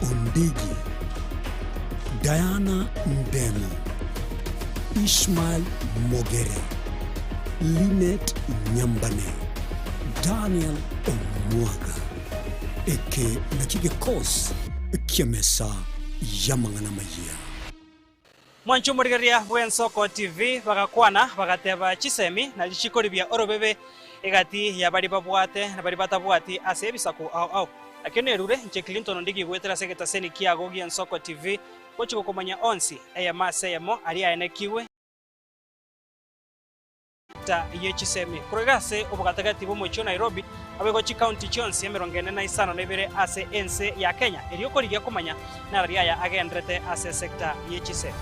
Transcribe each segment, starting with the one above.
Ondigi, Diana Ndemo, Ishmael Mogere, Linet Nyambane, Daniel Omwaga. Eke nakio gekosi ki'emesa y'amang'ana amayia. Mwanche omorigereria bw'Ensoko TV bagakwana, bagateba chisemi nario chikoribia orobebe egati ya baria babwate na baria batabwati ase ebisaku ao ao. Nakio nerure inche Clinton Ondigi goetera ase egetaseni kiago gi'Ensoko TV gochia gokomanya onsi eyemo ase eyemo aria aenekigwe. Ta ye chisemi. Korwa iga ase obogatagati bw'omochie o Nairobi, naboigo chikaunti chionsi 45 ase ense ya Kenya, erio korigia komanya narari aya agenderete ase esecta ye chisemi.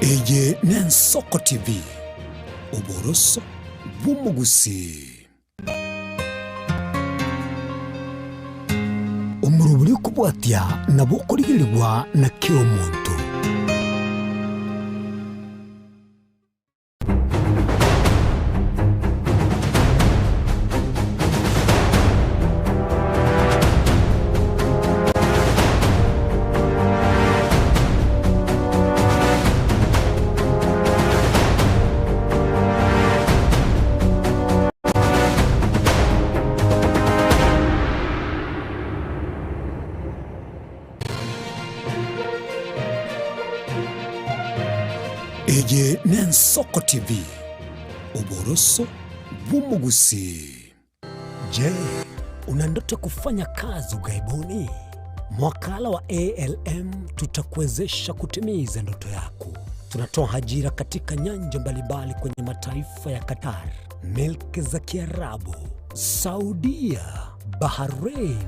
Eye n'Ensoko TV, oboroso bw'omogusii. Omorobori okobwatia nabo okorigerigwa na kera omonto. Eye n'Ensoko TV, oboroso bw'omogusii. Je, una ndoto ya kufanya kazi ughaibuni? Mwakala wa ALM tutakuwezesha kutimiza ndoto yako. Tunatoa ajira katika nyanja mbalimbali kwenye mataifa ya Qatar, milki za Kiarabu, Saudia, Bahrain,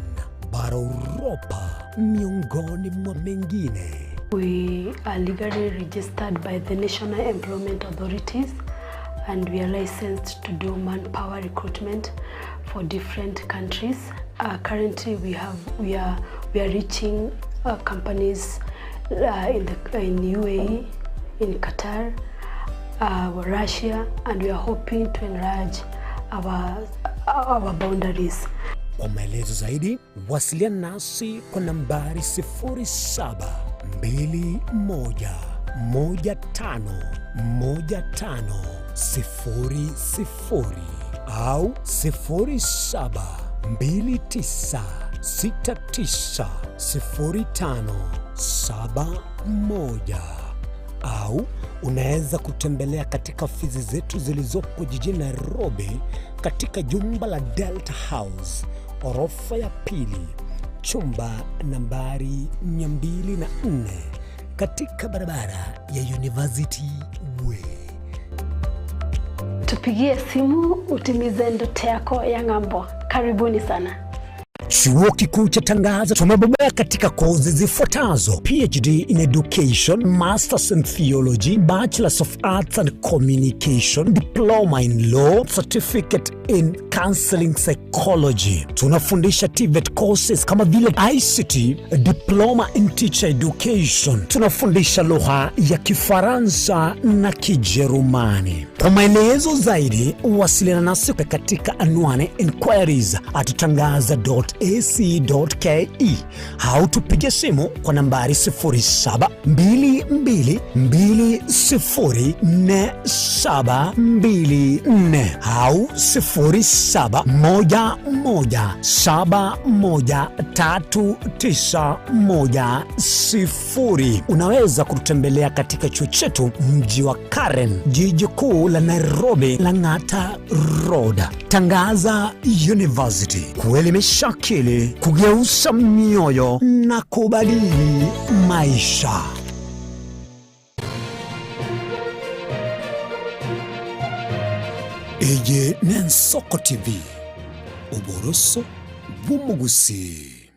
bara Uropa, miongoni mwa mengine. We are legally registered by the National Employment Authorities and we are licensed to do manpower recruitment for different countries. Uh, currently we have we are we are reaching uh, companies uh, in the in UAE, in Qatar, uh, Russia and we are hoping to enlarge our, our boundaries. Kwa maelezo zaidi wasiliana nasi kwa nambari 0721151500 au 0729690571 au unaweza kutembelea katika ofisi zetu zilizopo jijini Nairobi katika jumba la Delta House orofa ya pili chumba nambari 204 katika barabara ya University Way. Tupigie simu utimize ndoto yako ya ng'ambo. Karibuni sana. Chuo Kikuu cha Tangaza tumebobea katika kozi zifuatazo: PhD in Education, Masters in Theology, Bachelors of Arts and Communication, Diploma in Law, Certificate in Counseling Psychology. Tunafundisha TVET courses kama vile ICT, Diploma in Teacher Education. Tunafundisha lugha ya Kifaransa na Kijerumani. Kwa maelezo zaidi, wasiliana nasi katika anwani inquiries at tangaza.ac.ke au tupige simu kwa nambari 0722204724 au 0711713910. Unaweza kututembelea katika chuo chetu mji wa Karen, jiji kuu la Nairobi, Lang'ata Road. Tangaza University, kuelimisha akili, kugeuza mioyo na kubadili maisha. Eye n'Ensoko TV, oboroso bw'omogusii.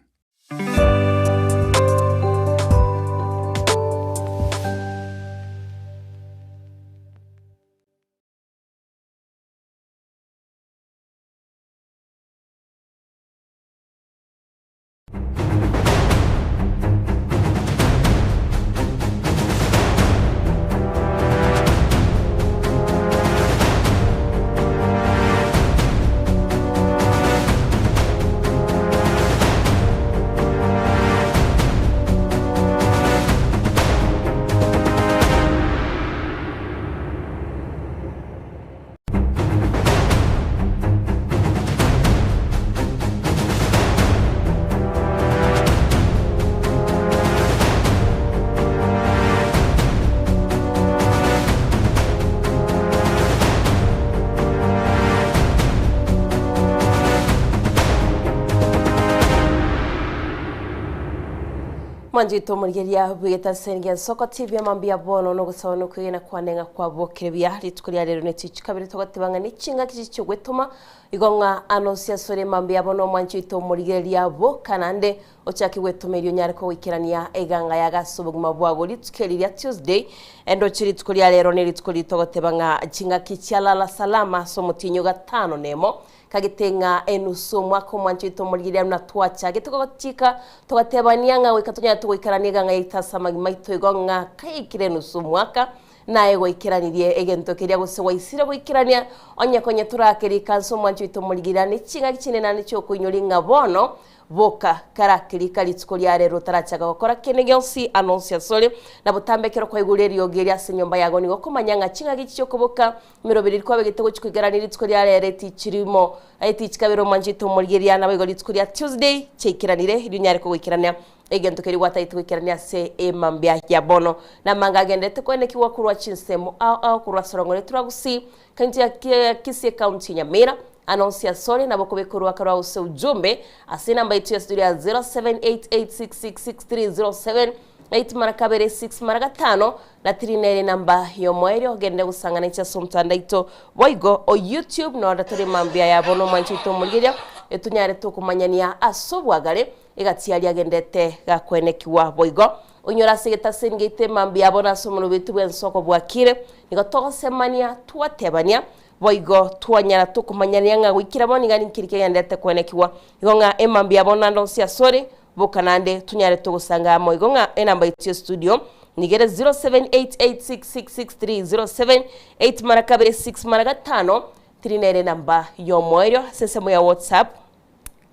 Mwanchete omorigereria bw'egetaseni gia Nsoko TV amambia bono nogosaba nokwegena kwane ng'a kwabokire buya rituko ria rero netichi kabere togoteba ng'a nechingaki chiche gwetoma igo ng'a anonsi asore mambia bono omwanchete omorigereria boka naende ochake gwetoma erio onyare kogoikerania eganga yago ase obogima bwago rituko eri ria Tuesday endoche rituko ria rero nerituko riria togoteba ng'a chingaki chia lala salama ase omotienyi o gatano nemo Kagete ng'a enusu omwaka omwancho oito omorigereria buna twachagete gochika, togatebania ng'a goika tonyare togoikerania eganga yaito ase amagima aito igo ng'a kayaikire enusu omwaka, naye gwaikeranirie egento keria gose gwaisire goikerania, onye konye torake rikansa omwancho oito omorigereria ne ching'aki chinde naende chiokoinyoria ng'a bono Boka, karake rika rituko ria rero otarachaka gokora kende gionsi amo onsi asore, na botambe ekero kwaigure eriogi eri ase enyomba yago nigo okomanya ng'a ching'aki chi'okoboka emeroberi eria kwabegete gochia koikerania rituko ria rero etichirimo etichikabere omwanchete omorigereria naboigo rituko ria Tuesday chiaikeranire erio onyare kogoikerania egento keria gwatagete goikerania ase emambia ya bono. Namanga agenderete koenekigwa korwa chinsemo ao ao korwa ase orong'ore Turagusi, County ya Kisii, Ecounty ya Nyamira, Ande onsi asore nabo okobeka oruaka rwao ase ujumbe ase enamba yaito ya studio ya 0788666307 8 mara kabere 6 mara gatano na 3 nere enamba y'omoerio ogende gosang'ana inche ase omotandao oito boigo o YouTube nonde tore mambia yabo nomwanchi oito omorigereria etonyare tokomanyania ase obwagare egati aria agendete gakwenekigwa boigo onyore ase egetaseni geito emambia yabo nase omorobeti bw'ensoko bwakire nigo togosemania twatebania Boigo twanyara tokomanyania ng'a goikera bono iga ninki kegendererete koenekigwa, igo ng'a emambia yabo naende onsi asore, boka naende tonyare togosanga amo, igo ng'a enamba yaito ya studio nigo ere 0788666307, 8 mara kabere 6 mara gatano, tiri nere enamba y'omoerio ase ensemo ya WhatsApp.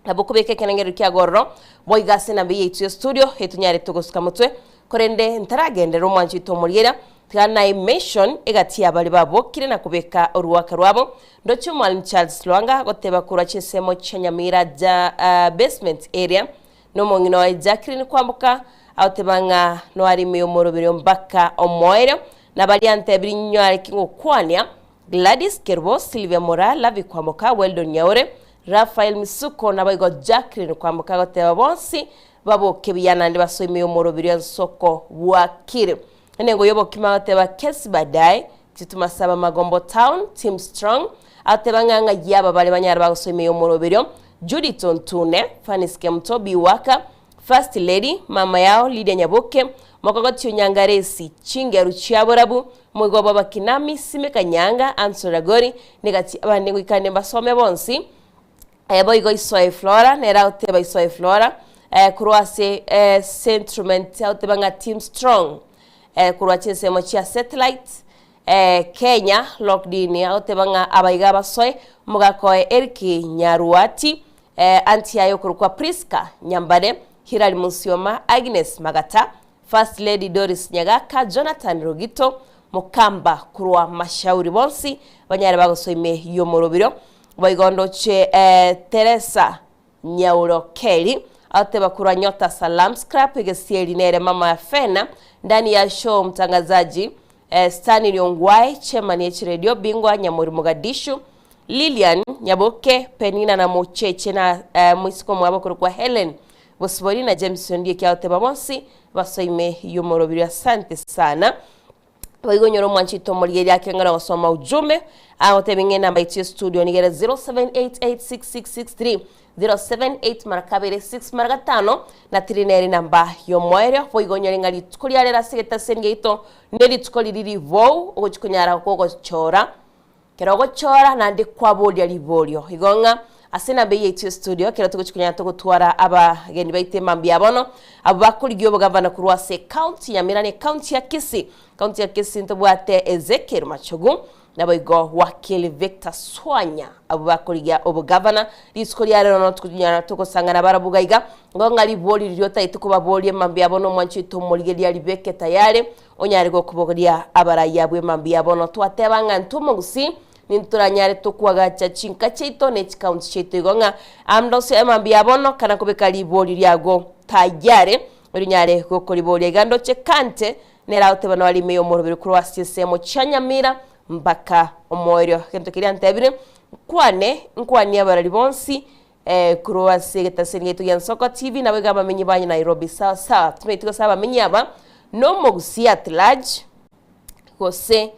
Nabo okobeka ekerengererio kiago ororo, boigo ase enamba eye yaito ya studio, etonyare togosuka motwe. Korende ntaragenderera omwancho oito omorigereria, tiga naye mention egati ya baria babokire na kobeka oruaka rwabo. Ndoche Omwalimu Charles Lwanga agoteba korwa chinsemo chia Nyamira ja basement area, na omong'ina oye Jacqueline Kwamboka agoteba ng'a noarime omoroberio mpaka omoerio, na baria ntebirie nyare ki gokwania, Gladys Kerubo, Sylvia Moraa, Lavi Kwamboka, Weldon Nyaore, Raphael Misuko naboigo Jacqueline Kwamboka agoteba bonsi baboke buya naende basoime omorobiri ensoko bwakire. Enengo y'obokima agoteba Kesi Baadaye, Chituma Saba Magombo Town, Team Strong, agoteba ng'a ng'ai aba bare banyare bagosoimia omoroberio, Judith Ontune, Fanis Kemuto, Biwaka, First Lady, Mama yao, Lydia Nyaboke, Mokogoti Onyangaresi, Chingeru chia Borabu, Moigo bw'Abakinami, Simeka Nyanga, Anson Ragori, negati abande ngoikane mbasome bonsi. Boigo Isoe Flora, nere agoteba Isoe Flora, korwa ase Centrement agoteba ng'a Team Strong, korwa chinsemo chia Satellite, Kenya, Lockdini agoteba ng'a abaiga abasoe, omogaka oye Eric Nyaruati, Aunty yaye okorokwa Prisca Nyambane, Hilary Musioma, Agnes Magata, First Lady Doris Nyagaka, Jonathan Rogito, Mokamba korwa Mashauri bonsi banyare bagosoa ime y'omorobiro. Boigo ndoche Teresa Nyauro Kelly agoteba korwa Nyota Salam Scrap egesieri nere mama Fena ndani ya show mtangazaji Stanley Ongwae chairman ye chiredio bingwa Nyamori Mogadishu Lilian Nyaboke Penina na Mocheche na moisiko omwabo okorokwa Helen Bosibori na James Ondieki agoteba bonsi basoime y'omoroberio asante sana. Boigo onyore omwanchete omorigereria akeng'ana gosoma ujumbe agotebia ng'a enamba yaito ya studio nigo ere 07886663 078 mara kabere 6 mara gatano na tiri nere enamba y'omoerio boigo onyore ng'a rituko ria rero ase egetaseni giaito nerituko riria ribou ogochi konyara gogochora Ekero ogochora naende kwaboria riborio. Igo ng'a ase enamba eye yaito ya studio ekero togochia konyara togotwara abageni baito emambia bono, abwo bakorigia obogavana korwa ase ecounty ya Nyamira na ecounty ya Kisii. County ya Kisii ntobwate Ezekiel Machogu naboigo Wakili Victor Swanya abwo bakorigia obogavana. Rituko ria rero nonya tokonyara togosang'ana barabwo iga iga, igo ng'a ribori riria otagete kobaboria emambia bono omwanchi oito omorigereria ribeke tayari Onyare gokobogoria abarai abwo emambia bono twateba ng'a intwe omogusii nintoranyare tokwagacha chinka chiaito ne chikaunti chiaito igo ng'a amdoso emambia bono kana kobeka ribori riago tayari orinyare gokoriboria iga ndoche kante nere agoteba nore ime yomoroberi korwa ase chinsemo chia Nyamira mpaka omoerio. Egento keria ntebire nkwane nkwanie abarari bonsi. Korwa ase egetaseni giaito gia Nsoko TV nabo iga abamenyi ba Nairobi sawa sawa. Timanyeti gose abamenyi aba nomogusii at large gose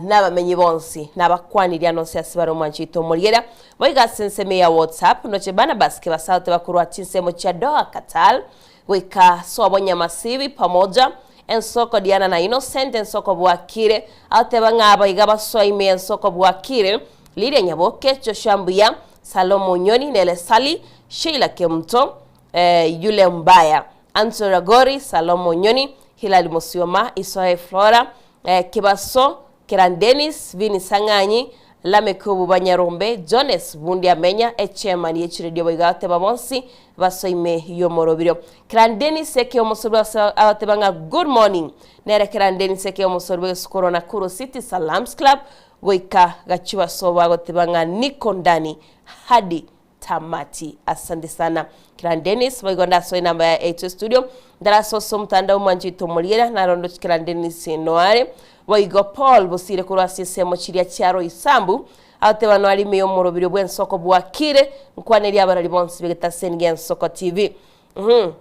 nabamenyi bonsi nabakwanirie ande onsi ase bare omwanchi oito omorigereria. Boigo ase ensemo ya WhatsApp noche Barnabas Kebasaote bakorwa chinsemo chia Doha Qatar goika sobo Nyamasibi pamoja Ensoko Diana na Innocent Ensoko bwakire agoteba ng'a aba iga basoa ime Ensoko bwakire Lydia Nyaboke Joshua Mbuya Salomo Nyoni Nele Sally Sheila Kemunto eh, Yule Mbaya Anto Ragori Salomo Nyoni Hilary Musioma Isoe Flora eh, Kibaso Keran Dennis Vini Sang'anyi Lameck Obuba Nyarombe Jones Bundi Amenya echairman ye chiredio boigo agoteba bonsi basoime y'omorobirio. Keran Dennis eke omosorwe ase agoteba ng'a good morning nere Keran Dennis eke omosorwe bw'esukuru Nakuru City Salams Club goika gachibasobo agoteba ng'a niko ndani hadi tamati. Asante sana Keran Dennis boigo ndasoe enamba ya yaito estudio ndarasosa omotandao omwanchete omoriera narondo Keran Dennis noare boigo Paul Bosire korwa ase ensemo chiria chia Roysambu agoteba noare ime y'omoroberio bw'ensoko bwakire nkwanerie abarari bonsi b'egetaseni gi'ensoko TV. Uhum.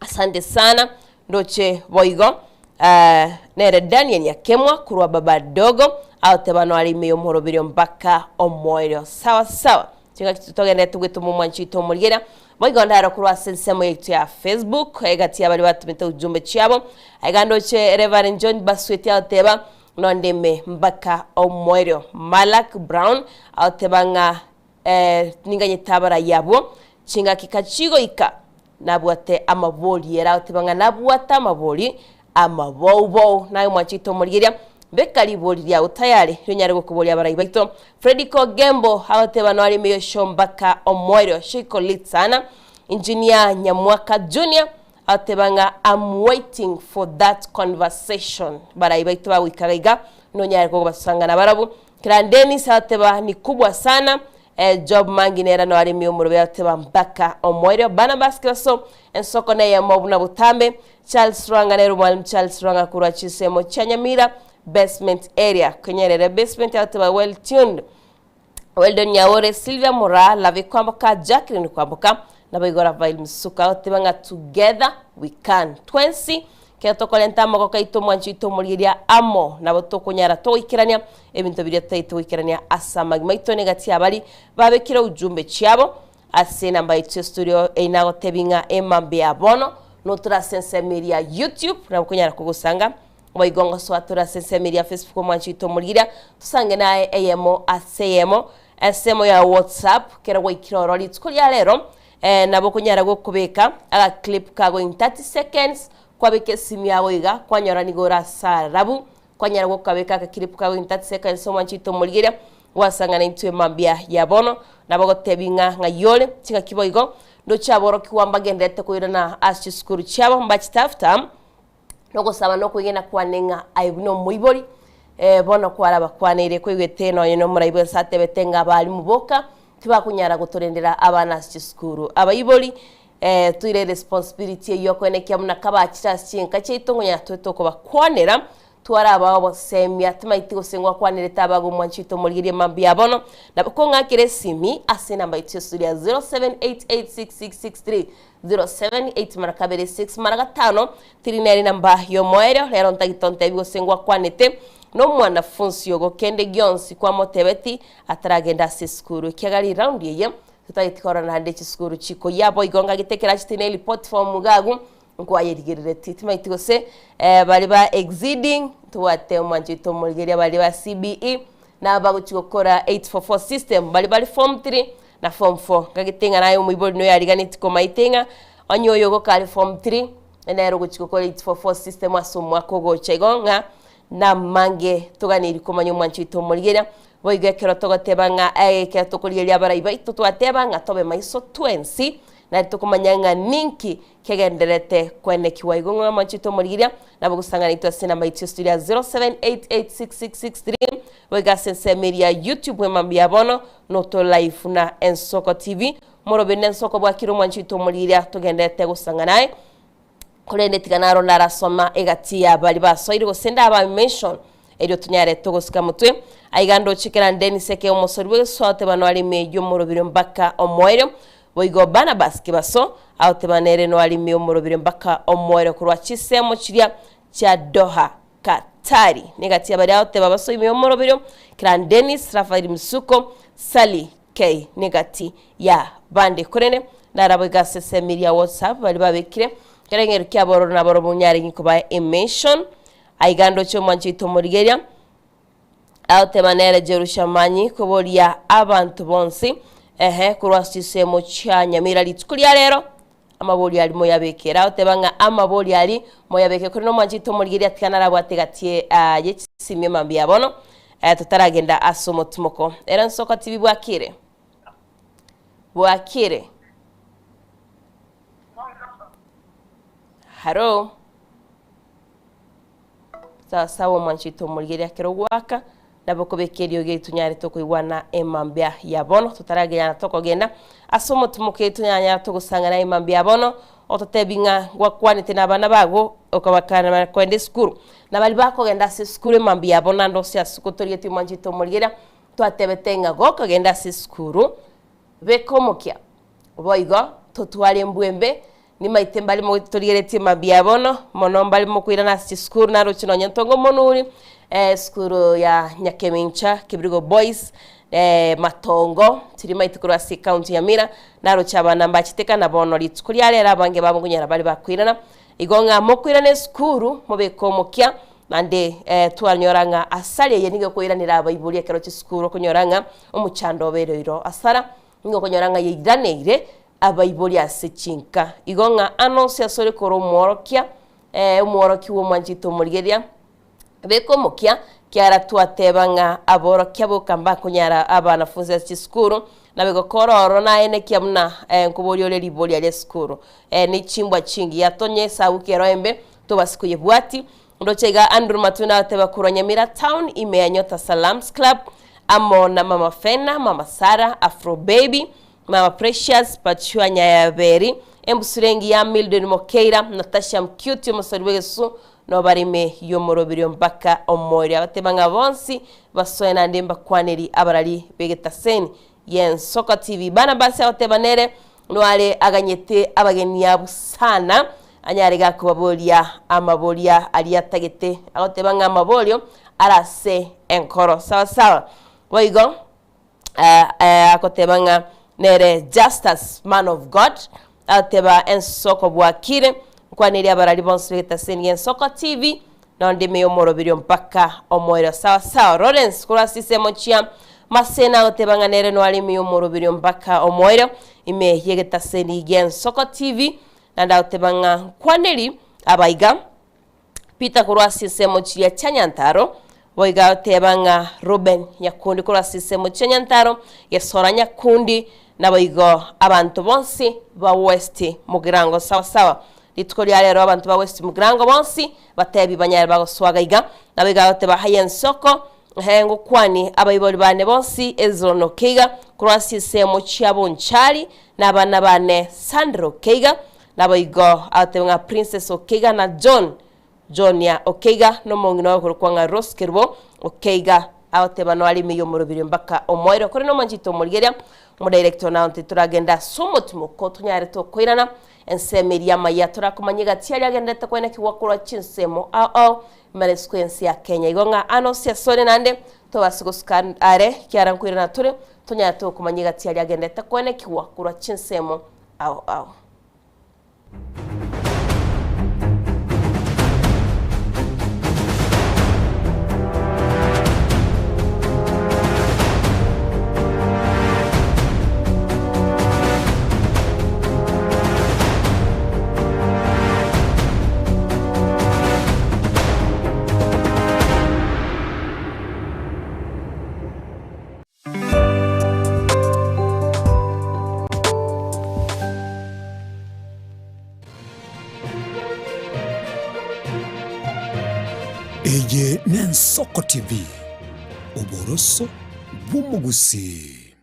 Asante sana ndoche boigo eh, nere Daniel Nyakemwa korwa baba dogo agoteba noare ime y'omoroberio mpaka omoerio sawa sawa chingaki togenderete gwetoma omwanchi oito omorigereria boigo ndaro korwa ase ensemo yaito ya Facebook egati ya baria batomete ujumbe chiabo aiga ndoche Reverend John Basweti agoteba nonde ime mpaka omoerio Malak Brown agoteba ng'a eh, ninganyete abarai abwo chingaki kachigoika Nabwate amabori, ere agoteba ng'a nabwate amabori amaboubou. Naye omwanchete omorigereria, beka ribori riao tayari, rionyare gokoboria abarai baito. Fredrick Ogembo agoteba noare ime y'osho mpaka omoerio, shoiko lit sana. Engineer Nyamwaka Junior agoteba ng'a am waiting for that conversation. Barai baito bagoika iga iga, nonyare kobasanga nabarabwo. Kera Dennis agoteba ni kubwa sana. Job Mangi nere noaremie omorobe agoteba mpaka omoerio. Barnabas Kibaso ensoko neyemo buna botambe. Charles Rwanga nere omwalimu Charles Rwanga korwa chinsemo chia Nyamira basement area. Konyerere basement agoteba well tuned. Weldon Nyaore, Sylvia Moraa, Lavi Kwamboka, Jacqueline Kwamboka naboigo Rafael Msuka agoteba ng'a together we can. Twensi Ekero tokorenta amaboko aito omwancho oito omorigereria amo, nabo tokonyara togoikerania ebinto biria totagete goikerania ase amagima aito negati y'abari babekire ujumbe chiabo ase enamba yaito ya studio eyio nagotebi ng'a emambia ya bono notore ase ensemo eria ya YouTube nabo okonyara kogosanga boigo ngosoa tore ase ensemo eria ya Facebook omwancho oito omorigereria tosange naye eyemo ase eyemo ensemo ya WhatsApp kero gwaikire ororo rituko ria rero Nabo okonyara gokobeka aga clip kago in 30 seconds, kwabeka esimu yago iga, kwanyora nigo ore ase arabu, kwanyara gokabeka aka clip kago in 30 seconds omwanchete omorigereria, gwasang'ana intwe mambia ya bono, nabo ogotebi ng'a ng'ai ore, ching'aki boigo, ndoche aborokigwa mbagendererete koirana ase chisukuru chiabo mbachitafuta, nogosaba na okwegena kwane ng'a aye buna omoibori, bono kwarabakwaneire koigwete nonye na omorai bwensi atebete ng'a abalimu boka tibakonyara gotorendera abana ase chisukuru. Abaibori, toire responsibility eyio okoenekia buna kabachire ase chinka chiaito ngonyara tobe tokobakwanera, twarabaa obosemia, timaeti gose ngwakwanerete abaga omwanchi oito omorigereria mambia bono, nabo kong'akera esimi ase enamba yaito ya esuria 07886663 07 8 mara kabere 6 mara gatano tiri nere namba y'omoerio rero ntagete ontebi gose ngwakwanete nomwanafunsi ogo kende gionsi kwamotebeti ataragenda ase esukuru ekiagera riraundi eye totageti korora naende chisukuru chikoyia boigo ngagete ekerachete ne report form iga agwo nkwayerigerereti timaeti gose baria ba exceeding ntobwate omwancho oito omorigereria baria ba CBE nabagochi gokora 844 system baria bare form 3 na form 4. Ngagete ng'a naye omoibori noyo ariganetie komaete ng'a onye oyo ogoka are form 3 nere ogochia gokora 844 system ase omwaka ogocha. Igo ng'a namange toganeirie komanya omwancho oito omorigereria, boigo ekero togoteba ng'a ekero tokorigereria abarai baito twateba ng'a tobe maiso twensi nari tokomanya ng'a ninki kegendererete koenekiwa. Igo ng'a omwancho oito omorigereria nabo gosang'ana intwe ase enamba yaito ya studio ya 07886663 boigo ase ensemo eria ya YouTube emambia ya bono Noto Live na Ensoko TV. Morobe na Ensoko bwakire omwancho oito omorigereria togendererete gosang'ana aye. Korende tiga naro narasoma egati ya baria basoire gose ndaba mention. Erio tonyare togosika motwe. Aiga ndoche kera Dennis eke omosori bw'egesusu agoteba noarime y'omoroberio mpaka omoerio. Boigo Barnabas Kebaso agoteba nere noarime omoroberio mpaka omoerio korwa chisemo chiria chia Doha, Katari. Negati ya baria agoteba basoime y'omoroberio kera Dennis, Raphael Msuko, Sally K negati ya bande. Korende narabo iga ase esemi eria ya WhatsApp baria babekire kera eng'erio kiabo ororo nabarobwo nyarenge kobaa emention. Aiga ndoche omwancho oito omorigereria, agoteba nere Jerusha Manyi koboria abanto bonsi, ehe, korwa ase chinsemo chia Nyamira rituko ria rero, amabori aria moyabeke. Ere agoteba ng'a amabori aria moyabeke. Korende omwancho oito omorigereria tiga narabwate egati ye chisimi mambia bono, totaragenda ase omotimoko. Ere nsoko tibi bwakire? Bwakire? Haro? Sawasawa omwancho oito omorigereria ekero ogoaka, nabo okobeka eriogi eri tonyare tokoigwana emambia ya bono, totaragenda tokogenda ase omotumoka eri tonyanyara togosang'ana emambia ya bono, ototebi ng'a ngwakwanete na abana bago, okabakana kogenda esukuru. Na baria bakogenda ase esukuru emambia ya bono naende ase ase gotorigetie omwancho oito omorigereria, twatebete ng'a gokogenda ase esukuru, beka omokia, boigo totware embwa embe, Nimaete mbare motorigeretie mambia bono, mono mbare mokoirana ase chisukuru naroche nonya ntonge omonuri, esukuru ya Nyakemincha, Kibirigo Boys, Matongo, tirimaeti korwa ase ecounty ya Nyamira, naroche abana mbachete kana bono rituko ria rero abange babo nkonyora bare bakoirana. Igo ng'a mokoirana esukuru, mobeke omokia, naende twanyora ng'a asara eye nigo ekoiranera abaibori ekero chisukuru okonyora ng'a omochando obeire oiro asara, nigo okonyora ng'a yairaneire abaibori ase chinka. Igo ng'a ane onsi asore kore omworokia, eh, omworokia omwanchete omorigereria, beka omokia, kiagera twateba ng'a aborokia boka mbakonyara abanafunsi ase chisukuru, nabo kore ororo naenekia buna nkoboria ore riboria ria esukuru. Ne chimbwa chingiya tonye esabu kero embe, tobase koyebwati. Ndoche iga Andrew Matunda agoteba korwa Nyamira town ime ya Nyota Salams Club, amo na Mama Fena, Mama Sarah, Afro Baby, Mama Precious, Pachua Nyayaberi, embusuro engiya Mildred Mokeira, Natasha Mcuti omosori bw'egesusu, nobare ime y'omoroberio mpaka omoerio. Agateba ng'a bonsi basoe naende mbakwaneri abarari b'egetaseni y'Ensoko TV. Barnabas agoteba nere noare aganyete abageni abwo sana anyare gakobaboria amaboria aria atagete. Agoteba ng'a amaborio arase enkoro. Sawa sawa. Boigo agoteba ng'a nere Justus man of God, agoteba ensoko bwakire, nkwanerie abarari bonsi b'egetaseni gi'Ensoko TV, nonde ime y'omoroberio mpaka omoerio. Sawa sawa. Lawrence korwa ase chisemo chia Maseno agoteba ng'a nere noare ime y'omoroberio mpaka omoerio ime y'egetaseni gi'Ensoko TV, naende agoteba ng'a nkwaneri abaiga Peter korwa ase ensemo chiria chia Nyantaro, boigo agoteba ng'a Reuben Nyakundi korwa ase ensemo chia Nyantaro, Gesora Nyakundi, naboigo abanto bonsi ba West Mugirango sawa sawa. Rituko ria rero abanto ba West Mugirango bonsi batebi banyare bagoswaga iga, naboigo agoteba haya ensoko, ehe ngokwani abaibori bane bonsi Ezron Okeiga korwa ase ensemo chia Bonchari, na abana bane Sandra Okeiga, Naboigo agateba ng'a Princess Okeiga na John Jonia Okeiga na omong'ina oye okorokwa ng'a Rose Kerubo Okeiga. Agoteba noare ime y'omorobiri mpaka omoerio. Korende omwanchete omorigereria, omodirector nao titoragenda ase omotimoko tonyare tokoirana ensemo eria amaya torakomanya egati aria agenderete koenekigwa korwa chinsemo ao ao ime risuko ense ya Kenya. Igo ng'a ane ose asore naende tobase gosuka are ekiagera nkoirana tore tonyare tokomanya egati aria agenderete koenekigwa korwa chinsemo ao ao. Eye n'Ensoko TV, oboroso bw'omogusii.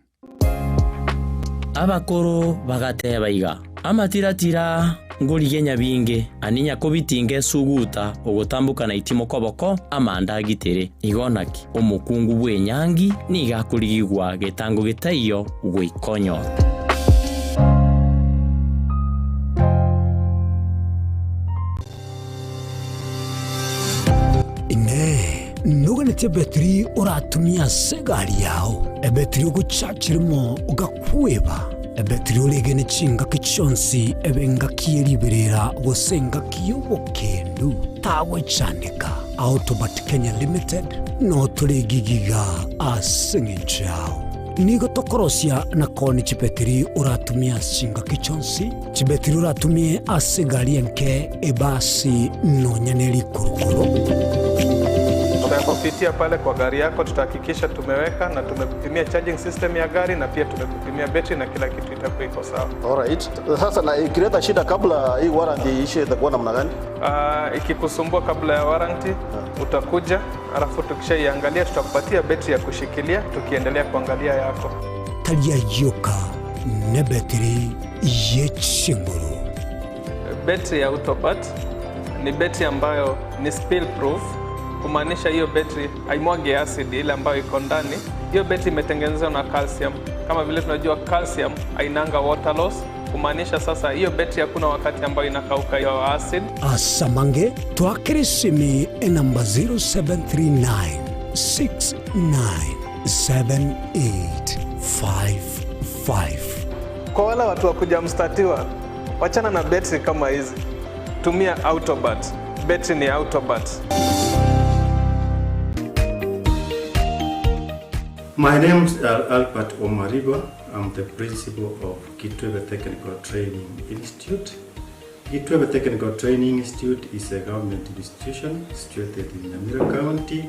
Abakoro bagateba iga, Amatiratira! Ngorigia nyabinge, ani nyakobitinga esuguta, ogotamboka na itimo koboko, amanda agitere. Igo naki, omokungu bw'enyangi nigo akorigigwa getango getaiyo goika onyore. Inee! Noganetie ebetiri oratumie ase egari yao, ebetiri ogochachirimo ogakweba, ebetiri oregene chingaki chionsi ebe engaki ye riberera gose engaki y'obokendu? Tagwechandeka. Autobat Kenya Limited notore egigiga ase engencho yao. Nigo tokorosia na koonia chibetiri oratumie ase chingaki chionsi, chibetiri oratumie ase egari enke, ebasi, nonya ne rikurukuru. Tutakupitia pale kwa gari yako, tutahakikisha tumeweka na tumekupimia charging system ya gari na pia tumekupimia betri na kila kitu itakuwa iko sawa. Alright. Sasa na ikileta shida kabla hii warranty iishe itakuwa namna gani? Ikikusumbua kabla ya warranty utakuja, alafu tukishaiangalia tutakupatia betri ya kushikilia tukiendelea kuangalia yako. Tari ayio nebetiri ye chinguru. Betri ya Autobat ni betri ambayo ni spill proof, kumaanisha hiyo betri haimwagi acid ile ambayo iko ndani. Hiyo betri imetengenezwa na calcium. Kama vile tunajua calcium hainanga water loss, kumaanisha sasa hiyo betri hakuna wakati ambayo inakauka hiyo acid. Asamange twakere esimi enamba 0739 697855. Kwa wale watu wa kuja mstatiwa, wachana na betri kama hizi, tumia Autobat. Betri ni Autobat. My name is Albert Omariba. I'm the principal of Kitwebe Technical Training Institute. Kitwebe Technical Training Institute is a government institution situated in Nyamira County.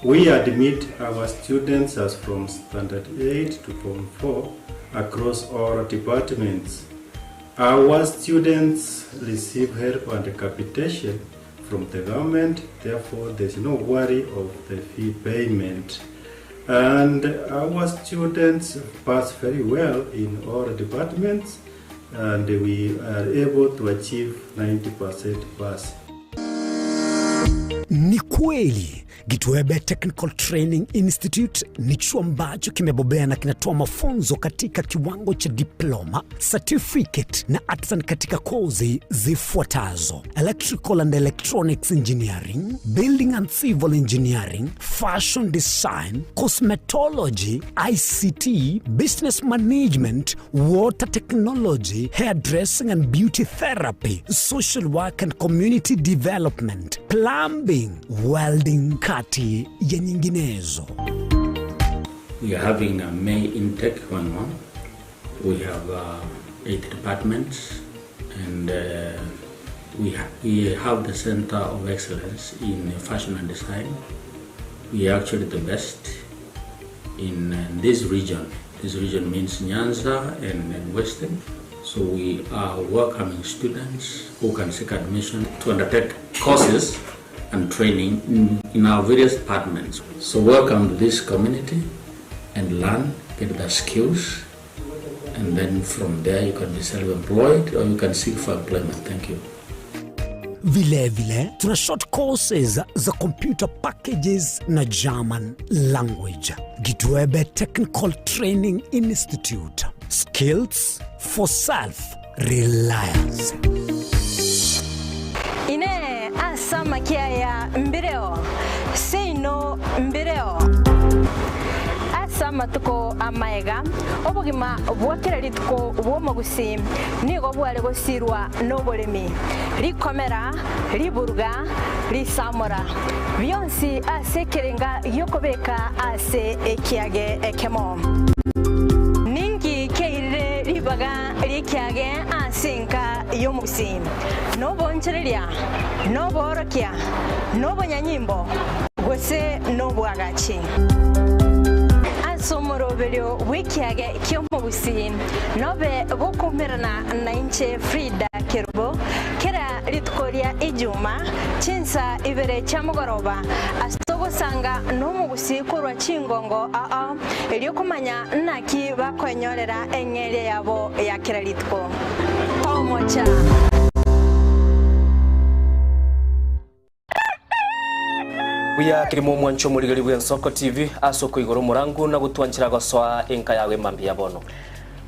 We admit our students as from Standard 8 to Form 4 across all departments. Our students receive help and capitation from the government, therefore there's no worry of the fee payment. And our students pass very well in all departments, and we are able to achieve 90% pass. Ni kweli Gitwebe Technical Training Institute ni chuo ambacho kimebobea na kinatoa mafunzo katika kiwango cha diploma, certificate na artisan katika kozi zifuatazo: Electrical and Electronics Engineering, Building and Civil Engineering, Fashion Design, Cosmetology, ICT, Business Management, Water Technology, Hairdressing and Beauty Therapy, Social Work and Community Development, Plumbing, Welding, kati ya nyinginezo. We are having a May intake going on. We have 8 departments, and we have the Center of Excellence in Fashion and Design. We are actually the best in this region. This region means Nyanza and Western. So we are welcoming students who can seek admission to undertake courses and training in our various departments. So welcome to this community and learn, get the skills, and then from there you can be self-employed or you can seek for employment. Thank you. Vile vile tuna short courses za computer packages na German language. Gitwebe Technical Training Institute. Skills for self-reliance. Inee, ase amakia aya mbireo, seino mbireo. Ase amatuko amaega, obogima bwa kera rituko bw'omogusii nigo bware gosirwa noboremi, rikomera, riburuga, risamora, bionsi ase ekerenga gi'okobeka ase ekiage ekemo. Ninki kiairire ribaga ri'ekiage ase enka y'omogusii? Nobonchereria, noboorokia, nobonyanyimbo, gose nobwagachi? Ase omoroberio bw'ekiage ki'omogusii nobe gokoumerana nainche Frida Kerubo kera rituko ria Ijuma chinsa ibere chia mogoroba ase togosanga nomogusii korwa chingongo ao erio komanya naki bakoenyorera eng'eria yabo ya kera rituko. Tomocha! Buya kirimo omwancho omorigeri bw'Ensoko TV ase okoigora omorangu na gotwanchera gosoa enka yago emambia ya bono.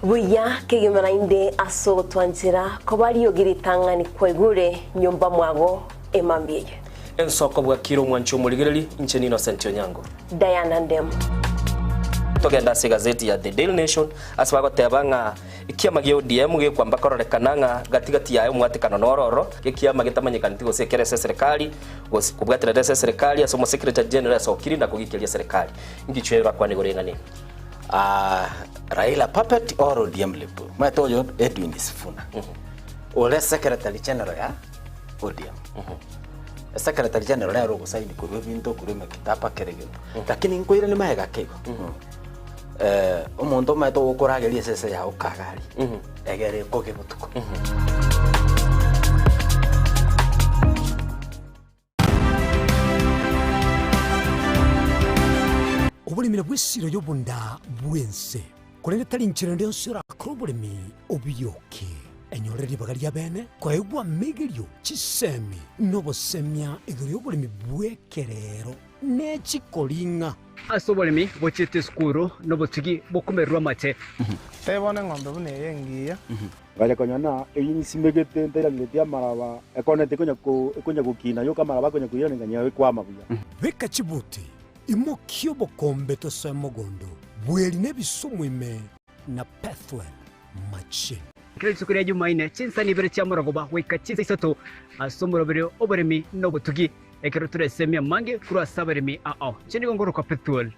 Buya kegima naende ase ogotwanchera koba riogi ritang'ani kwaigure nyomba mwago emambia eye. Ensoko bwakire omwancho omorigereri, inche n'Innocent Onyango. Diana Ndemo. Togende ase egazeti ya The Daily Nation ase bagoteba ng'a ekiama gia ODM gekwamba kororekana ng'a gati gati yaye omwatekano noro ororo, ekiama getamanyekaneti gose ekere ase eserekari gose kobwaterera ase eserekari ase omosekretary general asokiri na kogikeria eserekari. Ngichwe orakwane igoro eng'ana eye. Raila puppet or ODM lip? Omanyete oyo Edwin Sifuna ore secretary general ya ODM. Secretary general nere ogosaini korwa ebinto korwa emekitaba kera egento. Lakini nkoiranie magega ake igo. Omonto omanyete ogokorageria esese yago kagari egere ekoge botuko. Oboremi nabwo esiro y'obonda bw'ense, korende tari nchera ende yonsi orakore oboremi obioke. Enyore ribaga ri'abeene koegwa amegerio, chisemi, na obosemia igoro y'oboremi bw'ekerero ne chikoring'a. Ase oboremi bochiete esukuru nobotugi bokomererwa amate. Tebia bono eng'ombe buna eye engiya. Ngacha konyora ng'a eyio nsimegete ntairanereti amaraba, ekoneti ekonya ko ekonya gokina yoka amaraba akonya koirana ng'a ekwama buya. Beka chibuti, imokia obokombe tosoe mogondo, bweri na ebisumu ime na Pethuel machine. Kera rituko ria Jumaine, chinsani ibere chia morogoba goika chinsa isato ase omoroberi oboremi na obotugi, ekero toresemie amange korwa ase abaremi ao. Inche nigo ngorokwa Pethuel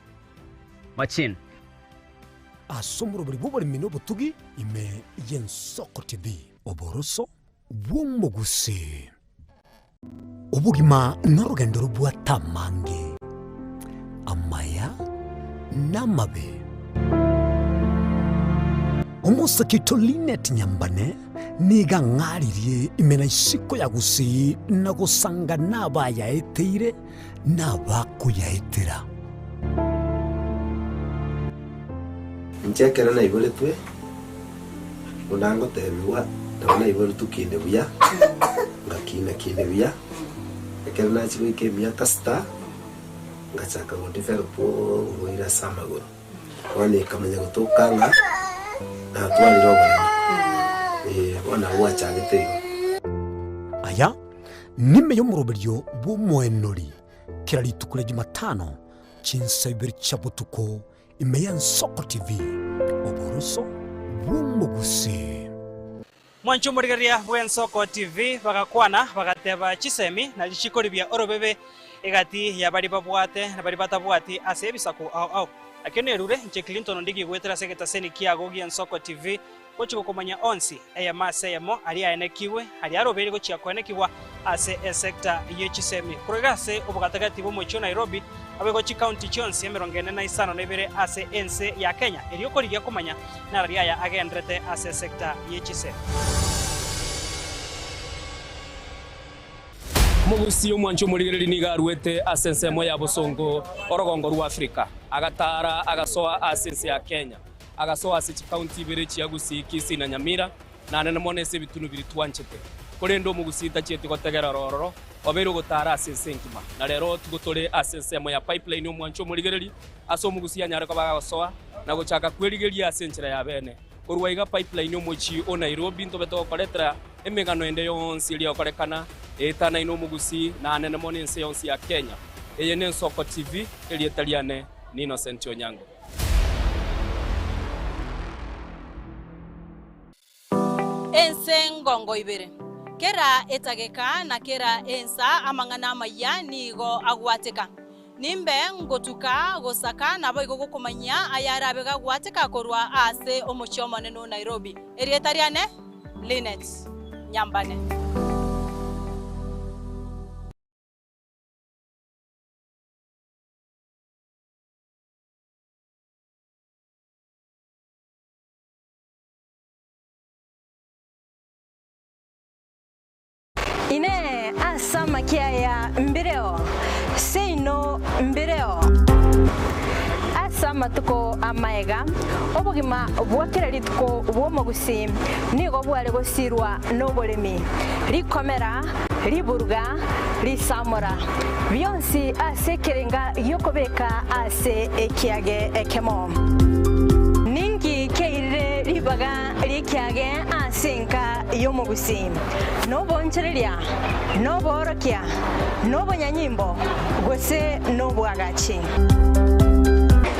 Machine. Ase omoroberi bw'oboremi na obotugi ime y'Ensoko TV. Oboroso bw'omogusii. Obogima norogendo robwate amange, amaya na amabe. Omosake oito Linet Nyambane nigo ang'aririe ime na isiko ya Gusii na gosanga nabayaeteire na abakoyaetera. Inche ekero naiboretwe, buna ngotebigwa, nabo naiboretwe kinde buya, ngakina kinde buya, ekero nachia goika emiaka sita, ngachaka go develop oborwaire ase amagoro. Bono ekamanya gotoka ng'a natwarire oboremo, eh, bono nabo gwachagete igo. Aya nime y'omoroberio bw'omoenori kera rituko ria Jumatano chinsa ibere chia botuko ime y'Ensoko TV, oboroso bw'omogusii. Mwanche omorigereria bw'Ensoko TV bagakwana bagateba chisemi na richiko ribia orobebe egati ya baria babwate na baria batabwati ase ebisaku ao ao. Nakio nerure inche Clinton Ondigi goetera ase egetaseni kiago gi'Ensoko TV Gochia gokomanya onsi, eyemo ase eyemo, aria aenekigwe, aria arobeire gochia koenekigwa ase esecta ye chisemi. Korwa iga ase obogatagati bw'omochie o Nairobi, abaigwa chikaunti chionsi 45 ase ense ya Kenya, erio korigia komanya narari aya agenderete ase esecta ye chisemi. Omogusii omwanchi omorigereria nigo aruete ase ensemo ya bosongo orogongo rwa Afrika, agataara agasoa ase ense ya Kenya. Agasoa ase chikaunti ibere chia Gusii, Kisii na Nyamira, na anene mono ase ebitunu biria twanchete. Korende omogusii tachieti gotegera ororo, obeire ogotaara ase ense engima. Na rero tigo tore ase ensemo ya pipeline omwancho omorigereri ase omogusii anyare koba agosoa na gochaka kwerigeria ase enchera ya bene. Korwa iga pipeline omochie o Nairobi ntobe togokoretera emegano ende yonsi eria egokorekana eetanaine omogusii na anene mono ense yonsi ya Kenya. Eye n'Ensoko TV, erieta riane n'Innocent Onyango. Ense ngongo ibere. Kera etageka na kera ensa amang'ana amayia nigo agwateka. Nimbe ngotuka gosaka naboigo gokomanyia ayarabe gagwateka korwa ase omochie omonene o Nairobi. Erieta riane Linet Nyambane. Inee! Ase amakia aya mbireo? Seino mbireo. Ase amatuko amaega, obogima bwa kera rituko bw'omogusii nigo bware gosirwa noboremi, rikomera. Riburuga, risamora, bionsi ase ekerenga gi'okobeka ase ekiage ekemo. Ninki kiairire ribaga ri'ekiage ase enka y'omogusii? Nobonchereria, noboorokia, nobonyanyimbo, gose nobwagachi?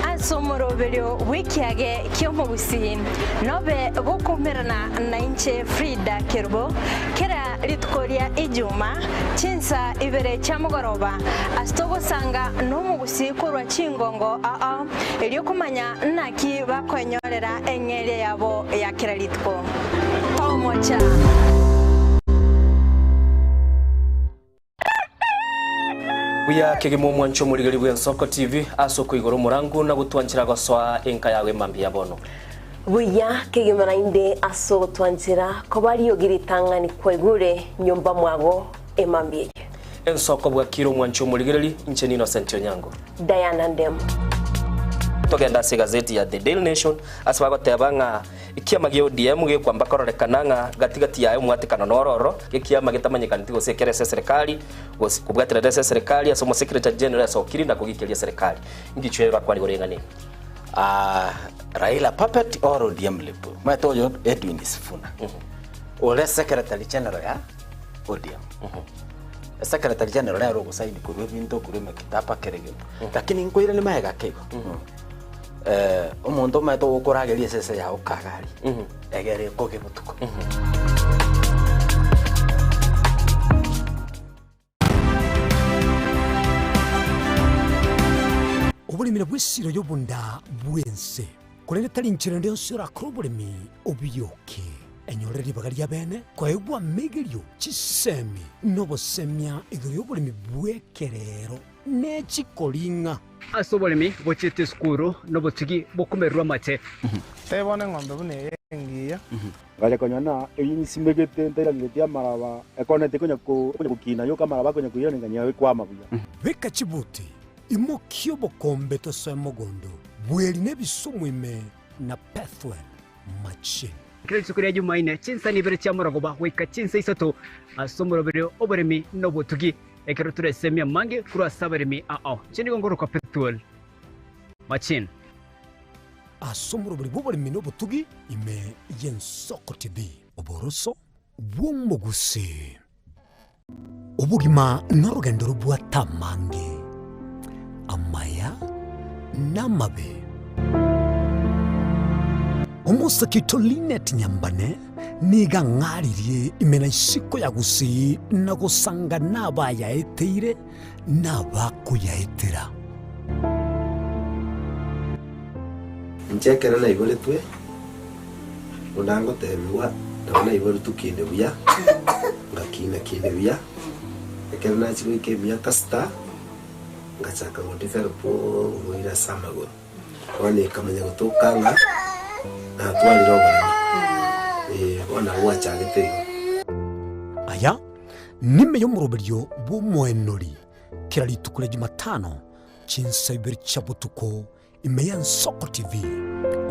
Ase omoroberio bw'ekiage ki'omogusii nobe gokoumerana nainche Frida Kerubo, kera rituko ria Ijuma, chinsa ibere chia mogoroba, ase togosanga nomogusii korwa chingongo ao, erio komanya naki bakoenyorera eng'eria yabo ya kera rituko. Tomocha! Buya kegima omwancho omorigeri bw'Ensoko TV ase okoigora omorangu na gotwanchera gosoa enka yago emambia ya bono. Buya kegima naende ase ogotwanchera koba riogi ritang'ani kwaigure nyomba mwago emambia eye. Ensoko bwakire omwancho omorigereri, inche n'Innocent Onyango. Diana Ndemo. Togende ase egazeti ya The Daily Nation ase bagoteba ng'a Ekiama gia ODM gekwamba kororekana ng'a gati gati yaye omwatekano noro oro, gekiama getamanyekaneti gose ekere ase eserekari, gose kobwaterera ase eserekari ase omosekretary general asokiri na kogikeria eserekari. Ingichwe bakwana igoro y'eng'ana eye. Ah, Raila puppet or ODM lip. Omanyete oyo Edwin Sifuna. Ore secretary general ya ODM. Secretary general nere ogosaini korwa ebinto korwa emekitaba kere gento. Lakini nkoirani magega ake igo. Omonto omanyete ogokorageria esese yao kagari, egere ekoge botuko. Oboremi nabwo esiro y'obonda bw'ense, korende tari inchera ende yonsi orakore oboremi obiyoke. Enyorere ribaga ri'abeene koegwa amegerio, chisemi, na obosemia igoro y'oboremi bw'ekerero ne chikoring'a. Ase oboremi bochiete esukuru nobotugi bokomererwa amate. Tebia bono eng'ombe buna eye engiya. Ngacha konyora na eyio nsimegete ntairaneretie amaraba, ekoneti ekonya gokina yoka amaraba akonya koirana ng'a ekwama buya. Beka chibuti, imokia obokombe tosoe mogondo, bweri nebisumu ime na Pethuel machine. Kera rituko ria Jumaine, chinsani ibere chia morogoba goika chinsa isato, ase omoroberio oboremi nobotugi. Ekero toresemie amange korwa ase abaremi ao, inche nigo nkorokwa Pethuel Machin. Ase omoroberi bw'oboremi na obotugi ime y'Ensoko TV. Oboroso bw'omogusii. Obogima norogendo robwate amange, amaya na amabe. Omosake oito Linet Nyambane nigo ang'aririe ime na isiko ya Gusii na gosanga nabayaeteire na abakoyaetera. Inche ekero naiboretwe, buna ngotebigwa, nabo naiboretwe kinde buya, ngakina kinde buya, ekero nachia goika emiaka sita, ngachaka godevelop oborwaire ase amagoro. Bono ekamanya gotoka ng'a natwarire oboremo, eh, bono nabo gwachagete igo. Aya nime y'omoroberio bw'omoenori kera rituko ria Jumatano chinsa ibere chia botuko ime y'Ensoko TV,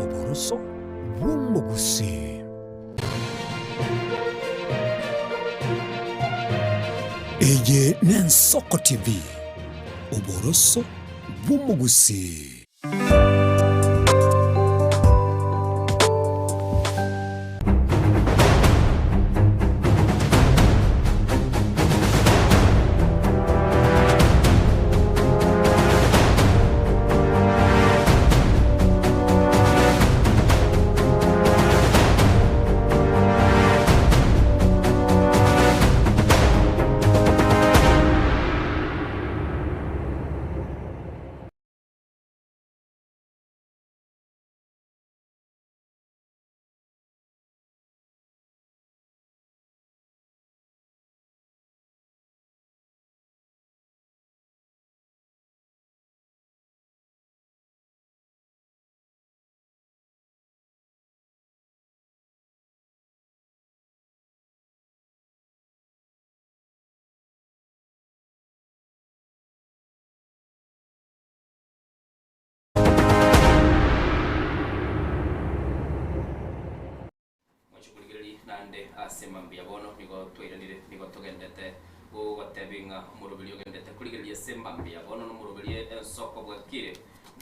oboroso bw'omogusii. Eye n'Ensoko TV, oboroso bw'omogusii. Mwanche korigereria naende ase mambia bono nigo twairanire, nigo togendete Gogotebi ng'a omoroberi ogendete korigereria ase embambe ya bono nomoroberi ensoko bwakire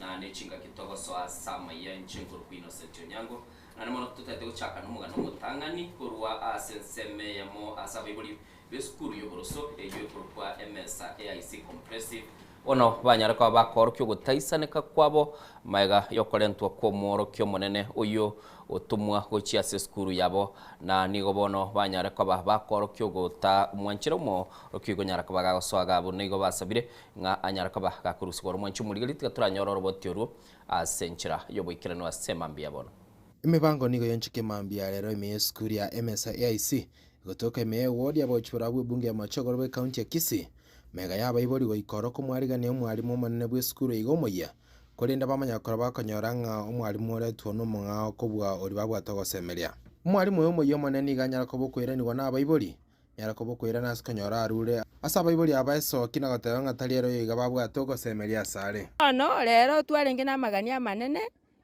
na ne chingaki togosoa ase amaiya inche nkorokwa Innocent Onyango. Naende mono totagete gochaka nomogano omotang'ani korwa ase ensemo eyemo ase abaibori b'esukuru y'oboroso eyio ekorokwa Emesa AIC Compressive. Bono banyare koba bakoorokia ogotaisaneka kwabo magega y'okorentwa kw'omworokia omonene oyio otomwa gochia ase esukuru yabo, na nigo bono banyare koba bakoorokia ogotamwanchera omworokia oyio konyara koba gagosoa iga abwo nigo basabire ng'a anyare koba gakorusigwa ore omwanchi omorigereria tiga toranyore oroboti orwo ase enchera y'oboikeranu ase mambia bono. Emibango nigo yonchike mambia rero ime y'esukuru ya Emesa AIC egotoka ime y'eward y'abaochibora bw'ebunge ya Machogoro bw'ecounty ya Kisii. Mega y'abaibori goika oro komwarigania omwarimu omonene bw'esukuru iga omoyia, korende bamanya korwa bakonyora ng'a omwarimu oretwe nomong'ao kobua oria babwate ogosemeria. Omwarimu oyo omoyia omonene nigo anyara koba okoiranigwa nabaibori, anyara koba okoirana ase konyora arure ase abaibori aba esoki na goteba ng'a tari ere oyo iga babwate ogosemeria asare. Bono rero twarenge namagani amanene,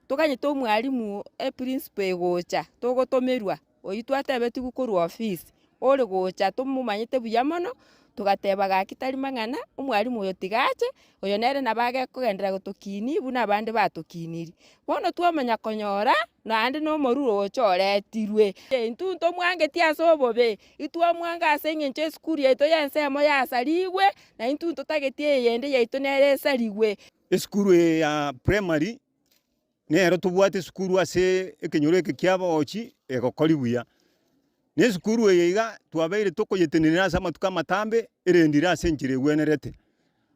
toganyete omwalimu eprinciple egocha, togotomerwa, oyio twatebetigwe korwa ofisi, ore gocha tomomanyete buya mono, togateba gaki tari mang'ana, omwalimu oyo tiga ache, oyo nere nabo agekogenderera gotokinia buna abande batokiniri. Bono twamanya konyora, naende na omoruro ocha oretirwe. Intwe ntomwangetie ase obobe, itwamwanga ase eng'encho esukuru yaito ya ensemo yasarigwe, na intwe ntotageti eyende yaito nere esarigwe. Esukuru eye ya primary, nero tobwate esukuru ase ekenyoro eke kia abagochi egokori buya. Na esukuru eye iga twabeire tokoyetenenera ase amatuko amatambe erendire ase enchera egwenerete.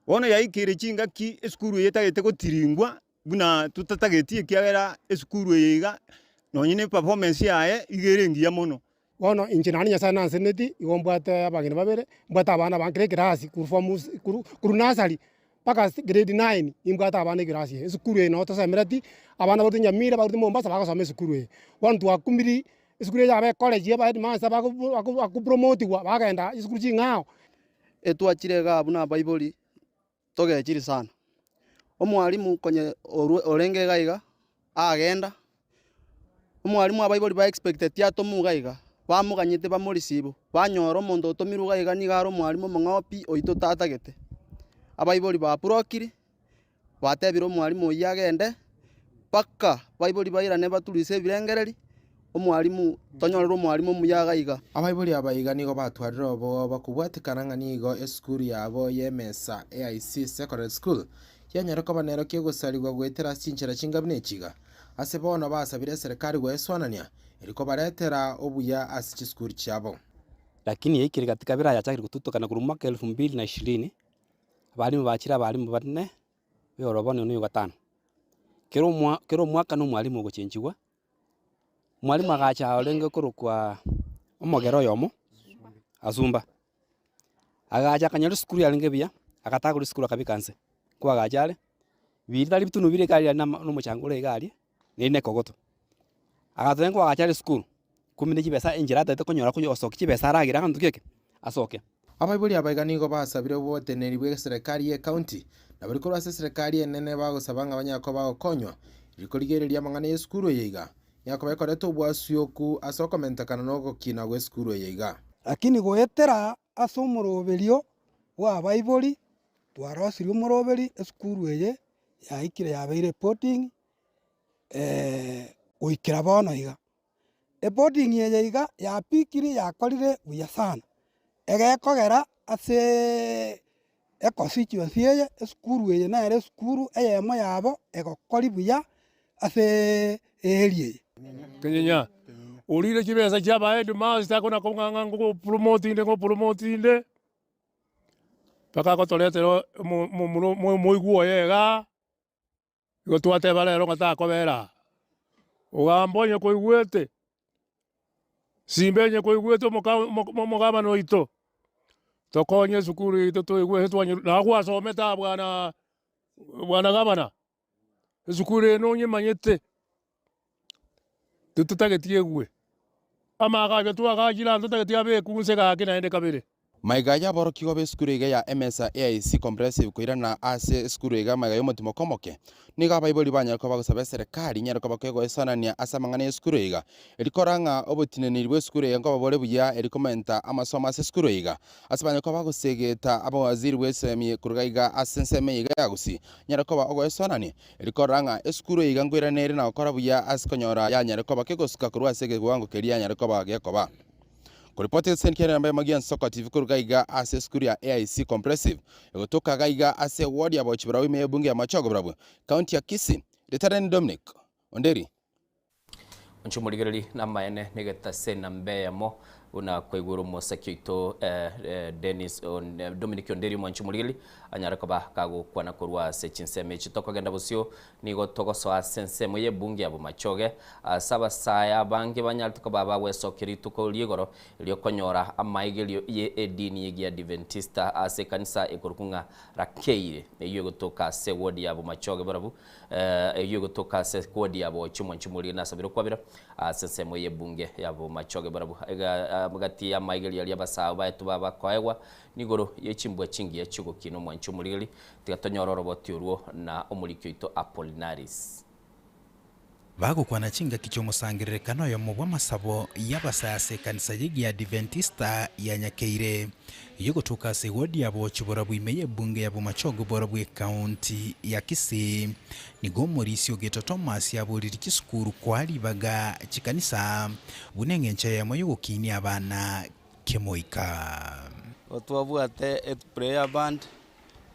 Bono yaikeire chingaki esukuru eye etagete gotiringwa buna totatageti ekiagera esukuru eye iga nonye na eperformance yaye iga ere engiya mono. Bono inche naende Nyasaye nansenetie, igo mbwate abageni babere, mbwate abana bange kera ekerasi korwa form korwa korwa nursery mpaka grade nine, nimbwate abana ekerasi eye. Esukuru eye noo tosemereti, abana barwete Nyamira, barwete Mombasa bagosoma esukuru eye. Bono twakumiri, esukuru eye yaba ecollege aba headmaster bago bago bakopromotigwa bagenda chisukuru ching'ao. Etwachire iga abwo na abaibori togechiri sana. Omwalimu konye orwe orenge iga iga, agenda, omwalimu abaibori ba expecteti atomwe iga iga, bamoganyete bamoreceive, banyora omonto otomirwe iga iga nigo are omwalimu omong'ao pi oyio totatagete. Abaibori baburokire, batebire omwalimu oyio agende, mpaka baibori bairane baturuse ebirengereri, omwalimu tonyorere omwalimu omuya iga iga. Abaibori aba iga nigo batwarire oboba kobwatekana ng'a nigo esukuru yabo y'emesa AIC Secondary School yanyare koba nero kegosarigwa goetera ase chinchera chinga buna echi iga. Ase bono basabire eserekari goesoanania eri kobaretera obuya ase chisukuru chiabo. Lakini yaikire gati kabere ayachakire gotutokana korwa mwaka elfu mbili na ishirini, abalimu bachire abalimu bane, oyoro bono noyo gatano. Kera omwa kera omwaka na omwalimu ogochenchigwa, Mwalimu agacha orenge korokwa omogere oyomo, Asumba. Agacha akanyora esukuru yarenge buya, agatagora esukuru akabeka nse, kwagacha are, biria tari bitunu bire iga aria na omochanga ore iga aria, neri na ekogoto. Agateba nkoagacha are esukuru, kumbe ne chibesa enchera atagete konyora koyosokia chibesa aragere aganto ki eke, asoke. Abaibori aba iga nigo basabire oboteneneri bw'eserekari y'ecounty, na baria korwa ase eserekari enene bagosaba ng'a banyare koba bagokonywa erio korigereria amang'ana y'esukuru eye iga, nigo ekoreta obwasioku ase okomentekana na ogokina gw'esukuru eye iga. Lakini goetera ase omoroberio bw'abaibori, twarosirie omoroberi esukuru eye yaikire yabeire boarding goikera bono iga. Eboarding eye iga yapikire yakorire buya sana, egekogera aseeee econstituency eye, esukuru eye nere esukuru eyemo yabo egokori buya aseeee area eye. Kenyenya, orire chibesa chia aba headmaster akona kong'a ng'a ngopromote inde ngopromote inde, mpaka agotoretera omo omomura omoigwa oye igaa. Igo twateba rero ng'a takobera aa, ogamba onye koigwete, simba onye koigwete omoka omogabana oito, tokonye esukuru yaito toigwe ase twanyora nabo gwasomete aa bwana bwana gabana, esukuru eye nonyemanyete, titotageti egwe, amaagacho twagachire aa ntotageti abekwe inse gaki naende kabere. Magega y'aborokigwa b'esukuru iga ya Emesa AIC Comprehensive koirana ase esukuru iga magega y'omotimoko omoke, nigo abaibori banyare koba bagosaba eserekari inyare koba kegoesanania ase amang'ana y'esukuru iga, eri korora ng'a obotineneri bw'esukuru iga nkoba bore buya eri komenta amasomo ase esukuru iga. Ase banyare koba bagosegeta abawaziri bw'esemi koruga iga ase ensemo eye iga ya Gusii, nyare koba ogoesanania eri korora ng'a esukuru iga nkoirana ere na gokora buya ase konyora yanyare koba kegosuka korwa ase egewango keria yanyare koba gekoba. Koripoti ase enki ere namba ya Nsoko TV koruga iga ase esukuru ya AIC Compressive egotoka iga iga ase eward ya Bochiburabu ime y'ebunge ya Machogo Burabu, county ya Kisii. Ritare Dominic Onderi. Inche omorigereria namaene negetase namba eyemo buna kwaigure omosaki oito Dennis Dominic Onderi omwanchi omorigereria anyare koba kagokwana korwa ase chinsemo echi tokogenda bosio Nigo togosoa ase ensemo y'ebunge ya Bomachoge, aase abasae abange banyarete koba bagwesokia rituko ri'igoro ri'okonyora amaigerio ye edini y'Egiadiventista ase ekanisa ekorokwa ng'a Rakeire, eyio egotoka ase ewodi ya Bomachoge barabwo, eyio egotoka ase ewodi ya Bochie Mwanchi Omoriri nasabire okwabera ase ensemo y'ebunge ya Bomachoge barabwo. Iga gati y'amaigerio aria abasae baetwe babakoegwa nigoro ye chimbwa chingiya chi'ogokina omwanchi omoriri Tiga tonyore oroboti orwo na omoriki oito Apollinaris. Bagokwana chingaki chi'omosangererekano oyomo bw'amasabo y'abasae ase ekanisa y'Egiadiventista ya Nyakeire, eyio egotoka ase ewodi ya Bochi Borabu ime y'ebunge ya Bomachoge Borabu ekaunti ya Kisii. Nigo omorisia ogetwa Thomas aboririe chisukuru koa ribaga chikanisa buna eng'encho eyemo y'ogokinia abana kemoika. Twabwate eprayer band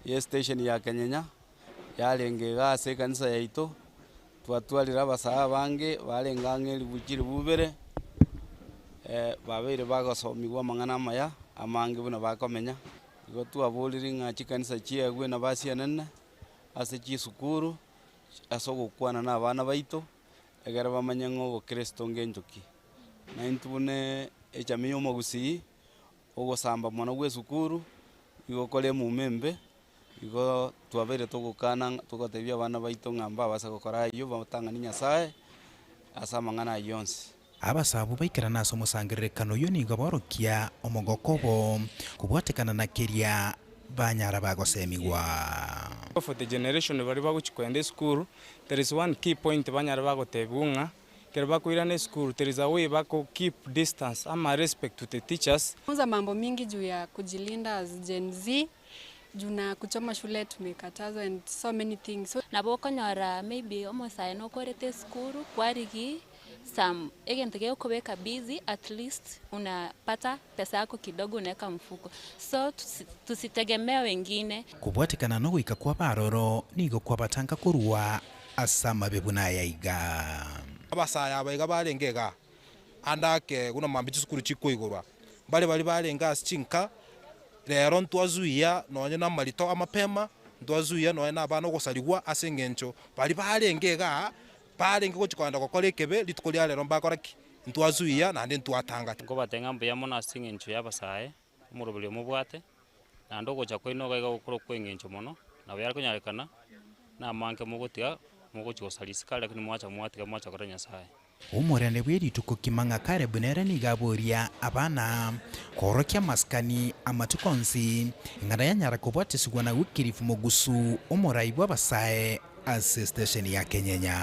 ye station ya Kenyenya, yarenge iga ase ekanisa yaito, twatwarire abasae abange barenge ang'e elifu chilifu ibere, babeire bagosomiwa amang'ana amaya amange buna bakomenya. Igo twaborire ng'a chikanisa chiegwe nabasi enene ase chisukuru, ase ogokwana na abana baito, ekero bamanye ng'a obokristo ngencho ki. Naintwe buna echamii ya omogusii, ogosamba mono gwa esukuru, nigo kore emuma embe, igo twabeire togokana ng'a togotebia abana baito ng'a mbabase gokora ayio, batang'ani Nyasaye ase amang'ana ayio onsi. Abasabu baikerana ase omosangererekano oyio nigo baorokia omogoko obo kobwatekana na keria banyara bagosemigwa. For the generation baria bagochia kogenda esukuru, there is one key point banyare bagotebiwa ng'a Ekero bakoirana esukuru there is a way bako keep distance ama respect to the teachers. Funza mambo mingi juu ya kujilinda as Gen Z, juu na kuchoma shule tumekatazwa and so many things. So, Nabo okonyora maybe omosae nokorete esukuru kwarigia some egento gegokobeka busy at least unapata pesa yako kidogo unaeka mfuko so tusitegemee wengine. Kobwatekana nogoika kw'abaroro nigo kwabatanga korwa ase amabe buna aya iga. Abasae aba iga barenge igaa, ande ake buna mambia chisukuru chikoigorwa, mbare baria barenge ase chinka, rero ntwazuia nonye na amarito amapema, ntwazuia nonye na abana ogosarigwa ase eng'encho baria barenge igaa, barenge gochia kogenda gokora ekebe, rituko ria rero mbakora ki? Ntwazuia naende ntwatanga. Nkobatebia ng'a mbuya mono ase eng'encho y'abasae, omoroberi omobwate, naende ogocha kwaino iga iga gokore okw'eng'encho mono, nabo yare konyarekana, namange mogotiga mogochia gosaria isiko aria lakini mwacha mwatiga mwacha korera Nyasaye. Omorende bwe rituko kimang'a Kalebu nere nigo aboria abana koorokia amasikani amatuko onsi, ing'ana yanyara kobwatisigwa na Wycliffe Mogusu, omorai bw'abasae ase station ya Kenyenya.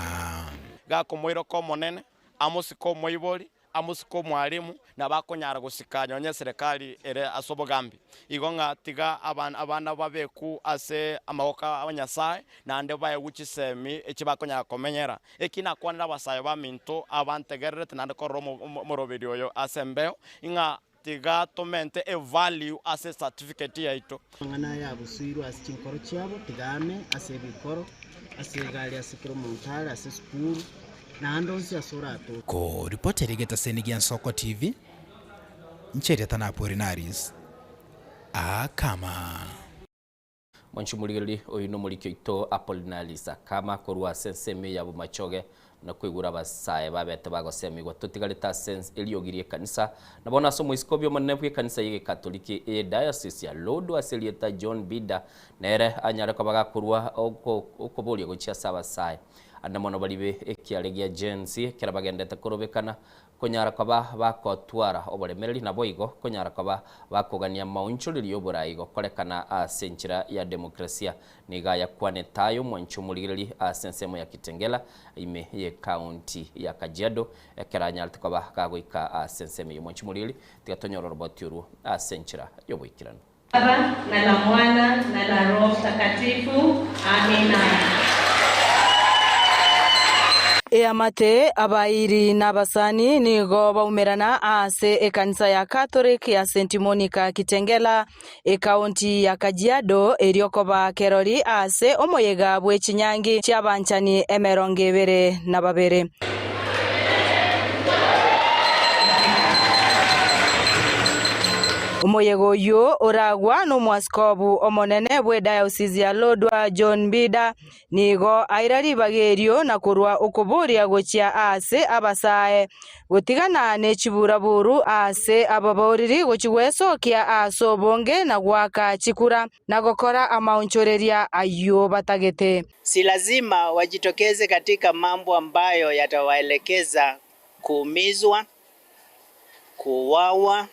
Gakomoiroka Omonene, amosike omoibori, amosike omwalimu, nabo akonyara gosika nonye eserekari ere ase obogambi. Igo ng'a tiga abana babekwu ase amaboko a Nyasae, naende baegwe chisemi echi bakonyara komenyera. Eki nakwanire abasae baminto abantegererete naende korora omoroberi oyo ase embeo, ng'a tiga tomente evalue ase ecertificate yaito. Amang'ana aya abusuirwe ase chinkoro chiabo, tiga ame ase ebikoro, ase egari, ase kera omonto are, ase esukuru, na ande onsi ase oratoke. Koripotera egetaseni gia Nsoko TV, inche erieta na Apolinaris Akama. Mwanche omorigereria, oyio nomoriki oito Apollinaris Akama korwa ase ensemo eye ya Bomachoge, na koigura abasae babete bagosemigwa totigarete ase eriogi ri'ekanisa. Na bono ase omoiskobi omonene bw'ekanisa y'Egekatoliki eye Diocese ya Lourdes ase erieta John Bida nere anyare koba gakorua okoboria gochia ase abasae. Ande mono baribe ekiare gia Gen Z ekero bagendete korobekana konyara koba bagotwara oboremereri naboigo konyara koba bakogania amaonchorerio y'oborai gokorekana ase enchera ya demokrasia. Nigo ayakwanete aya omwanchi omorigereria ase ensemo ya Kitengela ime y'ecounty ya Kajiado ekero anyarete koba gagoika ase ensemo eyio. Omwanchi omorigereria tiga tonyore oroboti orwo ase enchera y'oboikeranu. Baba, na la Mwana, na la Roho Mtakatifu. Amina. Eamate, abairi na abasani nigo baumerana ase ekanisa ya Catholic ya St Monica Kitengela, ekaunti ya Kajiado erio koba kerori ase omoyega bwe chinyangi chi'abanchani emerongo ebere na babere. Omoyega oyio oragwa nomwasikobu omonene bw'edayosisi ya Lodwar John Mbida nigo aira ribaga erio na korwa okoboria gochia aase abasae, gotigana ne chiburaburu aase ababoriri gochia gwesokia aase obonge na goaka chikura, na gokora amaonchoreria ayio batagete. Si lazima wajitokeze katika mambo ambayo yatawaelekeza kuumizwa, kuuawa,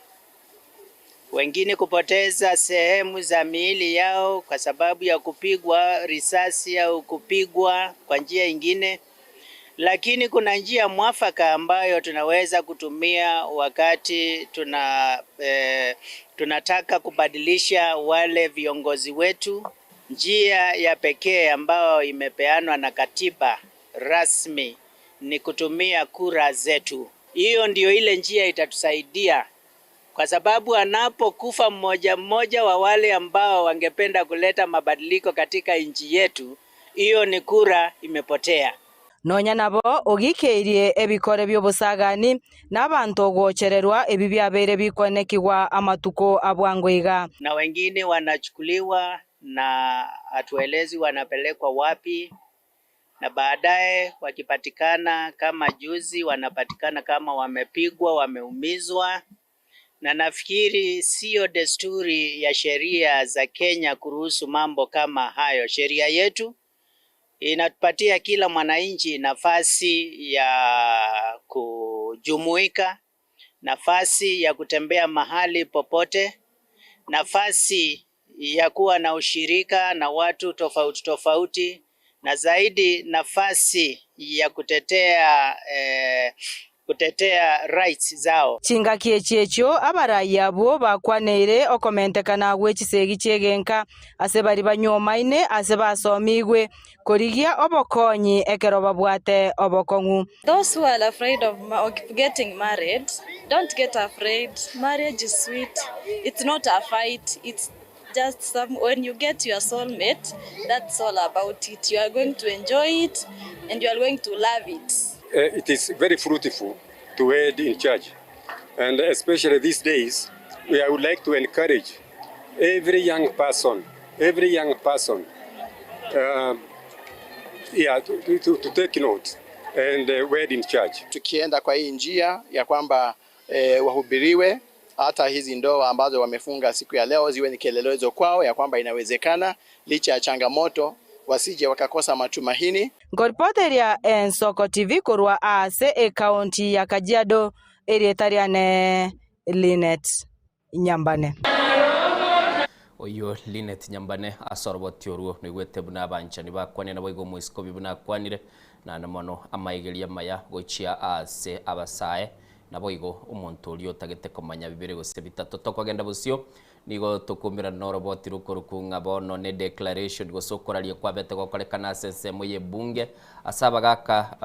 wengine kupoteza sehemu za miili yao kwa sababu ya kupigwa risasi au kupigwa kwa njia ingine. Lakini kuna njia mwafaka ambayo tunaweza kutumia wakati tuna eh, tunataka kubadilisha wale viongozi wetu. Njia ya pekee ambayo imepeanwa na katiba rasmi ni kutumia kura zetu. Hiyo ndiyo ile njia itatusaidia, kwa sababu anapokufa mmoja mmoja wa wale ambao wangependa kuleta mabadiliko katika nchi yetu, hiyo ni kura imepotea. Nonya nabo ogikeirie ebikore bi'obosagani, na abanto gochererwa ebi biabeire bikonekigwa amatuko a bwango iga. Na wengine wanachukuliwa na hatuelezi wanapelekwa wapi, na baadaye wakipatikana kama juzi, wanapatikana kama wamepigwa, wameumizwa. Na nafikiri siyo desturi ya sheria za Kenya kuruhusu mambo kama hayo. Sheria yetu inatupatia kila mwananchi nafasi ya kujumuika, nafasi ya kutembea mahali popote, nafasi ya kuwa na ushirika na watu tofauti tofauti, na zaidi nafasi ya kutetea eh, kutetea rights zao. Chingaki echi echio abarai abwo bakwaneire okomentekana gwe chisegi chi'egenka ase baria banywomaine ase basomigwe korigia obokonyi ekero babwate obokong'u. Those who are afraid of getting married, don't get afraid. Marriage is sweet. It's not a fight. It's just some when you get your soulmate, that's all about it. You are going to enjoy it and you are going to love it. It is very fruitful to wed in church. And especially these days, we I would like to encourage every young person, every young person, yeah, to take note and wed in church. Tukienda kwa hii njia ya kwamba eh, wahubiriwe hata hizi ndoa ambazo wamefunga siku ya leo ziwe ni kielelezo kwao ya kwamba inawezekana licha ya changamoto, wasije wakakosa matumaini. Nkoripoteria Ensoko TV korwa ase ekaunti ya Kajiado, erieta riane Linet Nyambane. Oyio Linet Nyambane ase oroboti orwo noigwete buna abanchani bakwanire naboigo omoisikobi buna akwanire naende mono amaigeria amaya gochia ase abasae naboigo omonto oria otagete komanya bibere gose bitato tokogenda bosio nigo tokomerana na oroboti rokorokwa ng'a bono ne declaration gose okoraria kwabete gokorekana ase ensemo ya ebunge ase abagaka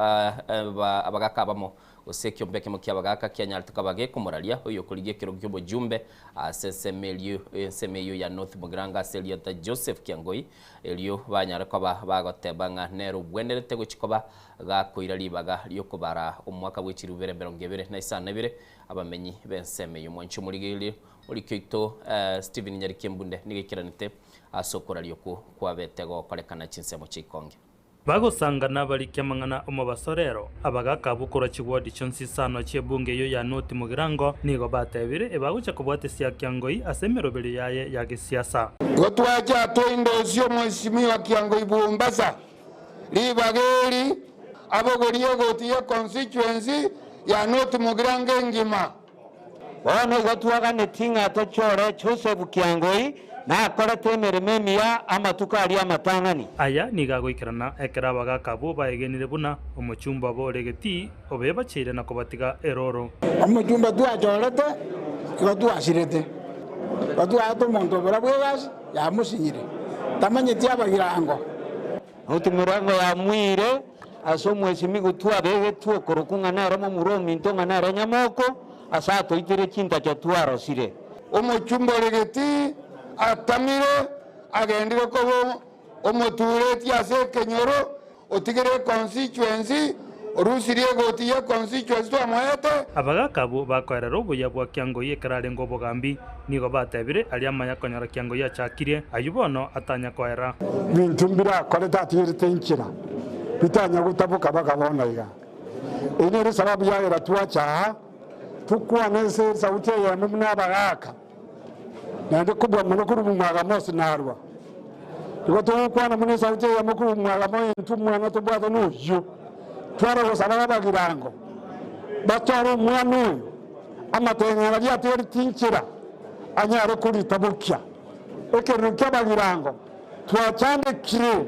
abagaka abamo Gose ekiombe ekemo ki'abagaaka kianyarete koba gekomoraria oyokorigia ekerogo ki'obojumbe ase ensemo erio ensemo eyio ya North Mugirango ase erieta Joseph Kiangoi, erio banyare koba bagoteba ng'a nere obwenerete gochia koba gakoira ribaga ri'okobara omwaka bwe chilifu bibere emerongo ebere na isano na ibere abamenyi b'ensemo eyio. Mwanche omorigererie orikio oito Stephen Nyariki Embunde nigo aikeranete ase okoraria okwo kwabete gokorekana chinsemo chi'Ikonge. Bagosanga nabariki amang'ana 'omobaso rero, abagaaka abwo korwa chigwodi chionsi isano chi'ebunge eyio ya North Mugirango nigo batebire ebagocha kobwata esiakiangoi ase emeroberio yaye ya gesiasa. Igo twacha toindosie omwesimigwa Kiangoi Bwombasa ribaga eri. Abogorie egoti ye constituency ya North Mugirango engima. Bono igo twaganetie ng'a tochore Joseph Kiangoi nakorete emeremo emiya amatuko aria amatang'ani. Aya nigo agoikerana ekero abagaaka abwo baegenire buna omochumba obo ore getii obebacheire na kobatiga eroro. Omochumba twachorete igo twasirete, igo twaete omonto obora bw'egasi yamosinyire, tamanyeti abagirango. Oti Murango yamoire ase omwesimigwa twabegetwe okorokwa ng'a nere momura ominto ng'a nere nyamoko, ase atoitire chintacho twarosire. Omochumba ore getii atamire, agendire koba omotureti ase ekenyoro, otigire econstituency, orusirie egoti ye constituency twamoete. Abagaaka abwo bakoerera obuya bwa Kiangoi ekero arenge obogambi, nigo batebire aria amaya konyora Kiangoi achakirie, ayio bono atanya koera. Binto mbirakorete atigerete enchera, bitanya gotaboka baka bono iga. Eyio nero esababu yagera twacha aa, tokwane ase esauti eyemo buna abagaaka, naende kobua mono korwa omwaga Mose narua. Igo togokwana buna esauti eyemo korwa omwaga moyo intwe omwana tobwate noyio, tware gosaba abagirango batware omwana oyo amateng'era aria atigareti inchera anyare koritabokia ekerero ki'abagirango. Twachandekire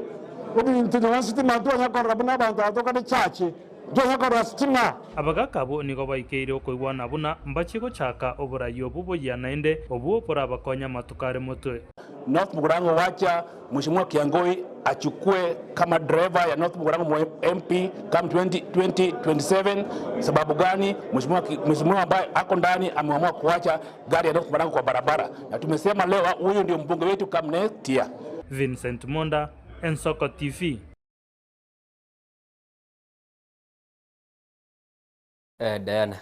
ebinto nonye sitima ntwanya korora buna abanto aba tokare chache. Ntwanya korora sitima. Abagaaka abwo nigo baikeire okoigwana buna mbachie gochaka oborai obwo boyia naende, obwo borabakonye amatuko are motwe. North Mugirango wacha Mheshimiwa Kiangoi achukue kama driver ya North Mugirango MP come 2027 sababu gani? Mheshimiwa Mheshimiwa ambaye ako ndani ameamua kuacha gari ya North Mugirango kwa barabara, na tumesema leo huyu ndio mbunge wetu come next year. Vincent Monda, Ensoko TV. Eh, Diana,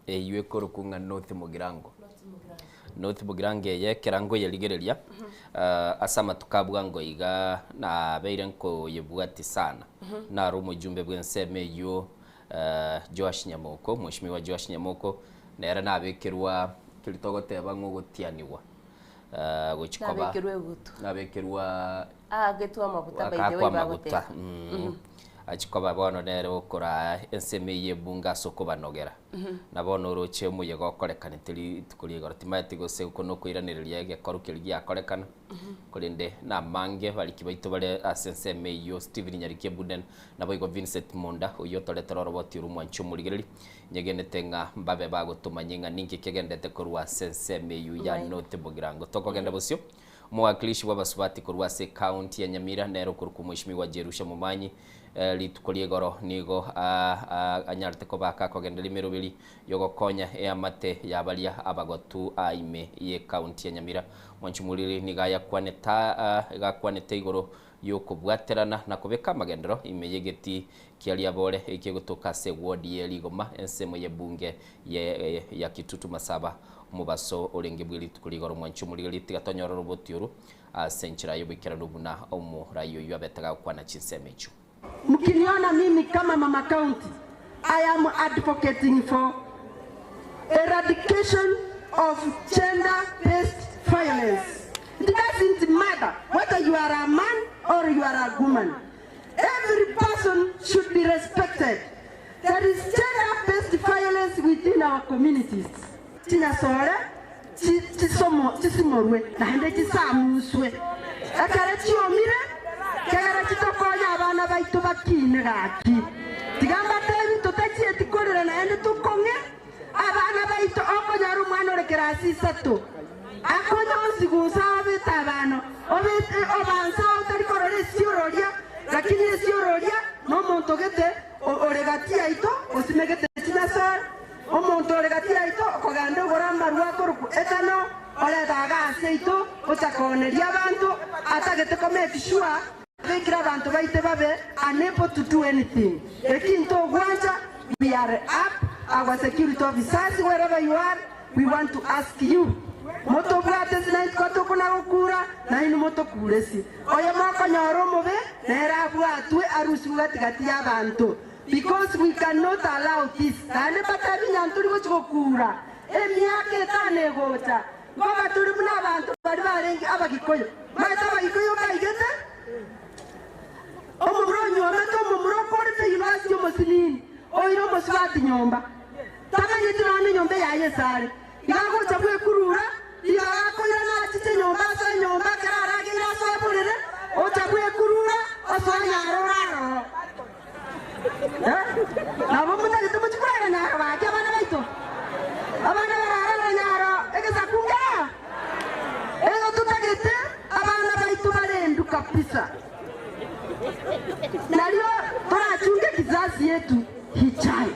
eyio ekorokwa ng'a North Mugirango. North Mugirango eye ekero nkoyerigereria, eh, ase amatuko a bwango iga nabeire nkoyebwati sana. Naro omojumbe bw'ensemo eyio eh, Joash Nyamoko, Mheshimiwa Joash Nyamoko, nere nabekerwa keri togoteba ng'a ogotianigwa eh, gochi koba Nabekerwa egutu. nabekerwa Aagetwe amaguta by the way Akaakwa amaguta bagoteba. Achia koba bono nere okoraa ensemo eyio ebunge ase okobanogera. Na bono oroche omoyega okorekanete rituko ria igoro. Timaeti gose oko nokoiranereria egekoru keria giakorekana, korende namange bariki baito bare ase ensemo eyio, Stephen Nyariki Ebuden, naboigo Vincent Munda, oyio otoretera oroboti orwo mwanche omorigereria. Nyegenete ng'a mbabe bagotomanyia ng'a ninki kegendete korwa ase ensemo eyio ya North Bogirango. Tokogenda bosio. Omowakilishi bw'abasubati korwa ase ekaunti ya Nyamira nere okorokwa Mweshimiwa Jerusha Momanyi rituko ria igoro nigo anyarete koba akakogendereria emeroberi yogokonya eamate ya baria abagotu aa ime y'ekaunti ya Nyamira. Mwanchi Muriri nigo ayakwanete iga akwanete igoro y'okobwaterana na kobeka amagenderero ime y'egetii kia Riabore ekegotoka ase eward ye Rigoma ensemo y'ebunge ya Kitutu Masaba Omobaso orenge bwe rituko rigoro mwanche omorigererie tiga tonyorore obotie oru ase enchera y'oboikeranu buna omorai oyio abete gagokwana chinsemo echio. Mkiniona mimi kama mama county, I am advocating for eradication of gender based violence. It doesn't matter whether you are a man or you are a woman. Every person should be respected. There is gender based violence within our communities. Chinyasore chisimorwe naende chisamuswe. Ekero chiomire, kegere chitokonye abana baito bakiine gaki. Tiga mbateebie totachieti korera naende tokong'e abana baito okonyora omwana ore kerasi isato akonye onsi gonsa obete abana obete obansa otari korora esiororia lakini esiororia nomonto gete ore gati yaito osimegete chinyasore Omonto ore gati yaito okogenda ogore amarwa akorokwa etano, oreta iga ase aito gocha kooneria abanto, atagete ko make sure abekire abanto baito babe unable to do anything. Eki ntogwancha, we are up, our security officers wherever you are, we want to ask you, motobwate ase naintwe ko tokona gokura, nainwe motokuresi. Oyo mokonyora omobe, nere abwatwe arusigwe gati gati y'abanto. Because we cannot allow this, naende mbatebi ng'a ntori gochia gokura emiaka etano egocha, nkoba tore buna abanto baria barenge Abagikuyu. Omanyete Abagikuyu mbaigete omomura onyuomete omomura okorete. eyunivasiti omosinini, oire omosubati nyomba, tamanyeti nonya nenyomba eyaye ase are. Iga agocha bwekurura, ribaga akoirana achiche nyomba asoe nyomba, ekero arageire asoe borere, ocha bwekurura, osoe nyaro orare ororo. Eh, nabo motagete mochie korara nyaro gaki abana baito? Abana bararare nyaro egesaku nkere? Igo totagete abana baito barendwe kabisa, nario torachunge kizazi yetu hichayo.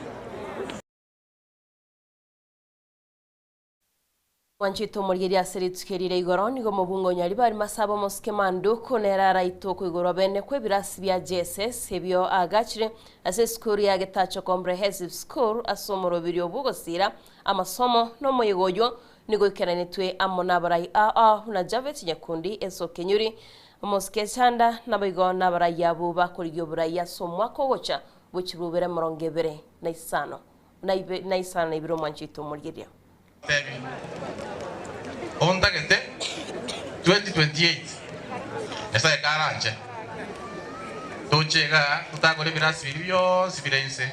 Mwanchete omorigereria ase rituko eri ria igoro, nigo omobunga Nyaribari Masaba omosike Manduku nere araitwe okoigorwa bene kw'ebirasi bia JSS ebio aagachire ase esukuru ya Getacho Comprehensive School ase omoroberio bw'ogosiira amasomo na omoyega oyio nigo oikeranetwe amo nabarai aa buna Japhet Nyakundi, Esau Kenyuri, Omosike Chanda naboigo nabarai abwo bakorigia oborai ase omwaka ogocha bw'echirubere emerongo ebere na isano na isano na ibere omwanchete omorigereria. Tebi, Ontagete 2028 Nyasae karanche toche igaa totagore ebirasi biria bionsi bire inse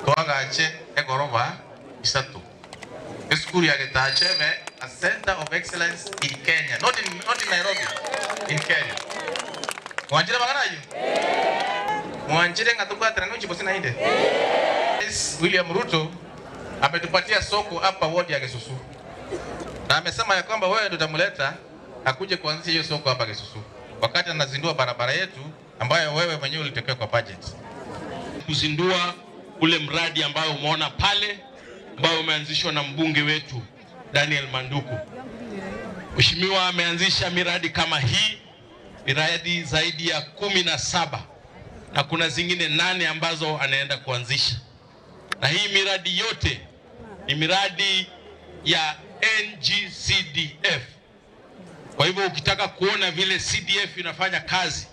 toagache egoroba isato esukuru ya Getacha ebe a center of excellence in Kenya not in, not in Nairobi in Kenya. Mwanchire amang'ana ayio? Mwanchire ng'a tobwaterane gochia bosio naende? Rais William Ruto Ametupatia soko hapa ward ya Gesusu na amesema ya kwamba wewe ndio utamleta akuje kuanzisha hiyo soko hapa Gesusu wakati anazindua barabara yetu ambayo wewe mwenyewe ulitokea kwa budget. Kuzindua ule mradi ambao umeona pale ambao umeanzishwa na mbunge wetu Daniel Manduku. Mheshimiwa ameanzisha miradi kama hii, miradi zaidi ya 17 na kuna zingine 8 ambazo anaenda kuanzisha na hii miradi yote ni miradi ya NGCDF. Kwa hivyo ukitaka kuona vile CDF inafanya kazi,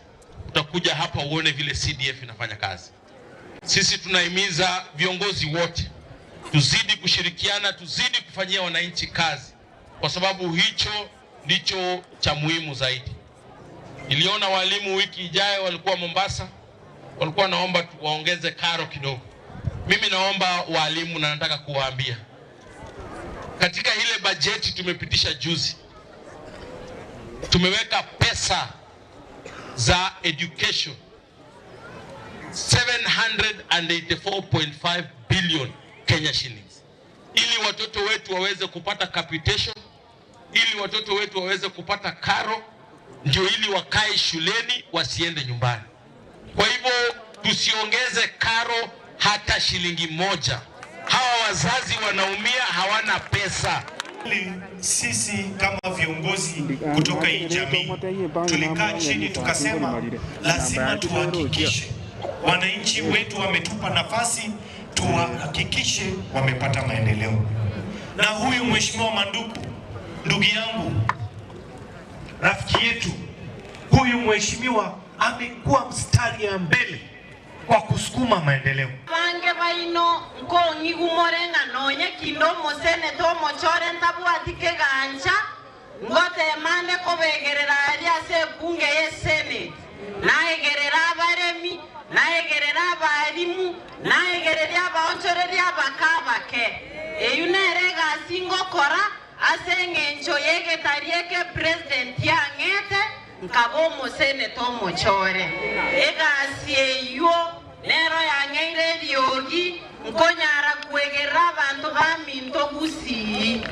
utakuja hapa uone vile CDF inafanya kazi. Sisi tunahimiza viongozi wote tuzidi kushirikiana, tuzidi kufanyia wananchi kazi, kwa sababu hicho ndicho cha muhimu zaidi. Niliona walimu wiki ijayo walikuwa Mombasa, walikuwa naomba waongeze karo kidogo. Mimi naomba walimu na nataka kuwaambia katika ile bajeti tumepitisha juzi, tumeweka pesa za education 784.5 billion Kenya shillings ili watoto wetu waweze kupata capitation, ili watoto wetu waweze kupata karo, ndio ili wakae shuleni wasiende nyumbani. Kwa hivyo tusiongeze karo hata shilingi moja. Hawa wazazi wanaumia, hawana pesa. Sisi kama viongozi kutoka hii jamii tulikaa chini tukasema, lazima tuhakikishe wananchi wetu wametupa nafasi, tuhakikishe wamepata maendeleo. Na huyu Mheshimiwa Manduku, ndugu yangu, rafiki yetu, huyu mheshimiwa amekuwa mstari ya mbele kwa kusukuma maendeleo. Abange baino nkong'igumore ng'a nonye kinde omoseneta omochore ntabwati kegancha, ngotemande kobegerera aria ase ebunge y'esenate, naegerera abaremi, naegerera abarimu, naegereria abaonchoreria abake abake. Eyio nere egasi ngokora ase eng'encho y'egetari eke president yang'ete, Nkaba omoseneta omochore. Egasi eyio nero yang'eire eriogi, nkonyara kwegerera abanto baminto gusii.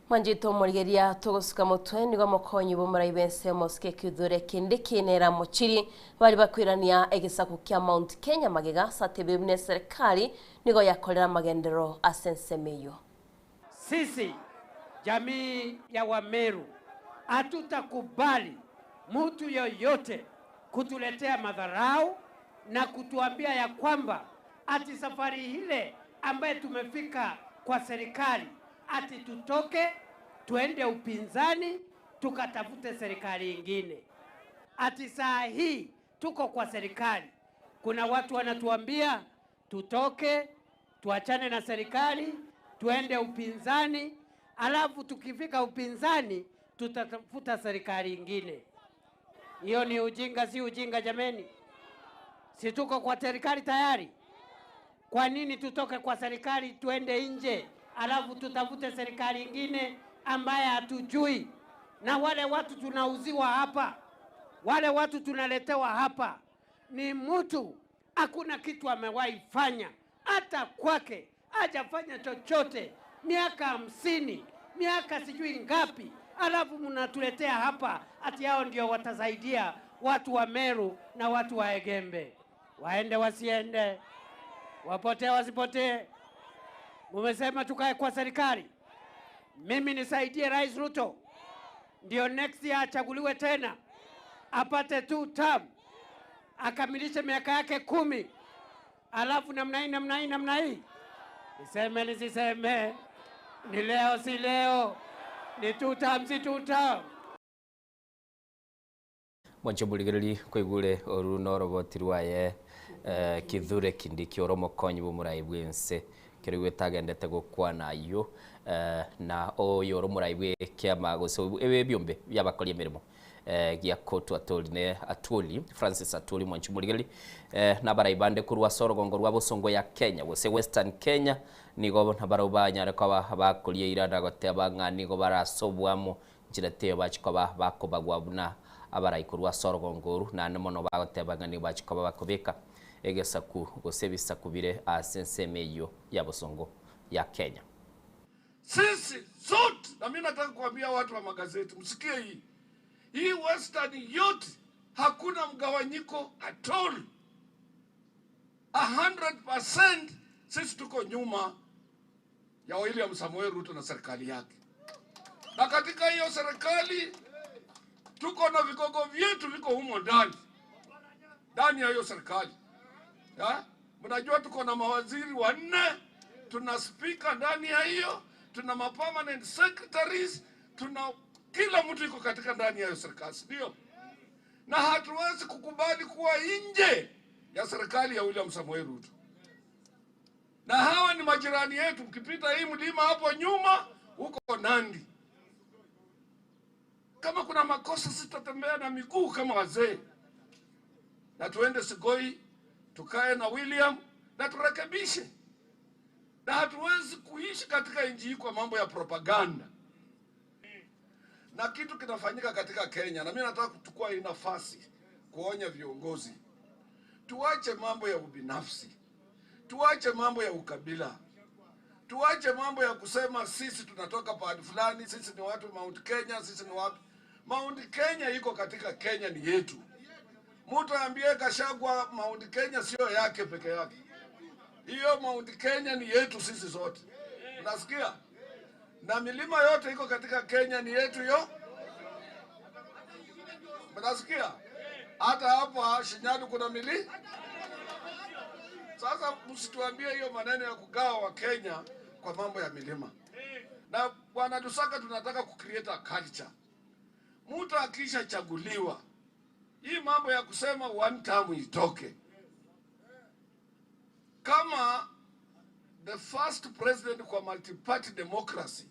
Mwanchete omorigereria togosuka motwe nigo omokonyi bw'omorai bw'ensemo Oscar Kithure Kindiki nere amochiri baria bakoirania egesaku kia Mount Kenya magega ase atebire buna eserekari nigo yakorire amagenderero ase ensemo eyio. Sisi jamii ya Wameru hatutakubali mtu yoyote kutuletea madharau na kutuambia ya kwamba ati safari ile ambaye tumefika kwa serikali ati tutoke tuende upinzani tukatafute serikali ingine. Ati saa hii tuko kwa serikali, kuna watu wanatuambia tutoke tuachane na serikali tuende upinzani, alafu tukifika upinzani tutatafuta serikali ingine. Hiyo ni ujinga, si ujinga jameni? Si tuko kwa serikali tayari? Kwa nini tutoke kwa serikali tuende nje, alafu tutafute serikali ingine ambaye hatujui? Na wale watu tunauziwa hapa, wale watu tunaletewa hapa ni mtu hakuna kitu amewahi fanya, hata kwake hajafanya chochote, miaka 50, miaka sijui ngapi, alafu mnatuletea hapa ati hao ndio watasaidia watu wa Meru na watu wa Egembe. Waende wasiende, wapotee wasipotee? Mumesema tukae kwa serikali, mimi nisaidie Rais Ruto ndio next year achaguliwe tena apate two term akamilishe miaka yake 10, alafu namna hii namna hii namna hii, niseme nisiseme, ni leo si leo, ni two term si two term. Mwancho murigereri kwaigure oru no roboti rwaye Kithure Kindiki oro mokonyi bwa bwense kero gwetagendete gokwana ayo na oyo oro morai bwe kiama gose ebe byombe byabakoria emirimo gia kotu atoli ne Atwoli Francis Atwoli mwancho murigereri nabarai bande korwa sorogongo rwa bosongo ya Kenya gose Western Kenya nigo nabarau banyare koba bakoria irana goteba ng'a nigo barasobwamo nchira teyo bachikoba bakobagwa buna abarai korwa sorogongo nane mono bagoteba ng'a nigo bachikoba bakobeka egesaku gose ebisaku bire ase ensemo eyo ya bosongo ya Kenya. Sisi zote, na mimi nataka kuambia watu wa magazeti msikie hii hii Western yote hakuna mgawanyiko at all. 100% sisi tuko nyuma ya William Samoei Ruto na serikali yake, na katika hiyo serikali tuko na vigogo vyetu viko humo ndani ndani ya hiyo serikali ya? Mnajua tuko na mawaziri 4, tuna spika ndani ya hiyo, tuna ma permanent secretaries, tuna kila mtu iko katika ndani ya hiyo serikali, ndio? Na hatuwezi kukubali kuwa nje ya serikali ya William Samoei Ruto. Na hawa ni majirani yetu, ukipita hii mlima hapo nyuma huko Nandi. Kama kuna makosa sitatembea na miguu kama wazee, na tuende Sigoi tukae na William na turekebishe. Na hatuwezi kuishi katika nchi hii kwa mambo ya propaganda. Na kitu kinafanyika katika Kenya, na mimi nataka kuchukua hii nafasi kuonya viongozi, tuache mambo ya ubinafsi, tuache mambo ya ukabila, tuache mambo ya kusema sisi tunatoka pahali fulani, sisi ni watu Mount Kenya, sisi ni wapi. Mount Kenya iko katika Kenya, ni yetu. Mtu aambie Gachagua Mount Kenya sio yake peke yake. Hiyo Mount Kenya ni yetu sisi zote. Unasikia? Na milima yote iko katika Kenya ni yetu yo. Mnasikia? Hata hapa Shinyalu kuna mili. Sasa msituambie hiyo maneno ya kugawa wa Kenya kwa mambo ya milima. Na Bwana Lusaka, tunataka kucreate a culture. Mtu akishachaguliwa, hii mambo ya kusema one term itoke. Kama the first president kwa multi-party democracy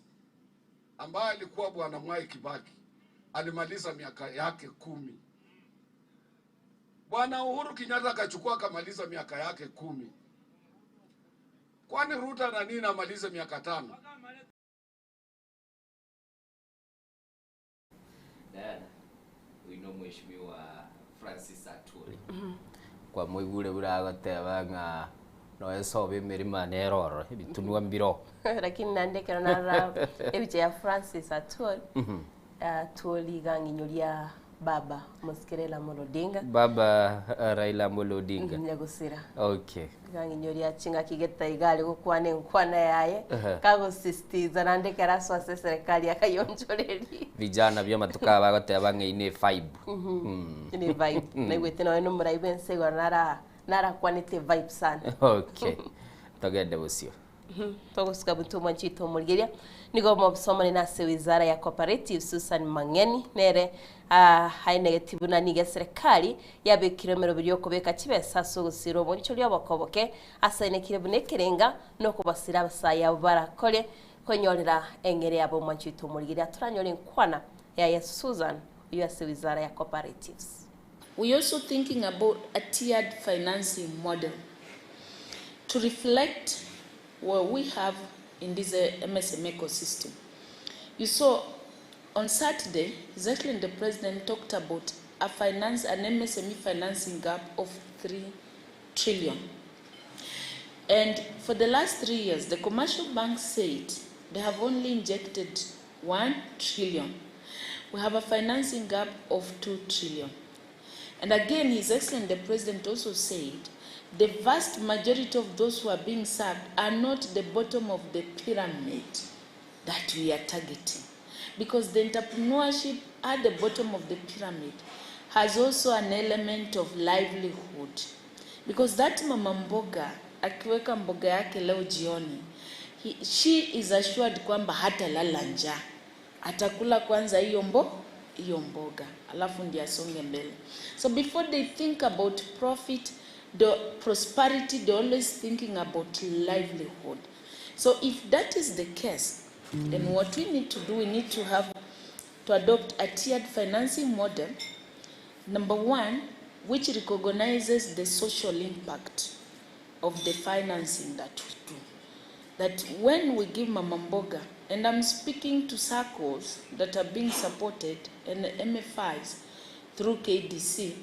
ambaye alikuwa Bwana Mwai Kibaki alimaliza miaka yake 10. Bwana Uhuru Kenyatta akachukua akamaliza miaka yake 10. Kwani Ruto na nini amalize miaka 5? Diana, huyu no mheshimiwa Francis Atwoli. Kwa mwigure buragoteba ng'a no esobe emirima neroro ebitunwa mbiro. Lakini nandekero nara ebicha ya Francis Atwoli. Atwoli gang'inyuria baba Musikirela Amolo Odinga. Baba Raila Amolo Odinga. Nyagusira. Okay. Gang'inyuria chinga kigeta igari gukwana enkwana yaye. Kagosisitiza nandekera ase serikali akayonchoreri. Vijana bia matuka bagoteba ng'a ine vibe. Ni vibe. Naigwete nawe no muraibe ensego nara narakwanete vibe sana. Okay. Togende bucio. Togosuka butumwa nchito murigeria nigo mobisomani nase wizara ya cooperative Susan Mangeni nere hainegeti bunani ge serikali yabikire merobiri okobeka chibesa sugusira obonchori obokoboke asainekire bunekerenga no kubasira abasaya barakore kwenyorera engere yabo mwanchito murigeria turanyore nkwana ya Susan yase wizara ya cooperatives. We also thinking about a tiered financing model to reflect what we have in this MSM ecosystem. You saw on Saturday, His Excellency the President talked about a finance, an MSME financing gap of 3 trillion. And for the last 3 years, the commercial bank said they have only injected 1 trillion. We have a financing gap of 2 trillion. And again, His Excellency the President also said the vast majority of those who are being served are not the bottom of the pyramid that we are targeting. Because the entrepreneurship at the bottom of the pyramid has also an element of livelihood. Because that mama mboga akiweka mboga yake leo jioni, she is assured kwamba hatalala njaa. Atakula kwanza hiyo hiyo mboga, alafu ndiye asonge mbele. So before they think about profit, the prosperity, they're always thinking about livelihood. So if that is the case, then what we need to do, we need to have to adopt a tiered financing model. Number one, which recognizes the social impact of the financing that we do. That when we give Mama Mboga, and I'm speaking to circles that are being supported and MFIs through KDC,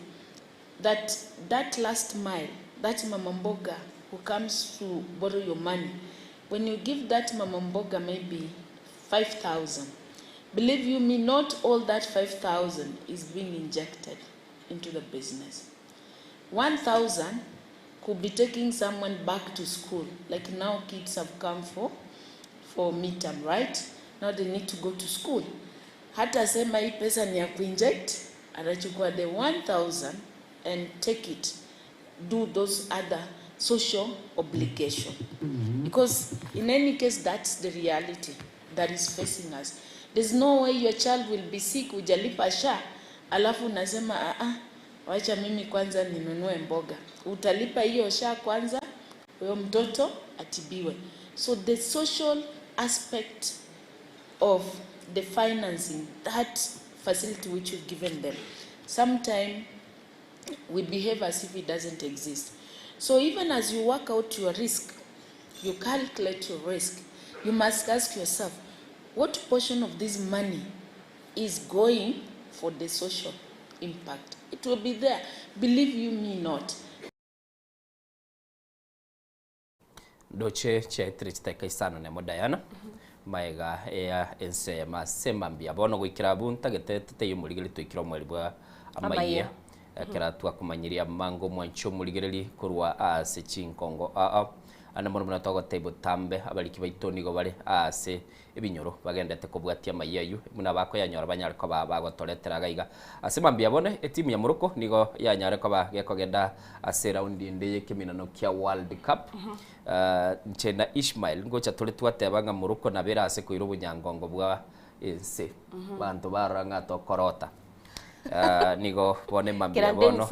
that last mile, that Mama Mboga who comes to borrow your money, when you give that Mama Mboga maybe 5,000, believe you me, not all that 5,000 is being injected into the business. 1,000 could be taking someone back to school. Like now kids have come for midterm, right? Now they need to go to school. Hata sema hii pesa ni ya kuinject, atachukua the 1,000 and take it, do those other social obligation. Because in any case, that's the reality that is facing us. There's no way your child will be sick, hujalipa SHA, alafu unasema, wacha mimi kwanza ninunue mboga. Utalipa hiyo SHA kwanza, huyo mtoto atibiwe. So the social aspect of the financing, that facility which you've given them, sometimes we behave as if it doesn't exist. So even as you work out your risk, you calculate your risk, you must ask yourself, what portion of this money is going for the social impact? It will be there. Believe you me not. Ndoche chiaetire chiteka isano nemo Diana maega ya ense masema mbia bono gwikira bu ntagete teyo murigeri twikira omweri bwa amaiya ekera twakumanyiria mango mwancho murigereri kurwa ase chinkongo a ana mono mono togotebo tambe abariki baito nigo bare ase ebinyoro bagendete kobwatia amaiya ayu muna bakoyanyora banyare koba bagotoretera gaiga ase mambia bone etimu ya Morocco nigo yanyare koba gekogenda ase raundi ende yekeminano kia World Cup. Nchena Ishmael ngocha tore twateba nga Morocco nabera ase koira obonyangongo bwa ense bantu baranga tokorota. Nigo bone mambia bono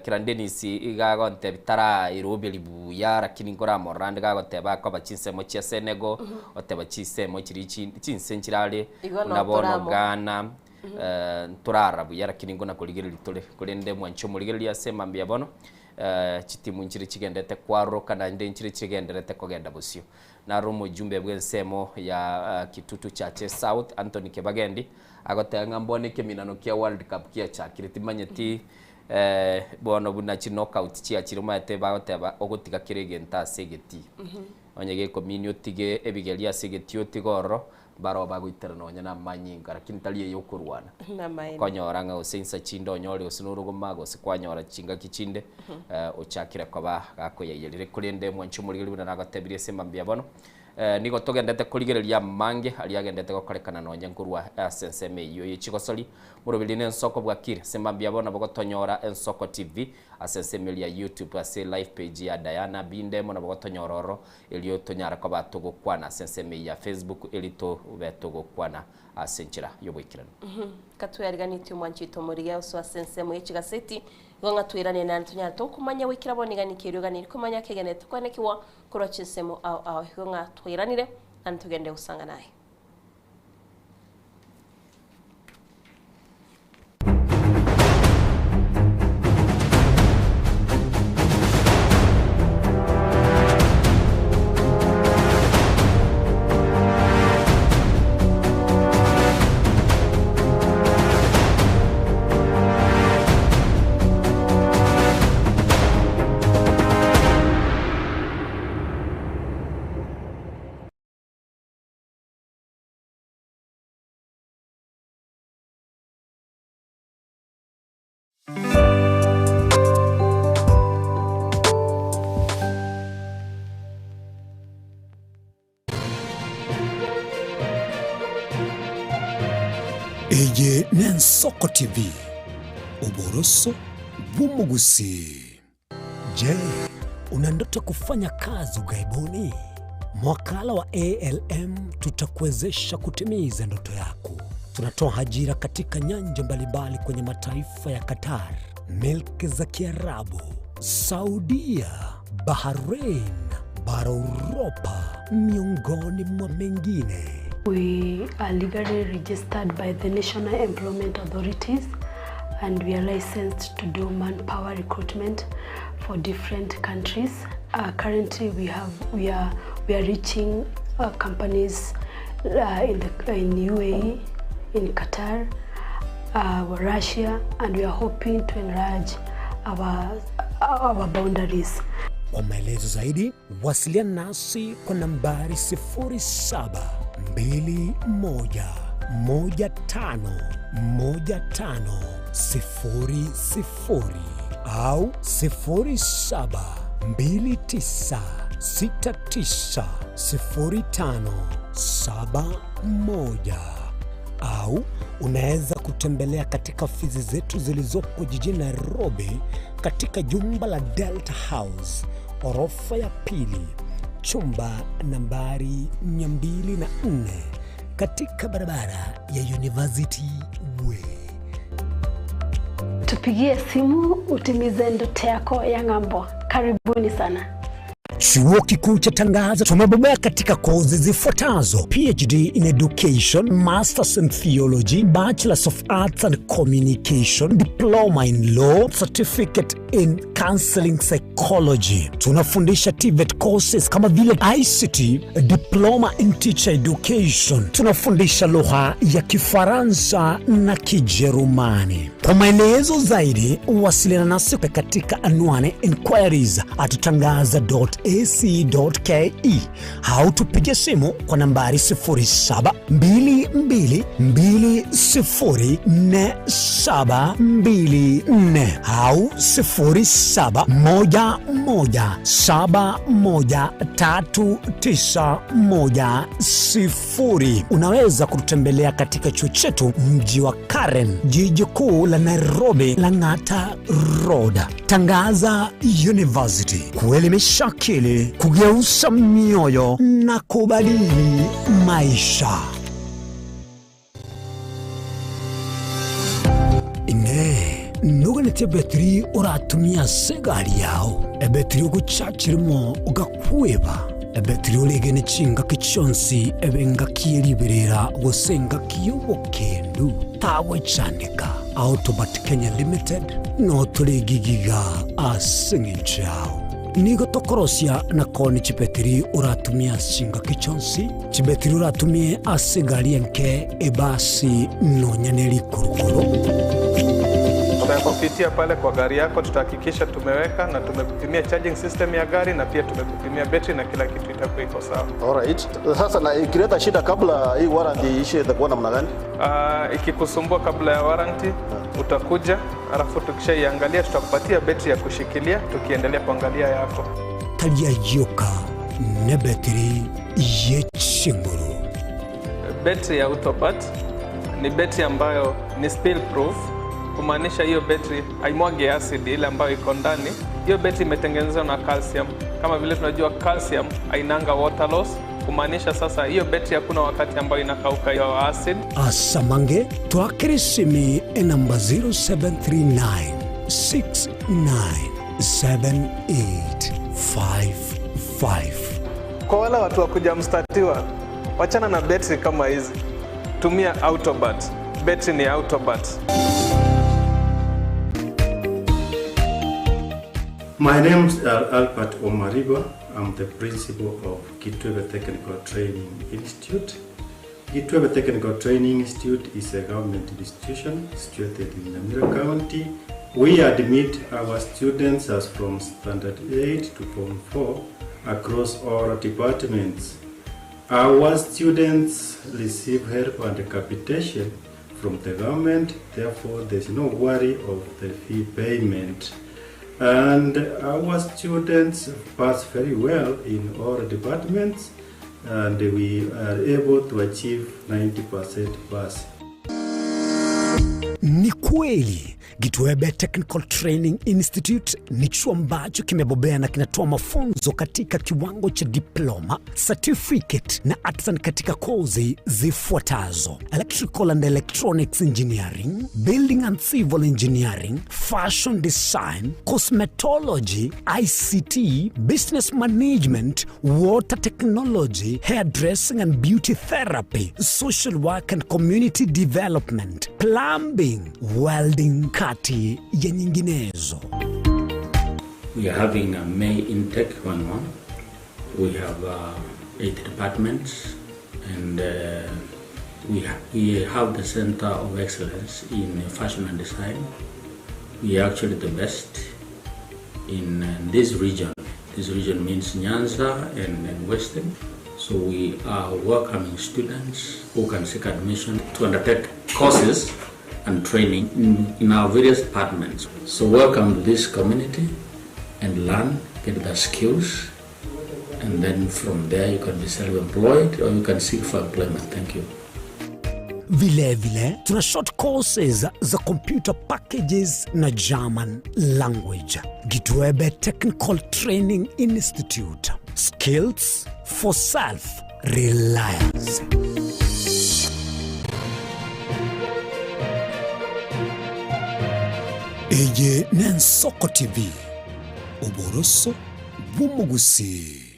Kira Dennis igagonte bitara irobeli buya lakini ngora morande gagoteba ko bachinsemo chia Senegal oteba chisemo chiri chinse nchirale na bono Ghana nturara buya lakini ngona kuligereri tore kurende mwancho muligereri ase mambia bono chitimu nchiri chigendete kwaroka na nde nchiri chigenderete kogenda busio na rumo jumbe bwensemo ya Kitutu Chache South Anthony Kebagendi agotega mbone keminano kia World Cup kia chakire timanyeti bono buna chi knockout chia chiro maete bagoteba ogotiga kirege ntase geti onye gekomini otige ebigeria ase geti otigoro baro bagoitera nonya na manyinga lakini tali yokurwana konyora nga osensa chindo onyore osinurugoma gose kwanyora chinga kichinde ochakire koba gakoyayerire kurende mwancho murigeri buna nagatebirie semba mbia bono nigo togendete kurigereria mange ari agendete gokorekana nonya nkurwa SSM iyo yechigosori murubiri ne nsoko bwakire semba mbia bono bogotonyora ensoko TV SSM ya YouTube ase live page ya Diana Bindemo na bogotonyororo elio tonyara koba togokwana SSM ya Facebook elito betogokwana asenchira yoboikirano katuyariganitye mwanchito muriga oso SSM yechigaseti gonga twirane na tunyara tokumanya wikira bonigani kirugani kumanya kegene tukwanekiwa kurochisemo au au gonga twiranire na tugende usanga naye. Eye n'Ensoko TV, oboroso bw'omogusii. Je, una ndoto kufanya kazi ughaibuni? Mwakala wa ALM tutakuwezesha kutimiza ndoto yako. Tunatoa ajira katika nyanja mbalimbali kwenye mataifa ya Qatar, milki za Kiarabu, Saudia, Bahrain, bara Uropa, miongoni mwa mengine. We are legally registered by the National Employment Authorities and we are licensed to do manpower recruitment for different countries. Currently we have we are we are reaching companies in the in UAE, in Qatar, Russia, and we are hoping to enlarge our our boundaries. Kwa maelezo zaidi wasiliana nasi kwa nambari 0721151500 au 0729690571 au unaweza kutembelea katika ofisi zetu zilizopo jijini Nairobi katika jumba la Delta House orofa ya pili chumba nambari 204 katika barabara ya University Way. Tupigie simu utimize ndoto yako ya ng'ambo. Karibuni sana. Chuo Kikuu cha Tangaza tumebobea katika kozi zifuatazo: PhD in Education, Masters in Theology, Bachelors of Arts and Communication, Diploma in Law, Certificate in Counseling Psychology. Tunafundisha TVET courses kama vile ICT, Diploma in Teacher Education. Tunafundisha lugha ya Kifaransa na Kijerumani. Kwa maelezo zaidi, wasiliana nasi katika anwani inquiries at tangaza.ac.ke au tupige simu kwa nambari 0722204724 au 0711713910. Unaweza kututembelea katika chuo chetu mji wa Karen, jiji kuu la Nairobi, Lang'ata Road. Tangaza University, kuelimisha akili, kugeuza mioyo na kubadili maisha. Ine nuganĩtie betiri ũratumia ase egari yao ebetiri ogochachirimo ogakweba ebetiri oregene chingaki chionsi ebe engaki eriberera gose engaki ya obokendu tagwechandeka Autobat Kenya Limited no tũrĩgigiga ase ng'encho yao nigo tokorosia na koni chibetiri ũratumia chingaki chionsi chibetiri ũratumie ase egari enke ebasi nonya na erikorokoro. Tutakupitia pale kwa gari yako, tutahakikisha tumeweka na tumekupimia charging system ya gari na pia tumekupimia betri na kila kitu itakuwa iko sawa. Alright. Sasa na ikileta shida kabla hii warranty iishe itakuwa namna gani? Ikikusumbua kabla ya warranty utakuja, alafu tukishaiangalia tutakupatia betri ya kushikilia tukiendelea kuangalia yako. Taria yoka ne betiri yechinguru. Betri ya Autobat ni betri ambayo ni spill proof, kumaanisha hiyo betri haimwagi acid ile ambayo iko ndani. Hiyo betri imetengenezwa na calcium. Kama vile tunajua calcium hainanga water loss, kumaanisha sasa hiyo betri hakuna wakati ambayo inakauka hiyo acid. Asamange twakirisimi enamba 0739 697855. Kwa wale watu wa kuja mstatiwa, wachana na betri kama hizi, tumia Autobat. Betri ni Autobat. My name is Albert Omariba. I'm the principal of Kitwebe Technical Training Institute. Kitwebe Technical Training Institute is a government institution situated in Nyamira County. We admit our students as from Standard 8 to Form 4 across all departments. Our students receive help and capitation from the government, therefore there's no worry of the fee payment. And our students pass very well in all departments and we are able to achieve 90% pass. Ni kweli Gitwebe Technical Training Institute ni chuo ambacho kimebobea na kinatoa mafunzo katika kiwango cha diploma, certificate na artisan katika kozi zifuatazo: Electrical and Electronics Engineering, Building and Civil Engineering, Fashion Design, Cosmetology, ICT, Business Management, Water Technology, Hairdressing and Beauty Therapy, Social Work and Community Development, Plumbing, Welding kati ya nyinginezo. We are having a May intake going on. We have eight departments and we, ha we have the Center of Excellence in Fashion and Design. We are actually the best in this region. This region means Nyanza and, and Western. So we are welcoming students who can seek admission to undertake courses and training in, in our various departments. So welcome to this community and learn, get the skills, and then from there you can be self-employed or you can seek for employment. Thank you. Vilevile tuna short courses za computer packages na German language. Gitwebe Technical Training Institute. Skills for self reliance. Eye n'Ensoko TV, oboroso bw'omogusii.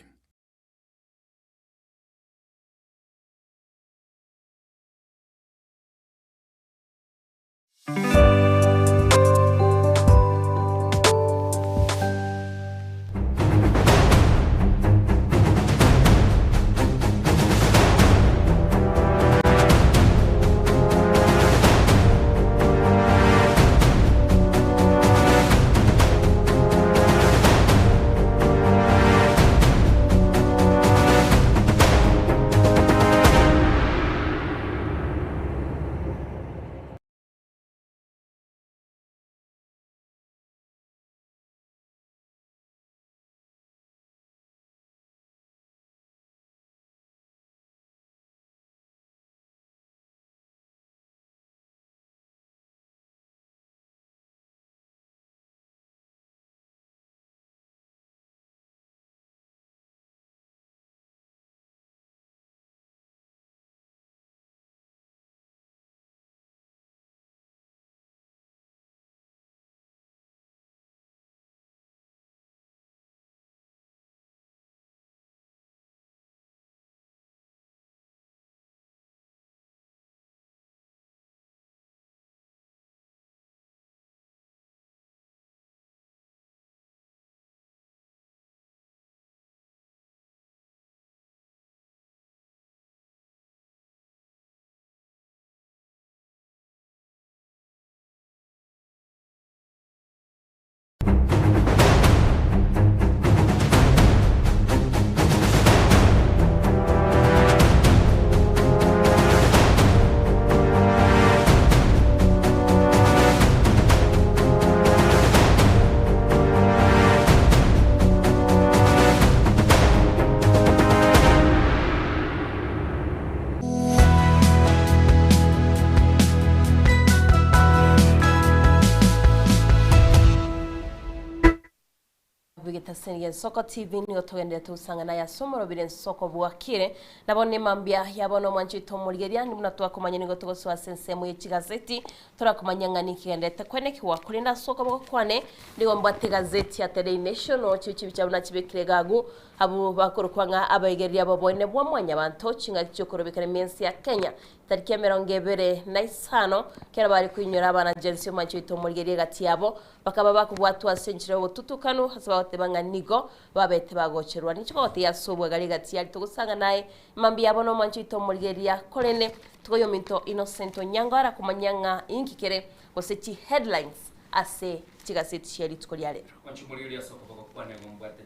Bw'egetaseni Ensoko TV nigo togenderete gosang'ana ase omorobire Ensoko bwakire nabo nemambia yabo omwanchete omorigeria buna twakomanya nigo togosoa ase ensemo ye chigazeti torakomanya ng'a nikigenderete kwenekiwa korende ase okoboko kwane nigo mbwate egazeti ya Daily Nation ochichi bicha buna chibekire gagu abo bakorokwa ng'a abaigereria boboene bwa mwanyabanto ching'aki chiokorobekana emiensi ya Kenya tariki ya 25 kera bari kwinyora abana jensi omwanchete omorigeria egati yabo bakaba bakobwatwa ase enchera obotutukanu ase bagoteba ng'a nigo babete bagocherwa nicho kogoteya ase obwegari egati yari togosanga naye mambi yabo nomwanchete omorigeria korende tukoyominto Innocent Onyango arakomanya ng'a inki kere gose chi headlines ase chigaseti chia rituko ria rero. Mwancho omorigeria ase okoboko kwane gombwate.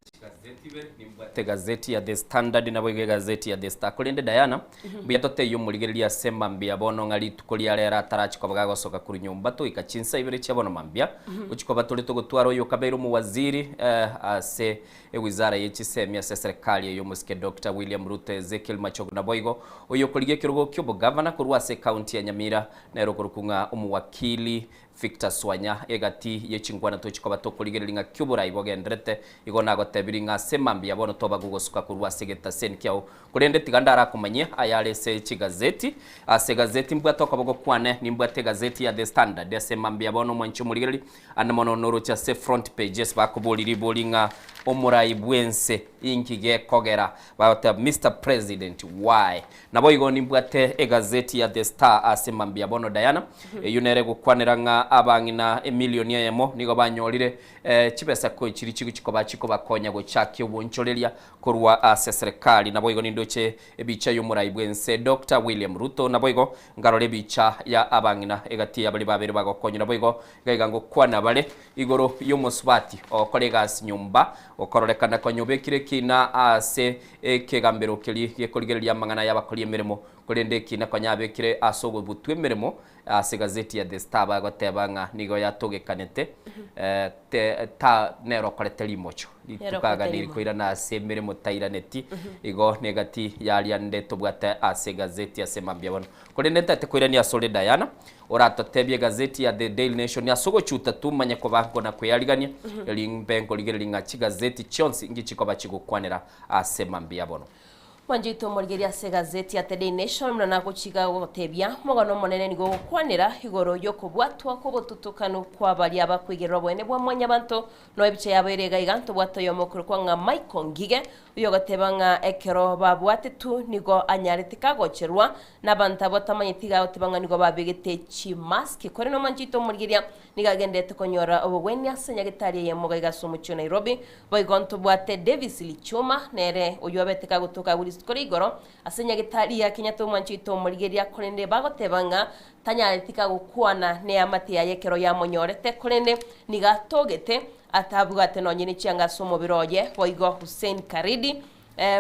Nimbwate egazeti ya The Standard naboigo egazeti ya The Star. Korende Diana, mbuya totebie omorigereria ase mambia bono ng'a rituko ria rero atarachi koba gagosoka korwa nyomba toika chinsa ibere chia bono mambia, gochia koba tore togotwara oyo okabeire omowaziri ase ewizara ye chisemi ase eserekari eye omosike Doctor William Ruto Ezekiel Machogu naboigo oyo okorigia ekerogo ki'obogavana korwa ase ecounty ya Nyamira nere okorokwa ng'a omowakili Victor Swanya, egati ye chinkwana tochi koba tokorigereria ng'aki oborai bogenderete, igo nagotebirie ng'a ase mambia bono toba gogosuka korwa ase egetaseni kiao, korende tiga ndarakomanyie ayare ase chigazeti. Ase egazeti mbwate okoboko kwane, nimbwate egazeti ya The Standard ase mambia bono omwanchi omorigereria, ande mono noroche ase front page ase bakoboria ribori ng'a omorai bwense inki gekogera bagoteba Mister President why? Naboigo nimbwate egazeti ya The Star ase mambia bono Diana, eyio nere egokwanera ng'a abang'ina emilioni eyemo nigo banyorire chibesa chiria chikoba chikobakonya gochakia obonchoreria korwa ase serikali. Naboigo nindoche ebicha y'omorai bw'ense Doctor William Ruto, naboigo nkarora ebicha ya abang'ina egati ya baria babere bagokonywa. Naboigo gaiga ngokwana bare igoro y'omosubati ogokora egasi nyomba okororekana konya obekire ekina ase Ekegambero keria gekorigereria amang'ana y'abakori emeremo, korende ekina konya abekire ase ogobutwa emeremo ase egazeti ya The Star bagoteba ng'a nigo yatogekanete te ta nere okorete rimocho rituko aganiri koirana ase emeremo tairaneti igo negati yaria nde tobwate ase egazeti ase mambia bono. Korende ntagete koirania asore Diana Oratotebie egazeti ya The Daily Nation ase ogochuta tumanye koba nkona kweyarigania, erio imbe nkorigereria ng'a chigazeti chionsi inki chikoba chigokwanera ase mambia bono. Mwanchoito omorigereria ase egazeti ya The Daily Nation buna nagochiga gogotebia, omogano omonene nigo ogokwanera igoro y'okobwatwa kw'obotutukanu kwa baria abakwegerera oboene bwa mwanyabanto Nonya ebicha yabo ere iga iga, ntobwate oyomo okorokwa ng'a Michael Ngige, oyogoteba ng'a ekero babwatetwe nigo anyarete kagocherwa nabanto abwo atamanyeti iga agoteba ng'a nigo babegete chimask. Korende omwanchete omorigeria nigo agenderete konyora obogwenia ase nyagetari eyemo iga iga ase omochie o Nairobi. Boigo ntobwate Davis Lichuma nere oyio abete kagotoka agwo rituko ria igoro ase nyagetari ya Kenyatta omwanchete omorigeria korende bagoteba ng'a Tanyareti kagokwana neamate yaye ekero yamonyorete, korende nigo atogete atabwate nonye ne chianga ase omobere oye. Boigo Hussein Karidi,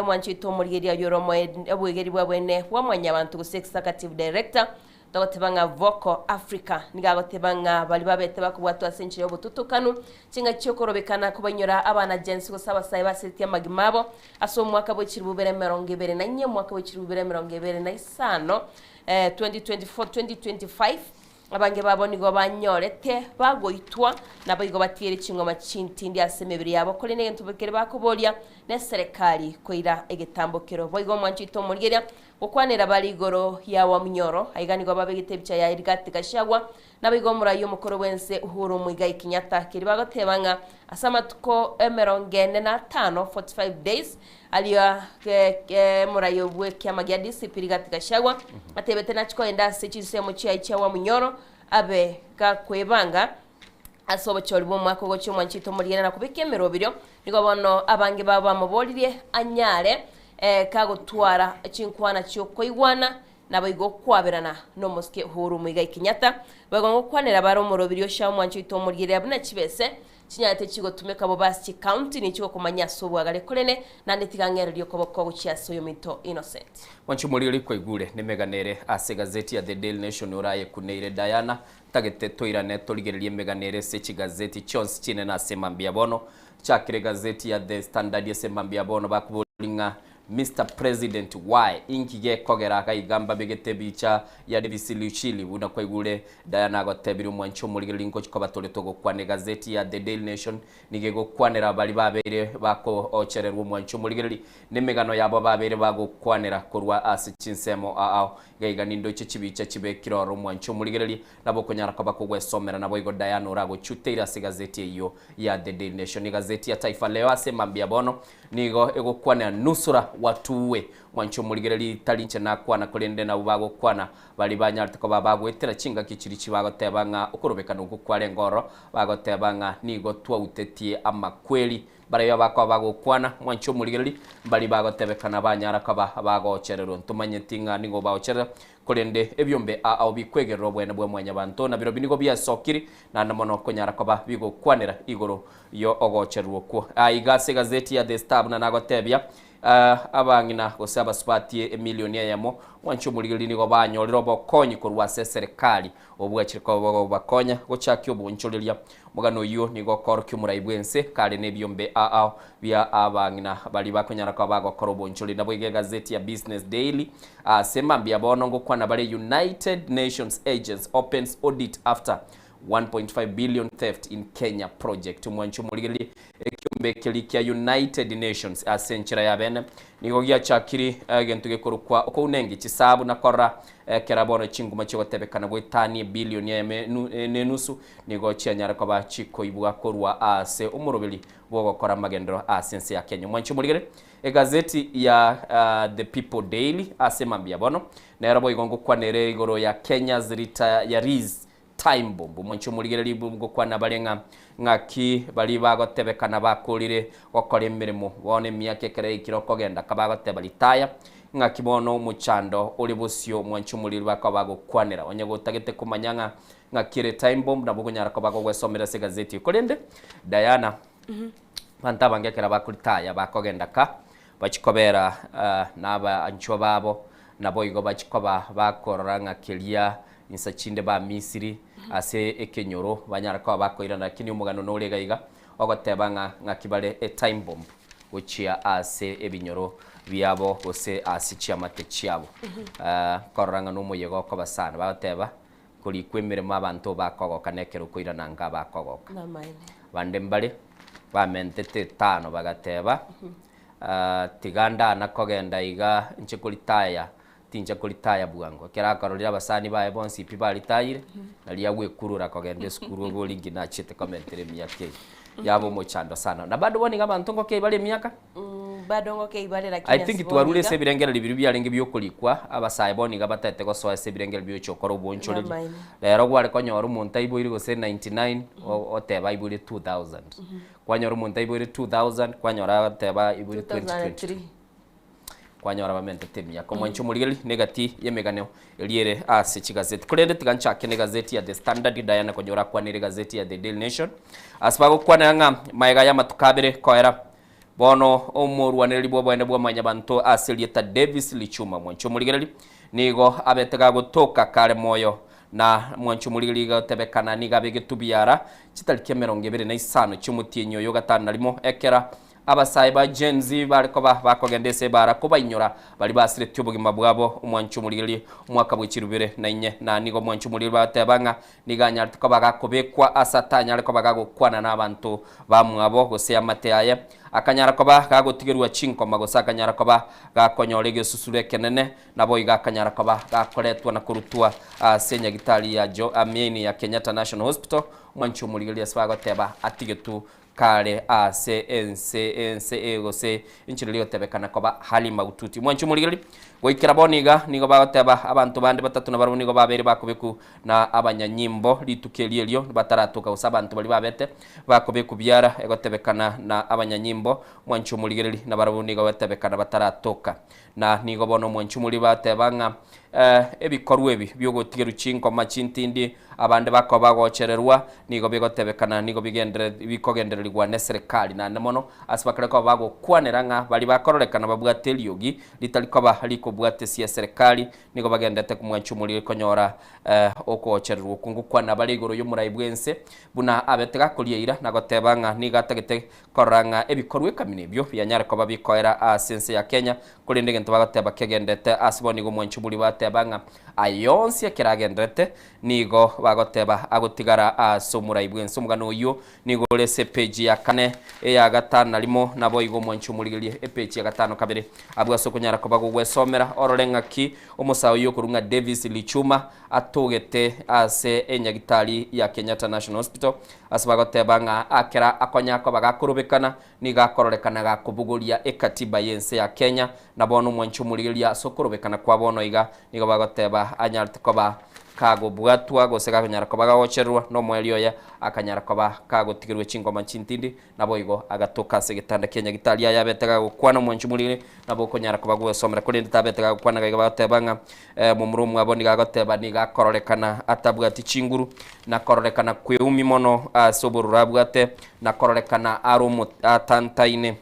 omwanchi oito omorigeria oyore omoe obwegeri bwa bwene bwa mwanyabanto gose executive director, togoteba ng'a Vocal Africa, nigo agoteba ng'a baria babete bakobwatwa ase enchera y'obotutukanu, chingaki chiokorobekana kobainyora abana jensi gose abasae baseretie amagima abo ase omwaka bwe chilifu bibere emerongo ebere na inye, omwaka bwe chilifu bibere emerongo ebere na isano. 2024-2025, abange babo nigo banyorete bagoitwa, naboigo batiere ching'oma chintindi ase emebere yabo, korende egento keria bakoboria neserekari koira egetambo kero. Boigo omwancho oito omorigeria gokwanera bare igoro ya Wamunyoro, aiga nigo babegete ebicha yaye Rigathi Gachagua, Naboigo omorai omokoro bw'ense Uhuru Muigai Kenyatta keria bagoteba ng'a ase amatuko emerongo ene na atano, 45 days, aria omorai bw'ekiama gia DCP Rigathi Gachagua atebete nachi kogenda ase chinsemo chiaye chia Wamunyoro abe gakwebanga ase obochori bw'omwaka ogochia omwanchete omorigena na kobeka emeroberio. Nigo bono abange babo bamoboririe anyare kagotwara chinkwana chiokoigwana Naboigo okwaberana nomosike Uhuru Muigai Kenyatta, boigo ngokwanera bare omorobiri osha omwancho oito omorigereria buna chibese chinyarete chigotumeka bobe ase chicounty nichigokomanya ase obwagare korende naende tiga ng'ererie okoboko gochia ase oyominto Innocent. Mwanche omorigeri kwaigure nemegano ere ase egazeti ya The Daily Nation orayekuneire Diana, ntagete toirane torigererie emegano ere ase chigazeti chionsi chinene ase mambia bono. Chakire egazeti ya The Standard ase mambia bono bakoboria ng'a Mister President why inki gekogera gaiga mbabegete ebicha ya Davis Luchili buna kwaigure Diana agotebirie omwanchi omorigereria ngochi koba tore togokwana egazeti ya The Daily Nation nigo egokwanera baria babeire bakoochererwa omwanchi omorigereria nemegano yabo babeire bagokwanera korwa ase chinsemo ao gaiga nindoche chibicha chibekire oro omwanchi omorigereria nabo okonyara koba kogwesomera naboigo Diana oragochuteire ase egazeti eyio ya The Daily Nation egazeti ya Taifa Leo ase mambia bono Nigo egokwanera nusura watuwe. Mwanche omorigereria tari inche nakwana, korende nabwo bagokwana, baria banyarete koba bagoetera chingaki chiria chibagoteba ng'a okorobekana okwo kwarenge ororo, bagoteba ng'a nigo twautetie amakweri. Barabwo bakoba bagokwana, Mwanche omorigereria, mbaria bagotebekana banyara koba bagochererwa. Ntomanyeti ng'a nigo bagocherera, korende ebiombe ao bikwegerera obwene bwa Mwanyabanto, na birobio nigo biasokire, naende mono konyara koba bigokwanera igoro y'ogochererwa okwo. Aiga ase egazeti ya The Star buna nagotebia, Abang'ina gose abasubati emilioni eyemo, mwanche omorigereria nigo banyorire obokonyi korwa ase eserekari obwachire koba bogobakonya gochakia obonchoreria. Omogano oyio nigo okoorokia omorai bw'ense kare nebiombe ao bia abang'ina baria bakonyara koba bagokora obonchoreria. Naboigo egazeti ya Business Daily ase mambia bono ngokwana bare United Nations Agency opens audit after 1.5 billion theft in Kenya project. Omwanchi omorigererie ekiombe keria kia United Nations ase enchera ya bene nigo giachakiri egento gekorokwa okounengi chisabu na korora ekera bono chinguma chiogotebekana goetania ebilioni eyemo ne enusu nigo chianyare koba chikoibwa korwa ase omoroberi bw'ogokora amagenderero ase ense ya Kenya. Omwanchi omorigererie egazeti ya The People Daily ase mambia bono nero boigo ngokwanere igoro ya Kenya's retirees Time bomb. Omonche omorigereria ngokwana bare ng'a ng'aki baria bagotebekana bakorire gokora emeremo bono emiaka ekero yaikire okogenda kabagoteba ritaya ng'aki bono omochando ore bosio omwanche omorigereria bakoba bagokwanera onye gotagete komanya ng'a ng'aki ere time bomb nabo okonyara koba gogwesomera ase egazeti eye. Korende Diana abanto abange ekero bakoritaya bakogenda ka bachia kobera nabaanchwa babo naboigo bachia koba bakorora ng'a keria Insa chinde ba Misiri ase ekenyoro banyara koba bakoirana, lakini omogano nore iga iga ogoteba ng'a ng'aki bare a time bomb gochia ase ebinyoro biabo gose ase chiamate chiabo. Korora ng'a nomoyega okoba sana. Bagoteba korikwa emeremo abanto bakogoka na ekero okoirana nka bakogoka. Bande mbare bamentete etano bagateba tiga ndana kogenda iga inche koritaya Tincha koritaya bwango. Ekero akarorire abasani baye bonsi pi baritayire, nario agwekurura kogenda esukuru obori inki nachiete komentera emiaka eye. Yaba omochando sana. Na bado bono iga abanto ngokei bare emiaka? Bado ngokei bare lakini I think ase bono twarure iga. ase ebirengererio biria biarenge biokorikwa, abasae bono iga bataete gosoa ase ebirengererio biocha okora obonchoreria. Namaene. Rero gware konyora omonto aiboire gose 99, oteba aiboire 2000. Kwanyora omonto aiboire 2000, kwanyora agoteba aiboire 2022. 2003. Kwanyora bamentete emiaka. Omwancho omorigereria negati y'emegano eria ere ase chigazeti. Korende tiga nchake negazeti ya The Standard, Diana konyora akwanire egazeti ya The Daily Nation. Ase bagokwanera ng'a magega y'amatuko abere koera, bono omorwanereri bw'oboene bwa mwanyabanto ase erieta Davis Lichuma omwancho omorigereria nigo abete gagotoka kare moyo na mwancho omorigereria gotebekana nigo abegetwe biara chitariki emerongo ebere na isano chi'omotienyi oyo gatano na rimo ekera Abasae ba Gen Z bare koba bakogenda ase ebaara kobainyora baria basiretie obogima bwabo. Omwancho omorigereria omwaka bwe chirubere na inye na nigo omwancho omorigereria bagoteba ng'a nigo anyarete koba gakobekwa ase atanyare koba gagokwana nabanto bamwabo gose amate aye akanyara koba gagotigerwa chinkoma gose akanyara koba gakonyora egesusuro ekenene naboigo akanyara koba gakoretwa na korutwa ase enyagitari ya Jo Amini ya Kenyatta National Hospital. Omwancho omorigereria ase bagoteba atigetwe Kare ase ense ense eye gose enchera eria egotebekana koba hali mahututi. Mwanche omorigereria, goikera bono iga nigo bagoteba abanto bande batato nabarabwo nigo babeire bakobeku na abanyanyimbo rituko erio erio bataratoka gose abanto baria babete bakobeku biara egotebekana na abanyanyimbo. Mwanche omorigereria nabarabwo nigo bagotebekana bataratoka. Na nigo bono omwanchi omoria bateba ng'a ebikorwa ebi bi'ogotigerwa chinkoma chintindi abande bakoba bagochererwa, nigo bigotebekana nigo bigendere bikogendererigwa neserekari naende mono ase bakare koba bagokwanera ng'a baria bakororekana babwate eriogi ritari koba rikobwatesia eserekari nigo bagenderete komwancha omoria konyora okogochererwa okwo ngokwana bare igoro y'omorai bw'ense buna abete gakoria eira na goteba ng'a nigo atagete Korora ng'a ebikorwa ekamina ebio bianyare koba bikoera ase ense ya Kenya, korende egento bagoteba kegenderete ase bono nigo omwanchi oboria bateba ng'a aya onsi ekero agenderete nigo bagoteba agotigara ase omorai bwense. Omogano oyio nigo ore ase epeji ya kane, eya gatano na rimo, naboigo omwanchi omorigererie epeji ya gatano kabere abwo ase okonyara koba gogwesomera orore ng'aki omosae oyio okorwa ng'a Davis Lichuma atogete ase enyagitari ya Kenyatta National Hospital Ase bagoteba ng'a akera akonya koba gakorobekana, nigo akororekana gakobogoria ekatiba y'ense ya Kenya, na bono omwanchi omorigereria ase okorobekana kwa bono iga, nigo bagoteba anyarete koba. Kagobwatwa gose gakonyara koba gagochererwa nomoerio oye, akanyara koba kagotigerwa chingoma chintindi, naboigo agatoka ase egetanda kia nyagitari. Aya abete gagokwana omwanchi moriri, nabo okonyara koba gwesomera, korende tabete gagokwana gaiga bagoteba ng'a momura omwabo nigo agoteba nigo akororekana atabwati chinguru, na kororekana kweumi mono ase obororo abwate, na kororekana are omo atantaine.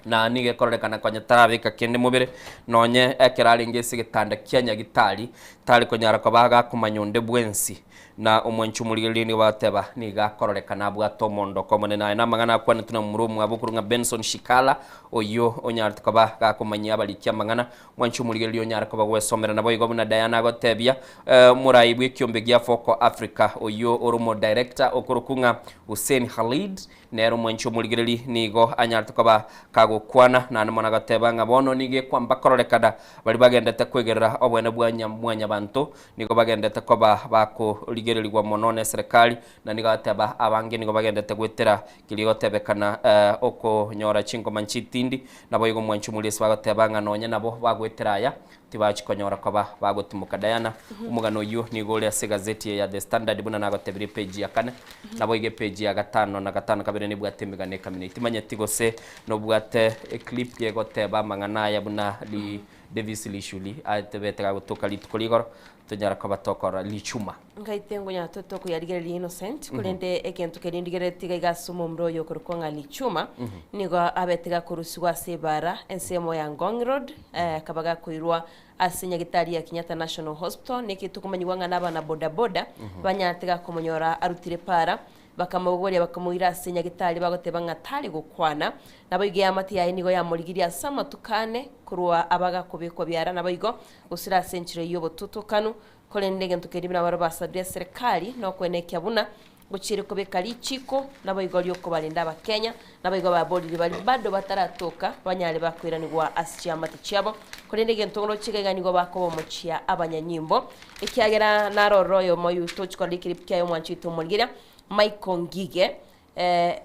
Na nigo ekororekana konya tarabeka kende mobere, nonye ekero arenge ase egetanda kia nyagitari, tari konyara koba gakomanya onde bwensi. Na omwanchi omorigereria nigo bagoteba, nigo akororekana abwate omondoko omonene. Aya namang'ana akwanetwe na momura omwabo okorwa ng'a Benson Shikala, oyio onyarete koba gakomanyia abariki amang'ana. Omwanchi omorigereria onyare koba gwesomera naboigo buna Diana agotebia, omorai bw'ekiombe gia Foco Africa, oyio ore omodirector okorokwa ng'a Hussein Khalid, Nere omwanchi omorigereri nigo anyarete koba kagokwana, naende mono agateba ng'a bono nigo ekwamba kororekana baria bagendete kwegerera obwene bwa Mwanyabanto nigo bagendete koba bakorigererigwa mono neserekari, na nigo agateba abange nigo bagendete goetera keria egotebekana okonyora chingoma nchitindi. Naboigo omwanchi omoriesi bagoteba ng'a nonye nabo bagoetera aya tibachi konyora koba bagotimoka. Diana, omogano oyio nigo ore ase egazeti eye ya The Standard buna nagotebirie epeji ya kane, naboigo epeji ya gatano na gatano kabere nebwate emegano ekamina. Timanyeti gose nobwate eclip egoteba amang'ana aya buna li Davis Lishuli atebete gagotoka rituko rigoro tonyara koba tokorora Lichuma. Nkaite ngonya tokoyarigereria Innocent, korende egento keria ndigereretie iga iga ase omomura oyo okorokwa ng'a Lichuma, nigo abete gakorusigwa ase ebara ensemo ya Ngong Road, akaba gakoirwa ase nyagitari ya Kenyatta National Hospital, na ekio tokomanyigwa ng'a nabana boda boda banyarete gakomonyora arutire para, bakamobogoria bakamoira ase nyagitari bagoteba ng'a tari gokwana. Naboigo eamate yaye nigo yamorigirie ase amatuko ane korwa aba gakobekwa biara, naboigo gosira ase enchera y'obotutokanu. Korende egento keria buna barabwo basabire eserekari nokwenekia buna gochiire kobeka richiiko naboigo riokobarenda abakenya, naboigo ababoriri baria bado bataratoka banyare bakoiranigwa ase chiamate chiabo. Korende egento ngoroche iga iga nigo bakobamochia abanyanyimbo, ekiagera narorire oyomo oyio tochi korora ekeribu kiaye omwanchi oito omorigereria Michael Ngige,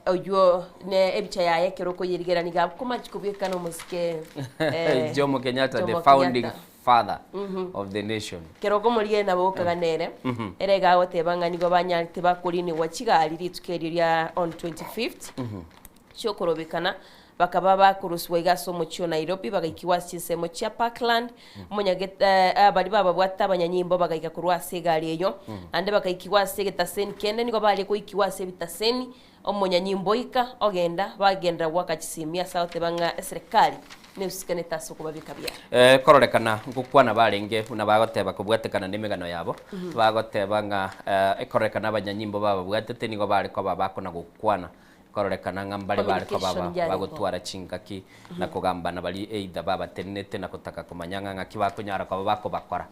oyio ne ebicha yaye ekero okoyerigereria nigo akomachi kobwekana omosike Jomo Kenyatta, the Jomo founding Kenyatta. father of the nation. Kero okomorigereria nabo okogana ere, ere iga agoteba ng'a nigo banyarete bakorinigwa chigari rituko erio ria on 25th chiokorobekana, bakaba bakorosiwa iga ase omochie o Nairobi, bagaikigwa ase chinsemo chia Parkland, omonyage baria bababwate abanyanyimbo bagaika korwa ase egari eyio, naende bagaikigwa ase egetaseni kende, nigo baria goikigwa ase ebitaseni, omonyanyimbo oika ogenda, bagenderera goaka chisemi ase agoteba ng'a eserekari nesusikanete ase okobabeka biara. Kororekana ngokwana barenge buna bagoteba kobwatekana nemegano yabo, bagoteba ng'a ekororekana abanyanyimbo bababwatete nigo bare koba bakona gokwana Kororekana ng'a mbare bare koba Communication yarengeo. bagotwara chingaki na kogambana baria either babatenenete na gotaka komanya ng'a ng'aki bakonyara koba bakobakora,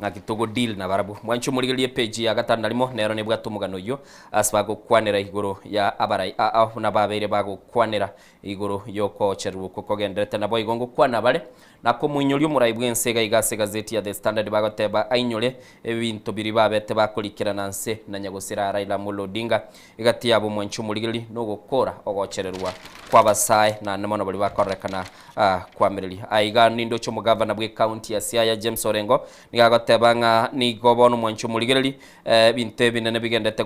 ng'aki togo deal nabarabwo. Mwanche omorigererie epage ya gatano na rimo nero nebwate omogano oyio ase bagokwanera igoro ya abarai aa buna babeire bagokwanera igoro yokochererwa okwo kogendererete. Naboigo ngokwana bare Na komoinyoria omorai bw'ense iga iga ase egazeti ya The Standard bagoteba ainyore ebinto biria babete bakorikerana nse na nyagosira Raila Amolo Odinga egati yabo omwanchi omorigereri nogokora ogochererwa kw'abasae naende mono baria bakororekana koamereria. Aiga nindoche omogavana bw'ecounty ya Siaya James Orengo nigo agoteba ng'a nigo bono omwanchi omorigereri ebinto ebinene bigendete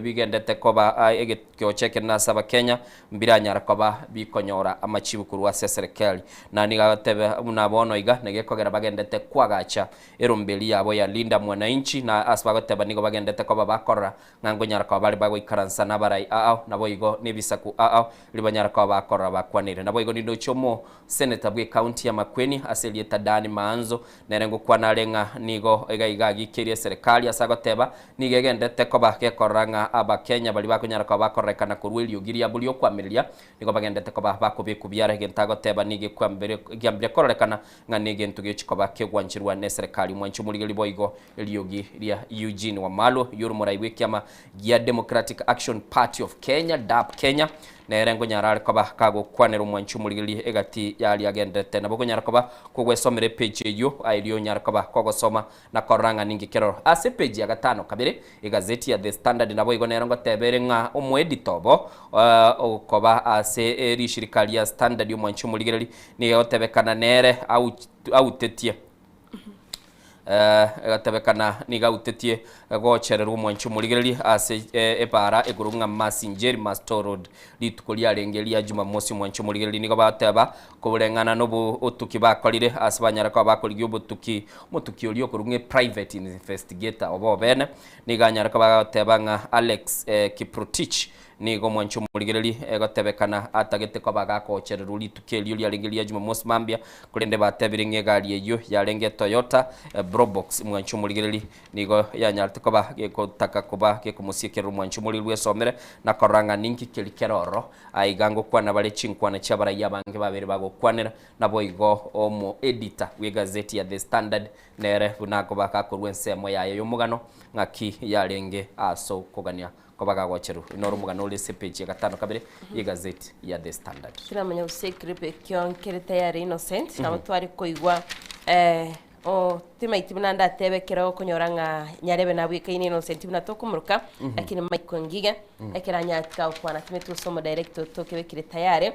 bigendete koba egeocha ekenene ase abakenya Mbiranyare koba bikonyora amachibu korwa ase eserekari. Na nigo agotebe buna bono iga negekogera bagendete koagacha eromberi yabo ya Linda Mwananchi, na ase bagoteba nigo bagendete koba bakorora ng'a nkonyara koba bare bagoikaransa nabarai ao, naboigo nebisaku ao ribanyara koba bakorora bakwanire. Naboigo nindoche omo Senator bw'ecounty ya Makueni ase erieta Dan Maanzo nere ngokwana are ng'a nigo iga iga agikerie eserekari ase agoteba nigo egenderete koba gekorora ng'a Abakenya baria bakonyara koba bakororekana korwa eriogi riabo riokwamireria nigo bagenderete koba bakobekwa biara egento agoteba nigo ekwambere ekiambire kororekana ng'a negento gechi koba kegwancherwa neserekari. Mwanche omorigereria boigo eriogi ria Eugene Wamalwa oyio ore omorai bw'ekiama gia Democratic Action Party of Kenya, DAP Kenya, Nere nkonyara are koba kagokwanera omwanchi omorigereria egati y'aria agenderete. Nabo okonyara koba kogwesomera epeji eyio, erio onyare koba kogosoma na korora ng'a ninki keroro. Ase epeji ya gatano kabere, egazeti ya The Standard naboigo nero ngoteba ere ng'a omoedita obo okoba ase rishirika ria Standard omwanchi omorigereria nigo egotebekana nere autetie. Egatebekana nigo autetie gochererwa omwanchi omorigereria ase ebaara ekorokwa ng'a Mercy Njeri Masto Road. Rituko riarenge ria Jumamosi omwanchi omorigereria nigo bateba koreng'ana nobotuki bakorire ase banyare koba bakorigia obotuki omotuki oria okorokwa ng'a private investigator obo obene nigo anyare koba agoteba ng'a Alex Kiprotich Nigo omwanchi omorigereria egotebekana atagete koba gakochererwa rituko erio riarenge ria Jumamosi mambia, korende batebire ng'a egari eyio yarenge Toyota Probox mwanchi omorigereria nigo yanyarete koba gegotaka koba gekomosiekerera omwanchi omorigereria bwesomere na korora ng'a ninki keri kere ororo. Aiga ngokwana bare chinkwana chi'abaraiyo abange babere bagokwanera, naboigo omo editor bw'egazeti ya The Standard nere buna akoba gakorwa ensemo yaye y'omogano ng'aki yarenge ase okogania Koba gagocherwa. Noro omogano ore ase epeji ya gatano kabere y'egazeti ya The Standard. Tiramanya gose ecrip ekio nkere tayari Innocent, nabo tware koigwa eh, o timaiti buna ndatebe ekero okonyora ng'a nyarebe nabwekaine Innocent buna tokomoroka, lakini Michael Ngige, ekero anyarete gagokwana timeti gose omodirector tokebekire tayari,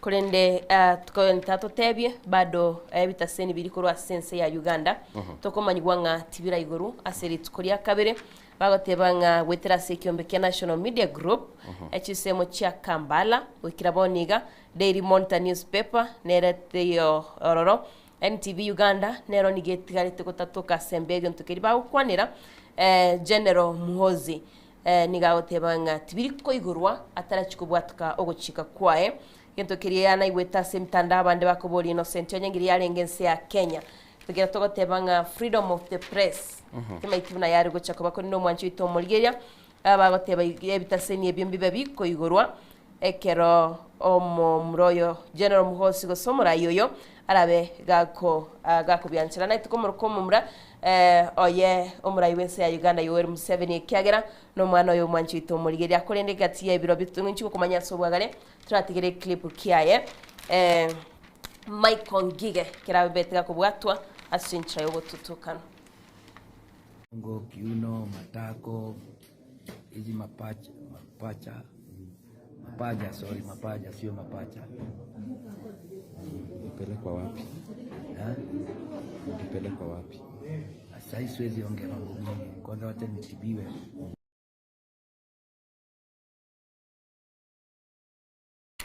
korende ah, tukoenta totebie bado ebitaseni biri korwa ase ense ya Uganda, tokomanyigwa ng'a tibira igoro ase rituko ria kabere, Bagoteba ng'a goetera ase ekiombe kia National Media Group, chinsemo chia Kampala, goikera bono iga, Daily Monitor Newspaper nere teiyo ororo, NTV Uganda nero nigo etigarete gotatoka ase embe egento keria bagokwanera, General Muhoozi nigo agoteba ng'a tibiri koigorwa atarachi kobwatoka ogochika kwaye. Egento keria naigwete ase emitandao abande bakoboria Innocent onye ngeria yarenge ense ya Kenya. Ekero togoteba ng'a freedom of the press, timaiti buna yare gocha koba korende omwanchi oito omorigereria, abagoteba ebitaseni ebio mbibe bikoigorwa ekero omomura oyo General Muhoozi gose omorai oyo arabe gako gakobianchera. Naete komoroka omomura oye omorai bw'ense ya Uganda Yoweri Museveni ekiagera nomwana oyo omwanchi oito omorigereria. Korende egati ya ebirobio tong'inchi gokomanya ase obwagare toratigere eclip kiaye. Michael Ngige kerabete gakobwatwa ase enchera y'ogotutukana. Ngo, kiuno, matako, hizi mapacha, mapacha, mapaja, sorry, mapaja, sio mapacha. Ulipelekwa wapi? Eh? Ulipelekwa wapi? Sasa siwezi ongea mambo mingi, kwanza wacha nitibiwe.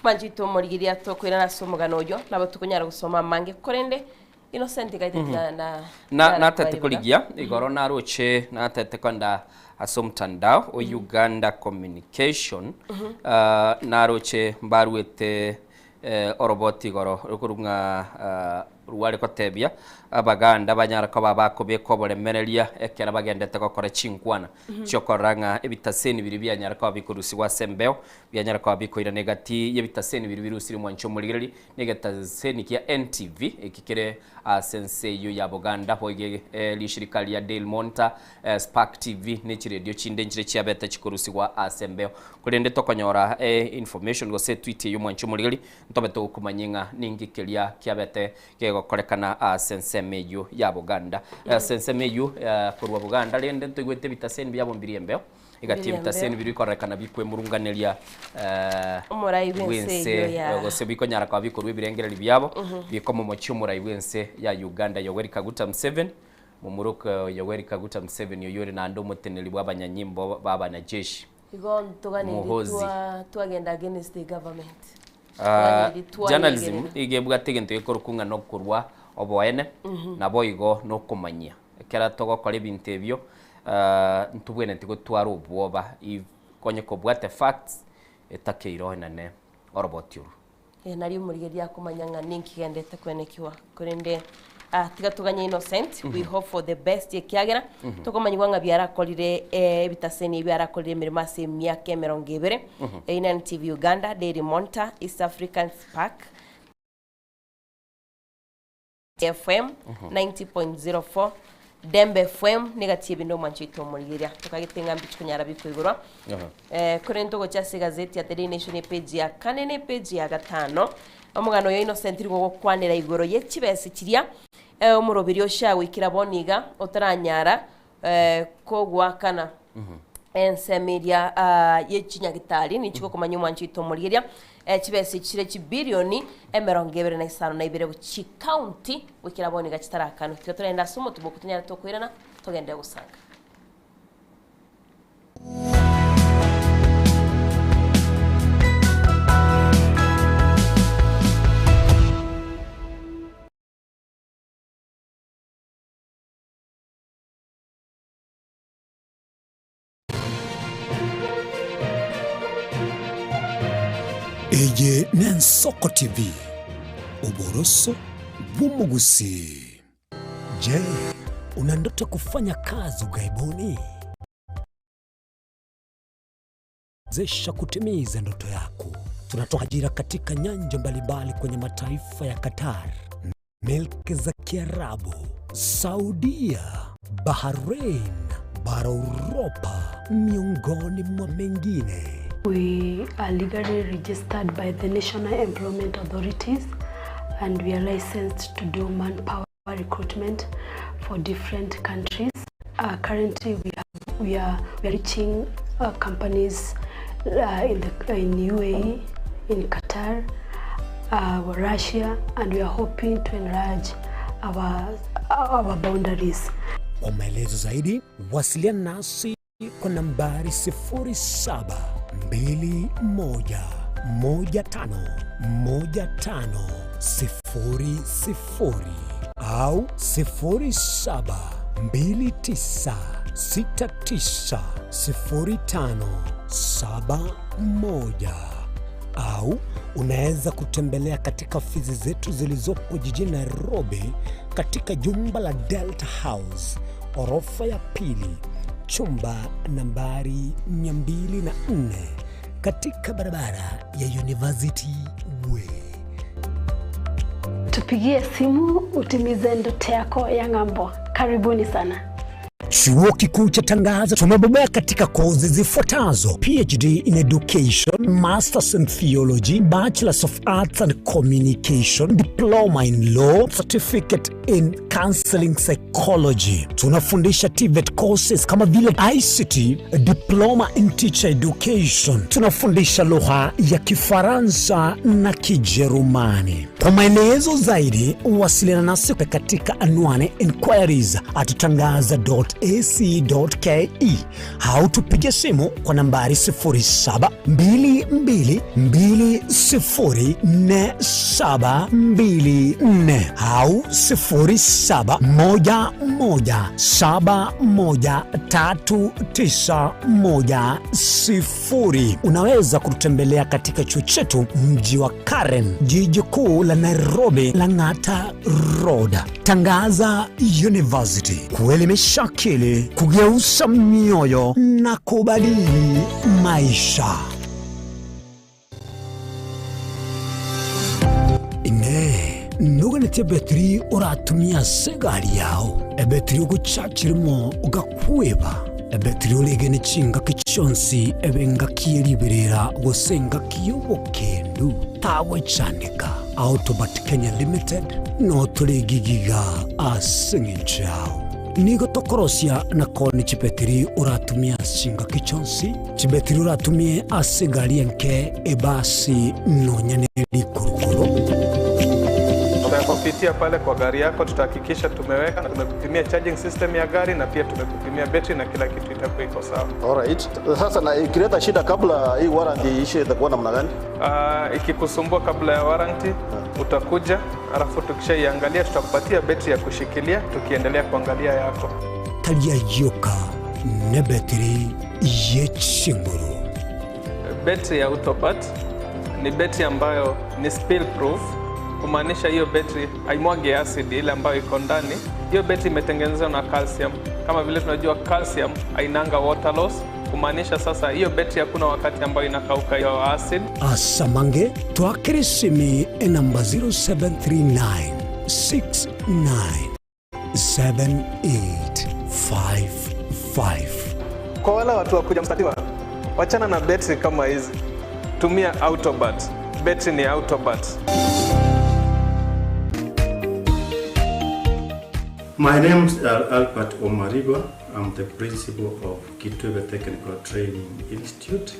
Manchete omorigereria tokoirana ase omogano oyio, nabo tokonyara gosoma amange, korende Innocent gaiteti na na Na nara natete kwaribuga. korigia igoro naroche natete kwenda ase omtandao o Uganda Communication ah, naroche mbaruete eh, oroboti igoro rokorwa ng'a ah, rware gotebia Abaganda banyare koba bakobeka oboremereria ekero bagendete gokora chinkwana chiokorora ng'a ebitaseni biria bianyare koba bikorusigwa ase embeo Bianyare koba bikoirana egati y'ebitaseni biria birusirie mwanche omorigereria, na egetaseni kia NTV eki kere ase ense eyio ya Buganda, boigo rishirika ria Daily Monitor, Spark TV ne chiredio chinde nchire chiabete chikorusigwa ase embeo. Korende tokonyora information gose etweet eyio mwanche omorigereria, ntobe togokomanyia ng'a ninki keria kiabete kegokorekana ase ensemo eyio ya Buganda. Ase ensemo eyio korwa Buganda rende ntoigwete ebitaseni biabo mbirie embeo. Egati y'ebitaseni biria bikorerekana bikwemurunganeria Omorai bw'ense eyio ya- gose bikonyara koba bikorwa ebirengererio biabo bikomomochia omorai bw'ense ya Uganda Yoweri Kaguta Museveni momoroke Yoweri Kaguta Museveni oyio ore naende omoteneneri bw'abanyanyimbo b'abanajeshi Igo ntoganeiri Muhoozi. twa twagenda against the government. Ah, Toganeiri twayegerera. journalism iga ebwate egento gekorokwa ng'a nokorwa oboene naboigo nokomanyia. Ekero togokora ebinto ebio, ntobwenereti gotwara obwoba if onye kobwate facts etakeire oenane oroboti orwo. Ee, nario omorigereria akomanya ng'a ninki gendete kwenekiwa. Korende ah, tiga toganye Innocent, we hope for the best ekiagera tokomanyigwa ng'a biarakorire eh, ebitaseni ebi biarakorire emeremo ase emiaka emerongo ebere. Eyio na NTV Uganda, Daily Monitor, East African Spark, FM 90.04 Dembe FM negati ebinde omwancho oito omorigeria tokagete ng'a mbichi konyara bikoigorwa. Eh, korende togocha ase egazeti ya The Daily Nation epage ya kane na epage ya gatano omogano oyo Innocent nigo ogokwanera igoro ye chibesa chiria eh, omoroberi oshagoikera bono iga otaranyara eh, kogoakana ensemo eria ah, ye chinyagitari ninchi gokomanya omwancho oito omorigeria. Chibesa echi chire chibilioni 25 gochia chikaunti goikera bono iga chitarakanwa. Tiga torende ase omotubo tonyare tokoirana togenderere gosanga. Eye n'Ensoko TV, oboroso bw'omogusii. Je, una ndoto kufanya kazi ughaibuni? Wezesha kutimiza ndoto yako. Tunatoa ajira katika nyanja mbalimbali kwenye mataifa ya Qatar, milki za Kiarabu, Saudia, Bahrain, bara Uropa, miongoni mwa mengine. We are legally registered by the National Employment Authorities and we are licensed to do manpower recruitment for different countries. Currently we have, we are, we are reaching companies in the in UAE, in Qatar, Russia, and we are hoping to enlarge our our boundaries. Kwa maelezo zaidi, wasiliana nasi kwa nambari 0721151500 au 0729690571 au unaweza kutembelea katika ofisi zetu zilizopo jijini Nairobi katika jumba la Delta House orofa ya pili chumba nambari 204 katika barabara ya University Way. Tupigie simu utimize ndoto yako ya ng'ambo. Karibuni sana. Chuo Kikuu cha Tangaza tumebobea katika kozi zifuatazo: PhD in Education, Masters in Theology, Bachelors of Arts and Communication, Diploma in Law, Certificate in Counseling Psychology. Tunafundisha TVET courses kama vile ICT, Diploma in Teacher Education. Tunafundisha lugha ya Kifaransa na Kijerumani. Kwa maelezo zaidi, wasiliana nasi katika anwani inquiries at tangaza.ac.ke au tupige simu kwa nambari 0722204724 au 0711713910. Unaweza kututembelea katika chuo chetu mji wa Karen, jiji kuu la Nairobi, Lang'ata Road. Tangaza University, kuelimisha akili, kugeuza mioyo na kubadili maisha. Ine nuganĩtie betiri ũratumia ase egari yao ebetiri ogochachirimo ogakweba ebetiri orege ne chingaki chionsi ebe engaki eriberera gose engaki ya obokendu tagwechandeka Autobat Kenya Limited no toregigiga ase eng'encho yao nigo tokorosia na koni chibetiri oratumia chingaki chionsi chibetiri oratumie ase egari enke ebasi nonya ne rikurukuru. Tutakupitia pale kwa gari yako, tutahakikisha tumeweka na tumekupimia charging system ya gari na pia tumekupimia betri na kila kitu itakuwa iko sawa. Alright. Sasa na ikileta shida kabla hii warranty iishe itakuwa namna gani? Ikikusumbua kabla ya warranty utakuja, alafu tukishaiangalia tutakupatia betri ya kushikilia tukiendelea kuangalia yako. Taria yoka ne betiri yechinguru. Betri ya Autopat ni betri ambayo ni spill proof, kumaanisha hiyo betri haimwagi acid ile ambayo iko ndani. Hiyo betri imetengenezwa na calcium. Kama vile tunajua calcium hainanga water loss, kumaanisha sasa hiyo betri hakuna wakati ambayo inakauka hiyo acid. Asamange twakirisimi enamba 0739 69 7855. Kwa wale watu wa kuja mstatiwa, wachana na betri kama hizi, tumia Autobat. Betri ni Autobat. My name is Albert Omariba. I'm the principal of Kitwebe Technical Training Institute.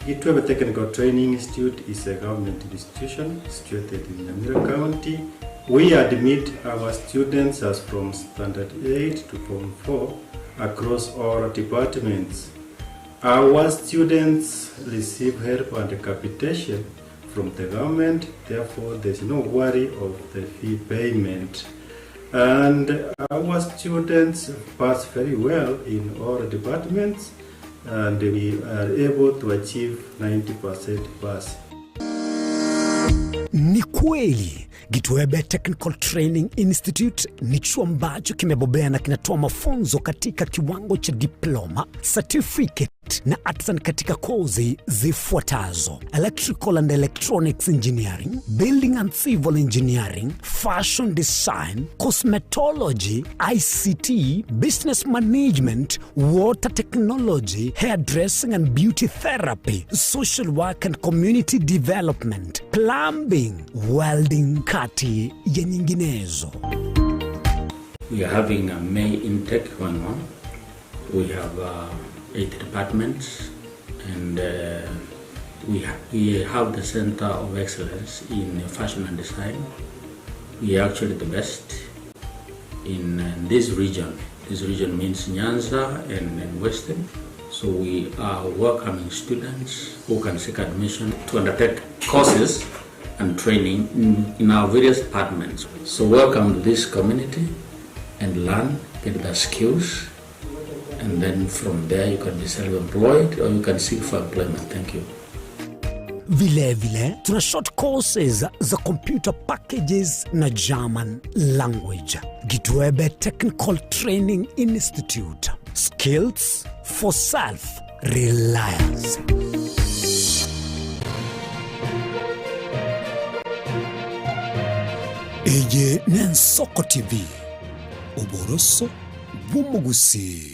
Gitwebe Technical Training Institute is a government institution situated in Nyamira County. We admit our students as from Standard 8 to Form 4 across all departments. Our students receive help and capitation from the government, therefore there's no worry of the fee payment. And our students pass very well in all departments and we are able to achieve 90% pass. Ni kweli Gitwebe Technical Training Institute ni chuo ambacho kimebobea na kinatoa mafunzo katika kiwango cha diploma, certificate na artisan katika kozi zifuatazo: electrical and electronics engineering, building and civil engineering, fashion design, cosmetology, ICT, business management, water technology, hairdressing and beauty therapy, social work and community development, plumbing, welding, kati ya nyinginezo. We are having a May intake going on. We have eight departments and we, ha we have the Center of Excellence in Fashion and Design. We are actually the best in this region. This region means Nyanza and, and Western. So we are welcoming students who can seek admission to undertake courses and training in, in our various departments. So welcome to this community and learn, get the skills, and then from there you can be self-employed or you can seek for employment. Thank you. Vilevile tuna short courses za computer packages na German language. Gitwebe Technical Training Institute. Skills for self reliance. Eye n'Ensoko TV, oboroso bw'omogusii.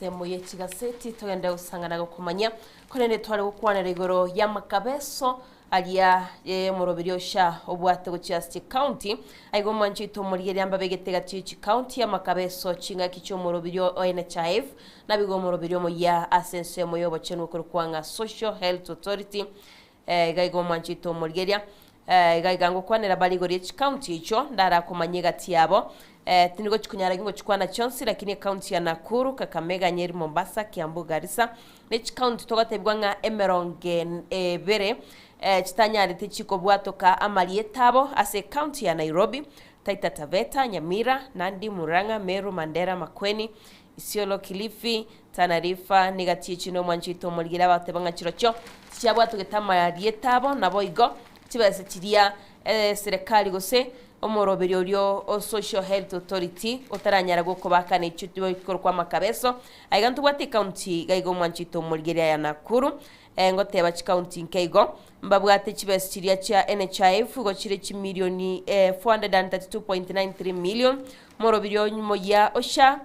Ensemo ye chigaseti togende gosang'ana gokomanya korende tware gokwanera igoro y'amakabeso aria omoroberi osha obwate gochia ase chikaunti aiga omwancho oito omorigereria mbabegete gati ye chikaunti amakabeso ching'aki chia omoroberi o NHIF nabigo omoroberi omoyia ase ensemo ya obochenu okorokwa ng'a Social Health Authority iga iga omwancho oito omorigereria iga iga ngokwanera bare igoro ye chikaunti echio ndarakomanya egati yabo tindi gochikonyara gingochikwana chionsi lakini ekaunti ya Nakuru, Kakamega, Nyeri, Mombasa, Kiambu, Garissa ne chikaunti togatebigwa ng'a emerongo ebere chitanyarete chikobwatoka amarieta abo ase ekaunti ya Nairobi, Taita Taveta, Nyamira, Nandi, Murang'a, Meru, Mandera, Makueni, Isiolo, Kilifi, Tana River, niga chichi na omwancho oito omorigere abateba ng'a chirochio tichabwatogete amarieta abo nabo igo chibesa chiria eserekari gose omoroberi oria o Social Health Authority otaranyara gokobakana echio chikorokwa amakabeso. Aiga ntobwate ecounty iga iga omwancho oito omorigere aya Nakuru ngoteba chicounty nke igo mbabwate chibesa chiria chia NHIF igo chire chimilioni 432.93 million omoroberi omoyia osha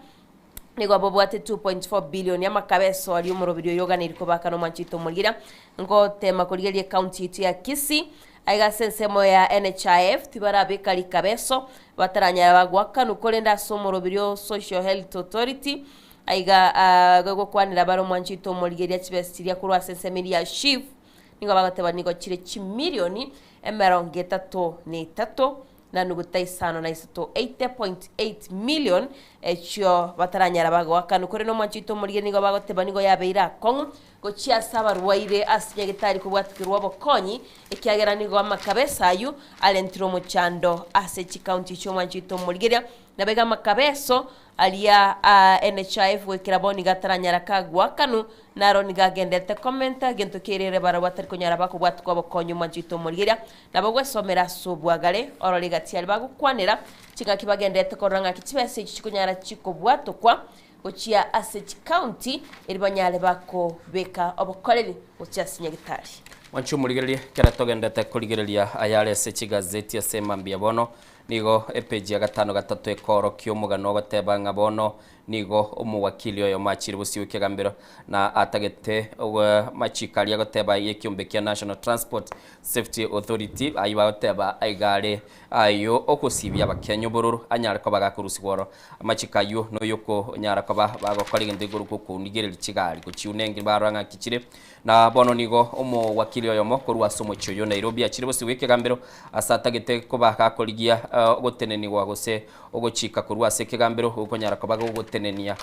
nigo abobwate 2.4 billion y'amakabeso aria omoroberi oyo oganeiri kobakana omwancho oito omorigeria ngotema korigereria ecounty yaito ya Kisii aiga ase ensemo ya NHIF tibarabeka rikabeso bataranyara bagwakanu korende ase omoroberi o Social Health Authority aiga gogokwanera bare omwancho oito omorigeria chibesa chiria korwa ase ensemo eria ya SHIF nigo bagoteba nigo chire chimilioni emerongo etato na etato na nuguta isano na isato 80.8 million echio bataranyara bagoakanu kore nomwancho oito omorigeria nigo bagoteba nigo yabeire akong'u gochia ase abarwaire ase nyagetari kobwatikirwa obokonyi ekiagera nigo amakabesa aywo arentire omochando ase chikaunti echio omwancho oito omorigeria nabaiga amakabeso aria NHIF goikera bono nigo ataranyara kagwakanu naro nigo agenderete komenta gento kerere barabwo atari konyara bakobwatikwa obokonyi omwancho oito omorigeria nabo gwesomera ase obwagare orore gati aria bagokwanera ching'aki bagenderete korora ng'aki chibesa echi chikonyara chikobwatokwa gochia ase chikaunti eri banyare bakobeka obokoreri gochia ase nyagitari. Mwanche omorigererie, ekero togendete korigereria ayare ase chigazeti ase mambia bono, nigo epeji ya gatano gatato ekoorokia omogano ogoteba ng'a bono nigo omowakili oyomo achire bosio bw'ekegambero na atagete amachiko aria agoteba y'ekiombe kia National Transport Safety Authority ayio bagoteba aiga are ayio ogosibia abakenya obororo anyare koba gakorusigwa oro. Amachiko ayio noyokonyara koba bagokora egento igoro gokounigereria chigari gochiunengi barora ng'aki chire. Na bono nigo omowakili oyomo korwa ase omochie oyio Nairobi achire bosio bw'ekegambero ase atagete koba gakorigia ogotenenigwa gose ogochika korwa ase ekegambero gokonyara koba gogotenenia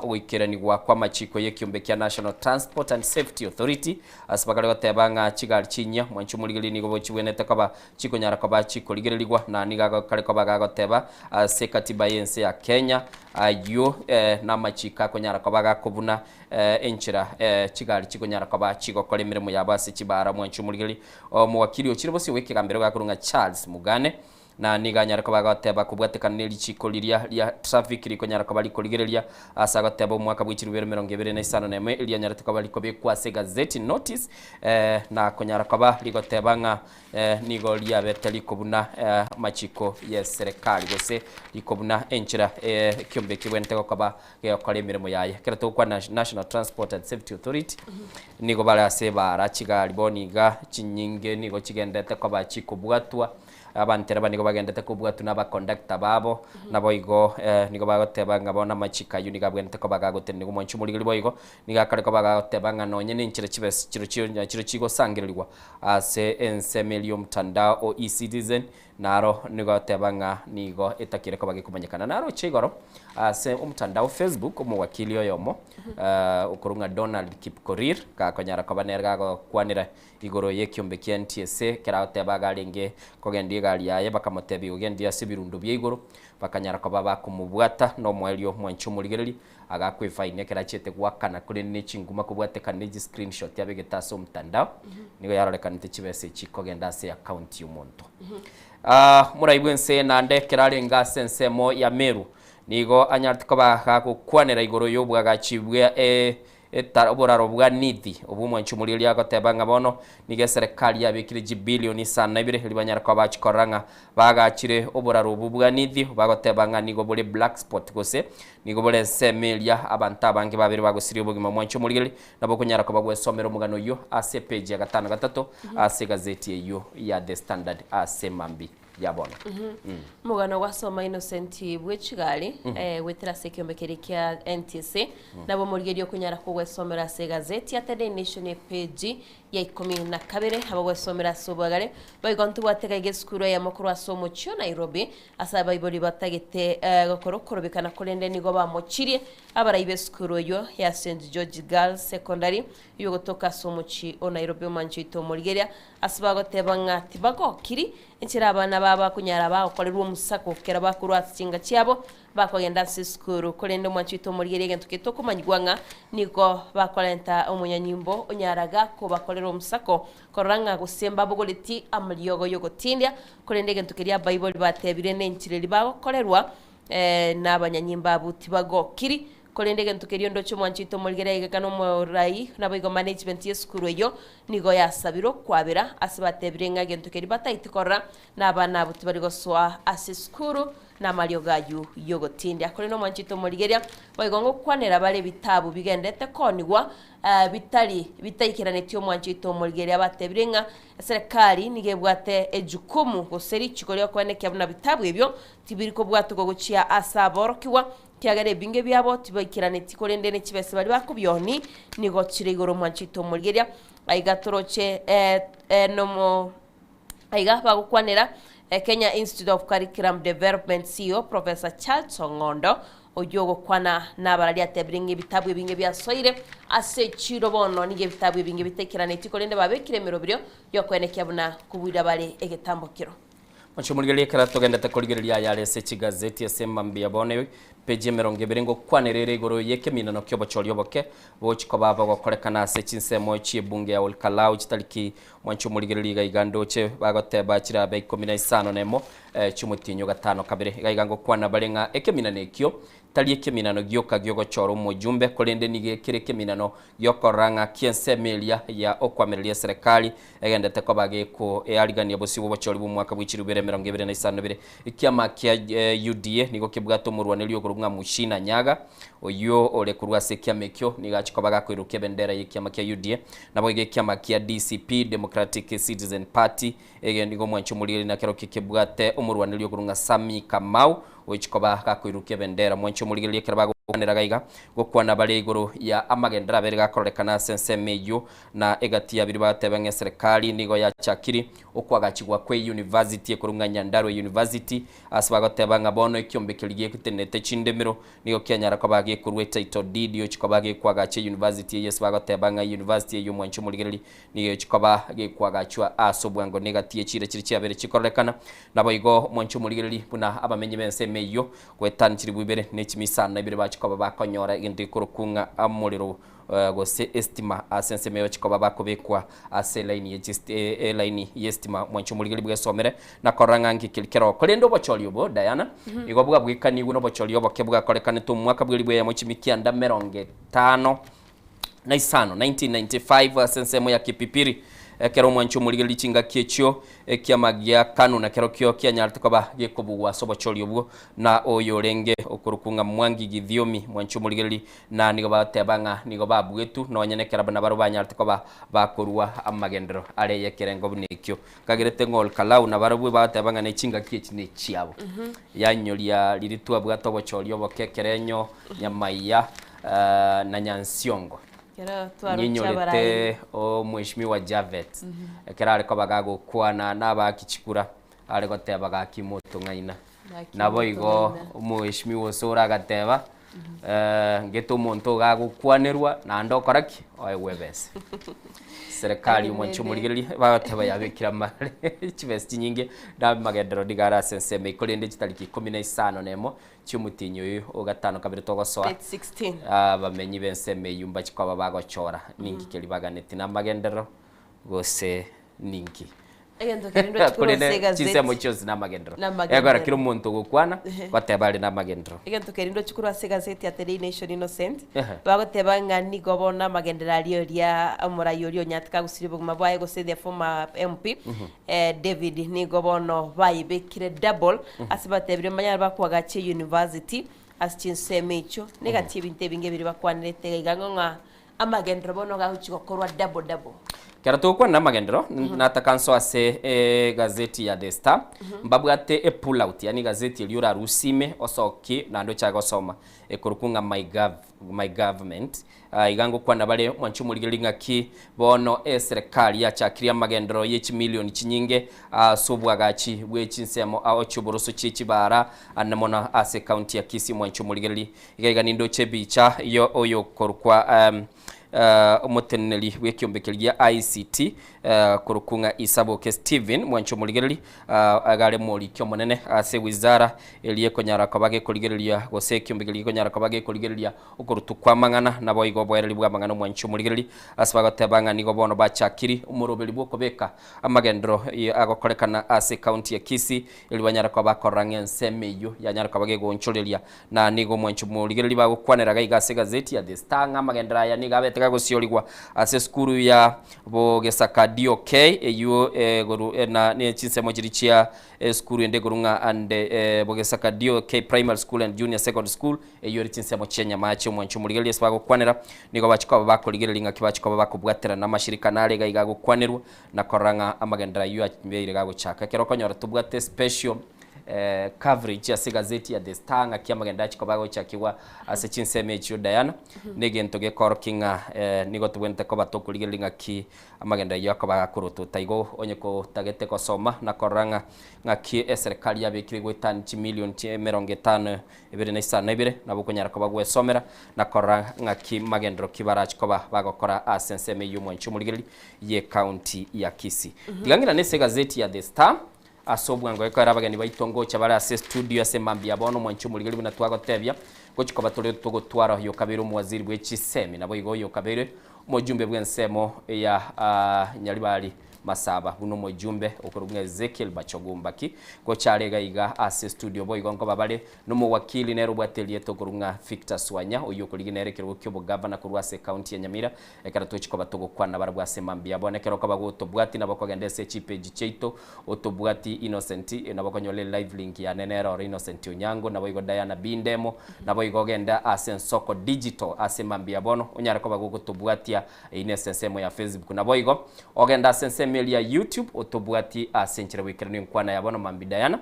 ogoikeranigwa kw'amachiko y'ekiombe kia National Transport and Safety Authority ase bakare goteba ng'a chigari chinyia mwanche omorigereria nigo chibwenerete koba chikonyara koba chikorigererigwa na nigo agokare koba gagoteba ase ekatiba y'ense ya Kenya ayio namachiko akonyara koba gakobuna Enchera chigari chikonyara koba chigokora emeremo yabo ase chibaara. Omwanchi omorigeri omowakili ochire bosio bw'ekegambero gakorwa ng'a Charles Mugane na nigo anyare koba agoteba kobwatekana ne richiko riria ria traffic rikonyara koba rikorigereria ase agoteba omwaka bwe chirubere 21 erianyarete koba rikobekwa ase egazeti notice na konyara koba rigoteba ng'a Nigo riabete rikobuna amachiko y'eserekari, gose rikobuna enchera ekiombe kebwenerete gokoba gegokora emeremo yaye. Ekero togokwana National Transport and Safety Authority, nigo bare ase ebaara chigari bono iga chinyinge nigo chigenderete koba chikobwatwa, abantereba nigo bagenderete kobwatwa na abacondactor babo, naboigo nigo bagoteba ng'a bono amachiko ayio nigo abwenerete koba gagotenenigwa. Omwanchi omorigeri boigo nigo akare koba gagoteba ng'a nonye na enchera chibesa chirochio chiro chigosangererigwa Ase ensemo eria y'omotandao o eCitizen naro nigo agoteba ng'a nigo etakire koba gekomanyekana. Naroche igoro ase omotandao o Facebook omowakili oyomo okorwa ng'a Donald Kipkorir gakonyara koba nere gagokwanera igoro y'ekiombe kia NTSA ekero agoteba iga arenge kogendia egari yaye bakamotebia ogendia ase ebirundo bia igoro bakanyara koba bakomobwata nomoerio mwanche omorigereria Agakwa efaini ekero achiete goakana korende ne chinguma kobwatekana ne chiscreenshot abegete ase omotandao, nigo yarorekanete chibesa echi chikogenda ase eaccount y'omonto. Morai bw'ense naende ekero arenge ase ensemo ya Meru, nigo anyarete koba gagokwanera igoro y'obwagachi bwa oboraro bwa Nithi, obwo omwanchi omorieria agoteba ng'a bono nigo eserekari yabekire chibilioni isano na ibere erio banyare koba bachikorora ng'a bagachire oboraro obwo bwa Nithi, bagoteba ng'a nigo bore black spot gose Nigo bore ensemo eria abanto abange babere bagosiria obogima mwanche omorigereria, nabo okonyara koba gwesomera omogano oyio ase epeji ya gatano gatato ase egazeti eyio ya The Standard ase mambia ya bono. Omogano gwasoma Innocent bw'echigari goetera ase ekiombe keria kia NTSA nabo omorigereria okonyara kogwesomera ase egazeti ya The Daily Nation epeji ya ikomi na kabere abagwesomera ase obwagare boigo ntobwate gaiga esukuru eyemo korwa ase omochie o Nairobi Ase abaibori batagete gokora okorobekana korende nigo bamochirie abarai b'esukuru eyio ya St George Girls Secondary yogotoka ase omochie o Nairobi omanche oito omorigeria ase bagoteba ng'a tibagokiri enchera abana babo bakonyara bagokorerwa omosako kero bakorwa ase chinka chiabo bakogenda ase esukuru korende omwanchi oito omorigeria egento keria tokomanyigwa ng'a nigo bakorenta omonyanyimbo onyaraga kobakorera omosako Korora ng'a gose mbabogoretie amariogo y'ogotindia, korende egento keria abaibori batebire nenchera eria bagokorerwa nabanyanyimba abwo tibagokiri. Korende egento keria ondoche omwancho oito omorigere aigeka nomorai, naboigo management y'esukuru eyio nigo yasabire okwabera ase batebire ng'a egento keria bataeti korora nabana abwo tibari gosoa ase esukuru namariogo ayio y'ogotindia. Korende omwancho oito omorigeria boigo ngokwanera bare ebitabu bigendete koonigwa bitari bitaikeranetie omwancho oito omorigereria abatebire ng'a eserekari nigo ebwate ejukumu gose richiko riokoenekia buna bitabu ebio tibiri kobwatokwa gochia ase aborokigwa kiagera ebinge biabo tibaikeranetie korende ne chibesa baria bakobiooni nigo chire igoro omwancho oito omorigereria aiga toroche nomo Aiga bagokwanera Kenya Institute of Curriculum Development CEO Professor Charles Ong'ondo oyio ogokwana nabarari atebire ng'a ebitabu ebinge biasoire ase echiro bono nigo ebitabu ebinge bitaikeranetie korende babekire emeroberio yokoenekia buna kobuira bare egetambo kero. Mochie omorigereria ekero togendete korigereria ayare ase chigazeti ase mambia bono. Peji emerongo ebere ngokwanera ere igoro y'ekeminano ki'obochori oboke bogochia koba bogokorekana ase chinsemo chi'ebunge ya Olkalau chitariki mwanche omorigereria iga iga ndoche bagoteba chirabe ikomi na isano nemo chi'omotienyi o gatano kabere. Iga iga ngokwana bare ng'a ekeminano ekio tari ekeminano gioka gi'ogochora omojumbe korende nigo ekere ekeminano gi'okorora ng'a ki'ensemo eria ya okoamereria eserekari egendete koba gekoearigania bosio bw'obochori bw'omwaka bwe chilifu ibere emerongo ebere na isano na ibere. Ekiama kia UDA nigo kebwate omorwaneri okorokwa ng'a Muchina Nyaga, oyio ore korwa ase ekiama ekio nigo achia koba gakoirokia ebendera y'ekiama kia UDA. Naboigo ekiama kia DCP, Democratic Citizen Party, ege nigo omwanchi omorigereria nakerokio kebwate omorwaneri okorokwa ng'a Sammy Kamau oichia koba gakoirokia ebendera. Mwanchi omorigereria ekero bagokwanera gaiga, gokwana bare igoro ya amagenderero abere gakororekana ase ensemo eyio na egati ya biria bagateba ng'a eserekari nigo yachakiri okoagachigwa kwe university ekorwa ng'a Nyandarua University ase bagoteba ng'a bono ekiombe keria getenenete chindemero nigo kianyara koba gekorwa etitle deed yochia koba gekoagacha university eyio ase bagoteba ng'a university eyio omwanchi omorigereri nigo egochia koba gekoagachwa ase obwango na egati ye chiira chiria chiabere chikororekana. Naboigo omwanchi omorigereri buna abamenyi b'ensemo eyio goetania chilifu ibere ne chimia isano na ibere bachia koba bakonyora egento gekorokwa ng'a omorero gose estima ase ensemo eyo chikoba bakobekwa ase elaini ye chist elaini y'estima mwanche omorigereria bwesomere na korora ng'a nki keri keroo. Korende obochori obo Diana igo bwabwekanigwe nobochori oboke bwakorekanete omwaka bw'eribu eyemo chimi kianda merongo etano na isano, 1995, ase ensemo ya Kipipiri ekero omwanche omorigereria chingaki echio Ekiama gia Kanu nakerokio kianyarete koba gekobugwa ase obochori obwo na oyorenge okorokwa ng'a Mwangi Githiomi mwanche omorigereria Na nigo bagoteba ng'a nigo babugetwe, nonya nekero nabarabwo banyarete koba bakorua amagenderero are y'ekerengo buna ekio. Nkagerete ng'a Olkalau nabarabwo bagoteba ng'a ne chingaki echi nechiabo. Yanyoria riria twabwate obochori oboke ekerenyo, Nyamaiya, na Nyansiongo. Ekero twaroche Nyinyorete abarai. omweshimiwa Javet, ekero are koba gagokwana nabaki chikura, are goteba gaki motong'aina. Gaki Naboigo motong'aina. omweshimiwa Osoro agateba, Ngete omonto iga agokwanerwa naende okora ki? Oegwe ebesa. Serikali omwanche omorigereria bagoteba yabekire amare chibesa chinyinge na amagenderero nigo are ase ensemo eye korende chitariki ikomi na isano na emo chiomotienyi oyo o gatano kabere togosoa Date 16. abamenyi b'ensemo eyio mbachi koba bagochora ninki keria baganeti na amagenderero gose ninki. Egento keria ndoche korwa ase Korende egazeti. chinsemo chionsi namagenderero. Namagenderero. Ekero kera omonto ogokwana, goteba are namagenderero. Egento keria ndoche korwa ase egazeti ya The Daily Nation Innocent, Ehe. bagoteba ng'a nigo bono amagenderero aria oria omorai oria Onyatika agusirie obogima bwaye gose the former MP, eh, David nigo bono bayebekire double ase batebire mbanyare bakoagacha university ase chinsemo echio, na egati ebinto ebinge biria bakwanerete iga iga ng'a Amagenderero bono gagochia gokorwa double double. Ekero togokwana namagenderero, nataka nsoe ase egazeti ya The Star, mbabwate e pull out, yaani egazeti eria orarusie ime osokie naende ochake gosoma, ekorokwa ng'a My Gov, My Government. Iga ngokwana bare mwanche omorigereria ng'aki bono eserekari yachakirie amagenderero ye chimilioni chinyinge ase obwagachi bwe chinsemo ao chioboroso chie chibara ane mono ase ecounty ya Kisii mwanche omorigereria. Iga iga nindoche ebicha yo oyokorokwa omoteneneri bw'ekiombe keria gia ICT korokwa ng'a Isaboke Stephen mwanche omorigereri iga are moriki omonene ase wizara eria ekonyara koba gekorigereria gose ekiombe keria gekonyara koba gekorigereria okorutwa kw'amang'ana naboigo oboereri bw'amang'ana omwanche omorigereri ase bagoteba ng'a nigo bono bachakiri omoroberi bw'okobeka amagenderero agokorekana ase ekaunti ya Kisii erio banyare koba bakorora ng'a ensemo eyio yanyare koba gegoonchoreria Na nigo omwancho morigereria bagokwanera gaiga ase egazeti ya The Star ng'a amagenderero aya nigo abete gagosiorigwa ase esukuru ya Bogesaka DOK eyio egoru na ne chinsemo chiria chia esukuru ende ekorwa ng'a and Bogesaka DOK Primary School and Junior Secondary School eyio ere chinsemo chia Nyamache. Omwancho omorigereria ase bagokwanera nigo bachia koba bakorigereria ng'aki bachia koba bakobwaterana amashirika nare iga iga agokwanerwa na korora ng'a amagenderero ayio abeire gagochaka. Ekero okonyora tobwate special coverage ase egazeti ya The Star ng'aki amagendo achia koba agochakigwa ase chinsemo echio Diana, negento gekoorokia ng'a nigo tobwenerete koba tokorigereria ng'aki amagendo ayio akoba agakorotota. Igo onye kotagete gosoma na korora ng'a ng'aki eserekari yabekire goetania chimilion chi emerongo etano ebere na isano na ibere, nabo okonyara koba gwesomera na korora ng'aki magenderero ki barachi koba bagokora ase ensemo eyio omwanchi omorigereria ye county ya Kisii. Tiga ng'irane ase egazeti ya The Star. Ase obwango ekero abageni baito ngocha bare ase estudio ase mambia bono omwanchi omorigeri buna twagotebia, gochia koba tore togotwara oyo okabeire omowaziri bwe chisemi naboigo oyo okabeire omojumbe bw'ensemo ya Nyaribari Masaba buna omojumbe okorokwa ng'a Ezekiel Machogu Mbaki gocha are iga iga ase estudio boigo nkoba bare nomowakili nere obwate erieta okorokwa ng'a Victor Swanya oyio okorigia nere ekerogo ki'obogavana korwa ase ecounty ya Nyamira Ekero tochia koba togokwana nabarabwo ase mambia bono, ekero okoba gotobwati nabo okogenda ase chipage chiaito otobwati Innocent, nabo okonyora elive link yane nere oro Innocent Onyango, naboigo Diana B Ndemo, naboigo ogende ase Ensoko Digital ase mambia bono onyare koba gogotobwatia eyio nese ensemo ya Facebook. Naboigo ogende ase ensemo eria ya YouTube otobwati ase enchera goikeranu enkwana ya bono mambia Diana,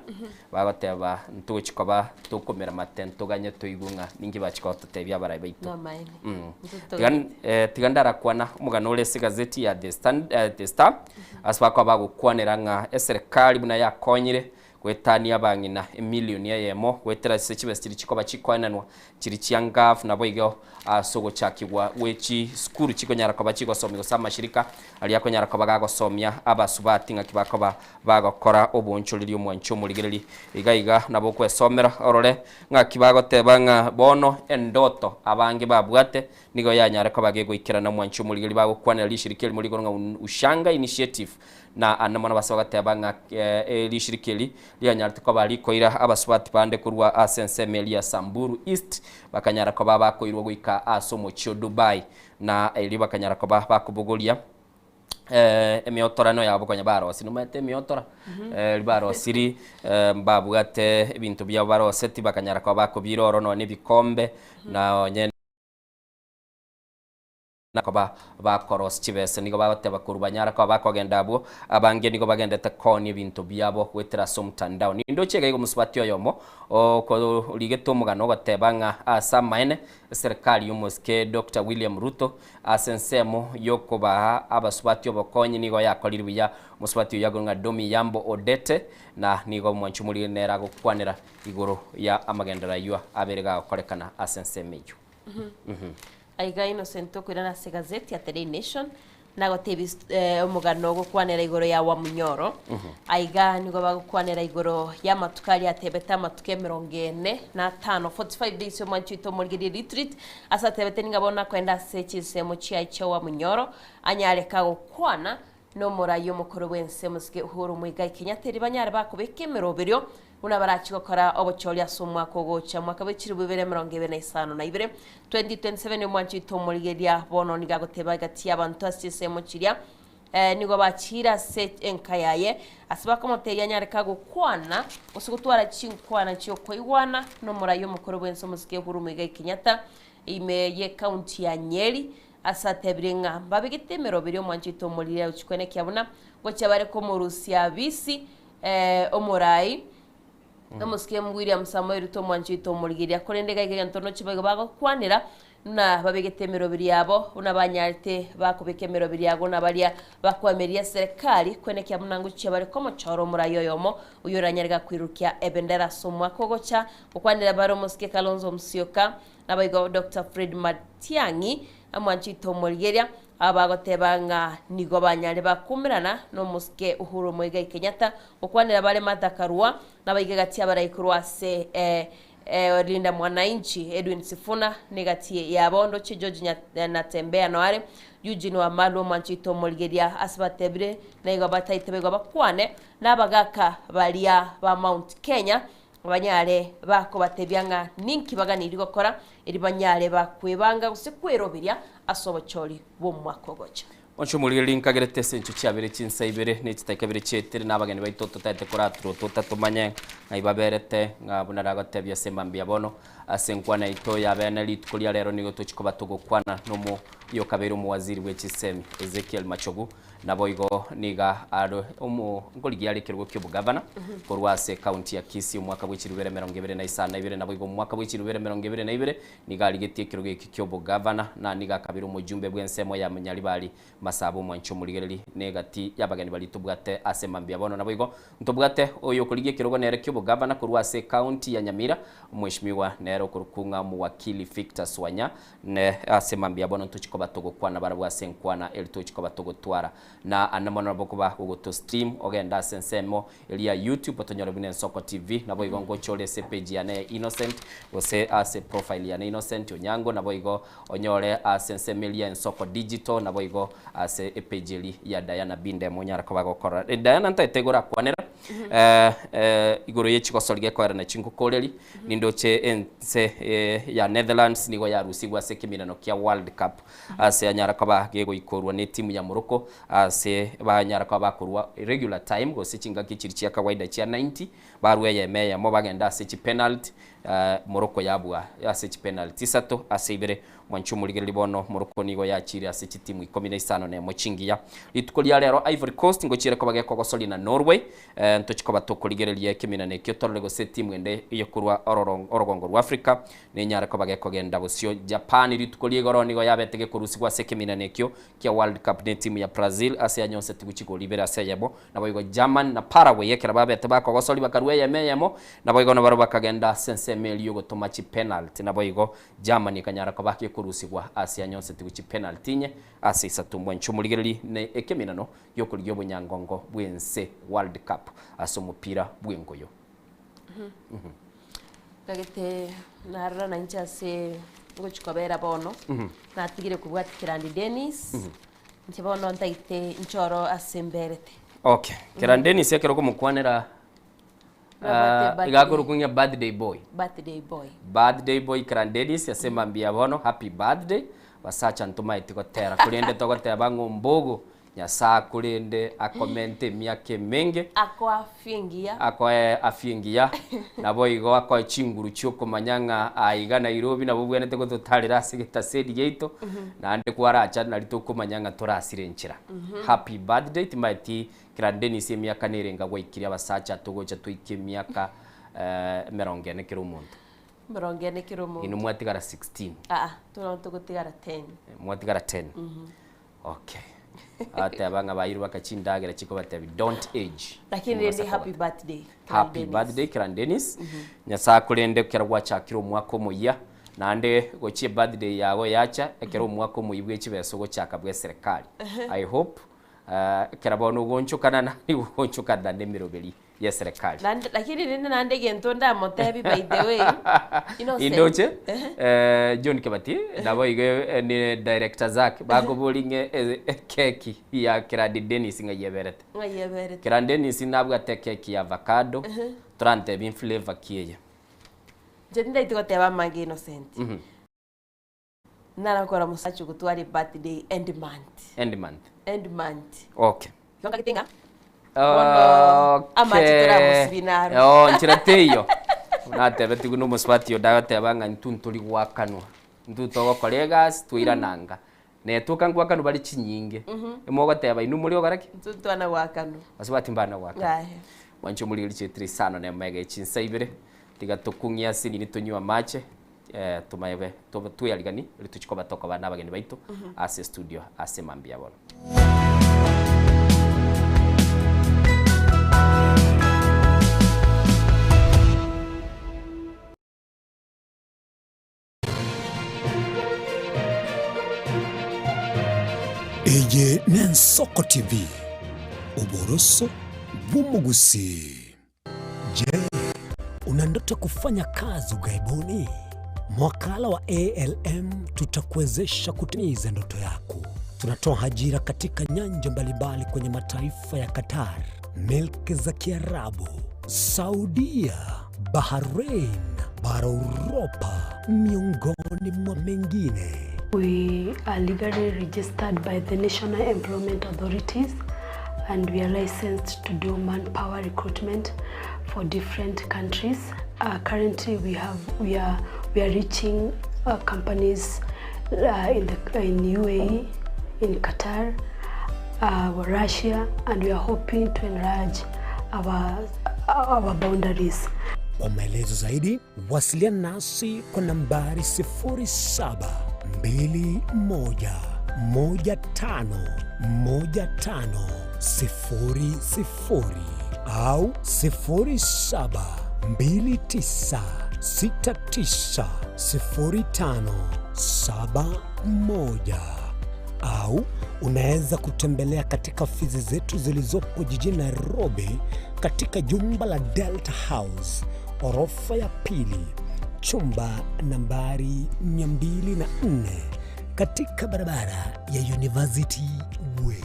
bagoteba ntogochi koba tokomera mate ntoganye toigwe ng'a ninki bachia gototebia abarai baito. Namaene. Tiga, eh, tiga ndarakwana omogano ore ase egazeti ya The Stand, eh, The Star ase bakoba bagokwanera ng'a eserekari buna yakonyire goetania abang'ina emilioni eyemo goetera ase chibesa chiria chikoba chikoenanwa chiri chia ngafu naboigo ase ogochakigwa gwe chisukuru chikonyara koba chigosomia gose amashirika aria akonyara koba gagosomia abasubati ng'aki bakoba bagokora oboonchoreria omwancho omorigereri iga iga nabo okwesomera orore Ng'aki bagoteba ng'a bono endoto abange babwate nigo yanyare koba gegoikerana omwanchi omorigeri bagokwanera rishirika erimo rigoro ng'a Ushanga Initiative na ande mono base bagateba ng'a rishirika eri rianyarete koba rikoira abasubati bande korwa ase ensemo eria ya Samburu East bakanyara koba bakoirwa goika ase omochie o Dubai na erio bakanyara koba bakobogoria emiotorano yabo konya barosire, nomanyete emiotora? Riria barosiri mbabwate ebinto biabo baroseti bakanyara koba bakobiira oro nonya na ebikombe, na onye koba bakorosia chibesa nigo bagoteba korwa banyara koba bakogenda abwo, abange nigo bagendete koonia ebinto biabo goetera ase omotandao. Nindoche iga iga omosubati oyomo okorigete omogano ogoteba ng'a ase amaene eserekari y'omosike Doctor William Ruto Ase ensemo y'okobaa abasubati obokonyi nigo yakorire buya omosubati oyio agoro ng'a Domi Yambo Odete, na nigo omwanchi omoriri nere agokwanera igoro ya amagenderero ayio abere gagokorekana ase ensemo eyio. Aiga Innocent tokoirana ase egazeti ya The Daily Nation nagotebia omogano ogokwanera igoro ya Wamunyoro. Aiga nigo bagokwanera igoro y'amatuko aria atebete amatuko emerongo ene na atano, 45 days omwanchi oito omorigererie retreat, Ase atebete nigo bono akoenda ase chinsemo chiaye chia Wamunyoro, anyare kagokwana nomorai omokoro bw'ense Mosike Uhuru Muigai Kenyatta erio banyare bakobeka emeroberio buna barachie gokora obochori ase omwaka ogocha mwaka bwe chilifu ibere emerongo ebere na isano na ibere, 2027. Omwanchi oito omorigeria bono nigo agoteba egati y'abanto ase chinsemo chiria nigo bachiire ase enka yaye, ase bakomotebia anyare kagokwana gose gotwara chinkwana chi'okoigwana nomorai omokoro bw'ense omosike Uhuru Muigai Kenyatta ime y'ecounty ya Nyeri, ase atebire ng'a mbabegete emeroberi omwancho oito omoriri agochia kwenekia buna ngochia bare komorusia abisi omorai omosike William Samoei Ruto omwancho oito omorigeria. Korende iga iga egento nochie boigo bagokwanera Buna babegete emeroberi yabo, buna banyarete bakobeka emeroberi yabo na baria bakoemereria eserekari, kwenekia buna ngochia bare komochora omorai oyomo oyio oranyare gakwirukia ebendera ase omwaka ogocha. Gokwanera bare omosike Kalonzo Musyoka, naboigo Doctor Fred Matiang'i, amwanchete omorigeria, aba bagoteba ng'a nigo banyare bakumerana nomosike Uhuru Muigai Kenyatta. Gokwanera bare Martha Karua, naboigo egati abarai korwa ase Linda Mwananchi, Edwin Sifuna, negati yabo ndoche George Natembeya noare, Eugene Wamalwa omwanchete omorigeria ase batebire naigo bataete baigwa bakwane na abagaka baria ba Mount Kenya banyare bakobatebia ng'a ninki baganiri gokora eri banyare bakwebanga gose kweroberia ase obochori bw'omwaka ogocha. Onche omorigereria nkagerete ase encho chiabere chinsa ibere ne chidakika ibere chiaetire na abageni baito totaete koraturwa totatomanye ng'ai baberete, ng'a buna nagotebia ase mambia bono, ase enkwana yaito y'abeene rituko ria rero nigo tochia koba togokwana nomo oyokabeire omowaziri bwe chisemi Ezekiel Machogu, naboigo niga are omo nkorigia are ekerogo ki'obogavana korwa ase ekaunti ya Kisii omwaka bwe chilifu ibere emerongo ebere na isano na ibere naboigo omwaka bwe chilifu ibere emerongo ebere na ibere Nigo arigetie ekerogo eke ki'obogavana, na nigo akabire omojumbe bw'ensemo ya Nyaribari Masaba omwanchi omorigereri, na egati y'abageni baria tobwate ase mambia bono. Naboigo ntobwate oyokorigia ekerogo nere ki'obogavana korwa ase ecounty ya Nyamira, Omweshimiwa nere okorokwa ng'a Omowakili Victor Swanya, ne ase mambia bono ntochi koba togokwana barabwo ase enkwana eri tochi koba togotwara. Na ande mono nabo okoba gogoto stream ogende ase ensemo eria ya YouTube otonyore buna Ensoko TV, naboigo ngocha ore ase epage yane ya Innocent gose ase profile yane Innocent Onyango, naboigo onyore ase ensemo eria ya Ensoko Digital, naboigo ase epage eria ya Diana Bindemo onyare koba gokorora. Diana ntaete igoro akwanera igoro ye chigosori gekoerana chingokoreri, nindoche ense ya Netherlands nigo yarusigwe ase ekeminano kia World Cup ase anyara koba gegoikorwa netimu ya Morocco ase banyara koba bakorwa regular time gose chingaki chiria chia kawaida chia 90 barwa eyemo eyemo bagenda ase chipenalty Morocco yabua ase chipenalty isato ase ibere. Mwanche omorigereria bono Morocco nigo yachire ase chitimu ikomi na isano na emo chingiya. Rituko ria rero Ivory Coast ngochiere koba gekogosoria na Norway ntochi koba tokorigereria ekeminano ekio torore gose etimu ende eyokorwa orogongo rwa Africa Nenyare koba gekogenda bosio. Japan rituko ria igoro nigo yabete gekorusigwa ase ekeminano ekio kia World Cup netimu ya Brazil ase yanyonsetigwe chigori ibere ase eyemo. Naboigo German na Paraguay ekero babete bakogosoria bakarua eyemo eyemo. Naboigo nabarabwo bakagenda ase ensemo eria yogotoma chipenalty. Naboigo Germany ekanyara koba gekorusigwa ase yanyonsetigwe chipenalty inye ase isato. Mwanche omorigererie ne ekeminano giokorigia obonyangongo bwense World Cup ase omopira bwengoyo. Ntagete narora nainche ase ngochia kobera bono, natigire kobwatia Kerandi Dennis, inche bono ntagete inche oro ase mberete. Okay, Kerandi Dennis ekero okomokwanera Nabwate ah, birthday. iga akorokwa ng'a birthday boy. Birthday boy. Birthday boy Kerandi Dennis ase mambia bono, happy birthday, basacha ntomaeti gotera korende togoteba ng'a ombogo Nyasae akorende akomente emiaka emenge. Akoe afya engiya. Akoe afya engiya, naboigo akoe chinguru chi'okomanya ng'a aiga Nairobi nabo obwenerete gototarera ase egetaseni giaito, naende kwaracha nari tokomanya ng'a torasire enchera. Happy birthday, timaeti kera Dennis emiaka nerenga gwaikirie abasacha togocha toike emiaka emerongo ene kera omonto. Emerongo ene kera omonto. Inwe mwatigara 16. Aa, toro togotigara 10. Mwatigara 10. Okay. Agateba ng'a bairwe baka chindagera chikobatebia don't age. Lakini Nigo rende ase happy akobata. birthday. Happy Dennis. birthday Kiran Dennis. Nyasae akorende ekero gwachakire omwaka omoyia naende gochia ebirthday yago yacha ekero omwaka omoyia bwe chibesa ogochaka bwe eserekari. I hope ekero bono ogoonchokana nani ogoonchokana na emeroberi y'eserekari. Naende lakini rende naende egento ndamotebi by the way, Innocent. Indoche eh, John Kibati nabo igo eh, ni director Zack bakobori ng'e eh, ekeki ya Kirandi Dennis ng'ai eberete. Ng'ai eberete. Kirandi Dennis nabwate ekeki ya avocado torantebi flavor ki eye. Inche tindaeti goteba amange Innocent. Narakora mosacha ogotwara ebirthday end month. End month. End month. Okay. Igo nkagete ng'a bono amache toramosibie naro. Oh, nchera teiyo. Natebetigwe na omosubati onde agateba ng'a intwe ntori goakanwa. Intwe togokora egasi twairana nka. Netoka ngoakanwa bare chinyinge. Emogoteba inwe more ogokora ki? Intwe ntwana goakanwa. Basubati mbana goakanwa. Aye. Mwanche omorigereria chietire isano na emo ege chinsa ibere, tiga tokung'ie ase nini tonywe amache. Tomaebe twearigani erio tochie koba tokoba nabageni baito ase estudio ase mambia bono. Eye n'Ensoko TV, oboroso bw'omogusii. Je, una ndoto ya kufanya kazi ughaibuni? Mwakala wa ALM tutakuwezesha kutimiza ndoto yako. Tunatoa ajira katika nyanja mbalimbali kwenye mataifa ya Qatar, milki za Kiarabu, Saudia, Bahrain, bara Uropa, miongoni mwa mengine. We are legally registered by the National Employment Authorities and we are licensed to do manpower recruitment for different countries. Currently we have we are we are reaching companies in the in UAE, in Qatar, Russia and we are hoping to enlarge our our boundaries. Kwa maelezo zaidi wasiliana nasi kwa nambari 0721151500 au 0729690571. Au unaweza kutembelea katika ofisi zetu zilizopo jijini Nairobi katika jumba la Delta House, orofa ya pili, chumba nambari 204 katika barabara ya University Way.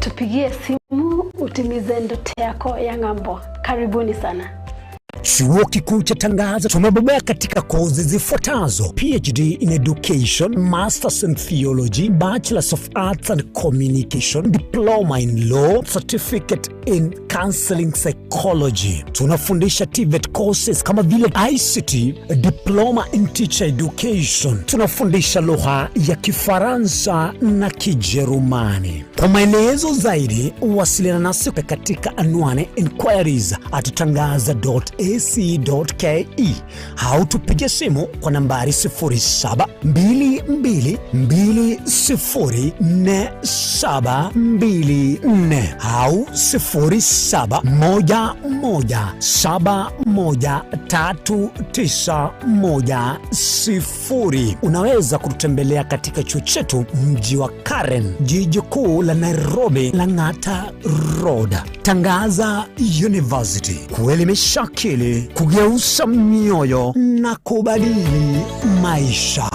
Tupigie simu utimize ndoto yako ya ng'ambo. Karibuni sana. Chuo Kikuu cha Tangaza tumebobea katika kozi zifuatazo: PhD in Education, Masters in Theology, Bachelors of Arts and Communication, Diploma in Law, Certificate in Counseling Psychology. Tunafundisha TVET courses kama vile ICT, Diploma in Teacher Education. Tunafundisha lugha ya Kifaransa na Kijerumani. Kwa maelezo zaidi, wasiliana nasi katika anwani inquiries at tangaza.ac.ke au tupige simu kwa nambari 0722204724 au 0711713910. Unaweza kututembelea katika chuo chetu mji wa Karen, jiji kuu la Nairobi, Lang'ata Road. Tangaza University, kuelimisha akili, kugeuza mioyo na kubadili maisha.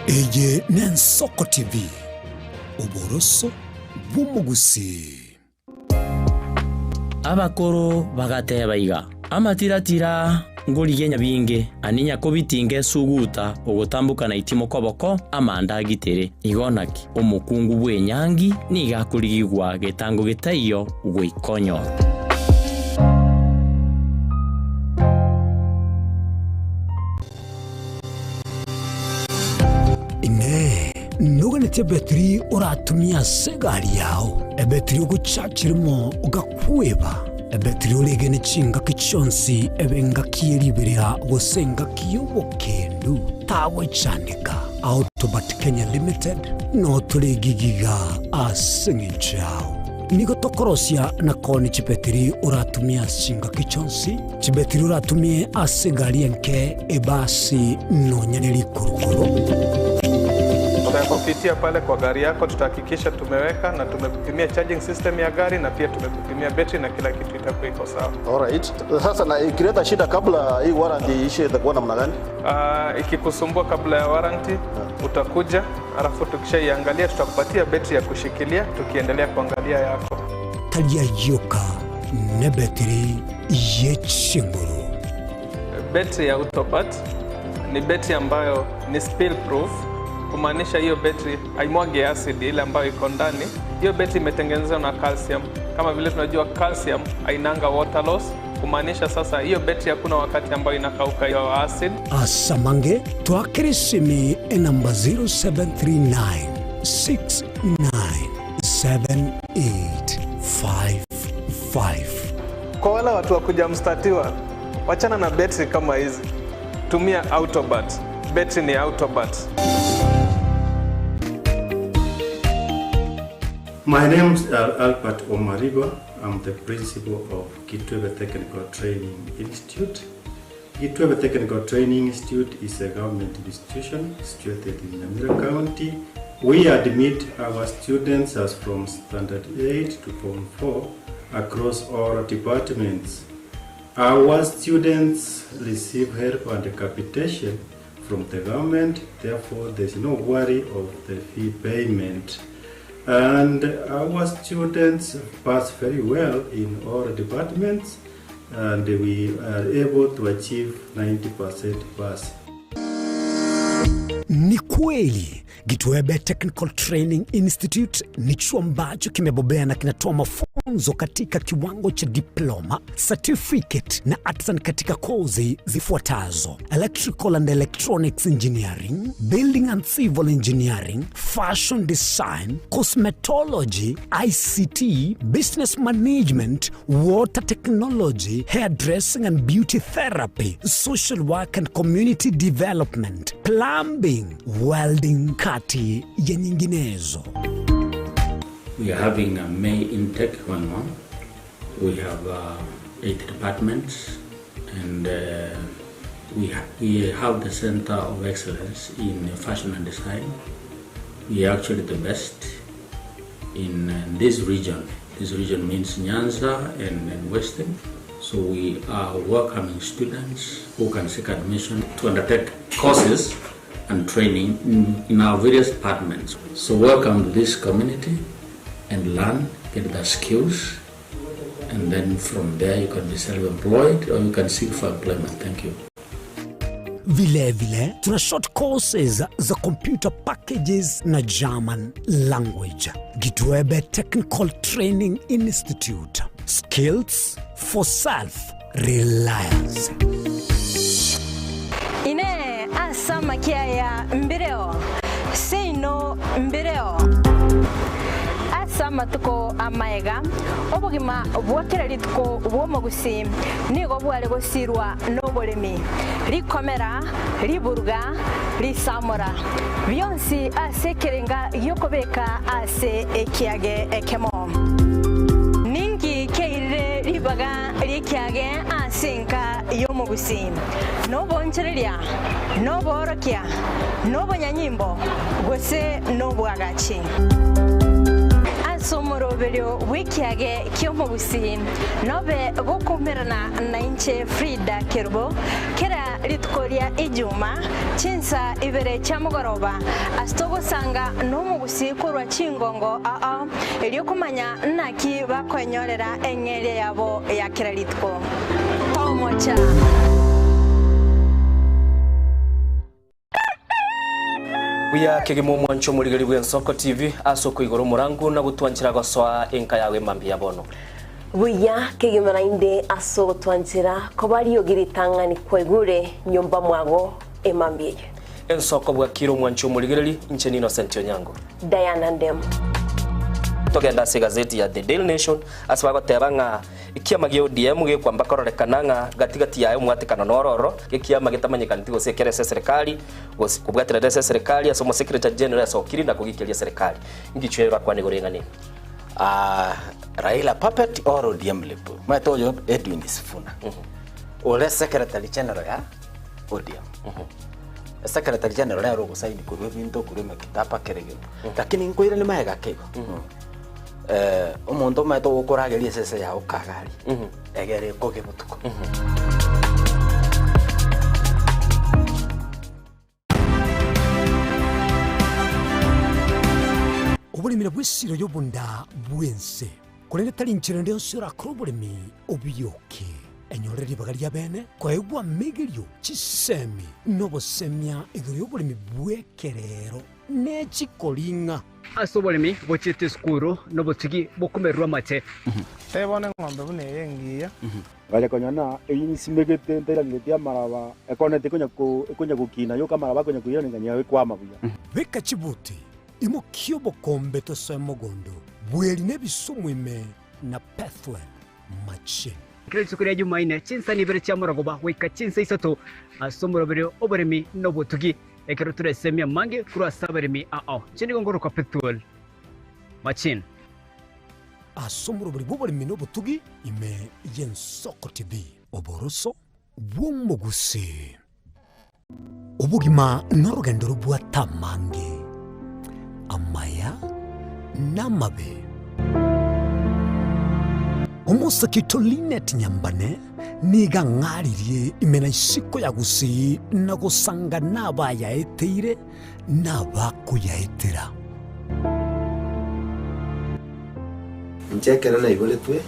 Eye n'Ensoko TV, oboroso bw'omogusi. Abakoro bagateba iga, Amatiratira ngorigia nyabinge, ani nyakobitinga esuguta ogotamboka na itimo koboko amanda agitere. Igo naki, omokungu bw'enyangi nigo akorigigwa getango getaiyo goika onyore. Inee! Noganetie ebetiri oratumie ase egari yao, ebetiri ogochachirimo ogakweba, ebetiri oregene chingaki chionsi ebe engaki ye riberera gose engaki y'obokendu? Tagwechandeka. Autobat Kenya Limited notore gigiga ase eng'encho yao. Nigo tokorosia na koni chibetiri oratumie ase chingaki chionsi, chibetiri oratumie ase egari enke, ebasi, nonya ne rikurukuru. Tutakupitia pale kwa gari yako, tutahakikisha tumeweka na tumekupimia charging system ya gari na pia tumekupimia betri na kila kitu itakuwa iko sawa. Alright. Sasa na ikileta shida kabla hii warranty iishe itakuwa namna gani? Ikikusumbua kabla ya warranty utakuja, alafu tukishaiangalia tutakupatia betri ya kushikilia tukiendelea kuangalia yako. Taria yoka nebetiri yechinguru. Betri ya Autopat ni betri ambayo ni spill proof, kumaanisha hiyo betri haimwagi acid ile ambayo iko ndani. Hiyo betri imetengenezwa na calcium. Kama vile tunajua calcium hainanga water loss, kumaanisha sasa hiyo betri hakuna wakati ambayo inakauka hiyo acid. Asamange twakere simi enamba 0739 697855. Kwa wale watu wa kuja mstatiwa, wachana na betri kama hizi, tumia Autobat. Betri ni Autobat. My name is Albert Omariba. I'm the principal of Kitwebe Technical Training Institute. Kitwebe Technical Training Institute is a government institution situated in Nyamira County. We admit our students as from Standard 8 to Form 4 across all departments. Our students receive help and capitation from the government, therefore there's no worry of the fee payment. And our students pass very well in all departments, and we are able to achieve 90% pass. Ni kweli Gitwebe Technical Training Institute ni chuo ambacho kimebobea na kinatoa mafunzo katika kiwango cha diploma, certificate na artisan katika kozi zifuatazo: Electrical and Electronics Engineering, Building and Civil Engineering, Fashion Design, Cosmetology, ICT, Business Management, Water Technology, Hairdressing and Beauty Therapy, Social Work and Community Development, Plumbing, Welding, kati ya nyinginezo. We are having a May intake going on. We have 8 departments And uh, we, ha we have the Center of Excellence in Fashion and Design. We are actually the best in uh, this region. This region means Nyanza and, and Western. So we are welcoming students who can seek admission to undertake courses and training in, in our various departments. So welcome to this community and learn, get the skills, and then from there you can be self-employed or you can seek for employment. Thank you. Vilevile tuna short courses za computer packages na German language. Gitwebe Technical Training Institute. Skills for self reliance. Inee! Ase amakia aya mbireo? Seino mbireo. Ase amatuko amaega, obogima bwa kera rituko bw'omogusii nigo bware gosirwa noboremi, rikomera, riburuga, risamora, bionsi ase ekerenga gi'okobeka ase ekiage ekemo. Ninki keirire ribaga ri'ekiage ase enka y'omogusii? Nobonchereria, noboorokia, nobonyanyimbo, gose nobwagachi? Ase omoroberio bw'ekiage ki'omogusii nobe gokoumerana nainche Frida Kerubo kera rituko ria Ijuma chinsa ibere chia mogoroba ase togosanga nomogusii korwa chingongo ao erio komanya naki bakoenyorera eng'eria yabo ya kera rituko. Tomocha. Buya kegima omwancho omorigeri bw'Ensoko TV ase okoigora omorangu na gotwanchera gosoa enka yago emambia ya bono. Buya kegima naende ase ogotwanchera koba riogi ritang'ani kwaigure nyomba mwago emambia eye. Ensoko bwakire omwancho omorigereri, inche n'Innocent Onyango. Diana Ndemo. Togende ase egazeti ya The Daily Nation ase bagoteba ng'a ekiama gia ODM gekwamba kororekana ng'a gati gati yaye omwatekano noro ororo, gekiama getamanyekaneti gose ekere ase eserekari gose kobwaterera ase eserekari ase omosecretary general asokiri na kogikeria eserekari. Ngichwe orakwane igoro ing'ana eye? Ah, Raila puppet or ODM lip. Omanyete oyo Edwin Sifuna. Ore secretary general ya ODM. Secretary general nere ogosaini korwa ebinto korwa emekitaba kera egento. Lakini nkoiranie magega ake igo. Eh, omonto omanyete ogokorageria esese yago kagari, egere ekoge botuko. Oboremi nabwo esiro y'obonda bw'ense, korende tari inchera ende yonsi orakore oboremi obiyoke. Enyorere ribaga ri'abeene koegwa amegerio, chisemi, na obosemia igoro y'oboremi bw'ekerero ne chikoring'a. Ase oboremi bochiete esukuru nobotugi bokomererwa amache. Tebia bono eng'ombe buna eye engiya. Ngacha konyora ng'a eyio nsimegete ntairaneretie amaraba, ekoneti ekonya ko ekonya gokina yoka amaraba akonya koiraneria ng'a ekwama buya. Beka chibuti, imokia obokombe tosoe mogondo, bweri na ebisumu ime na Pethuel machine. Kera rituko ria Jumaine, chinsa ibere chia morogoba goika chinsa isato, ase omoroberio oboremi na obotugi, ekero toresemie amange korwa ase abaremi ao. Inche nigo nkorokwa Pethuel Machine. Ase omorobori bw'oboremi na obotugi ime y'Ensoko TV. Oboroso bw'omogusii. Obogima norogendo robwate amange, amaya na amabe. Omosake oito Linet Nyambane nigo ang'aririe ime na isiko ya Gusii na gosanga nabayaeteire nabakoyaetera. Inche ekero naiboretwe,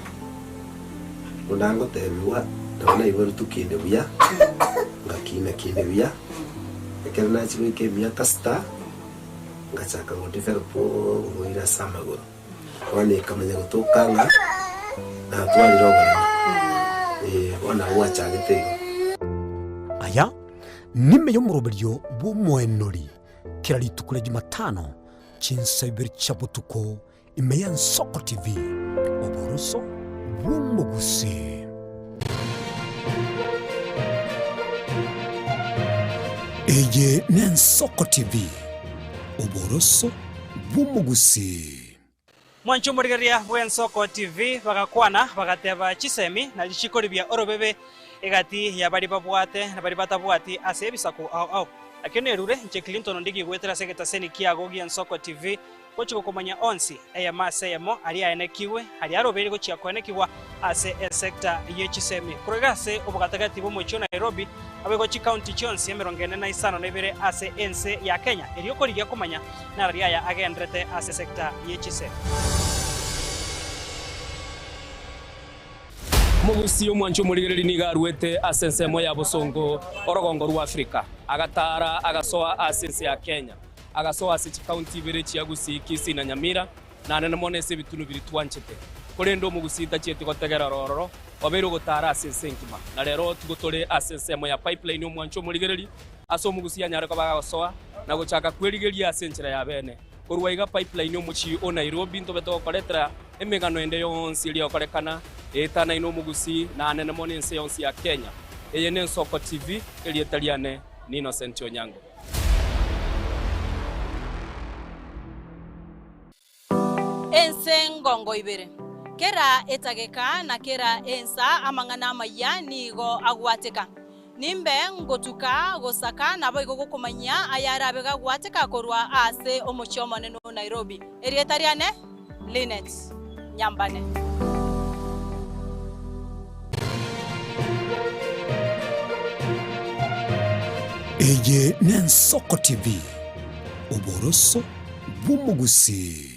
buna ngotebigwa, nabo naiboretwe kinde buya, ngakina kinde buya, ekero nachia goika emiaka sita, ngachaka go develop oborwaire ase amagoro. Bono ekamanya gotoka ng'a natwarire oboremo, eh, bono nabo gwachagete igo. Aya nime y'omoroberio bw'omoenori kera rituko ria Jumatano chinsa ibere chia botuko ime y'Ensoko TV, oboroso bw'omogusii. Eye n'Ensoko TV, oboroso bw'omogusii. Mwanche omorigereria bw'Ensoko TV bagakwana, bagateba, Chisemi na richiko ribia orobebe. egati ya baria babwate na baria batabwati ase ebisaku ao ao. Ekio nerure inche Clinton Ondigi goetera ase egetaseni kiago gi'Ensoko TV gochia gokomanya onsi, eyemo ase eyemo, aria aenekigwe, aria arobeire gochia koenekigwa ase esecta ye chisemi. Korwa iga ase obogatagati bw'omochie o Nairobi, naboigo chikaunti chionsi emerongo ene na isano na ibere ase ense ya Kenya, erio korigia komanya narari aya agenderete ase esecta ye chisemi. Omogusii omwanchi omorigereria nigo aruete ase ensemo ya bosongo orogongo rwa Afrika, agataara agasoa ase ense ya Kenya, agasoa ase chikaunti ibere chia Gusii, Kisii na Nyamira, naende mono ase ebitunu biria twanchete. Korende omogusii tachieti gotegera ororo, obeire ogotaara ase ense engima. Na rero tigo tore ase ensemo ya Pipeline omwanchi omorigereria, ase omogusii anyare koba agosoa na gochaka kwerigeria ase enchera ya bene. Korwa iga Pipeline omochie o Nairobi ntobe togokoretera emegano ende yonsi eria egokorekana eetanaine omogusii na anene mono ense yonsi ya Kenya. Eye n'Ensoko TV, erieta riane ni Innocent Onyango. Ense ngongo ibere, kera etageka na kera ensa amang'ana amayia nigo agwateka. Nimbe ngotuka gosaka naboigo gokomanyia ayarabe gagwateka korwa ase omochie omonene o Nairobi. Erieta riane Linet Nyambane. Eye n'Ensoko TV, oboroso bw'omogusii.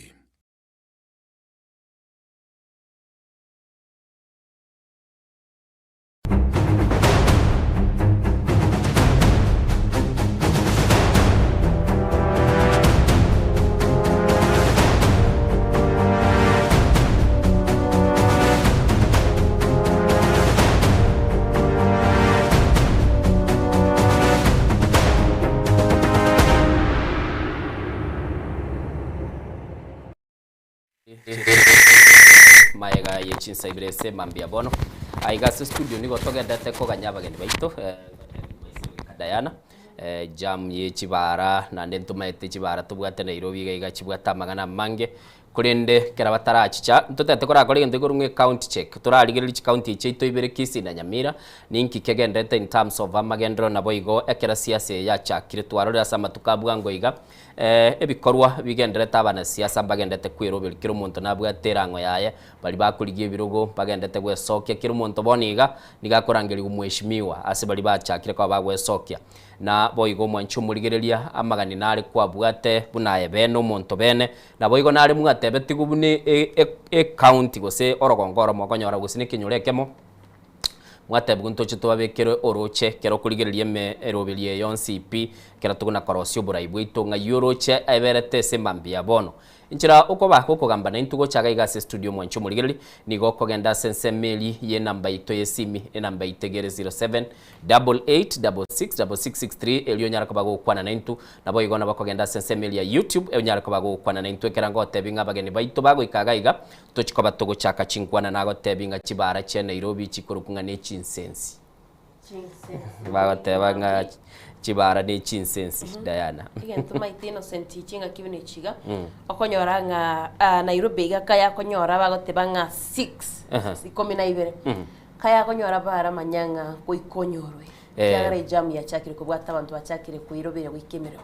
Maega ye chinsa ibere ase mambia bono. Aiga ase studio nigo togendete koganya abageni baito Diana jam ye chibara naende ntomaete chibara tobwate Nairobi iga iga chibwate amang'ana amange korende ekero batarachicha ntotete korakore egento ekorwa ng'a ecounty check torarigererie chicounty echi chiaito ibere Kisii na Nyamira ninki kegenderete in terms of amagenderero naboigo ekero siasa eye yachakire twarorire ase amatuko a bwango iga Ebikorwa bigenderete abanasiasa mbagendete kweroberia kera omonto nabwate erang'o yaye, baria bakorigia ebirogo mbagendete gwesokia kera omonto bono iga nigo akorangerigwa mweshimiwa ase baria bachakire koba bagwesokia. Na boigo omwanchi omorigereria amagani nare kwabwate buna aye bene omonto bene, naboigo nare mwatebetigwe buna ecounty gose orogongo oromo okonyora gose nekenyoro ekemo, Mwatebigwe ntoche tobabekere orooche ekero okorigereria emeroberio eye yonsi pi, ekero tokona korosia oborai bwaito, ng'ai orooche eberete ase emambia ya bono. Enchera okoba gokogamba naintwe gocha iga iga ase estudio mwanche omorigereria, nigo okogenda ase ensemo eria y'enamba yaito y'esimi, enamba yaito iga ere 0788666663 erio onyare koba gokwana naintwe. Naboigo nabo okogenda ase ensemo eria ya YouTube, onyare koba gokwana naintwe ekero ngotebi ng'a abageni baito bagoika iga iga, Tochi koba togochaka chinkwana nagotebi ng'a chibara chia Nairobi chikorokwa ng'a nechinsensi. Bagoteba ng'a chibara nechinsensi, Diana. Egento maete Innocent chingaki buna echi iga, okonyora ng'a ah, Nairobi iga kaya akonyora bagoteba ng'a six, ikomi na ibere, kaya akonyora bara manya ng'a goika onyorwe. Ekiagera ejam yachakire kobwata abanto bachakire koiroberia goika emeremo.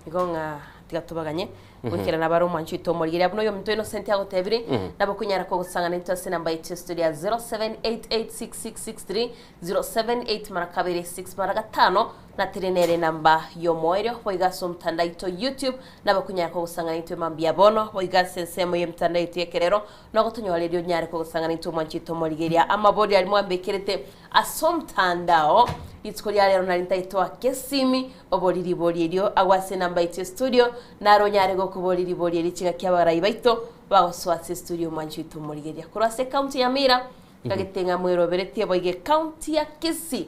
Igo ng'a tiga tobaganye goikera nabare omwancho oito omorigereria buna oyominto Innocent agotebire nabo okonyara kogosang'ana intwe ase enamba yaito ya studio ya 07886663 078 mara kabere 6 mara gatano na tiri nere enamba y'omoerio boigo ase omotandao oito YouTube nabo okonyara kogosang'ana intwe mambia bono boigo ase ensemo y'emitandao yaito y'ekerero nogotonyora erio onyare kogosang'ana intwe omwancho oito omorigereria amabori aria mwambekerete ase omotandao rituko ria rero nari ntaitoake esimi Oborie ribori erio agwo ase enamba yaito y'estudio, naro onyare gokoboria ribori erio chingaki abarai baito bagosoa ase estudio omwanchi oito omorigereria korwa ase ecounty ya Nyamira ngagete ng'a mweroberetie boigo ecounty ya Kisii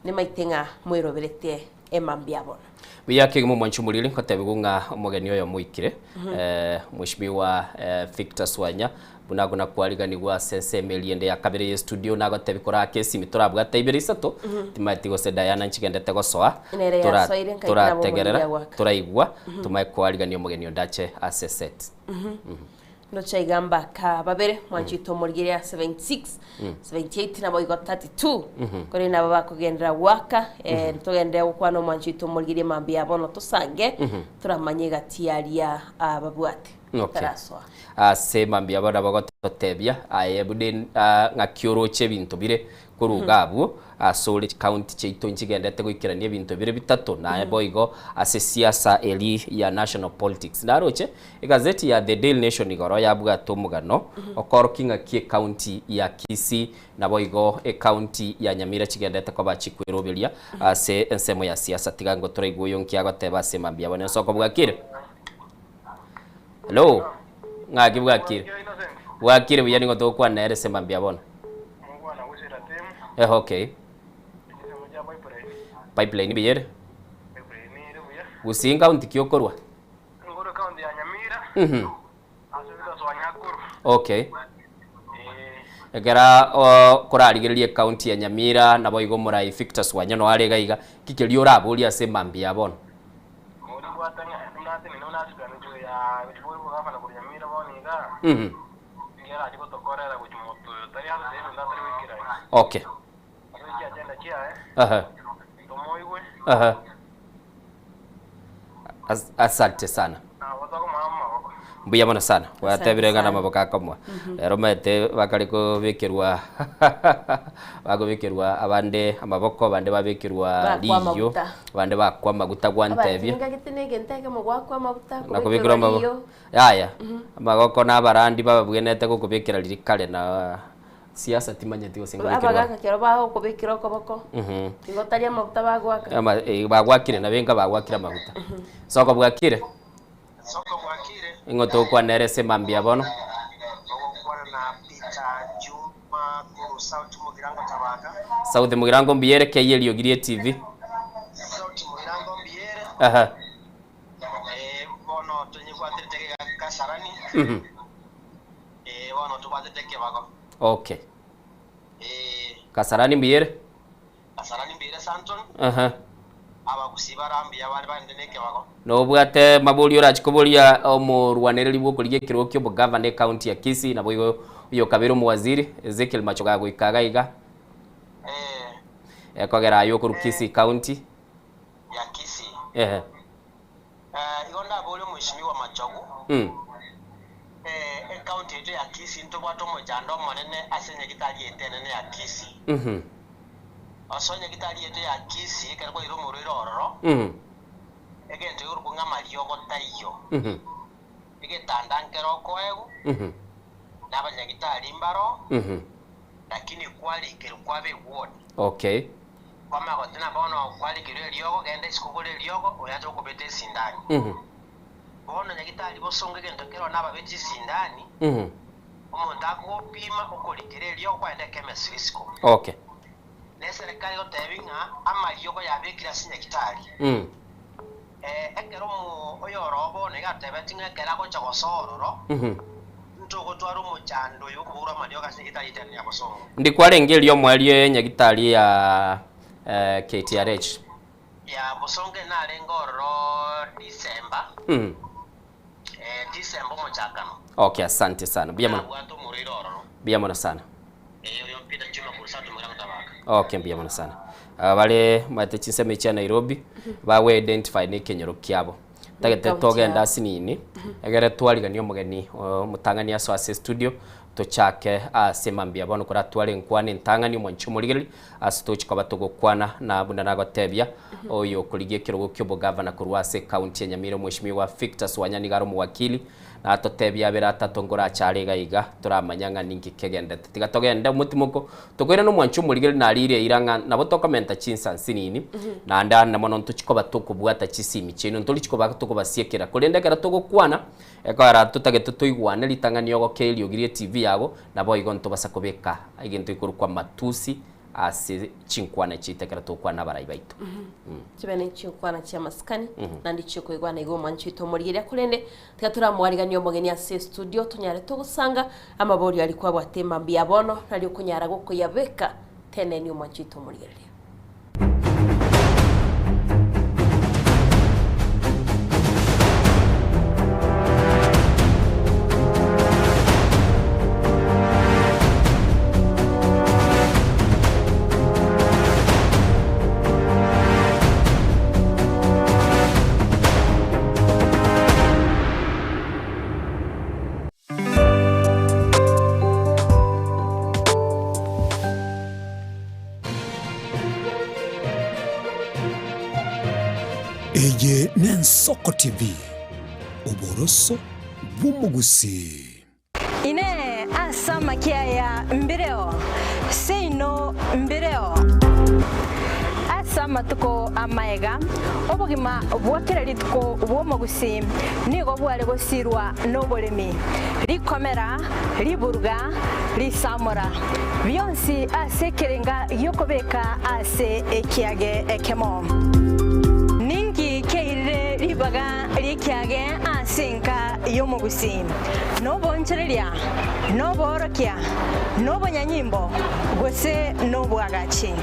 nimaite ng'a mweroberetie emambia bono. Buya kegima omwanchi omoriri ngotebigwa ng'a omogeni oyomo oikire Mheshimiwa Victor Swanya Buna agwo nakwariganigwe ase ensemo eria ende ya kabere ye studio nagotebia korake esimi torabwate ibere isato timaeti gose Diana nchigendete gosoa Nere yasoire nkaikera torategerera bomoria gwaka. toraigwa tomae koarigania omogeni onde ache ase set. Ndoche iga mbaka babere mwanchete omorigereria 76 78 nabo igo 32 Korende nabo bakogenderera goaka eh, togenderere gokwana omwanchete omorigereria mambia bono tosange toramanye egati yaria ababwate Okay. tarasoa. Ase mambia bono bagototebia aye bude ah, ng'aki oroche ebinto bire korwa iga abwo ase ore chikaunti chiaito nchigendete goikerania ebinto bire bitato naye boigo ase siasa eri ya national politics. Naroche egazeti ya The Daily Nation igoro yabwate omogano okorokia ng'aki ekaunti ya Kisii naboigo ekaunti ya Nyamira chigendete koba chikweroberia ase ensemo ya siasa. Tiga ngotoraigwe oyo nki agoteba ase mambia bono ensoko bwakire. Hello. Ng'aki bwakire? Bwakire buya nigo togokwana nere ase mambia bono. Eh, okay. Pipeline buya ere? Gusii county ki okorwa? Okay. Ekera korarigereria ecounty ya Nyamira nabo igo omorai Victor Swanya are iga iga, ki keria oraborie ase mambia bono? Okay. Aha. Aha. As- Asante sana. Mbuya mono sana. Gwatebire ng'a sana. namaboko akomoa. Rero omanyete bakare kobekerwa bakobekerwa abande amaboko abande babekerwa Bakwa riyo amaguta. abande bakwa amaguta gwantebia. Abangagete na egento ekemo gwakwa amaguta Nakobekerwa kobekerwa amaboko. riyo. Yaya. Amagoko na abarandi bababwenerete gokobekera riri kare na siasa timanyeti gose nkobekerwa. Abagaka kero bagokobekera okoboko igo tari amaguta bagwaka. Ama bagwakire na benga bagwakire amaguta. Soko bwakire? Ing'o togokwana ere ase mambia bono? South Mugirango mbuya ere kei eriogi rie TV. Aha. Okay. Kasarani mbuya ere? Aha. Nobwate mabori orachi koboria omorwanereri bwa okorigia ekerogo kia obogavana ecounty ya Kisii nabo igo oyo kabere omowaziri Ezekiel Machogu agoika iga iga ekogera aye okorwa Kisii county. Ehe. Okay. Okay. Ndikwarenge erio omoerio enyagitari ya KTRH. Okay, asante sana. Mbuya mono. Mbuya mono sana. Okay, mbuya mono sana. Bare maete chinsemo chia Nairobi bawe identify na ekenyoro kiabo. Tagete County togenda yabo. asinini egere twarigania omogeni omotang'ani aso ase studio tochake ase mambia bono koratware nkwana entang'ani omwanchi omorigereri ase tochikoba togokwana na buna nagotebia oyo okorigia ekerogo kia obogavana korwa ase county ya Nyamira omweshimiwa Victor Swanya niga are omowakili natotebia abere atato nkorachare iga iga toramanya ng'a ninki kegendete. Tiga togende omotimoko tokoirana omwanchi omorigereri narire eira ng'a nabo tokomenta chinsa nsinini naende ande mono ntochikoba tokobwata chisimi chiaino ntorichikoba tokobasiekera korende ekero togokwana ekogera totagete toigwane ritang'ani ogoke eriogi rie TV yago nabo igo ntobasa kobeka egento ekorokwa matusi ase chinkwana chiaito ekero togokwana abarai baito. Chibene chinkwana chia masikani naende chiokoigwana igo omwanchi oito omorigereria korende tiga toramwarigania omogeni ase studio tonyare togosanga amaborio aria kwabwate mambia bono nario okonyara gokoyabeka teneni omwanchi oito omorigereria. Ensoko TV, oboroso bw'omogusii. Inee! Ase amakia aya mbireo? Seino mbireo. Ase amatuko amaega, obogima bwa kera rituko bw'omogusii nigo bware gosirwa noboremi, rikomera, riburuga, risamora, bionsi ase ekerenga gi'okobeka ase ekiage ekemo. Ninki kiairire ribaga ri'ekiage ase enka y'omogusii? Noboonchoreria, noboorokia, nobonyanyimbo, gose nobwagachi?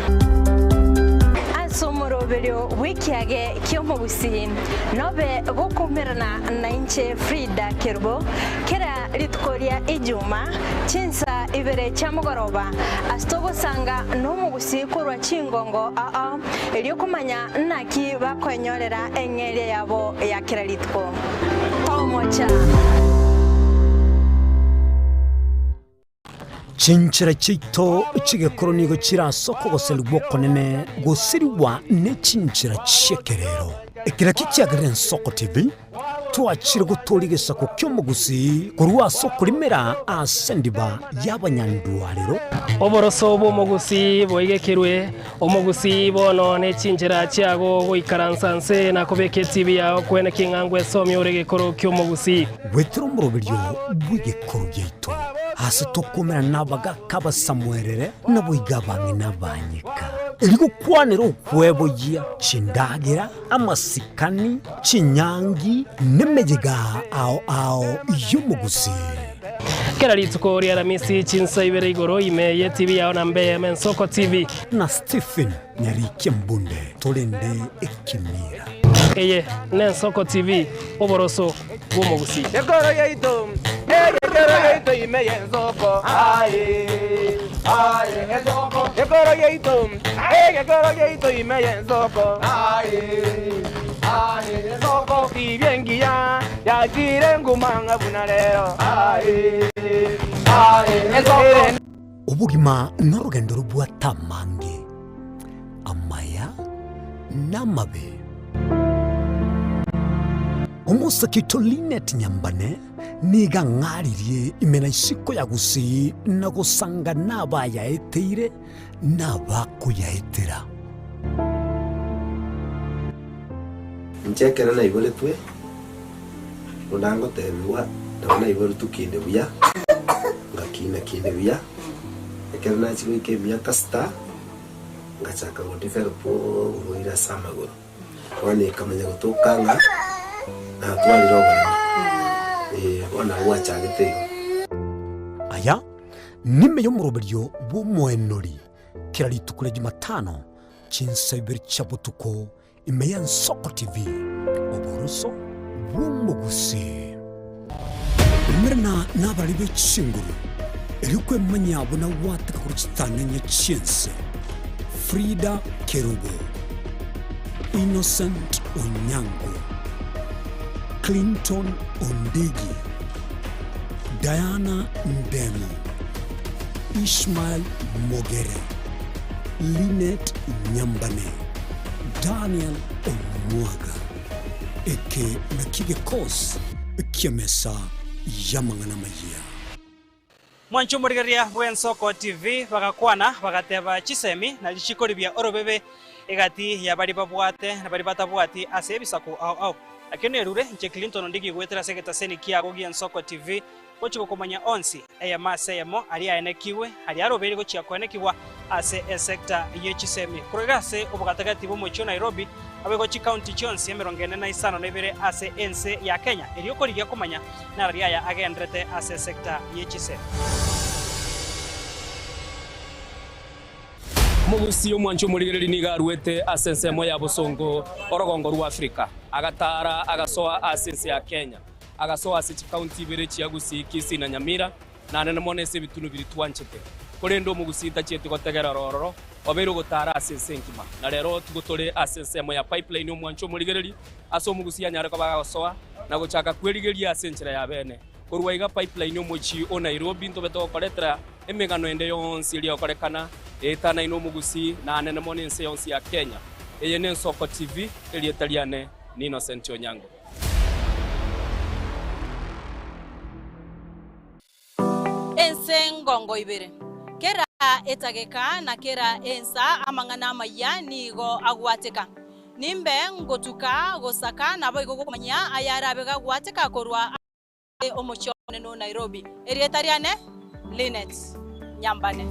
Ase omoroberio bw'ekiage ki'omogusii nobe gokoumerana nainche Frida Kerubo kera rituko ria Ijuma chinsa ibere chia mogoroba ase togosanga nomogusii korwa chingongo ao erio komanya naki bakoenyorera eng'eria yabo ya kera rituko. Tomocha. Chinchera chiaito chi'egekoro nigo chire ase okogoserigwa okonene gosirigwa ne chinchera chi'ekerero. Ekero ekio kiagerire Ensoko TV twachire gotooria egesaku ki'omogusii korwa ase okorimera ase endiba y'abanyandwarero. Oboroso bw'omogusii boigekirwe, omogusii bono ne chinchera chiago goikaransa nse na kobeka etibi yao kwene king'a ngwesomia ore egekoro ki'omogusii. Goetera omoroberio bw'egekoro giaito, aase tokomerana nabagaaka abasamuerere, naboigo abang'ina abanyeka, erio gokwanera okweboyia chindagera, amasikani, chinyangi, nemeyega ao ao y'omogusii. Kera rituko ri'Aramisi chinsa ibere igoro ime y'etibi yao na mbe Mensoko TV. Na Stephen Nyarikia Mbunde torende ekemira. Eye n'Ensoko TV, oboroso bw'omogusii. Ekoro yaito, egekero yaito ime y'ensoko, aye, aye, ensoko. Ekoro yaito, egekoro yaito ime y'ensoko, aye, aye, ensoko. Tibia engiya yachire nguma ng'a buna rero, aye, aye, ensoko. Obogima norogendo robwate amange, amaya na amabe. Omosake oito Linet Nyambane nigo ang'aririe ime na isiko ya Gusii na gosanga nabayaeteire na abakoyaetera. Inche ekero naiboretwe, buna ngotebigwa, nabo naiboretwe kinde buya, ngakina kinde buya, ekero nachia goika emiaka sita, ngachaka go develop oborwaire ase amagoro. Bono ekamanya gotoka ng'a natwarire oboremo, eh, bono nabo gwachagete igo. Aya nime y'omoroberio bw'omoenori kera rituko ria Jumatano chinsa ibere chia botuko ime y'Ensoko TV, oboroso bw'omogusii. Umerana nabarari be chinguru, erio kwemanyia buna gwateka korwa chitang'anya chi'ense. Frida Kerubo, Innocent Onyango, Clinton Ondigi, Diana Ndemo, Ishmael Mogere, Linet Nyambane, Daniel Omwaga. Eke nakio gekosi ki'emesa y'amang'ana amayia. Mwanche omorigereria bw'Ensoko TV bagakwana bagateba chisemi na richiko ribia orobebe egati ya baria babwate na baria batabwati ase ebisaku ao ao. Nakio nerure inche Clinton Ondigi goetera ase egetaseni kiago gi'Ensoko TV gochia gokomanya onsi eyemo ase eyemo aria aenekigwe aria arobeire gochia koenekigwa ase esecta ye chisemi korwa iga ase obogatagati bw'omochie o Nairobi naboigo chikaunti chionsi 45 ase ense ya Kenya erio korigia komanya narari aya agenderete ase esecta ye chisemi. Omogusii omwanchi omorigereria nigo aruete ase ensemo ya bosongo orogongo rwa Afrika, agataara agasoa ase ense ya Kenya. Agasoa ase chikaunti ibere chia Gusii, Kisii na Nyamira, naende mono ase ebitunu biria twanchete. Korende omogusii tachieti gotegerera ororo, obeire ogotaara ase ense engima. Na rero tigo tore ase ensemo ya Pipeline omwancho omorigereria, ase omogusii anyare koba agosoa na gochaka kwerigeria ase enchera ya bene. Korwa iga Pipeline omochie o Nairobi ntobe togokoretera emegano ende yonsi eria egokorekana eetanaine omogusii naende mono ense yonsi ya Kenya. Eye n'Ensoko TV, erieta riane n'Innocent Onyango. Ense ngongo ibere. Kera etageka na kera ensa amang'ana amayia nigo agwateka. Nimbe ngotuka gosaka naboigo gokomanyia ayarabe gagwateka korwa ase omochie omonene o Nairobi. Erieta riane Linet Nyambane.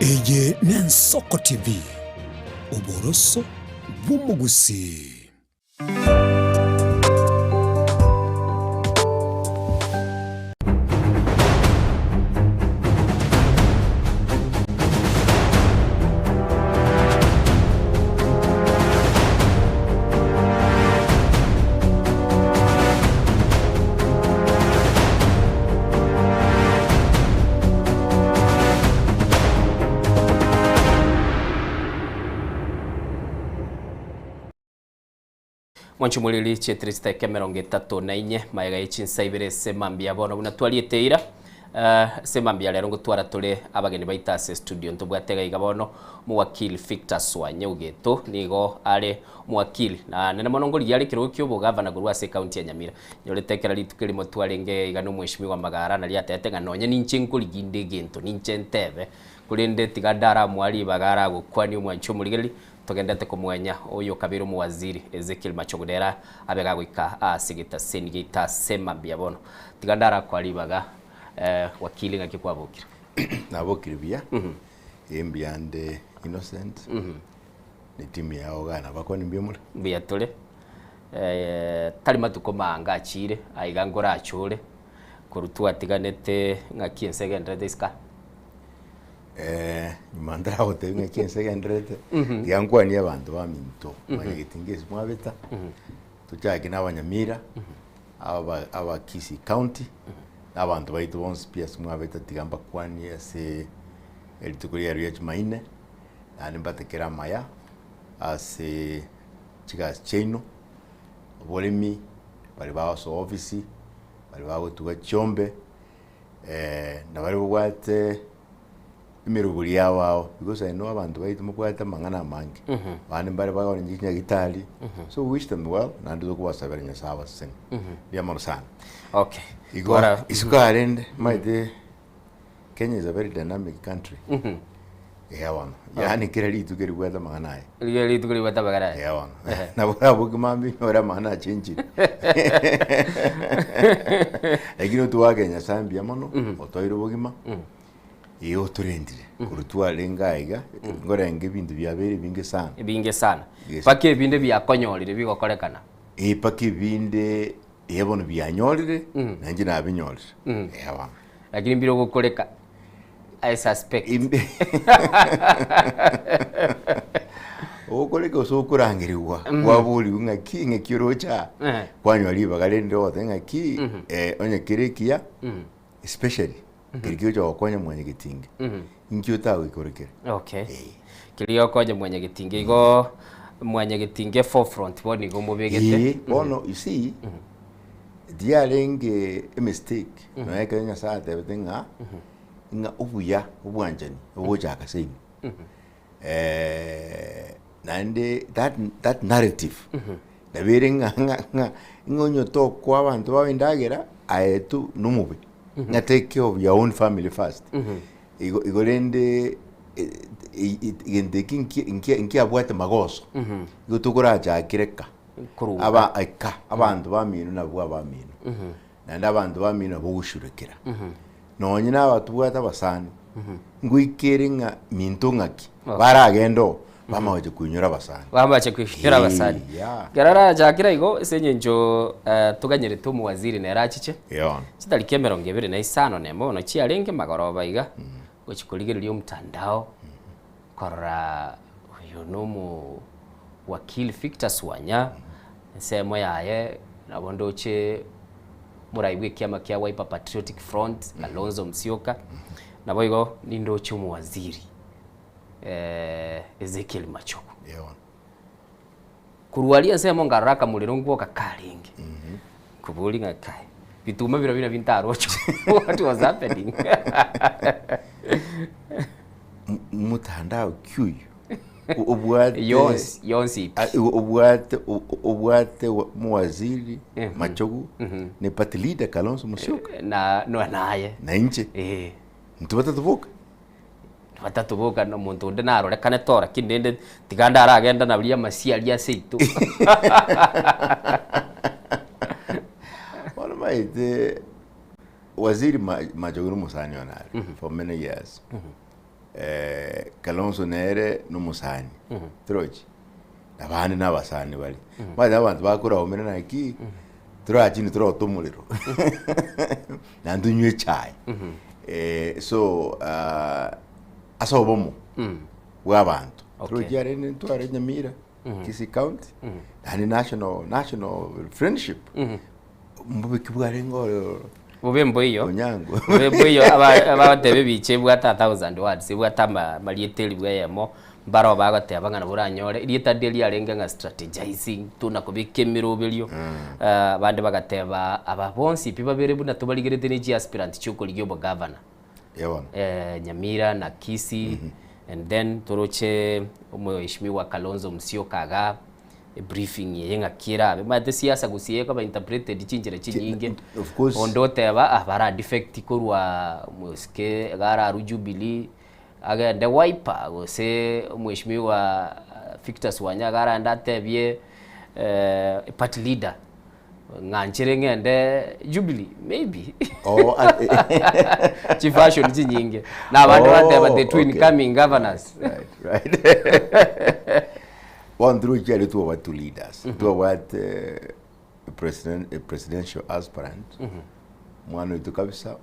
Eye n'Ensoko TV, oboroso bw'omogusii. Mwanche omoriri chietire chiteka emerongo etato na inye magega ye chinsa ibere ase mambia bono buna twariete eira eh, ase mambia rero ngotwara tore abageni baito ase studio ntobwate iga iga bono omowakili Victor Swanya Ogeto nigo are omowakili na nene mono ngorigia are ekerogo kia obogavana korwa ase ekaunti ya Nyamira nyorete ekero rituko erimo twarenge iga na omweshimiwa Magara naria atebete ng'a nonye ninche nkorigia inde egento ninche ntebe korende tiga ndaramoa ribaga aragokwania omwanchi omorigereria Togenderete komwenya oyo okabeire omowaziri Ezekiel Machogu nere abe gagoika ase getaseni geito ase mambia bono. Tiga ndarakoa ribaga wakili ng'aki kwabokire. Nabokire buya, ee mbuya nde Innocent, ne timu yao iga nabakoni mbuya more? Mbuya tore, tari matuko maange achiire aiga nkorache ore, korwa twatiganete ng'aki ense egendererete isiko aa? Eh, nyuma ntaragotebia ng'aki ense egendererete, tiga nkwanie abanto baminto, mwanyagetinga ase mwabeta, tochake na abanyamira, aba aba Kisii County, na abanto baito bonsi pi ase mwabeta tiga mbakwanie ase erituko riaye ria Jumaine, naende mbatekere amaya ase chigasi chiaino, oboremi, baria bagosoa ofisi, baria bagotuga chiombe. na baria babwate emerobori yabo ao, because I know abanto baito mobwate amang'ana amange, abande mbare bagorenche chinyagitari, so we wish them well, naende tokobasabera Nyasaye abasesenie. Mbuya mono sana. Okay. Igo Twara- isiko arende, omanyete Kenya is a very dynamic country. Eeh bono, yaani kera rituko eribwate amang'ana aye. Riria rituko ribwate amang'ana aye. Eeh bono, nabo oraboke mambia onyore amang'ana achenchire. Lakini otwake Nyasaye mbuya mono, otoire obogima, ee otorendire korwa twarenge aiga, nkorenge ebinto biabeire ebinge sana. Ebinge sana. Yes. Mpaka ebinde biakonyorire bigokorekana. Ee mpaka ebinde ee bono bianyorire, nainche nabinyorire. Eeh bono. Lakini mbire ogokoreka. I suspect. Ogokoreka gose okorangerigwa kwaborigwe ng'aki ng'aki oroche aa Eh. kwanyora ribaga rende ogoteba ng'aki eh, onye kere ekiya especially keri kegocha gokonya mwanyagetinga inki otagoikorekere Okay. Keria gokonya mwanyagetinga igo mwanyagetinga forefront bono igo mobegete. Ee, bono you see Tiyarenge emistake nonya ekero Nyasaye atebete ng'a ng'a obuya obwanchani ogochaka ase inwe. Naende that that narrative nabo ere ng'a ng'a ng'a ng'a onye tokoa abanto bao endagera aye tu nomobe ng'a take care of your own family first. Igo igo rende egento eki nki nki nkiabwate magoso igo tokorachakere ka. Korwa Aba eka abanto bamino nabwo abamino, naende abanto bamino nabwo ogoshurekera. Nonye na abatobwate abasani, ngoika ere ng'a minto ng'aki, baragende oo, bamagocha koinyora abasani. Bamache koinyora abasani. Eh, yeah. Ekero arachakire igo ase eng'encho eh, toganyerete omowaziri nere achiche, Eeh. chitariki emerongo ebere na isano na emo bono chiarenge magoroba iga, gochia korigereria omotandao, Korora oyo nomo wakili Victor Swanya, ensemo yaye nabo ndoche morai bw'ekiama kia Wiper Patriotic Front Kalonzo Musyoka, naboigo nindoche omowaziri Ezekiel Machogu. Korwa aria ensemo nkarora akamorero ngwoka karenge, nkoboria ng'a kai, bituma bira buna bintaroche what was happening? Motandao ki oyio? Obwate Yonsi, yonsi pi. Obwate obwate muwaziri Machogu ne party leader Kalonzo Musyoka. Na no naye. Na inche. Eh. Intwe batatoboka. Batatoboka na omonto onde narorekane to lakini rende tiga ndaragenda na baria amasia aria seito. Bono maete waziri Machogu nomosani one are for many years. Kalonzo nere nomosani, torochi? Abande nabasani bare. Omanyete abanto bakoraumera naki, torachinde torote omorero, naende tonywe echae. So ase obomo bwa abanto, torochi arende ntware Nyamira, Kisii County, naende national national friendship, mbobe ki bwarenge ororo? Bobe mboiyo. Onyango. Bobe mboiyo aba abagoteba ebicha ebwate 1000 words ebwate ama amarieta elifu eyemo mbaro bagoteba ng'a nabo oranyore erieta rinde riarenge ng'a strategizing tuna kobeka emeroberio abande bagateba aba bonsi pi babere buna tobarigerete ne chiaspirant chiokorigia obogavana. Bono. Nyamira na Kisii and then toroche omheshimiwa Kalonzo Musyoka igaa. Ebriefing eye ng'aki erabe, omanyete siasa gose ekoba interpreted chinchera chinyinge, Of course. onde oteba ah bara defect korwa mosike iga ararwe Jubilee agende Wiper gose omheshimiwa Victus Wanya iga aragende atebie party leader ng'a nchere ng'ende Jubilee maybe Oh, chifashion chinyinge na abande bateba the Oh, twin okay. coming governors. Right, right. Bono torochi aria twabwate two leaders, twabwate president, presidential aspirant, mwana oito kabisa,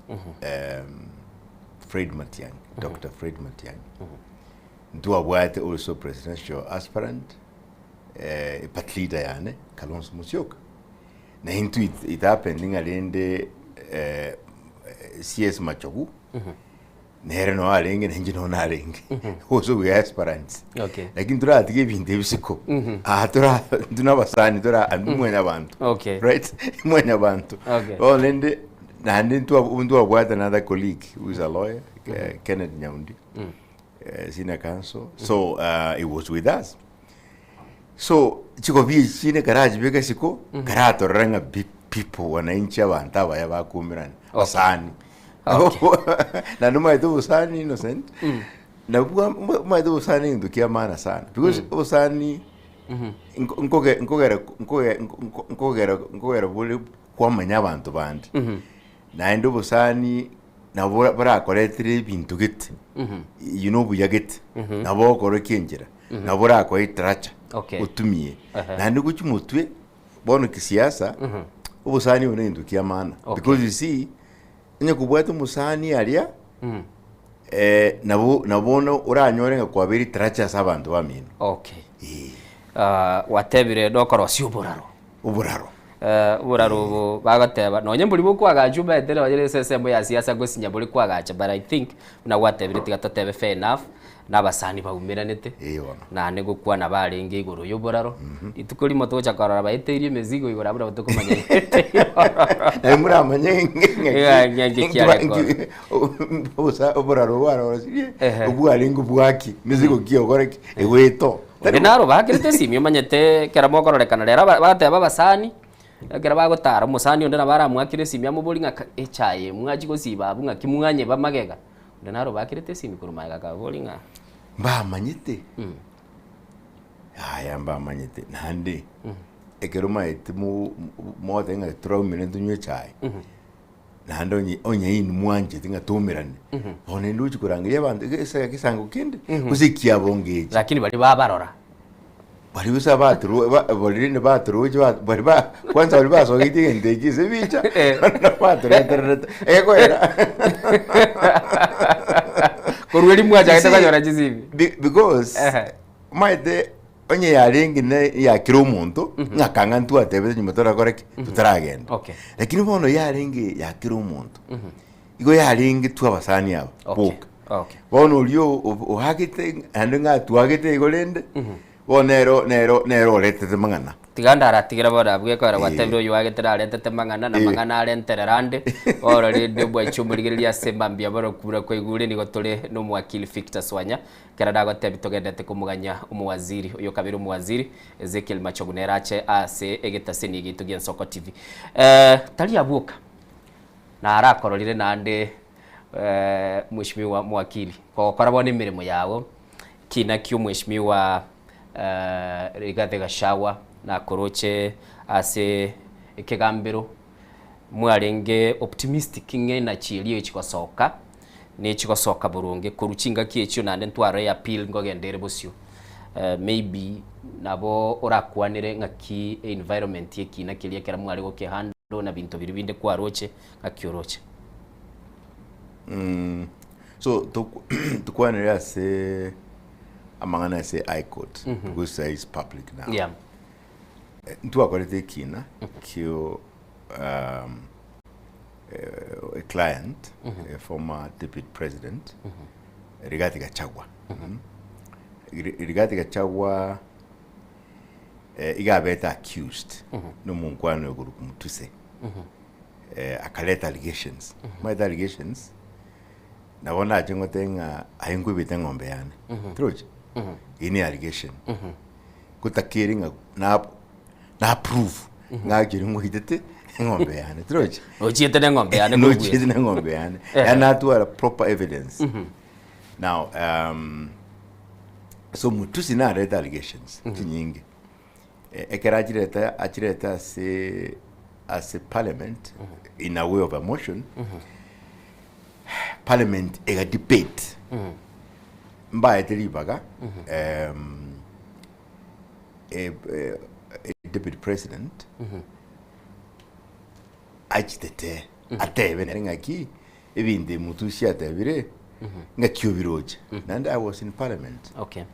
Fred Matiang'i, Doctor Fred Matiang'i. Ntwabwate also presidential aspirant, party leader yane, Kalonzo Musyoka. Na intwe it, it happened ng'a rende CS Machogu, Nere noo arenge na inche noo narenge. Also we are aspirants. Okay. Lakini toratiga ebinto ebisiko. Ah, tora intwe na abasani tora intwe mwanyabanto. Okay. Right? Mwanyabanto. Okay. Bono rende naende ntwa ntwabwate another colleague who is a lawyer, eh, Kenneth Nyaundi, eh, senior counsel. So uh, he was with us. So chikobi echi chinde karachibeke isiko, karatorora ng'a bi- people wananchi abanto abaya bakumirana, abasani. Naende omanyete obosani Innocent, nabwo omanyete obosani egento kia maana sana because obosani nko- nkoge- nkogera nkoge- nko- nkogera nkogera bore kwamanya abanto bande. Naende obosani nabo borakoretere ebinto gete, eyio na obuya gete, nabo okorokia enchera, nabo orakoe etaracha Okay. otumie. Ehe. Naende gochia motwe, bono kisiasa, obosani obo negento kia maana. Okay. Because you see, onye kobwate omosani aria, nabo nabo bono oranyore ng'a kwabeire etaracha ase abanto bamino. Okay. Ah, gwatebire nokorosia oboraro. Oboraro. Oboraro obo bagoteba nonye mbori bokwagacha omanyete nonye na ase ensemo ya siasa gosinya bore kwagacha but I think buna gwatebire tiga totebe fair enough na abasani baumeranete naende gokwana barenge igoro ya oboraro rituko rimo togocha korora baeteirie emesigo igoro abwo nabo tokomanya yaeteirie ororo. Naye moramanye Ng'a ng'aki are koro. oboraro bwarosirie obwarenge bwaki mesigo ki ogokora ki egoeta. Onde naro baakerete esimi omanyete ekero mokororekana rero aba bagateba abasani, ekero bagotara omosani onde nabo aramwakere esimi amoborie ng'a ka echae eye mwachia gosiba abwo ng'aki mwanyeba magega, onde naro baakerete esimi korwa magega akaboria ng'a. Mbamanyete, yaya mbamanyete naende ekero omanyete mo mogoteba ng'a toraumere tonywe echae. Naende onye onye inwe mwanchete ng'a toumerane, bono naende ochia korangeria abanto ege egesango kende, gose ekiabo ngeche. Lakini baria babarora. Baria gose abatorwa ba baria rende batoroche ba baria ba kwanza baria basogetie egento ekio ase ebicha, batoretererete, egekoera. Korwa erio mwachagete konyora chisimi. Be because, omanyete Onye yarenge ne ya kera omonto, ng'a kang'a ntwatebete nyuma torakore ki? Totaragenda. Okay. Lakini bono yarenge ya kera omonto, igo yarenge twa abasani aba Okay. boka. Okay. Bono oria o- o- oagete naende ng'a twagete igo rende, bono nero nero nero oretete mang'ana. Tiga ndaratigera bono abwo gekogera gwatebire oyio oagete naretete mang'ana na mang'ana arenterera ande bono rende omwanchi omorigereria ase mambia bono buna kwaigure nigo tore na omowakili Victor Swanya ekero nagotebi togendete komoganya omowaziri oyo kabere omowaziri Ezekiel Machogu nere ache ase egetaseni giaito gia Ensoko TV. Tari abwo oka narakororire naende Mheshimiwa Mwakili kogokora bono emeremo yago Kina ki'Omweshimiwa Rigathi Gachagua nakoroche ase ekegambero mwarenge optimistic ng'a enachi eria echigosoka nechigosoka boronge korwa chingaki echio naende ntwarore appeal nkogenda ere bosio maybe nabo orakwanere ng'aki environment y'ekina keria ekero mware gokehandle na binto biria binde kwaroche ng'aki oroche. So tokwanere ase amang'ana ase High Court because is public now. Yeah. Ntwakorete ekina kio a client, a former deputy president, Rigathi Gachagua. Rigathi Gachagua iga abete accused nomonkwano igoro Mutuse. Akaleta allegations. Omanyete allegations Nabo ndache ngotebe ng'a aye nkoibete eng'ombe yane, torochi? Eyio ne allegation. Gotakeri ng'a na na prove ng'a actually ngoitete eng'ombe yane, torochi? Nochiete na eng'ombe yane korwa Nochiete na eng'ombe yane. Yaani natwara proper evidence. Now, so Mutusi narete allegations chinyinge. Ekero achirete achirete ase ase parliament in a way of a motion, parliament ega debate mbaete ribaga deputy president achitetee atebe nere ng'aki ebinto ebi Mutusi atebire ng'aki obiroche. Naende I was in parliament Okay.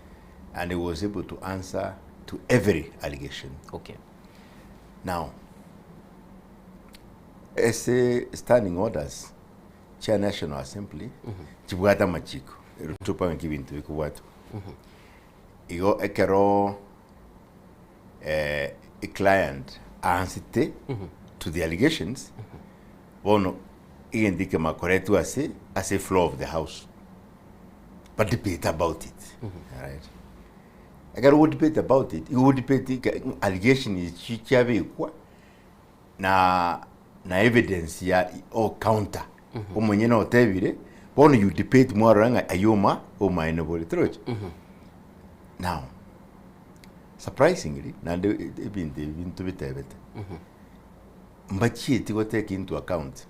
and he was able to answer to every allegation. Okay. Now, ase standing orders chia National Assembly chibwate amachiko erutupa ng'aki ebinto bikobwatwa. Igo ekero eh, a client aansete to the allegations bono egento eke makoretwe ase ase floor of the house ba debate about it alright ekero go debate about it igo debate allegation echi chiabekwa na na evidence ya o counter omonyene otebire bono you debate mwarora ng'a aywo oma omaene bore torochi now surprisingly naende ebinto ebi ntobitebete mbachieti go take into account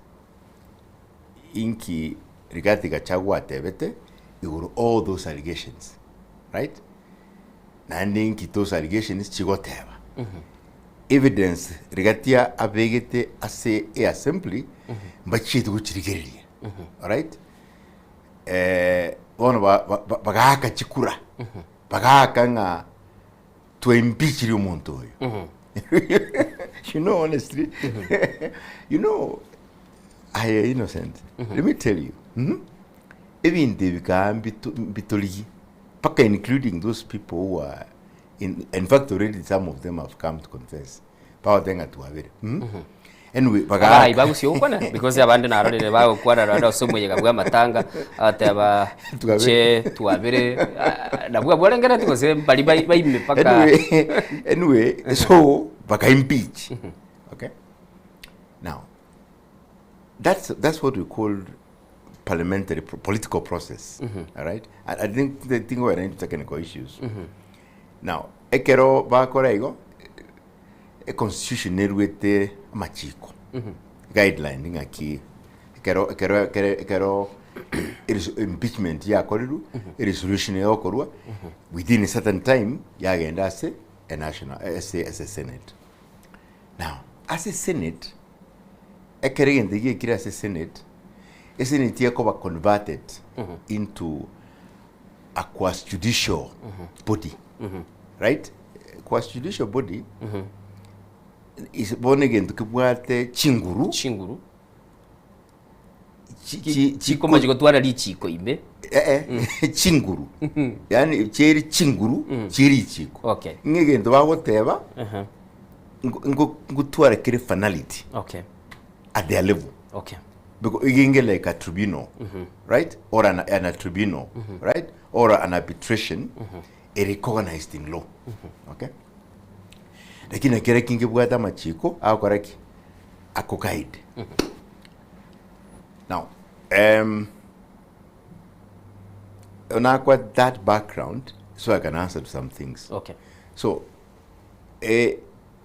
inki Rigathi Gachagua atebete igoro all those allegations right naende inki those allegations chigoteba evidence Rigathi abegete ase eassembly mbachieti gochirigereria alright bono bagaaka chikura bagaaka ng'a twaimpeachire omonto oyo you know honestly you know aye innocent let me tell you Ebinto ebi kaa mbitorigie mpaka including those people who are in, in fact already some of them have come to confess bagoteba ng'a twabire Anyway bagaaka. Abarai bagusia gokwana because abande narorire bagokwana naende ase omoyega bwa amatanga agateba Twabire. che twabire ah, nabwo abwo arengereti gose mbari bai- baime mpaka Anyway, anyway so baka impeach okay now that's that's what we call parliamentary pro- political process all right I, I think the thing we're into technical issues now ekero bakora igo e constitution nerwete amachiko guideline ng'aki ekero ekero ekero ekero eres- impeachment yakorirwe resolution egokorwa within a certain time yagenda ase e national ase ase senate now ase senate Ekero egento ekio giaikire ase senate, esenate ekoba converted into a quasi judicial body, right? Quasi judicial body is bono egento kebwate chinguru Chinguru. chi- chi- Chikomachi gotwara richiko ime. Eh, eh, chinguru yaani chieri chinguru chie richiko Okay. ng'a egento bagoteba Aha. Ngotwara kere finality Okay. at their level. Okay. Because igenge like a tribunal, right? Or an, an a tribunal, right? Or an arbitration, a recognized in law. Okay? Lakini kere kinge bwata amachiko agokora ki? Ako guide. Now, nakwa that background so I can answer to some things. Okay. So, e,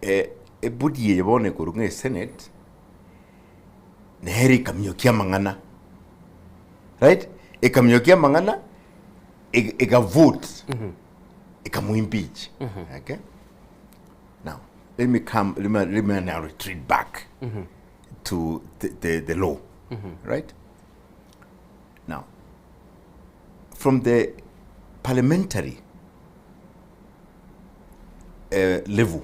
e, ebody eye bono ekorwa ng'a esenate nere ekamiokia amang'ana right ekamiokia amang'ana ega- ega vote ekamoimpeach okay now let me come let me, let me now retreat back to the, the, the law right now from the parliamentary eh, level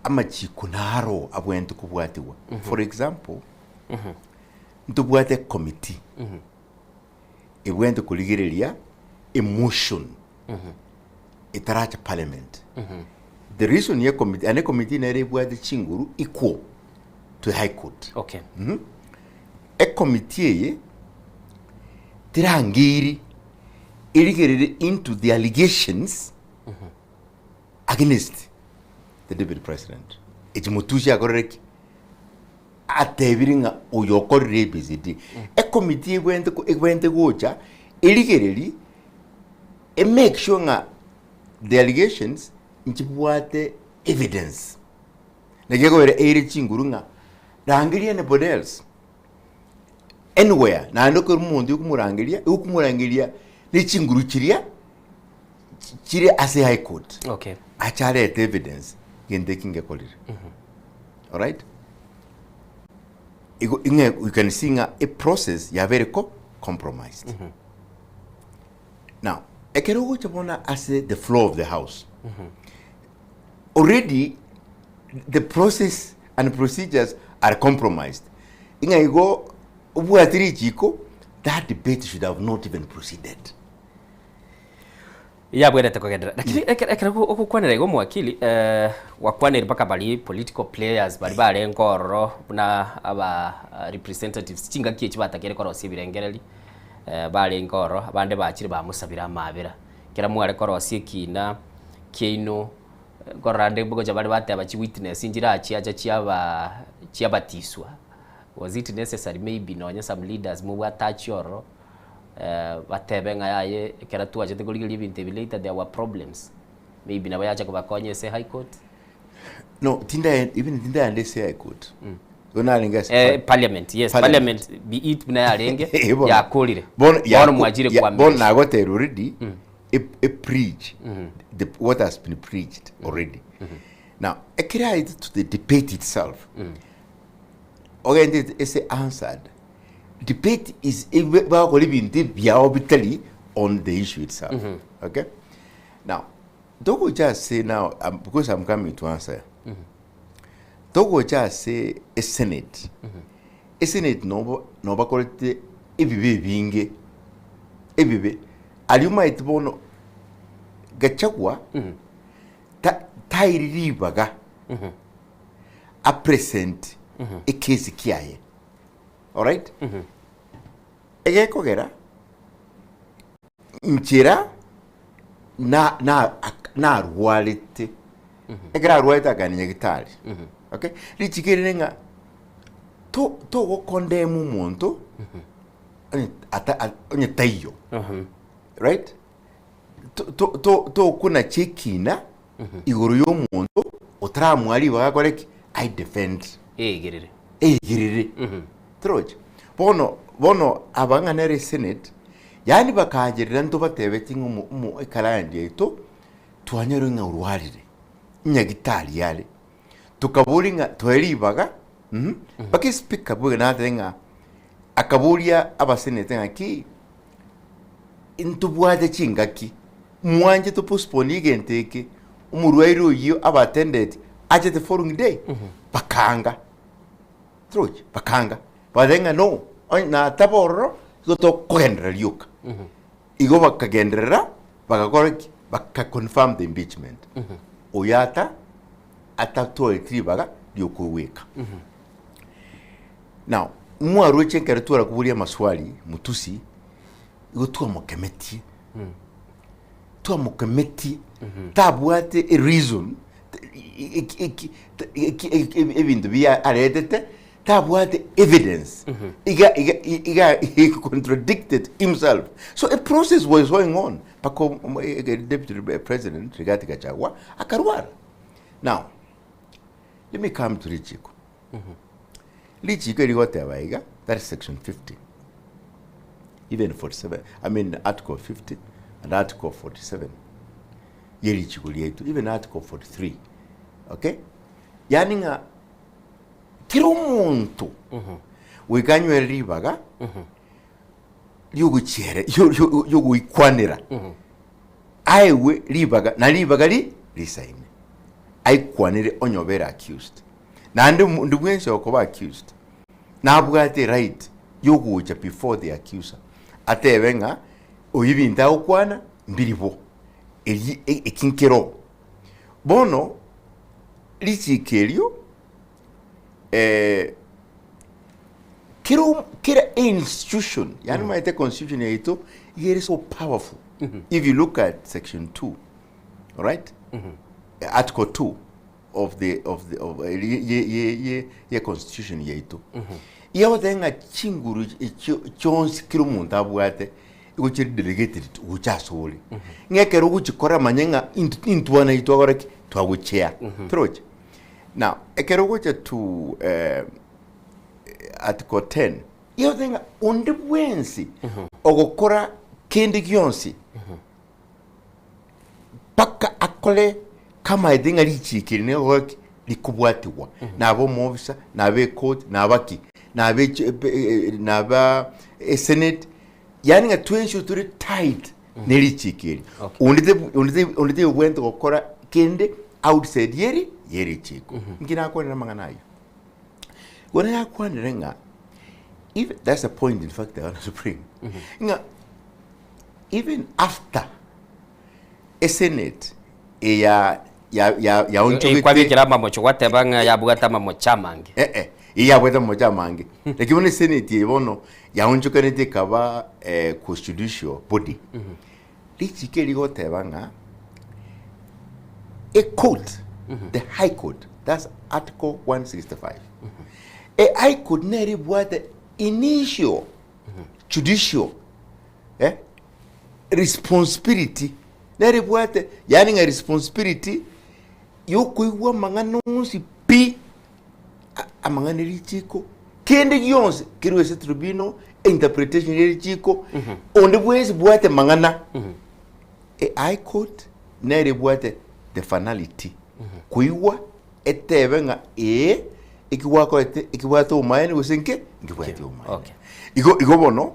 amachiko naro abwenerete kobwatigwa for example ntobwate committee ebwenerete korigereria emotion etaracha parliament the reason ye committee ane committee nere ebwate chinguru equal to high court okay Ecommittee eye terangeri erigerere into the allegations against the deputy president. Echi Mutushi akorire ki? Atebire ng'a oyo okorire ABCD. Ecommittee ebwenerete ko- ebwenerete gocha erigereri emake sure ng'a the allegations nchibwate evidence. Naki ekobera eire chinguru ng'a rangeria anybody else anywhere naende ekero omonto okomorangeria, okomorangeria ne chinguru chiria chire ase high court Okay. ache arete evidence gento eki ngekorire alright igo ing'e you can see ng'a eprocess yabeire ko compromised now ekero ogocha bono ase the floor of the house already the process and procedures are compromised ng'a igo obwate richiko that debate should have not even proceeded. Yabwerete kogenderera lakini ekero ekero ogokwanera igo omowakili eh, gwakwanire mpaka baria political players baria barenge ororo buna aba representatives chingaki echi batakeire korosia ebirengereri eh, barenge ororo abande bachire bamosabire amabera ekero mware korosia ekina kiaino nkorora ande ngocha bare bateba chiwitness nchirachiacha chiaba chiabatiswa was it necessary maybe nonye some leaders mobwate achie ororo batebe ng'a yaye ekero twachete korigereria ebinto ebi later there were problems maybe nabo yacha kobakonya ase high court. No, tinda even tindaenda ase high court. Igo narenge ase Eh, par- parliament yes Parliament. parliament be it buna yarenge Eh, bono. yakorire Bono bono mwachire bono kwamirisha nagotera already e, e preach the, what has been preached already. Now, ekero aete to the debate itself, ogendete ase answered debate is bagokora ebinto ebiao bitari on the issue itself. Okay? Now, togocha ase now, because I'm coming to answer. Togocha ase esenate, esenate nobo nobakorete ebibe ebinge, ebibe. Aria omaete bono Gachagua ta tairi ribaga apresent ekesi kiaye. Alright? Egekogera nchera na na narwarete ekero arwarete akagenda nyagetari okay richiko eri ng'a to togokondemu omonto onye ata onye taiyo right to to to tokonacha ekina igoro ya omonto otaramoa ribaga akore ki ai defend Eigerere. Eigerere. Torochi? Bono bono aba ng'a nere esenate, yaani bakaancherera ntobatebetie ng'a omo omo eclient yaito twanyorire ng'a orwarire, nyagitari are. Tokaboria ng'a toe ribaga mh, mpaka espeaker bwega natebe ng'a akaboria abasenate ng'aki, ntobwate chingaki, mwanche to postpone egento eke, omorwaire oyio abe attended ache the following day, bakaanga. Torochi? Bakaanga. Bagateba ng'a no, onye nataba ororo, igo tokogenderera rioka. Igo bakagenderera, bagakora ki? Baka confirm the impeachment. Oyo ata atatwareti ribaga riokoigweka. Now, mwaroche ekero twara koboria amaswali Mutusi, igo twamokemetie, twamokemetie, tabwate e reason, ebinto biria aretete, tabwate evidence, iga iga iga he contradicted himself. So a process was going on mpaka deputy president Rigathi Gachagua akarwara. Now, let me come to richiko. Richiko erigoteba iga, that is section 50, even 47, I mean article 50 and article 47 ye richiko riaito, even article 43, okay? Yaani ng'a kera omonto goika anywere ribaga riogochiere riogoikwanera aegwe ribaga na ribaga ri risaine aikwanere onye obere accused naende onde bwensi okoba accused nabwate right yogocha before the accuser atebe ng'a oyo ebinto agokwana mbiri bo eri eki nkero. Bono richiko erio kera kera institution yaani omanyete constitution yaito iga ere so powerful if you look at section 2 alright article 2 of the of the of ye ye ye ye ye constitution yaito iga egoteba ng'a chinguru echio chionsi kera omonto abwate igo chire delegated gocha asore ng'a ekero ogochikora manya ng'a intwe intwana twakora ki twagochea toroche. Now, ekero ogocha to eh, article 10, igo otebe ng'a onde bwensi ogokora kende gionsi mpaka akore kamaete ng'a richiiko eri nigo ki? Rikobwatigwa. Nabe omoofisa, nabe ecourt, naba ki, nabe echi eh, naba esenate, yaani ng'a twensi tore tied ne richiiko eri. Onde te- onde te- onde tebwenerete gokora kende outside yeri yerichiiko. Inki nakwanire amang'ana ayio? Igo nayakwanire ng'a if that's the point in fact I want to bring ng'a even after esenate eya ya ya yaonchogete Kwabekera amamocho gwateba ng'a yabwate amamocho amange. Eh eh, eyabwate amamocho amange. Lakini bono esenate eye bono yaonchokanete ekaba eh, constitutional body. Richiko eri rigoteba ng'a a court, the high court, that's article 165. A high court nere ebwate initial judicial eh, responsibility nere ebwate yaani ng'a responsibility yokoigwa amang'ana onsi pi amang'ana erichiko kende gionsi kerwe ase tribunal interpretation ya erichiko onde bwensi bwate mang'ana e high court nere ebwate the finality koigwa etebe ng'a ee eki gwakorete ekibwate obomaene gose nke nkebwati obomaene igo igo bono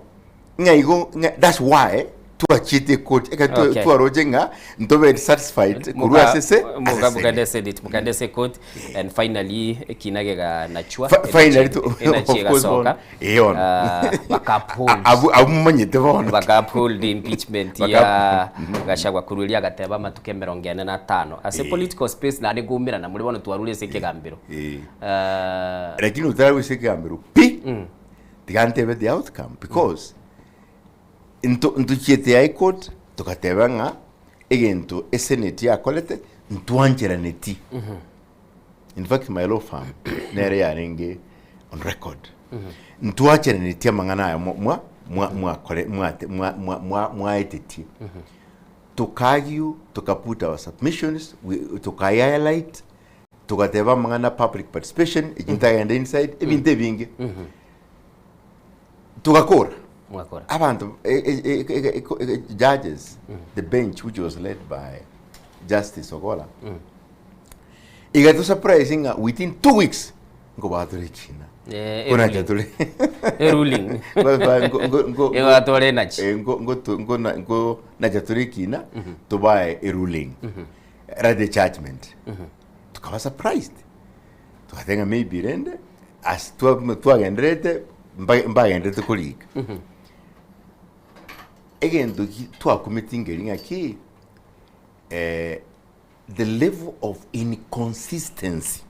ng'a igo ng'a that's why twachiete ekoti ekero twa- Okay. twaroche ng'a ntobe satisfied korwa ase ase ase mukende senate mukende ase court and finally ekina geganachwa Finally to- enachi of course egasoka bono. Eh, bono. Ah, baka uphold Abu abu mumanyete bono baka uphold impeachment Baka- ya Gachagua korwa eria agateba amatuko emerongo ene na atano ase Eh. political space naende nkoumerana muri bono twarure ase ekegambero Eh. Ah, lakini otaragwa ase ekegambero pi tiga ntebe the outcome because nto ntochiete high court togateba ng'a egento esenate yakorete ntwancheraneti in fact my law firm nere yarenge on record ntwacheraneti amang'ana aya mwa mwa mwa mwakore mwate mwa mwa mwa mwaetetie tokaargue tokaput our submissions we tokahighlight togateba amang'ana public participation eki ntagenda inside ebinto ebinge togakora Mwakora. abanto e- e- e- e- e- e- judges the bench which was led by justice ogola igatusurprise ng'a within 2 weeks nkobatore ekina Eh, Konacha e tore E ruling. Ngo- ngo- ngo- Ebatware energy. Eh, ngo- ngo- tu- ngo- na- ngo nacha tore ekina tobae e ruling rather judgment tukaba surprised tugatenga maybe rende as twagenderete mbagenderete korika egento ki twakumeti ngeri ng'aki eh, the level of inconsistency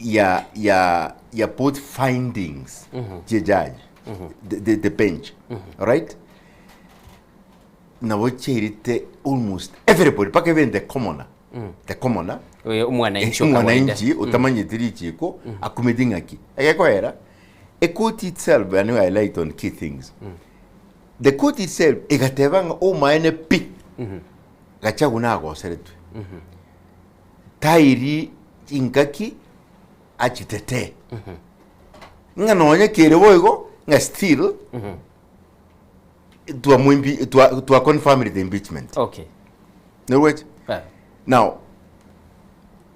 ya ya ya both findings chie judge the bench alright nabo chiairete almost everybody mpaka even the commoner the commoner Oyo omwananchi o kawaida. omwananchi otamanyeti richiko akumeti ng'aki egekoera e court itself and I highlight on key things the court itself egateba ng'a omaene pi Gachagua nagoseretwe tairi chingaki achitetee ng'a nonye kere boigo ng'a still twamoimpi twa twa confirmed the impeachment Okay. Norweche? Eh. Now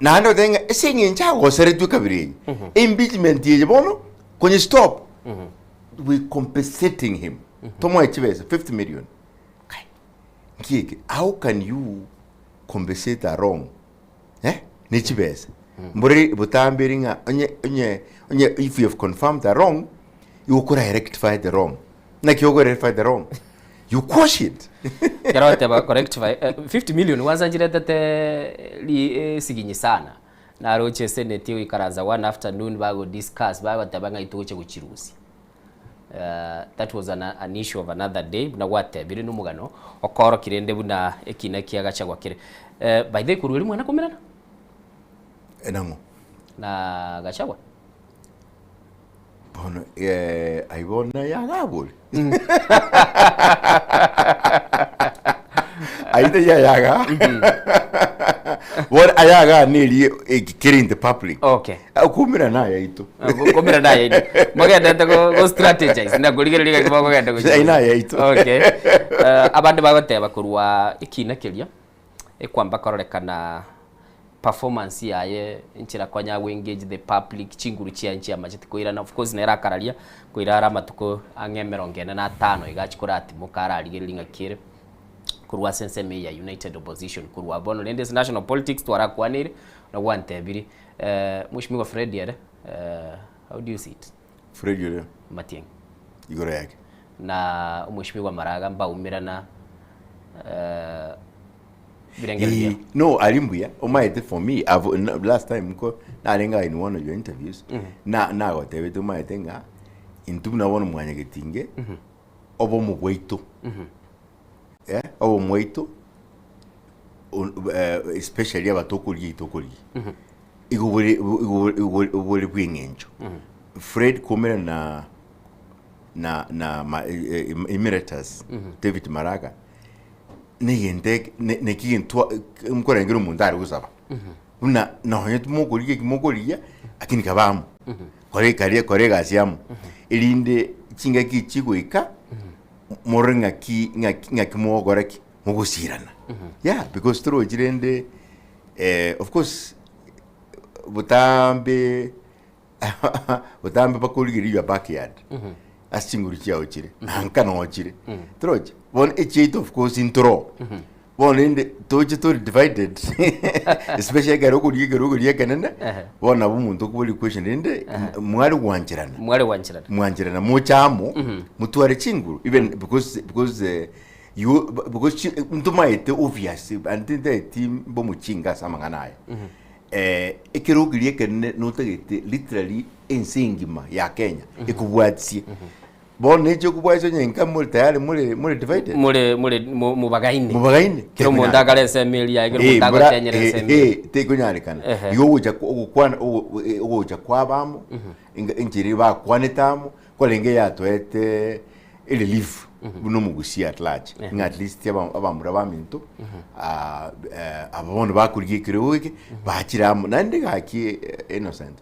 naende otebe ng'a ase eng'encho agoseretwe kabere eye impeachment eye bono konye stop we compensating him tomoe chibesa 50 million Kai, nki eke how can you compensate a wrong eh ne chibesa mbore botambe eri ng'a onye onye onye if you have confirmed a wrong igo okora rectify the wrong naki okora rectify the wrong you quash it Ekero ogoteba korectify eh, 50 million kwanza nchiretete ri esiginyi sana naroche eseneti egoikaransa one afternoon bago discuss bagoteba ng'a togocha gochirusia That was an, an issue of another day buna gwatebire nomogano okoorokia rende buna ekina kia Gachagua kere. Eh, by the way korwa erio mwana komerana Nang'o? na Gachagua? Bono eh, aye bono yagabori. Aye yayaga. Bono ayaga neri kere in the public. Okay. Okoumera naye aito. Okoumera naye aito. Mogendete go go strategize na korigereria gaki mokogenda gochia. Aye naye aito. Okay. Eh, abande bagoteba korwa ekina keria ekwamba kororekana performance yaye enchera konya go engage the public chinguru chiaye nchiamache tikoirana of course nere akararia koira are amatuko ang'e emerongo ene na atano iga achia koratimoka ararigereria ng'aki ere korwa ase ensemo eye ya United Opposition korwa bono rende ase national politics twarakwaneire na gwantebirie Mweshimiwa Fred ere how do you see it? Fred ore? Matiang'i. Igoro yake. Na omweshimiwa Maraga mbaumerana birengererio biabo. No, ari mbuya omaete for me I've, last time nko narenge in one of your interviews na nagotebete omaete ng'a intwe buna bono mwanyagetinge obomo bwaito eh, obomo bwaito especially abatokorigia tokorigia igo bore igo igo bore bw'eng'encho Fred koumera na na na ma, eh, eh, emeritus David Maraga negento eke ne- neki gento nkorengera omonto are gosaba buna nonye timokorigia eki mokorigia lakini kabe amo kore kare kore egasi amo erinde chingaki chigoika morore ng'aki ng'aki ng'aki mogokora ki mogosirana yeah because torochi rende eh, of course botambe botambe bakorigereria your backyard ase chinguru chiao chire nanka nochire torochi bono echiaito of course ntoro bono rende toche tori divided especially ekero okorigia ekero okoria ekenene Ehe. bono nabo omonto okoboria question rende mware gwancherana Mware gwancherana. mwancherana moche amo motware chinguru even because because eh, you because chi- ntomaete obvious and tintaeti mbomochinga ase amang'ana aya eh, ekero keria ekenene notagete literally ense engima ya Kenya ekobwatisie bono neche okobwatisia onye nka more tayari more more divided More more mo- mobagaine. Mobagaine. Kera omonto akare ensemo eria yaye, kera Eh, omonto mbura- agotenyera eh, ensemo eria. eh, tekonyarekana Ehe. igo ogocha ogokwana ogo- eh, ogocha kwabamo enchera bakwanete amo kwarenge yatoete erelief buna omogusia at large ng'a at least abamura baminto ah, eh, aba bono bakorigia ekerogo eke bachire amo naende gaki eh, innocent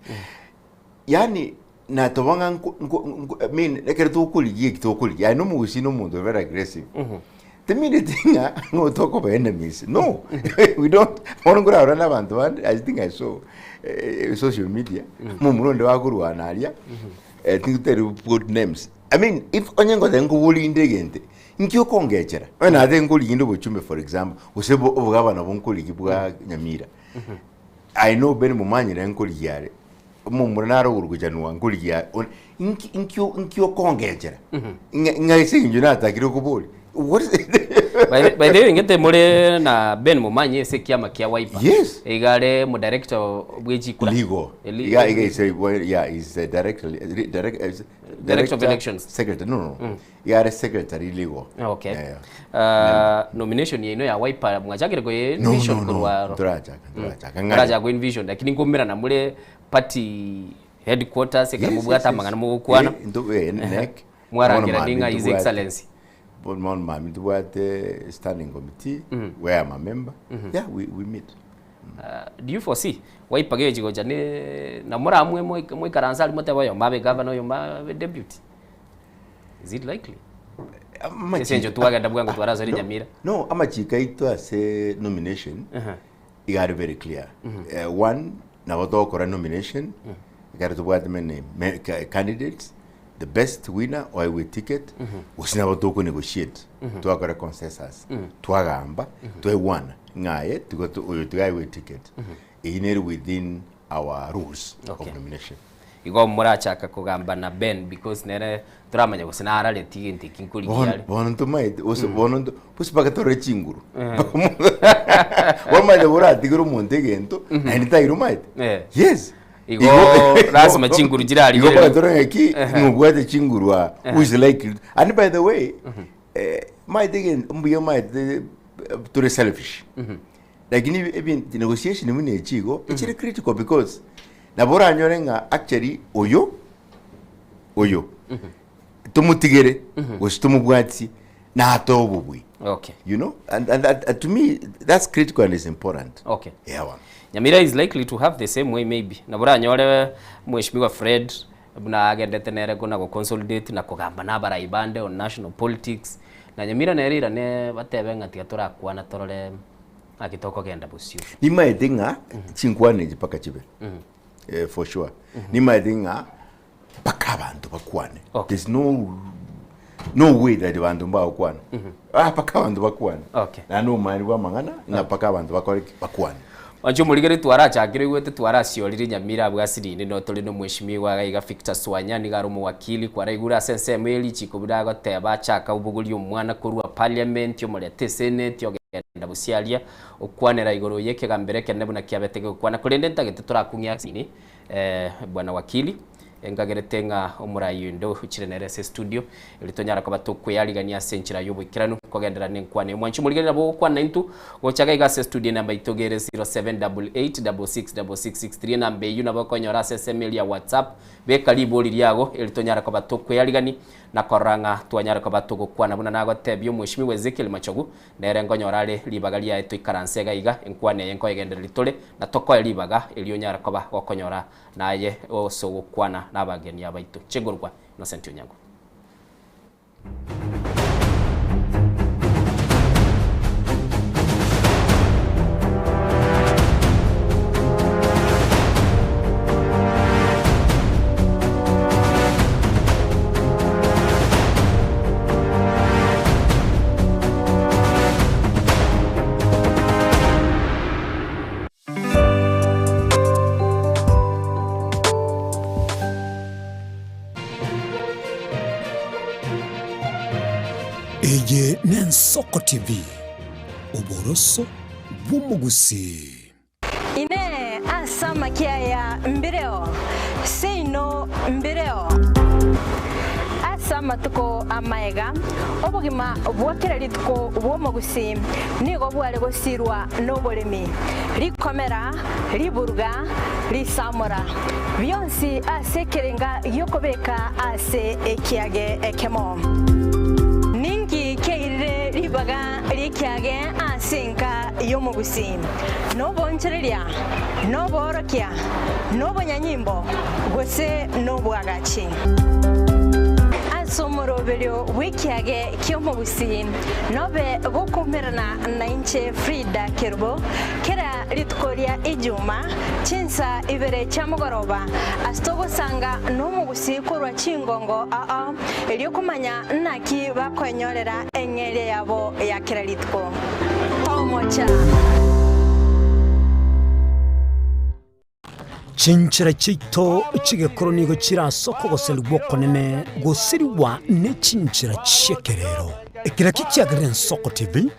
yaani natoba ng'a nko- nko- nko- I mean ekero tokorigia eki tokorigia aye na omogusia na omonto very aggressive timineti ng'a ng'o tokoba enemies no we don't bono nkorarora na abanto bande I think I saw eh, social media momura onde bakorwana aria eh, tingotari put names I mean if onye ngoteba nkoborie inde egento, inki okongechera? Onye nate nkorigia inde obochumbe for example, gose bo obogabana obo nkorigia bwa Nyamira, I know Ben Momanyi nere nkorigia are, omomura nare ogoro gochanwa nkorigia are, one inki inki inki okongechera? Ng'a ng'a ase eng'encho natakire koboria, what is it? By the- by the way ngete more na Ben Momanyi ase ekiama kia Wiper. Yes. Iga are mo director bwe chikura. Legal. Eli- Yeah, yeah, is a, well, yeah, he's a director, direct, Director of elections. Secretary, no, no. Mm. Yeah, are secretary legal. Okay. Yeah, yeah. Nomination yaino ya Wiper mwachakire ko No, envision no, no. korwa Ntorachaka, ntorachaka. Ng'ani. Ntorachaka envision lakini nkumira na mure party headquarters ekero Yes, mobwate yes, yes. amang'ana mogokwana. Eh, eh, nek. Mwarangira Bono ning'a mami His ntobwate- Excellency. Bono mami ntobwate standing committee where I'm a member. Yeah, we meet. Do you foresee Wiper gechi gocha ne na moramwe moikaransa aria motebe oyo mabe governor oyo mabe deputy? Is it likely? Ase encho twagenda bwango twarasore No, Nyamira. No, amachiko aito ase nomination iga are very clear. One, nabo togokora nomination, ekero tobwate many candidates, the best winner oegwe ticket, gose nabo toko negotiate, twakora consensus, twagamba, twaigwana ng'a aye tiga oyo tiga aegwe ticket. Eyio nere within our rules Okay. of nomination. Igo morachaka kogamba na Ben because nere toramanya gose narareti egento eki nkorigia Bono are. bono ntomaete gose bono nto gose mpaka torore chinguru. Bono omanyete boratigere omonto egento naende taira omaete. Eh. Yes. Igo lazima chinguru Igo chirarigererwe. mpaka torore ng'aki Ehe. ng'obwate chinguru aa who is Ehe. likely and by the way eh, maete egento mbuya maete eh, tore selfish. Lakini ebinto negotiation buna echi igo echire critical because nabo oranyore ng'a actually oyo oyo tomotigere gose tomobwatie natoe obobui. Okay. You know and, and, and to me that's critical and is important. Okay. Yeah, one. Nyamira is likely to have the same way maybe. Nabo oranyore Mheshimiwa Fred buna agendete nere kona go consolidate na kogamba na abarai bande on national politics. Na Nyamira nere irane batebe ng'a tiga torakwana torore ng'aki tokogenda bosio. Nimaete ng'a chinkwana echi mpaka chibe eh, for sure. Nimaete ng'a mpaka abanto bakwane. There's no no way that abanto mbagokwana. Ah, mpaka abanto bakwane. Okay. Naende omani bwa amang'ana ng'a mpaka abanto bakore ki? Bakwane. Inche omorigeri twarachakire oigwete twarasiorire Nyamira abwo ase rinde no tore nomweshimiwa iga iga Victor Swanya nigo are omowakili kwaraigure ase ensemo ye richiko buna agoteba achaka obogoria omwana korwa parliament omorete eseneti ogenda bosiaria okwanera igoro ye ekegambero ekenene buna kiabete gegokwana korende ntagete torakung'ia ase bwana wakili Enkagerete ng'a omorai onde ochire nere ase estudio, erio tonyare koba tokweyarigania ase enchera y'oboikeranu kogenderera nenkwana eye. Mwanche omorigereria nabo ogokwana naintwe gocha iga ase estudio enamba yaito iga ere 0788666663 enamba eyio nabo okonyora ase esemo eria ya WhatsApp. Beka ribori riago erio tonyare koba tokweyarigani na korora ng'a twanyare koba togokwana buna nagotebia Omweshimiwa Ezekiel Machogu Nere nkonyora are ribaga riaye toikaranse iga iga, enkwana eye nkoyegendereria tore, na tokoe ribaga erio onyare koba gokonyora Naye ose ogokwana nabageni abaito. Chingurukwa Innocent Onyango. Eye n'Ensoko TV, oboroso bw'omogusii. Inee! Ase amakia aya mbireo? Seino mbireo. Ase amatuko amaega, obogima bwa kera rituko bw'omogusii nigo bware gosirwa noboremi, rikomera, riburuga, risamora, bionsi ase ekerenga gi'okobeka ase ekiage ekemo. Ninki kiairire ribaga ri'ekiage ase enka y'omogusii? Nobonchoreria, noboorokia, nobonyanyimbo, gose nobwagachi. Ase omoroberio bw'ekiage ki'omogusii nobe gokoumerana nainche Frida Kerubo kera rituko ria Ijuma chinsa ibere chia mogoroba ase togosanga nomogusii korwa chingongo ao erio komanya naki bakoenyorera eng'eria yabo ya kera rituko. Tomocha. Chinchera chiaito chi'egekoro nigo chire ase okogoserigwa okonene gosirigwa ne chinchera chi'ekerero. Ekero ekio kiagerire Ensoko TV,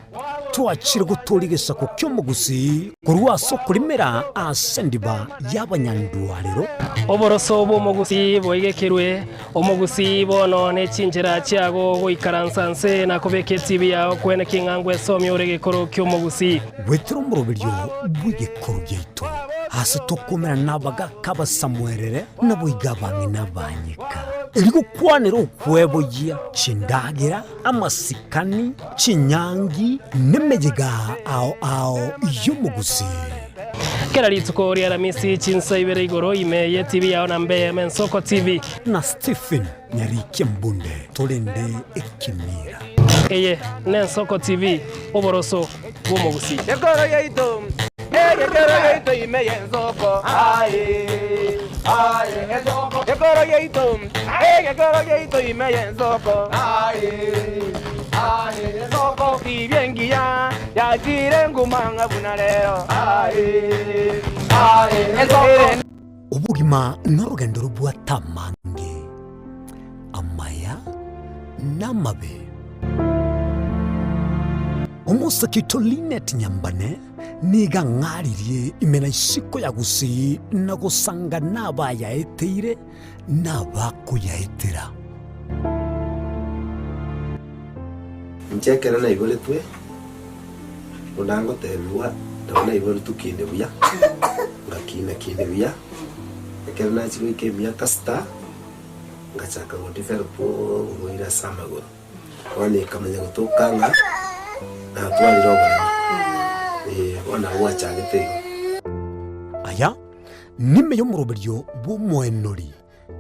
twachire gotooria egesaku ki'omogusii korwa ase okorimera ase endiba y'abanyandwarero. Oboroso bw'omogusii boigekerwe, omogusii bono ne chinchera chiago goikaransa nse na kobeka etibi yao kwene king'a ngwesomia ore egekoro ki'omogusii. Goetera omoroberio bw'egekoro giaito, ase tokomerana nabagaaka abasamuerere, naboigo abang'ina banyeka, erio gokwanera okweboyia chindagera, amasikani, chinyangi, nemeyega ao ao y'omogusii. Kera rituko ria Aramisi chinsa ibere igoro ime ye TV yao na mbe Mensoko TV. Na Stephen Nyarikia Mbunde torende ekemira. Eye n'Ensoko TV, oboroso bw'omogusii. Ekoro yaito, egekero yaito ime y'ensoko, aye, aye, ensoko. Ekoro yaito, egekero yaito ime y'ensoko, aye, aye, ensoko. Tibia engiya yachire nguma ng'a buna rero, aye, aye, ensoko. Obogima norogendo robwate amange, amaya na amabe. Omosake oito Linet Nyambane nigo ang'aririe ime na isiko ya Gusii na gosanga nabayaeteire na abakoyaetera. Inche ekero naiboretwe, buna ngotebigwa, nabo naiboretwe kinde buya, ngakina kinde buya, ekero nachia goika emiaka sita, ngachaka go develop oborwaire ase amagoro. Bono ekamanya gotoka ng'a natwarire oboremo, eh, bono nabo gwachagete igo. Aya nime y'omoroberio bw'omoenori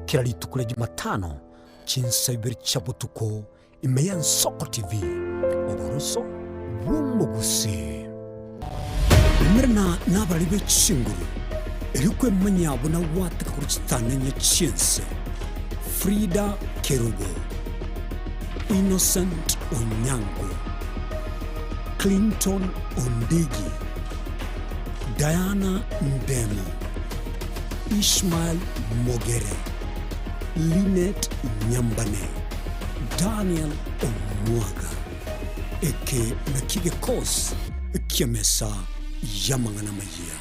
kera rituko ria Jumatano chinsa ibere chia botuko ime y'Ensoko TV, oboroso bw'omogusii. Umerana nabarari be chinguru, erio kwemanyia buna gwateka korwa chitananya chi'ense. Frida Kerubo, Innocent Onyango, Clinton Ondigi, Diana Ndemo, Ishmael Mogere, Linet Nyambane, Daniel Omwaga. Eke nakio gekosi ki'emesa y'amang'ana amayia.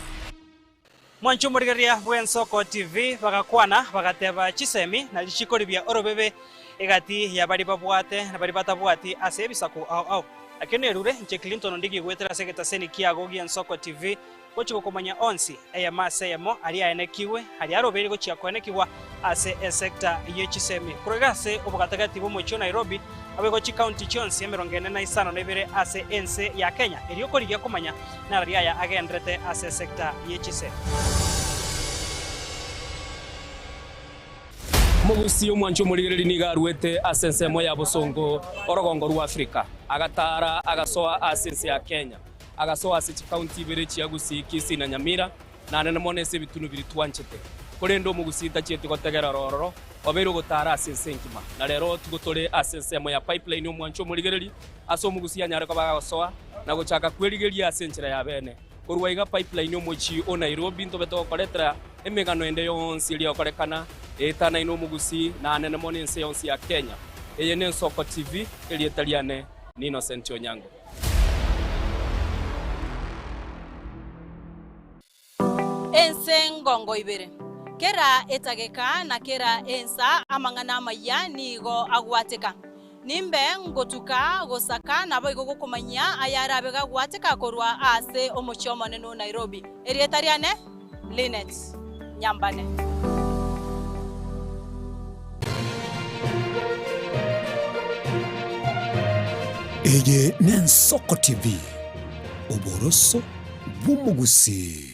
Mwanche omorigereria bw'Ensoko TV bagakwana, bagateba chisemi na richiko ribia orobebe egati ya baria babwate na baria batabwati ase ebisaku ao ao. Nakio nerure inche Clinton Ondigi goetera ase egetaseni kiago gi'Ensoko TV gochia gokomanya onsi, eyemo ase eyemo, aria aenekigwe, aria arobeire gochia koenekigwa ase esecta ye chisemi. Korwa iga ase obogatagati bw'omochie o Nairobi, naboigo chikaunti chionsi emerongo ene na isano na ibere ase ense ya Kenya, erio korigia komanya narari aya agenderete ase esecta ye chisemi. Omogusii omwanchi omorigereria nigo aruete ase ensemo ya bosongo orogongo rwa Afrika, agatara agasoa ase ense ya Kenya. Agasoa ase chikaunti ibere chia Gusii, Kisii na Nyamira, naende mono ase ebitunu biria twanchete. Korende omogusii tachieti gotegerera ororo, obeire ogotaara ase ense engima. Na rero tigo tore ase ensemo ya pipeline omwancho omorigereria, ase omogusii anyare koba agosoa na gochaka kwerigeria ase enchera ya bene. Korwa iga pipeline omochie o Nairobi ntobe togokoretera emegano ende yonsi eria egokorekana eetanaine omogusii naanene mono ense yonsi ya Kenya. Eye n'Ensoko TV, erieta riane ni Innocent Onyango. Ense ngongo ibere, kera etageka na kera ensa amang'ana amayia nigo agwateka. Nimbe ngotuka gosaka naboigo gokomanyia ayarabe gagwateka korwa ase omochie omonene o Nairobi. Erieta riane Linet Nyambane. Eye n'Ensoko TV, oboroso bw'omogusii.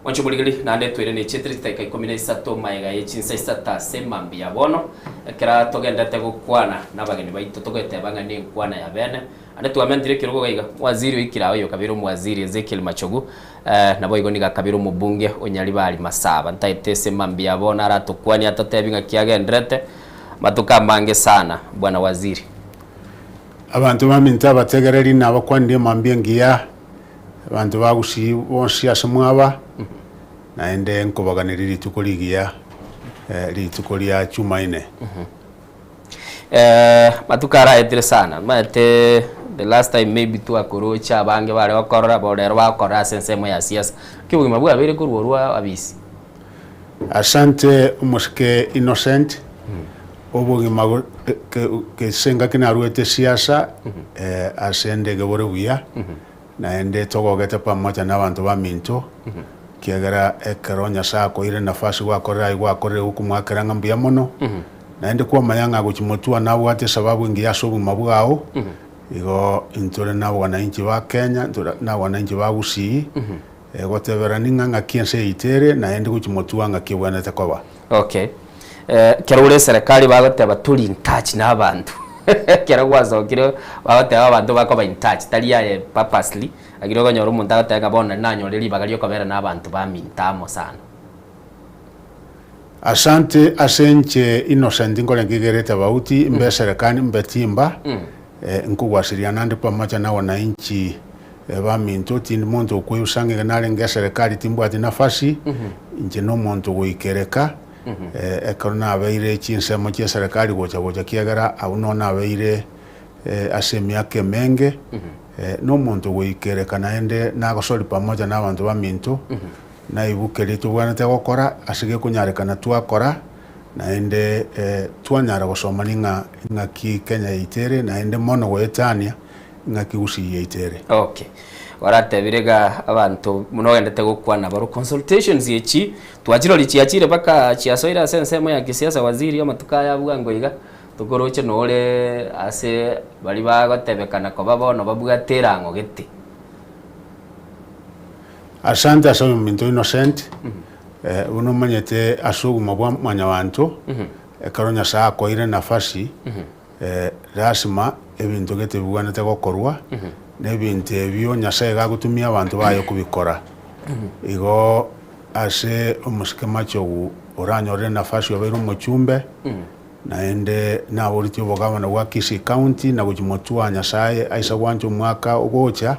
Mwanche omorigereria, naende toire ne chietire chidakika 13 magega ye chinsa isato ase mambia bono, ekero togenderete gokwana nabageni baito togeteba ng'a nenkwana ya bene. Naende twamentire ekerogo iga iga, Waziri oikire aa oyo kabere omwaziri Ezekiel Machogu, naboigo nigo akabere omobunge o Nyaribari Masaba. Ntaete ase mambia bono aratokwanie atotebie ng'aki agenderete matuko amange sana bwana waziri. Abanto baminto abategereri nabakwanirie mambia engiya, abanto ba Gusii bonsi ase mwaba, naende nkobaganeria rituko rigiya, rituko ria Chumaine. Matuko araetire sana, omanyete the last time maybe twakoroche abange bare gokorora bono rero bagokorora ase ensemo ya siasa. Naki obogima bwabeire korwa orwa abisi? Asante omosike Innocent, obogima go ke ase engaki naruete siasa ase endege bore buya, naende togogete pamoja na abanto baminto, ekiagera ekero Nyasaye akoeire nafasi gwakorire aye gwakorire gokomoakera ng'a mbuya mono, naende kwamanya ng'a gochia motwe nabwate esababu engiya ase obogima bwao, igo intore na abwananchi ba Kenya, ntore na abwananchi ba Gusii, Goteberani ng'a ng'aki ense yaito ere, naende gochia motwe ng'aki ebwenerete koba. Okay. Ekero ore eserekari bagoteba tori in touch na abanto. Ekero gwasokire bagoteba abanto bakoba in touch, tari aye purposely, lakini okonyora omonto agoteba ng'a bono nari nanyorire ribaga riokobera na abanto baminto amo sana. Asante ase inche Innocent nkore nkigere etabauti, mbe eserekari mbe timba, nkogwasiria nande pamoja na wananchi Baminto, tindi monto okweusa ng'ege narenge eserekari timbwati nafasi, inche nomonto goikereka, ekero nabeire chinsemo chi'eserekari gocha gocha kiagera abwo noo nabeire ase emiaka emenge, nomonto goikereka naende nagosori pamoja nabanto baminto, naigwe keria tobwenerete gokora ase gekonyarekana twakora, naende twanyara gosomania ng'a ng'aki Kenya yaito ere, naende mono goetania. Ng'aki gusii yaito ere. Okay. Oratebire iga abanto buna ogendete gokwana barwo consultations echi twachirori chiachire mpaka chiasoire ase ensemo ya kisiasa waziri amatuko aya bwango iga tokoroche nore ase baria bagotebekana koba bono babwate erang'o gete. Asante ase oyominto Innocent, buna omanyete ase obogima bwa mwanyabanto, ekero Nyasaye akoeire nafasi, Lasima ebinto gete bigwenerete gokorwa, na ebinto ebio Nyasae iga agotumia abanto baye kobikora. Igo ase omosike Machogu oranyorere nafasi obeire omochumbe, naende naboretie obogavana bwa Kisii County na gochia motwe wa Nyasae aise gwancha omwaka ogocha,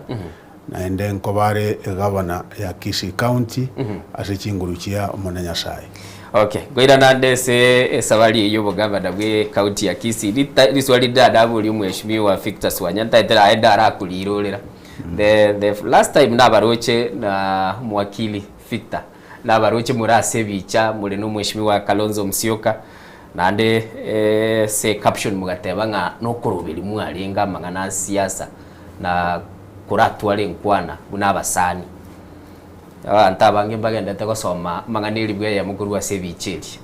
naende nkoba are egavana ya Kisii County ase chinguru chia Omonene Nyasae. Okay, nkoirana ande ase esabari eye y'obogavana bwe county ya Kisii, rita riswali ndanaborie omweshimiwa Victor Swanya ntaete aye ndarakorirorera. The the last time nabaroche na omowakili Victor, nabaroche more ase ebicha more na omweshimiwa Kalonzo Musyoka, naende ase ecaption mogateba ng'a nokoroberia mwarenge amang'ana a siasa na koratware enkwana buna abasani. Abanto abange mbagenderete gosoma amang'ana elifu eyemo korwa ase ebicha eria.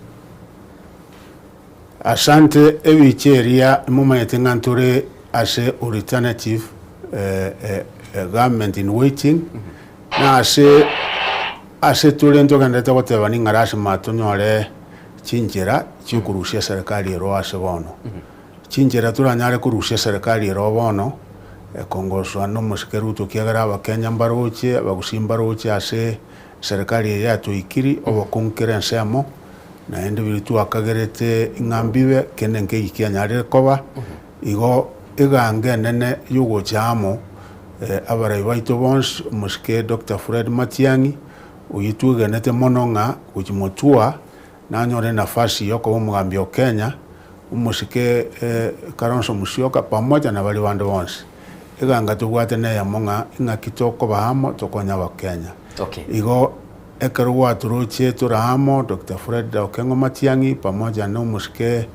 Asante ebicha eria momanyete ng'a ntore ase alternative government in waiting, na ase ase tore ntogenderete goteba ning'a lasima tonyore chinchera chiokorusia eserekari ero ase bono. Chinchera toranyare korusia eserekari ero bono, ekongoswa nomosike Ruto ekiagera abakenya mbaroche, abagusii mbaroche ase eserekari eye yatoikiri obokong'u kera ensemo, naende biria twakagerete ng'a mbibe kende nkeyio kianyarire koba, igo egango enene yogocha amo abarai baito bonsi omosike Doctor Fred Matiang'i, oyio twegenete mono ng'a gochia motwa Nanyore nafasi y'okoba omogambi o Kenya, omosike Kalonzo Musyoka pamoja na baria bande bonsi. Eganga tobwate neyemo ng'a ing'aki tokoba amo tokonye abakenya. Okay. Igo ekero gwatorochie tore amo Doctor Fred Okengo Matiang'i pamoja na omosike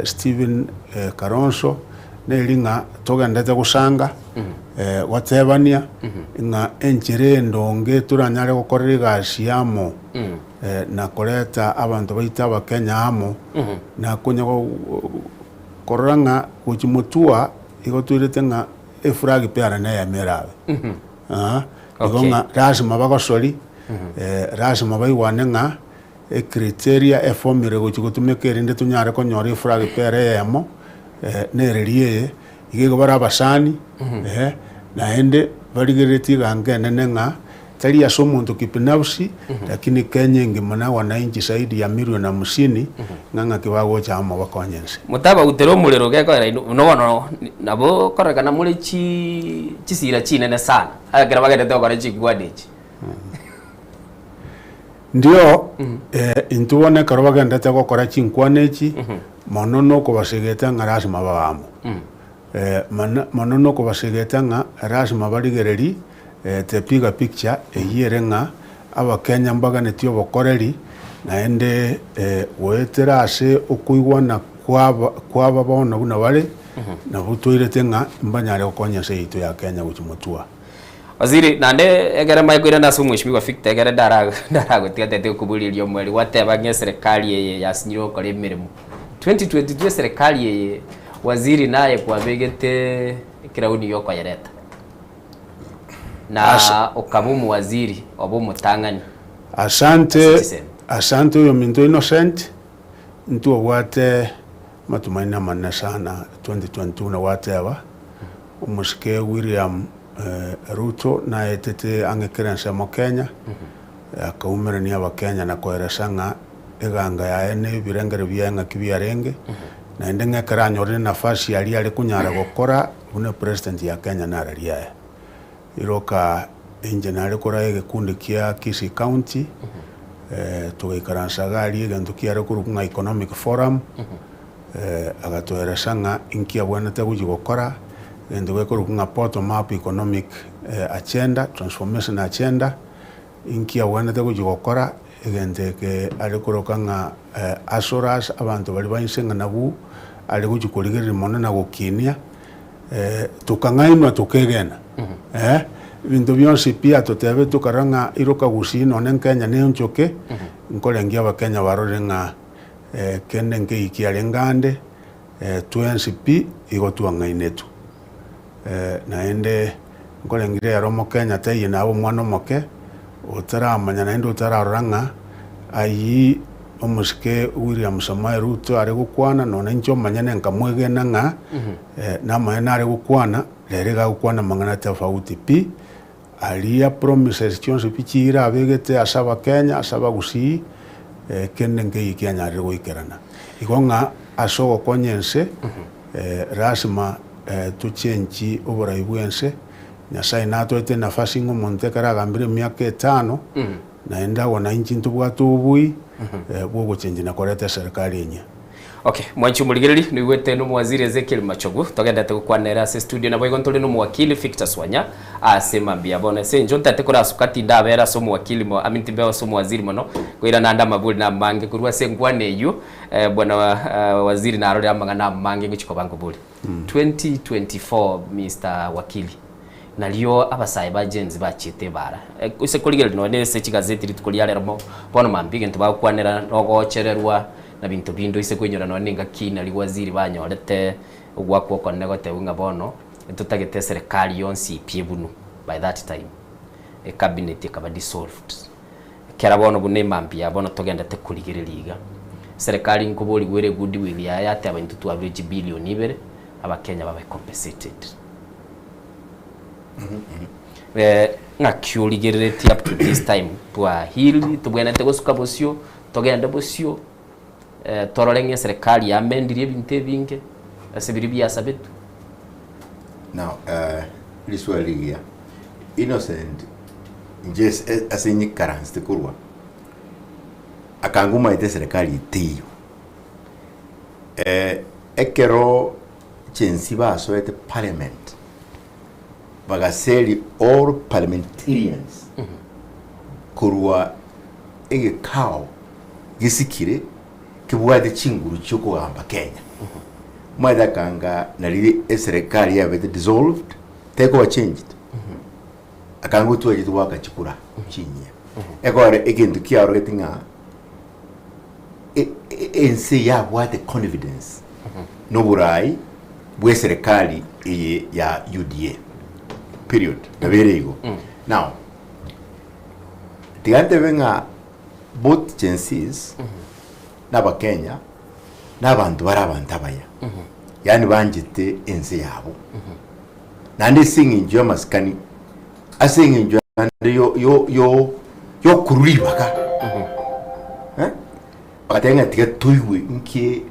Stephen Kalonzo neri ng'a togenderete gosanga, gotebania ng'a enchera endonge toranyare gokorera egasi amo na koreta abanto baito Abakenya amo, na konya korora ng'a gochia motua igo toirete ng'a eflag peara neyemo erabe. Igo ng'a lasima bagosori. Lasima baigwane ng'a ecriteria efomire gochia gotumeka erinde tonyare konyora eflag pair eyemo nereri eye, iga igo bare abasani naende barigereretie egango enene ng'a tari ase omonto kibinafsi lakini Kenya engima na wananchi zaidi ya milioni hamsini ng'a ng'aki bagocha amo bakonye ense. Motabautere omorero gekoera inwe, buna bono nabo okorekana more chi chisira chinene sana, ekero bagenderete gokora chikwana echi. Ndio, intwe bono ekero bagenderete gokora chinkwana echi, mono nokobasegeta ng'a lasima babe amo. Mana mono nokobasegeta ng'a lasima barigererie the bigger picture eyio ere ng'a Abakenya mbaganetie obokoreri naende goetera ase okoigwana kwaba kwaba bono buna bare, nabwo toirete ng'a mbanyare gokonya ense yaito ya Kenya gochia motwa. Waziri, naende ekere mbae koirana ase omweshimiwa Victor ekere ndara ndaragotiga tete gokoboria erio omweri gwateba ng'a eserekari eye yasinyire gokora emeremo. 2022 eserekari eye waziri naye kwabegete ekerauni gia okoyereta na Ase- okaba omowaziri oba omotang'ani. Asante, Citizen. asante oyominto Innocent, intwe obwate amatumaini amanene sana 2022 buna gwateba, omosike William Ruto naetete ang'e kera ensemo Kenya, akaumerania abakenya na koeresa ng'a eganga yaye na ebirengero biaye ng'aki biarenge, naende ng'a ekero anyorire nafasi aria are konyara gokora buna epresident ya Kenya naro riaye. Iroka inche nare koraa egekundi kia Kisii County, togaikaransa iga aria egento kiare korokwa ng'a Economic Forum, agatoeresa ng'a inki abwenerete gochia gokora, egento gekorokwa ng'a bottom up economic agenda, transformation agenda, inki abwenerete gochia gokora, egento eke are koroka ng'a hustlers, abanto baria ba inse ng'a nabwo are gochia korigereria mono na gokinia, tokang'ainwa tokegena. Ebinto bionsi pi atotebeti tokarora ng'a iroka gusii nonye Kenya nenchoke, nkorengia abakenya barore ng'a Kende nkeikia arenge ande, twensi pi igo twang'ainetwe. Naende nkorengire ere omokenya taiyo nabe omwana omoke, otaramanya naende otararora ng'a ayio omosike William Samoei Ruto are gokwana nonye inche omonyene nkamwegena ng'a namaene are gokwana, rero iga agokwana amang'ana tofauti pi, Aria promises chionsi pi chiira abegete ase abakenya, ase abagusii, kende nkeiyo kianyarire goikerana. Igo ng'a ase ogokonya ense, lasima tochenchi oborai bw'ense, Nyasaye natoete enafasi ng'a omonto ekero agambire emiaka etano, naende agwo nainche ntobwate obobui bw'ogochenchi na koreta eserikari enyia. Okay, mwanchi omorigereria, noigwete nomowaziri Ezekiel Machogu, togenderete gokwana ere ase studio, naboigo ntore nomowakili Victor Swanya ase mambia bono. Ase inche ntete korasuka tindabera ase omowakili mo, I mean timbeo ase omowaziri mono, koirana ande amabori namange korwa ase enkwana eyio, eh, bwana eh, waziri narorire amang'ana amange ngochia koba nkoboria. 2024 Mister Wakili, nario abasae ba Gen-Z bachiete ebara, ase korigereria nonya ase chigazeti rituko ria rero bono mambia egento bagokwanera nogochererwa na binto binde oise koinyora nonya nengaki naria waziri banyorete ogwakwa okonene gotebwa ng'a bono ntotagete eserekari yonsi epie bunu by that time ecabinet ekaba dissolved. Ekero bono buna emambia bono togendete korigereria iga, eserekari nkoborigwa ere goodwill yaye yateba intwe twabire chibillion ibere abakenya babe compensated. Ng'aki origereretie up to this time twahili tobwenerete gosuka bosio Togende bosio, torore ng'a eserekari yamendirie ebinto ebinge ase biria biasabetwe. Now, riswali rigiya, Innocent inche ase ase nyikaransete korwa, akanga omanyete eserekari eteiyo. Ekero chensi basoete parliament, bagaseri all parliamentarians korwa egekao gesikire kebwate chinguru chiokogamba Kenya. Omanyete akanga nari eserekari yabete dissolved tekoba changed. Akanga otwachete goaka chikura chinyia. Ekore egento kiarogete ng'a e- e- ense yabwate confidence noborai bw'eserekari eye ya UDA. Period. Nabo ere igo. Now, Tiga ntebe ng'a both Gen Zs na abakenya na abanto bare abanto abaya, yaani banchete ense yabo. Naende ase eng'encho y'amasikani, ase eng'encho naende yo- yo- yo- yokorwa ribaga, eh, bagateba ng'a tiga toigwe nki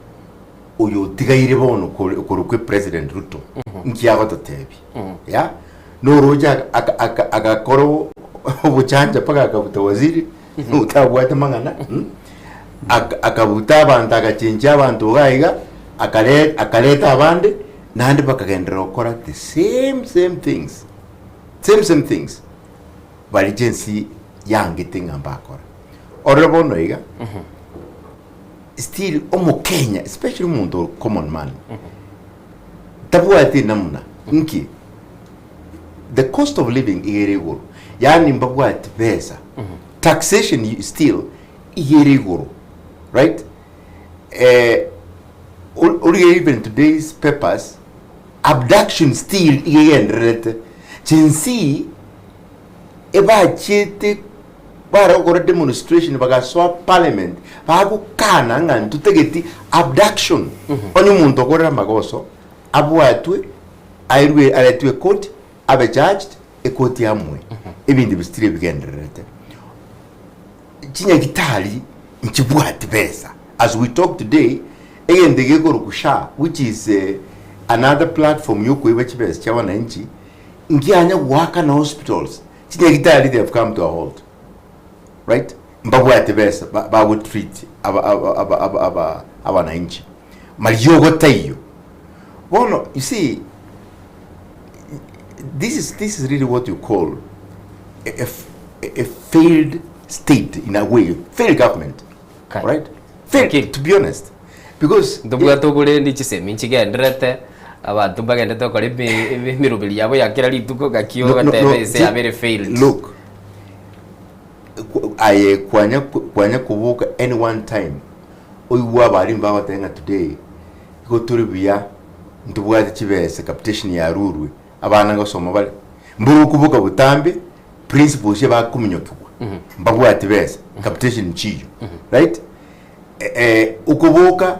oyo otigaire bono kore- korokwa president Ruto, nki agototebia, ya, noroche aka- aka- aka- agakora obochanja mpaka akabuta waziri, otabwate mang'ana, mm, aka- akabuta abanto agachenchia abanto iga iga, akare- akareta abande, naende bakagenderera gokora the same same things, same same things, baria chinsi yangete ng'a mbakora. Orore bono iga, still omokenya especially omonto ore common man, tabwati namna, nki? The cost of living iga ere igoro, yaani mbabwati besa, taxation still iga ere igoro, right? Eh, origereria even today's papers, abduction still iga egendererete, chinsi ebachiete bare gokora demonstration bagasoa parliament bagokana ng'a ntotageti abduction. Onye omonto okorire amagoso abwatwe airwe aretwe ecourt abe charged ecourt amwe ebinto ebi still ebigendererete. Chinyagitari nchibwati besa as we talk today egento gekorokwa SHA which is another platform yokoiba chibesa chia wananchi nkianya goakana hospitals chinyagitari they have come to a halt right mbabwate besa bago treat aba aba aba aba aba abananchi mariogo taiyo bono you see this is this is really what you call a, a, a failed state in a way failed government Okay. right failed to be honest because Ntobwate oborendi chisemi nchigenderete abanto mbagendete gokora emi- emi- emeroberi yabo ya kera rituko gaki No, no, ogateba no, ense ti- yabere failed. Look, aye kwanya kwanya koboka any one time oigwe abarimu bagoteba ng'a today igo tore buya ntobwate chibesa capitation yarurwe abana ngosoma bare mboro okoboka botambe principals bakominyokigwa mbabwati besa capitation nchiyo right eh, okoboka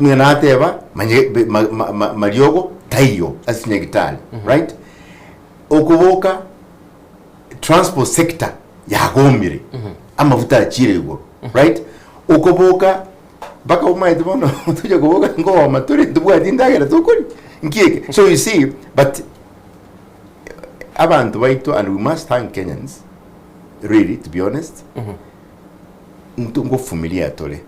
ng'a nateba manye be- ma- ma- ma- mariogo taiyo ase nyagitari right okoboka transport sector yagomire amafuta achire igoro right okoboka mpaka omaete bono tocha koboka nkogoma tore ntobwati endagera tokori nki eke so you see but abanto baito and we must thank Kenyans really to be honest nto ngofumilia tore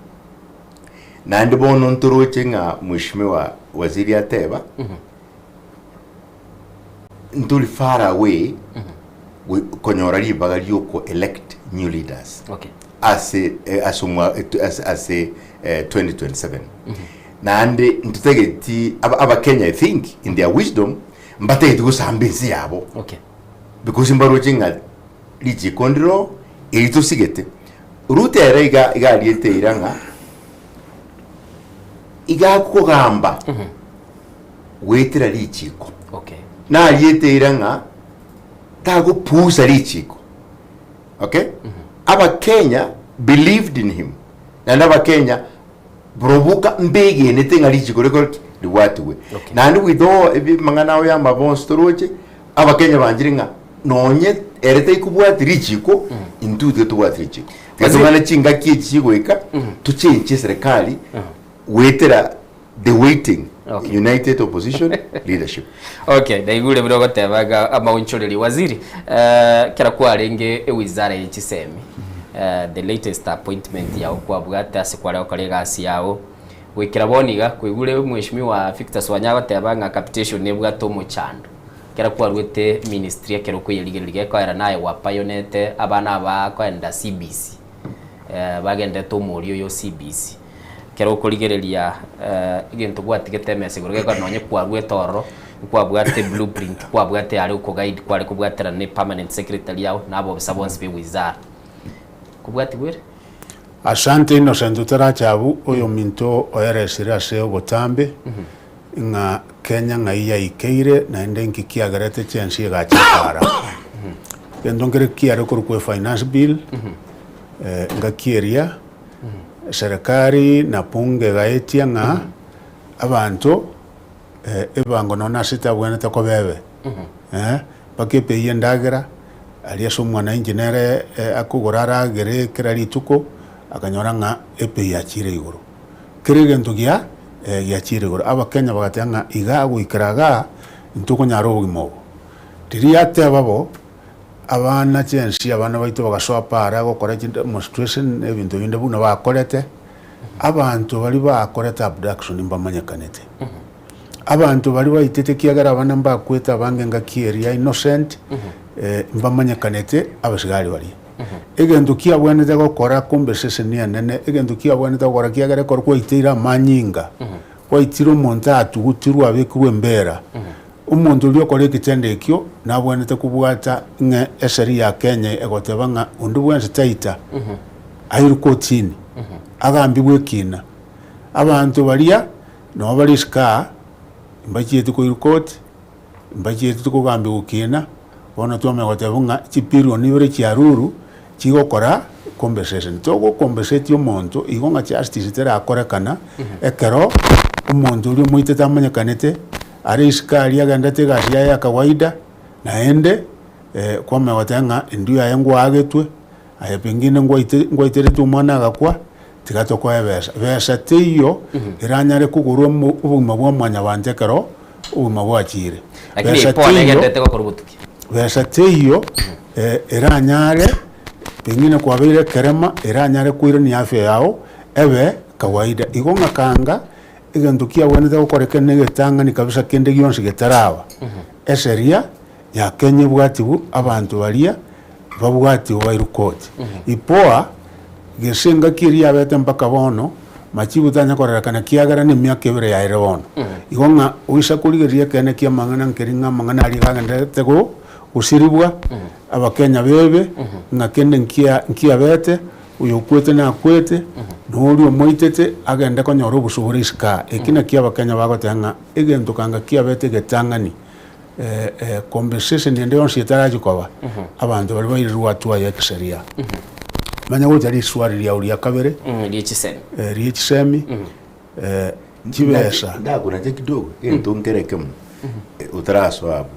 naende bono ntoroche ng'a mheshimiwa waziri ateba ntori far away gwe- konyora ribaga rioko elect new leaders Okay. ase eh, ase omwa eh, ase, ase eh, 2027 naende ntotageti aba- abakenya i think in their wisdom mbatageti gosamba ense yabo Okay. because mbaroche ng'a richiko ndiro eri tosigete Ruto ere iga iga ariete eira ng'a iga akogamba goetera richiko Okay. nariete eira ng'a tagopuusa richiko okay abakenya believed in him naende abakenya borobuka mbegenete ng'a richiko rikore ki ribwatigwe naende with all ebi amang'ana ago ya amabonsi toroche abakenya banchire ng'a nonye ere taikobwati richiko intwe tiga tobwati richiko tiga tong'ane chingaki echi chigoika tochenchie eserekari goetera the waiting united opposition leadership. Okay, naigure buna ogoteba iga amaonchoreri. Waziri, eh, kera kwarenge ewizara ye chisemi, eh, the latest appointment yao kwabwate ase kware gokora egasi yao, goikera bono iga, kwaigure Mheshimiwa Victor Swanya agoteba ng'a capitation nebwate omochando. Kera kwaruete ministry ekero okoyerigereria gekoera naye gwapayonete abana aba koenda CBC, eh, bagendete omoria oyo CBC. Ekero okorigereria egento gwatigete emesa igoro gekogera nonye kwaruete ororo, nkwabwate blueprint, kwabwate are okoguide kware kobwaterana ne permanent secretary ao na abobisa bonsi be wizara. Kobwatigwe ere? Asante Innocent otaracha abwo oyominto oeresire ase obotambe ng'a Kenya ng'ai yaikeire naende nki kiagerete chensi egacha ekara. Egento nkere kiare korokwa efinance bill, engaki eria, serikali na bunge egaetia ng'a abanto ebango nonye nase etabwenerete koba ebe, mpaka epei ya endagera, aria ase omwananchi nere akogora aragere kera rituko, akanyora ng'a epei yachire igoro. Kera egento gia giachire igoro. Abakenya bagateba ng'a igaa goikera igaa, ntokonyara obogima obo. Riria yateba bo, abana chensi abana baito bagasoa para gokora chidemonstration na ebinto binde buna bakorete, abanto baria bakorete abduction mbamanyekanete. Abanto baria baitete ekiagera abana mbakwete abange engaki eria innocent, mbamanyekanete abasigari baria. Egento kiabwenerete gokora compensation enene, egento kiabwenerete gokora ekiagera ekero kwaiteire amanyinga, kwaitire omonto atugutirwe abekirwe embera, Omonto oria okora egetendo ekio nabwenerete kobwata ng'a esheria ya Kenya egoteba ng'a onde bwensi taita airwe kotini agambigwe ekina. Abanto baria nabo bare isiko aa mbachieti koirwa koti, mbachieti kogambigwa kina, bono twamanya goteba ng'a chibilion ibere chia ruru chigokora compensation. Togo compensate omonto igo ng'a justice terakorekana ekero omonto oria omoitete amanyekanete are isiko aria agendete egasi yaye ya kawaida naende kwamanya goteba ng'a endu yaye ngwaagetwe aye pengine ngwaite ngwaiteretwe omwana agakwa tiga tokoe besa. Besa teiyo eranyare kogora omo obogima bwa mwanyabanto ekero obogima bwachire. Lakini Besa IPOA teiyo negenderete gokora obotuki. Besa teiyo eranyare pengine kwabeire ekerema eranyare koirania afya yao ebe kawaida. Igo ng'a kanga egento kiabwenerete gokora ekero na egetang'ani kabisa kende gionsi getaraba, esheria ya Kenya ebwatiwu abanto baria babwatiwu bairwe koti. IPOA gese engaki eria yabete mpaka bono, machibu tanya korerekana kiagera na emiaka ebere yaerire bono. Igo ng'a oisa korigereria ekeene kia amang'ana nkeri ng'a amang'ana aria gagendererete go gosiribwa, abakenya bebe, ng'a kende nkia nkiabete, oyokwete nakwete, na oria omoitete agende konyora obosubore isiko aa. Eki nakio abakenya bagoteba ng'a egento kanga kiabete egetang'ani compensation ende yonsi etarachi koba, abanto baria bairirwe hatua ya ekesheria. Manya gocha riswali riao ria kabere, Rie chisemi. rie chisemi, chibesa. Ndakonache kidogo, egento nkere ekemo, otarasoa abwo,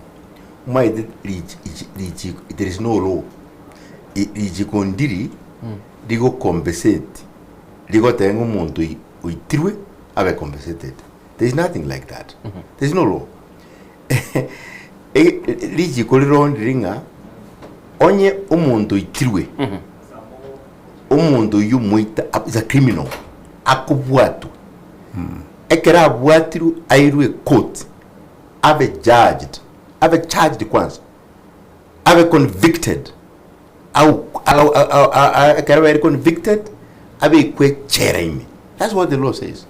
omanyete rich- ichi- richiko there is no law, richiko ndiri rigocompensate rigoteba ng'a omonto oitirwe abe compensated. There is nothing like that. There is no law. Richiko rirondire ng'a onye omonto oitirwe, omonto oyio omoita is a criminal, akobwatwa. Ekero abwatirwe airwe ecourt, abe judged, abe charged kwanza, abe convicted, au au au au ekero abeire convicted, abekwe echela ime. That's what the law says.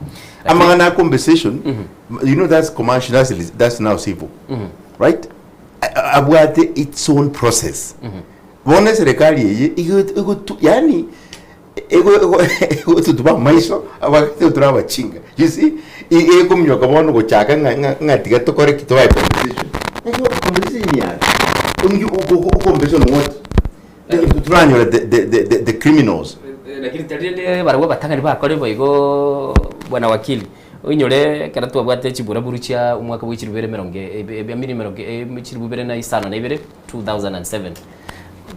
Amang'ana a compensation, you know that's commercial, that's, that's now civil. Right? Abwate its own process. Bono eserikali eye igo igotu yaani ego ego egotutuba amaiso abagete tore abachinga. You see? Ekominyoka bono gochaka ng'a ng'a ng'a tiga tokore ki tobae compensation. Lakini compensation yaye, onye okompensation what? Toranyore the, the, the, the, the criminals. Lakini tari rende barabwo abatang'ani bakore boigo bwana wakili, oinyore ekero twabwate chiburaburu chia omwaka bwe chilifu ibere emerongo emiri emerongo chilifu ibere na isano na ibere, 2007,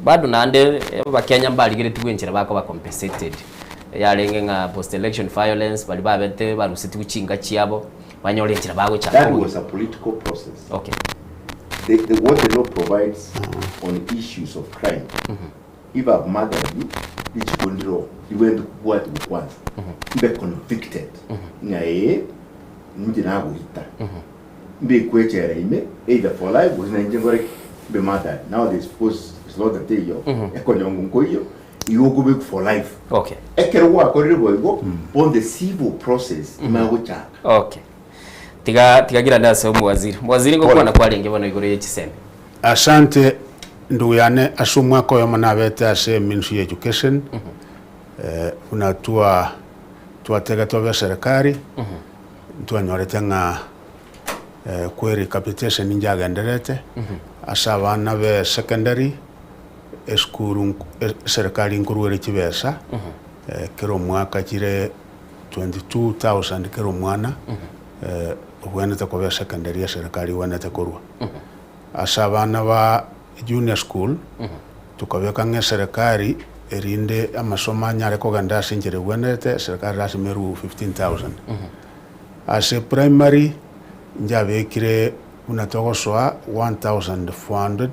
bado naende abakenya mbarigeretigwe enchera bakoba compensated, yarenge ng'a post election violence baria babete barusetigwe chinka chiabo, banyore enchera bagochaka That obogima. was a political process. Okay. The, the, what the law provides on issues of crime, if I've murdered you, richiko ndiro ribwenerete kobwatigwa kwanza, mbe convicted ng'a ee ninche nagoita, mbekwe echela ime either for life gose nainche nkore ki? Mbe murdered. Now there's force slaughter teiyo, ekonyongo nkoiyo, igo okobekwa for life. Okay. Ekero gwakorire boigo, bono the civil process imanye gochaka. Okay. Tiga tiga girande ase omowaziri. Omowaziri ngokwana kwarenge bono igoro ye chisemi. Asante ndugu yane ase omwaka oyomo nabete ase Ministry ya Education buna twa twategetwe be serikali ntwanyorete ng'a kwe recapitation njagendererete ase abana be secondary. Esukuru eserikari nkorwere chibesa kera omwaka chire 22,000 kera omwana obwenerete koba esecondary eserikari egwenerete korwa. Ase abana ba junior school tokabeka ng'a eserikari erinde amasomo anyare kogenda ase enchera egwenerete, eserikari lasima erwe 15,000. Ase primary njabekire buna togosoa 1400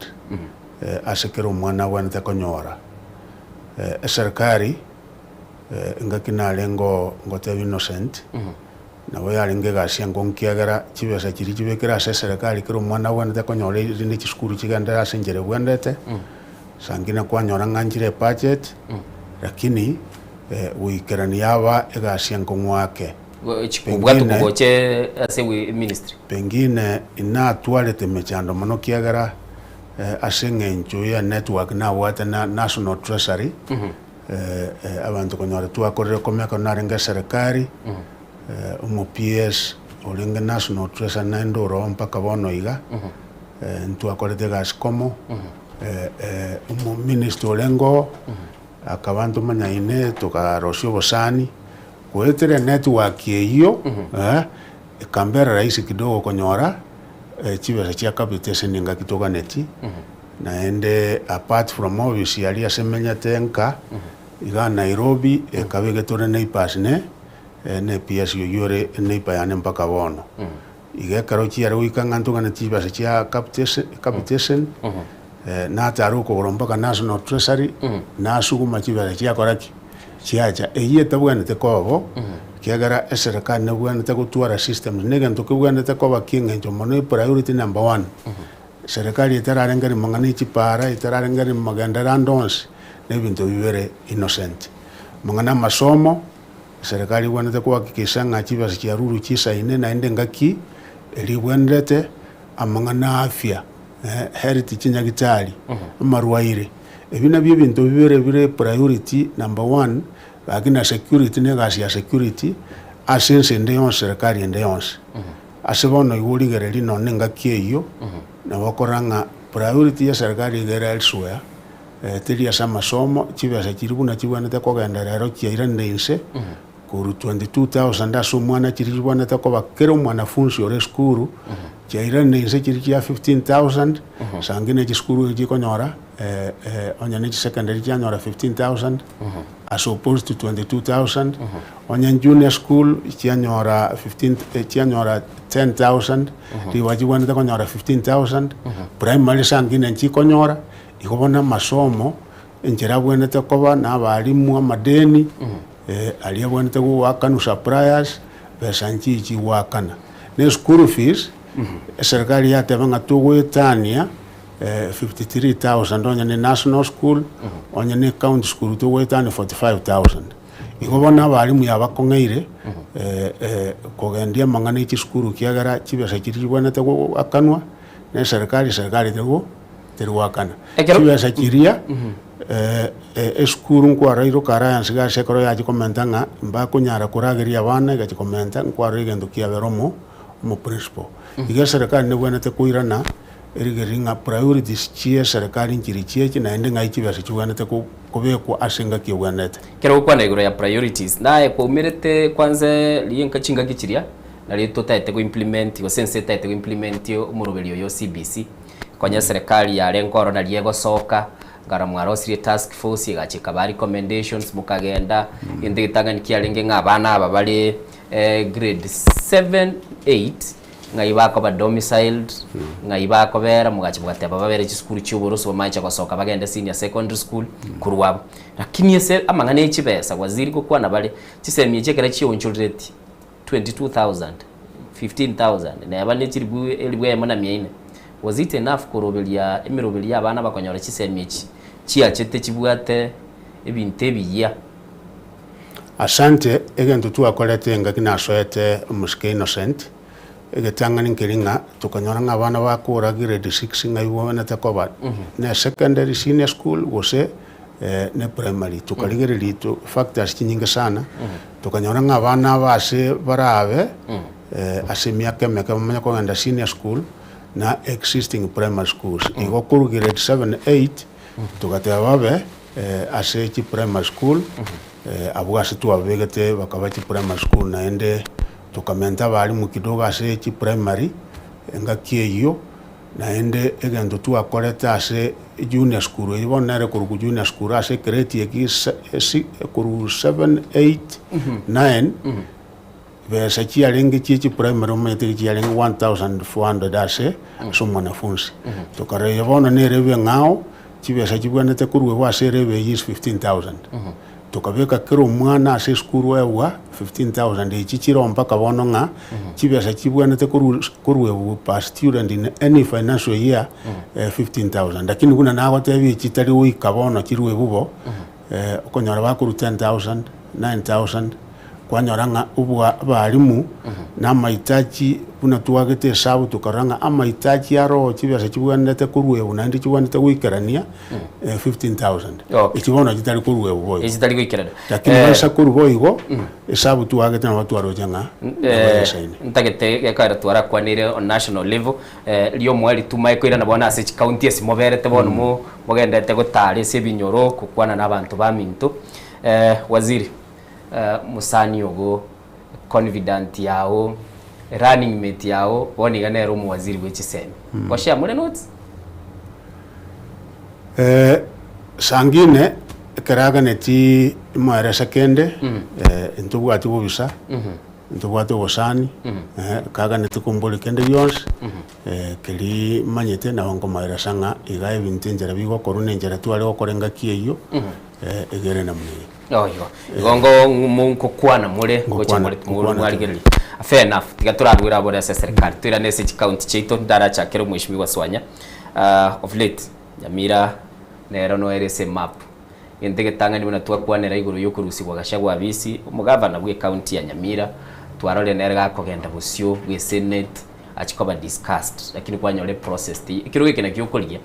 ase kera omwana agwenerete konyora. Eserikari engaki narenge oo ngotebia Innocent, nabo yarenge egasi enkong'u ekiagera chibesa chiria chibekire ase eserikari kera omwana agwenerete konyora erinde chisukuru chigenderere ase enchera egwenerete, saa ingine kwanyora ng'a nchire ebudget, lakini goikerania yaba egasi enkong'u ake. Obwate kogocha ase ministry. Pengine inatwarete emechando mono ekiagera ase eng'encho ye network nabwate na National Treasury, abanto konyora twakorire komeka narenge eserekari, omo PS orenge National Treasury naende oroo mpaka bono iga, ntwakorete egasi komo, omo minister orenge oo, akaba ntomanyaine tokarosia obosani, goetera enetwork eyio, ekambera rahisi kidogo konyora chibesa chia capitation engaki toganeti, naende apart from office aria ase menyete nka, igaa Nairobi ekaba egetore neighbours ne ne PS oyio ore eneighbour yane mpaka bono. Iga ekero chiare goika ng'a ntogane chibesa chia capitation, natara okogoro mpaka National Treasury, nasuguma chibesa chiakora ki? Chiacha. Eyio etabwenerete koba bo, ekiagera eserekari nebwenerete gotwara systems, na egento kebwenerete koba ki'eng'encho mono epriority number one, Serikali etararengereria mang'ana e chipara, etararengereria magenderero ande onsi, na ebinto bibere innocent. Amang'ana amasomo, Serikali ebwenerete kohakikisha ng'a chibesa chiarurwe chisaine naende engaki eria ebwenerete, amang'ana a afya, health chinyagitari, amarwaire, ebi nabio ebinto bibere bire priority number one, lakini na security na egasi ya security, ase ense ende yonsi serikali ende yonsi. Ase bono igo origererie nonya nengaki eyio, nabo okorora ng'a priority y'eserikari iga ere elsewhere, teri ase amasomo, chibesa chiria buna chibwenerete kogenda rero chiairanire inse, korwa 22,000 ase omwana chiria chibwenerete koba kera omwanafunsi ore esukuru, chiairanire inse chiria chia 15,000, sangine chisukuru echi chikonyora onye ne chisecondary chianyora 15,000, as opposed to 22,000, onye junior school chianyora 15 chianyora 10,000, ribaga chibwenerete konyora 15,000, primary sangine nchikonyora, igo bono amasomo enchera abwenerete koba na abalimu amadeni, aria abwenerete goakanwa suppliers, besa nchichi goakana. Na eschool fees, eserikari yateba ng'a togoetania 53,000 onye ne national school, onye ne county school togoetania 45,000. Igo bono abalimu yabakong'eire kogendia amang'ana e chisukuru ekiagera chibesa chiria chibwenerete goakanwa na eserikari, eserikari terigo teri goakana. Chibesa chiria esukuru nkwarora Alliance iga ase ekero yachia komenta ng'a mbakonyara korageria abana egachia komenta nkwarora egento kiabera omo omoprincipal. Iga eserikari nebwenerete koirana Erigereria ng'a priorities chi'eserekari nchiri chiache naende ng'ai chibesa chigwenerete kobekwa ase engaki egwenerete. Ekero ogokwana igoro ya priorities, naye kwaumerete kwanza rienka chingaki chiria nario totaete go implement gose ense etaete go implement omoroberi oyo o CBC, konya eserekari yarenge ororo nario egosoka, nkara mwarosirie task force egacha ekabaa recommendations mokagenda, egento egetang'ani kiarenge ng'a abana aba bare grade seven, eight, Ng'ai bakoba domiciled, ng'ai bakobera, mogacha mogateba babere chisukuru chia oboroso bamache gosoka bagende senior secondary school korwa abwo. Lakini ase amang'ana e chibesa waziri gokwana bare, chisemi echi ekero chionchorereti 22,000, 15,000 neba ne chiribu elifu eyemo na mia ine, was it enough koroberia emeroberi ya abana bakonyora chisemi echi chiachete chibwate ebinto ebiyia? Asante, egento twakorete engaki nasoete omosike Innocent, egetang'ani nkeri ng'a tokanyora ng'a abana bakora grade six ng'a ibobenete koba ne secondary senior school gose ne primary. Tokarigereria to factors chinyinge sana, tokanyora ng'a abana aba ase barabe ase emiaka emeke bamanye kogenda senior school na existing primary schools. Igo korwa grade seven, eight. Togateba babe ase chiprimary school, abwo ase twababegete bakaba chiprimary school naende tokamenta abalimu kidogo ase chiprimary engaki eyio, naende egento twakorete ase junior school eyio bono nere korokwa junior school ase egrade eki korwa seven, eight, nine, Besa chiarenge chie chiprimary omanyete iga chiarenge 1400 ase ase omwanafunsi. Tokarora eye bono nere ebe eng'ao, chibesa chibwenerete koruegwa ase ere ebe eyio is 15000. Tokabeka kera omwana ase esukuru aegwa 15000 echi chiroo mpaka bono ng'a chibesa chibwenerete koru koruegwa per student in any financial year 15000. Lakini buna nagotebia echi chitari goika bono chiruegwe bo, okonyora bakorwa 10000, 9000. Kwanyora ng'a obwa abalimu na amaitachi buna twagete esabu tokarora ng'a amaitachi aro chibesa chibwenerete koruegwa naende chibwenerete goikerania 15000. Okay. Echi bono chitari koruegwa boigo. Echi chitari goikerana. Lakini Eh. baisa korwa boigo, esabu twagete nabo twaroche ng'a nabo Eh, esaine. ntagete gekogera twarakwanire on national level eh, riomoerio tumae koirana bono ase chikaunti ase moberete bono mo mogenderete gotara ase ebinyoro gokwana na abanto baminto. Eh, waziri. Mosani ogo, confidant yao, running mate yao, bono iga nere omowaziri bwe chisemi. Goshare more notes? Sangine ekero aganeti imoerese kende, ntobwati bobisa, ntobwate obosani, kaganeti komboria kende gionsi, keria manyete nabo nkomoeresa ng'a iga ebinto enchera bigokorwa na enchera tware gokora engaki eyio, egere namuna eye. Oigo. Igo ngo ngokwana more gocha Ngokwana- more ngokwana mwarigereria. Fair enough. Tiga torarwere abore ase serikali. Toirane ase chicounty chiaito ndarachakere omweshimiwa Swanya. Ah, of late Nyamira nero noere ase emap. Egento egetang'ani buna twakwanera igoro yokorusigwa Gachagua abisi, omogavana bwe ecounty ya Nyamira, twarorire nere gakogenda bosio bwe senate achia koba discussed lakini kwanyora eprocess teiyo. Ekerogo eke nakio okorigia.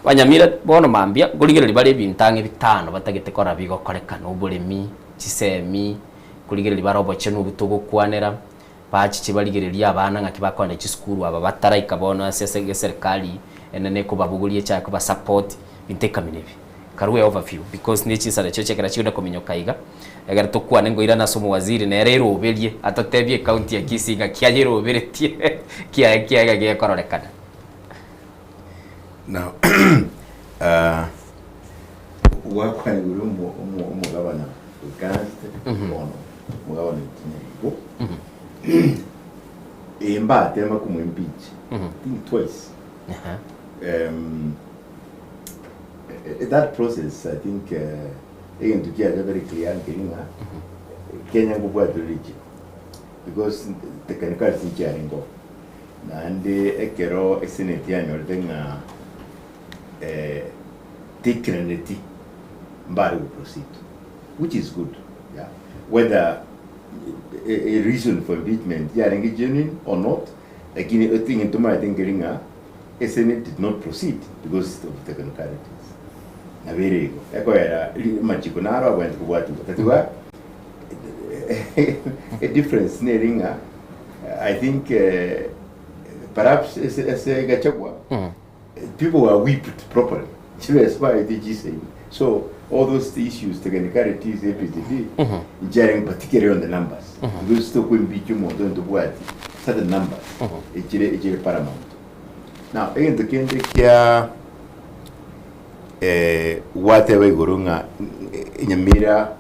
Abanyamira bono mambia nkorigereria bare ebinto ang'e bitano batagete korora bigokorekana, oboremi, chisemi, nkorigereria bare obochenu obwo togokwanera, bachiche barigererie abana ng'aki bakogenda chisukuru aba bataraika bono ase ase eserikali enene ekobabogoria echaye kobasupport, binto ekamina ebi. Karue overview because ne chinsara echio chiekera chigenda kominyoka iga, ekero tokwane nkoirana ase omowaziri nere eroberie atotebie ecounty ya Kisii ng'aki ayeroberetie kiaye kiaye ng'aki gekororekana. Now, uh, gwakwana igoro omo- omo- omogabana oikaranste bono omogabana oitinerigo embatema komoimpeach I think twice that process I think uh, egento kiacha very clear nkeri ng'a Kenya nkobwatire richiko because technicalities nchiarenge oo. Naende ekero eseneti yanyorete ng'a teikeraneti mbare go proceed which is good yeah whether a reason for impeachment yarenge genuine or not lakini egento tomaete nkeri ng'a esenate did not proceed because of technicalities nabo ere igo ekoera amachiko naro abwenerete kobwatiwa tatiga a difference neri ng'a I think perhaps ase ase Gachagua people were whipped properly chibesa baete chisaini so all those issues technicalities ABCD nchiarenge particularly on the numbers because tokoimpeach omonto onye tobwati certain numbers echire echire paramount now egento kende kia gwateba igoro ng'a Nyamira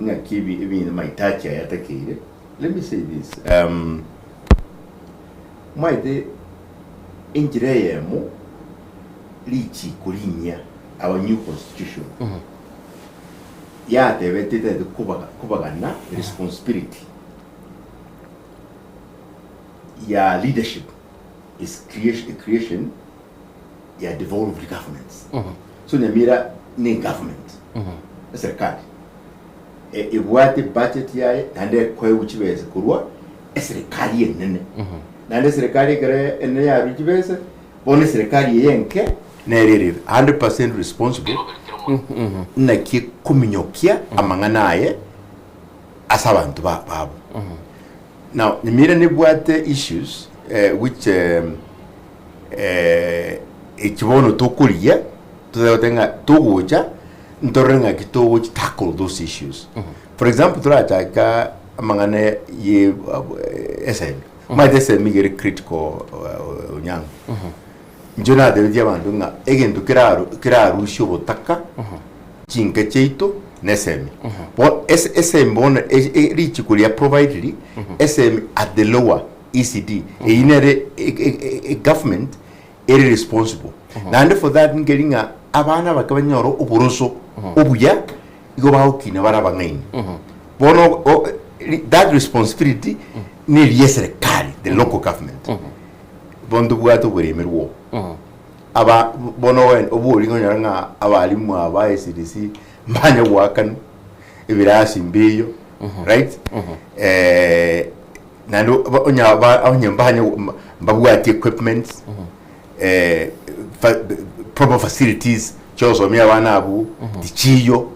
ng'aki ebi ebi amahitaji aya atakeire Let me say this, um, mwaete enchera eyemo richiko rinyia, our new constitution yatebete etagete kobaga kobagana responsibility ya leadership is creation, creation ya devolved governments. So Nyamira ne government, eserikali. Ebwate budget yaye naende ekoegwa chibesa korwa eserekari enene. Naende eserekari ekero enene yarure chibesa, bono eserekari eye enke nere ere 100% responsible naki ekominyokia amang'ana aye ase abanto ba babo. Now Nyamira nebwate issues which echi bono tokorigia. Totagete ng'a togocha ntorore ng'aki togochi tackle those issues. For example, torachaka amang'ana ye esemi. Omanyete esemi iga ere critical Onyango. Inche natebetie abanto ng'a egento keraro kerarusie obotaka chinka chiaito nesemi. Bo ese esemi bono e- e- richiko ria provided esemi at the lower ECD eyio nere e- e- e- government ere responsible. Naende for that nkeri ng'a abana abake banyore oboroso obuya igo bagokina bare abang'aini. Bono o- ri- that responsibility neri eserikali the local government. Bono tobwate oboremi rwo. Aba bono oe- obori onyore ng'a abalimu aba ECDC mbanye goakanwa ebirasi mbiyo right eh, naende oba- onya ba- onye mbanye mba- mbabwati equipments eh, fa- proper facilities chiosomia abana abwo tichiyo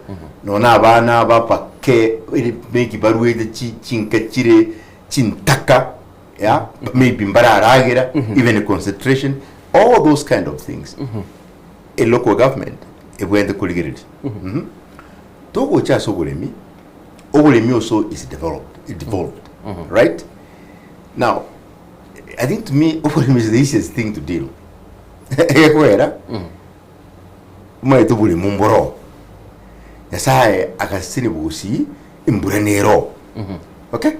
nonye abana abapake eri maybe barwete chi- chinka chire chintaka yeah maybe mbararagera even concentration all those kind of things a local government ebwenerete korigereria Mhm. Togocha ase oboremi, oboremi also is developed, devolved, right? Now, I think to me, oboremi is the easiest thing to deal. Egekwera, omanyete oboremi mboro. Nyasaye agasesenia bogosii, embura nero. Okay?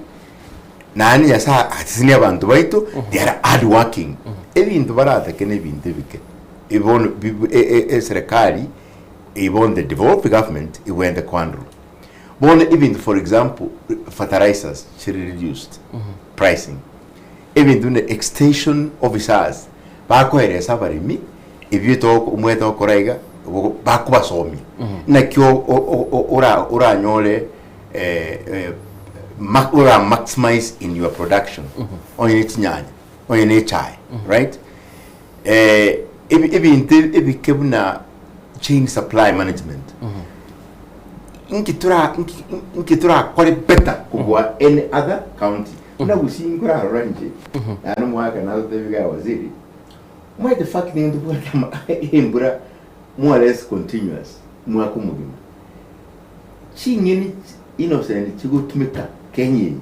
Naende Nyasaye agasesenia abanto baito, they are hard working. Ebinto baratake na ebinto ebike. Bono bi- e- e- eserekari Ibo the devolved government igwente koandorwa. Bono ebinto for example fertilizers chiri reduced pricing, ebinto buna extension officers bakoeresa abaremi ebio toko omwete gokora iga bakobasomia naki o- o- o- ora oranyore ma ora maximize in your production onye ne chinyanya onye ne echae right. Ebi- ebinto ebike buna chain supply management nki tora nki- nki torakore better kobua any other county buna gusii nkorarora inche naende omwaka nagotebi iga waziri omanyete fact nigo ntobwate ama embura more or less continuous omwaka omogima ching'eni innocent chigotumeka Kenya eye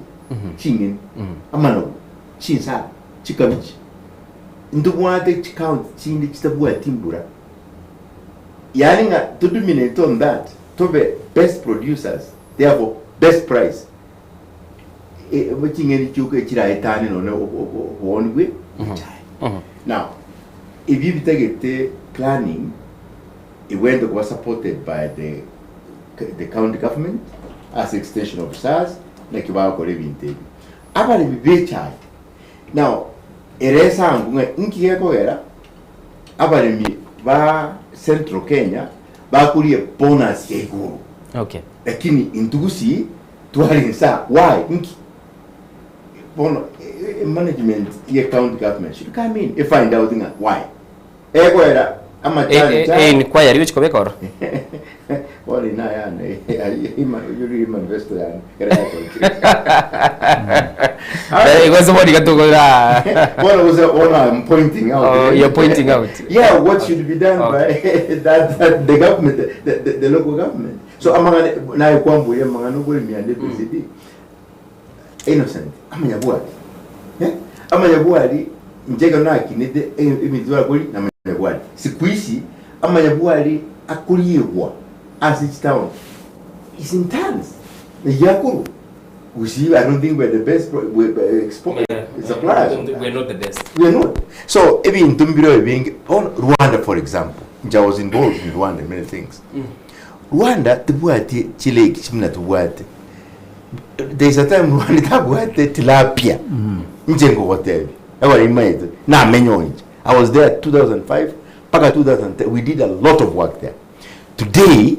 ching'eni amanagu chinsaga chikabichi Ntobwate chicounty chinde chitabwati mbura, yaani ng'a to dominate on that tobe best producers therefore best price ching'eni chioka echiraetane nonye obooni bwe echae. Now ebio bitagete planning egwenerete koba supported by the the county government ase extension officers naki bagokora ebinto ebi. Abaremi ba echae Now, ere esangu ng'a inki gekogera abaremi ba Central Kenya bakoria bonus ya igoro. Okay. Lakini intwe gusii tware insa why inki? Bono e- e- management ye county government should come in e find out ng'a why. Egoera amachani Eh, eh, inquiry gochia kobeka oro. Bono ina yane yuri manifesto yane kera yakorokire. Eh, igo ase bono iga tokora. Bono gose bono I'm pointing out. Oh, you're pointing out. Yeah, what should be done by that, that the government, the, the, the local government. So amang'ana naye kwambuya amang'ana oboremi ande PCD. Innocent amanyabwari eh amanyabwari inche ekero nakinete ebinto barakori na amanyabwari siku hizi amanyabwari akoriegwa ase chitown is in tons naki akorwa gusii I don't think we are the best export suppliers We are not the best. We are not. So ebinto mbire ebinge bono Rwanda for example inche I was involved in Rwanda in many things. Rwanda tebwati chilake chimuna tobwate There is a time Rwanda tabwate tilapia inche nkogotebia ekero imaete namenya oo inche I was there 2005 mpaka 2010 we did a lot of work there today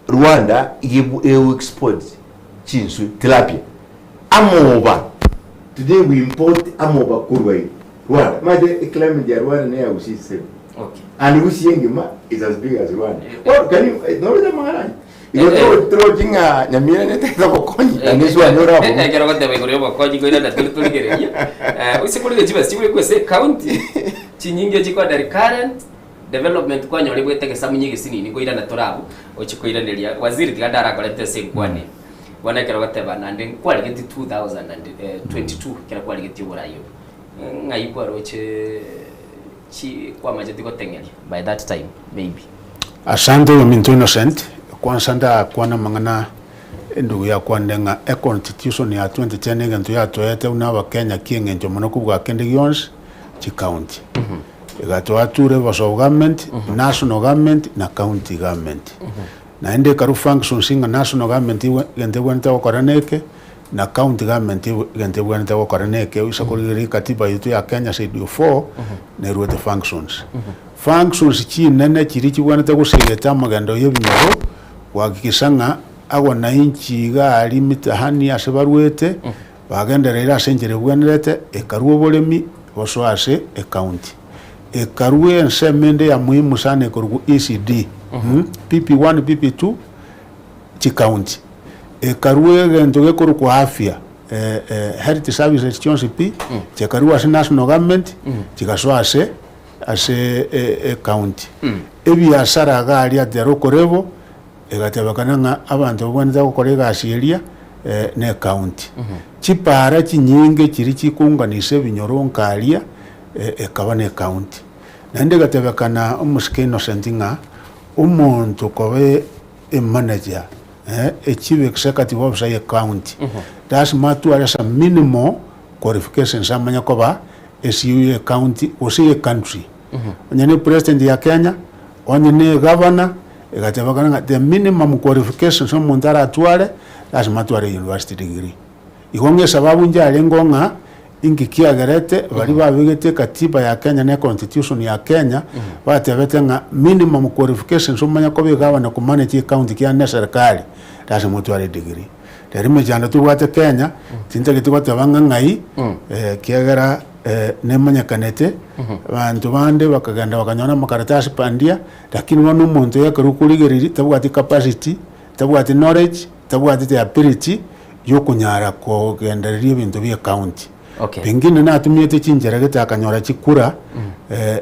Rwanda iga ego export chinswe tilapia amoba today we import amoba korwa ime Rwanda omanyete eclimate ya Rwanda na eya Gusii is same Okay. and Gusii engima is as big as Rwanda Bono can you noroche amang'ana aya Igo torochi ng'a Nyamira netagete obokonyi naende ase wanyora abwo. Ekero ogoteba igoro y'obokonyi koirana tore torigereria, ase korigereria chibesa chigwekwa ase ecounty, chinyinge chikoenda recurrent, Development kwanyora ebwete egesamunye egesinini nkoirana tore abwo, ochie koiraneria waziri tiga ndarakorete ase enkwana eye. Bono ekero ogoteba naende nkwarigetie 2022 ekero kwarigetie oborai obo, ng'ai kwaroche chi kwamacheti goteng'eria by that time maybe? Asante oyominto Innocent, kwansa ndakwane amang'ana endugu yakwanire ng'a econstitution ya 2010 egento yatoete buna abakenya kieng'encho mono kobua kende gionsi, chicounty. Egatoa two levels of government, national government na county government. Naende ekarwa functions ng'a national government egento ebwenerete gokora neke, na county government egento ebwenerete gokora neke, oise korigereria ekatiba yaito ya Kenya schedule 4, neruete functions. Functions chinene chiria chibwenerete gosegeta amagendo ya ebinyoro, gohakikisha ng'a abananchi iga aria mitahani ase barwete, Bagendereire ase enchera ebwenerete, ekarua oboremi gosoa ase ecounty. Ekarua ensemo ende ya muhimu sana ekorokwa ECD, PP1, PP2, chicounty. Ekarua egento gekorokwa afya, health services chionsi pi, chikarua ase national government, chigasoa ase ase ecounty. Ebiasara iga aria at the local level, Egatebekana ng'a abanto babwenerete gokora egasi eria necounty. Chipaara chinyinge chiria chikounganisa ebinyoro nkaria ekaba necounty. Naende egatebekana omosike Innocent ng'a omonto koba emanager, echief executive officer ye county, lasima atware some minimal qualifications amanye koba eCEO ye county gose ye country. Onye ne president ya Kenya, onye ne governor, Egatebekana ng'a the minimum qualifications omonto aratware, lasima atware university degree. Igo ng'a esababu inche arengeo ng'a inki kiagerete baria babegete ekatiba ya Kenya na econstitution ya Kenya, batebete ng'a minimum qualifications omanye koba egavana komanage ecounty kiane na eserikali, lasima otware edegree. Rero emechando tobwate Kenya, tintageti goteba ng'a ng'ai, ekiagera nemanyekanete, abanto bande bakagenda bakanyora amakaratasi bandia, Lakini bono omonto oyo ekero okorigereria tabwati capacity, tabwati knowledge, tabwati the ability yokonyara kogendereria ebinto bia ecounty. Okay. Pengine natumiete chinchera gete akanyora chikura,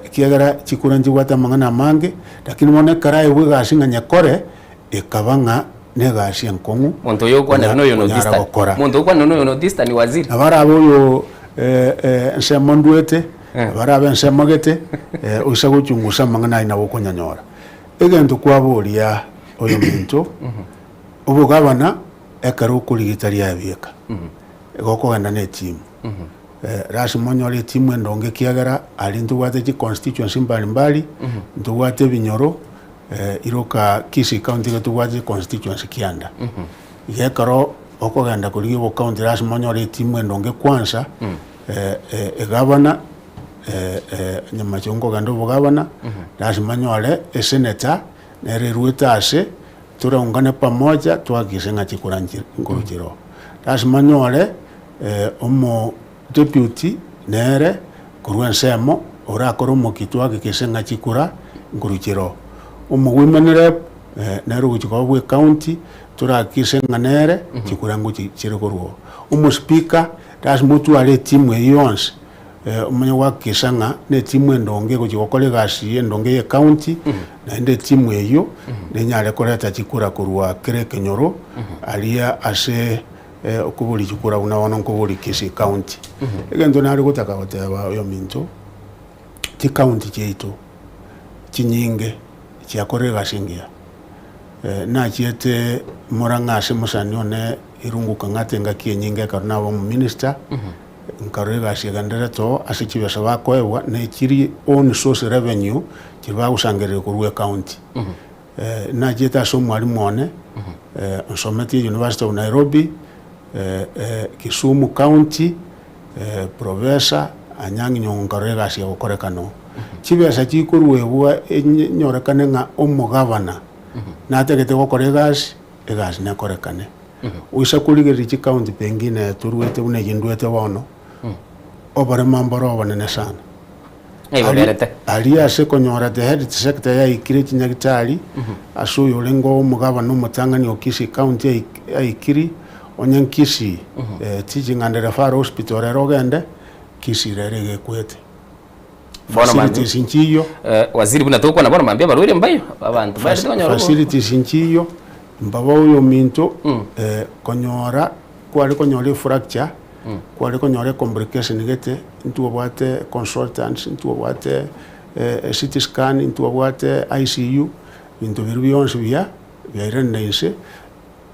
ekiagera chikura nchibwate amang'ana amange, lakini bono ekero aewa egasi ng'a nyekore, ekaba ng'a na egasi enkong'u Monto oyo okwanera noyo konyara North Eastern. gokora. Monto okwanera noyo North Eastern waziri. Nabo arabe oyo ensemo ndwete, nabo arabe ensemo gete, oisa gochungusa amang'ana ayio nabo okonyanyora. Egento kwaboria oyominto, obogabana ekero okorigita riabieka, igo okogenda na etimu. Lasima onyore etimu endonge ekiagera aria ntobwate chiconstituency mbalimbali, ntobwate ebinyoro, Iroka Kisii County iga tobwate chiconstituency kianda. Iga ekero okogenda korigia obocounty lasima onyore etimu endonge kwanza, egavana, nyamache nkogenda obogavana, lasima nyore esenator nere erwete ase, toraungane pamoja tohakikishe ng'a chikura nchi nkoro chire oo. Lasima nyore omo deputy nere korwa ensemo orakore omokia tohakikishe ng'a chikura nkoro chire oo. Omo women rep nere ogochia koba bwa ecounty torahakikishe ng'a nere chikura ngochi chire korwa oo. Omo speaker lasima otware etimu eyio yonsi omanye gohakikisha ng'a na etimu endonge egochia gokora egasi endonge ya ecounty, naende etimu eyio nenyare koreta chikura korwa kera ekenyoro aria ase okoboria chikura buna bono nkoboria Kisii county. Egento nare gotaka goteba oyominto, chicounty chiaito chinyinge chiakorire egasi engiya, nachiete Murang'a ase mosani one Irungu Kang'ata engaki enyinge ekero naba omominister, Nkarora egasi egendererete oo ase chibesa bakoegwa ne chiri own source revenue chiri bagosangereria korwa ecounty. Nachiete ase omwalimu one nsometie University of Nairobi, Kisumu county, Professor Anyang' Nyong'o nkarora egasi egokorekana oo. Chibesa chikoruegwa enyorekane ng'a omogavana natagete gokora egasi, egasi nekorekane. Oisa korigereria chicounty pengine toruete buna eyio nduete bono, oboremo mboro obonene sana. Ng'ai boberete? Aria ase konyora the health sector yaikire chinyagitari, ase oyo orenge omogabana omotang'ani o Kisii county aikiri, onye Kisii Teaching and Referral Hospital rero ogende, Kisii rero iga ekwete. Bono Facilities nchiyo. Eh, waziri buna togokwana bono mambia abarwaire mbayo, abanto baye tokonyora obo- Facilities nchiyo, mbaba oyo ominto, eh, konyora kware konyora efracture, kware konyora ecomplication gete, ntwabwate consultants, ntwabwate CT scan, ntwabwate ICU, ebinto biria bionsi buya biairanire inse.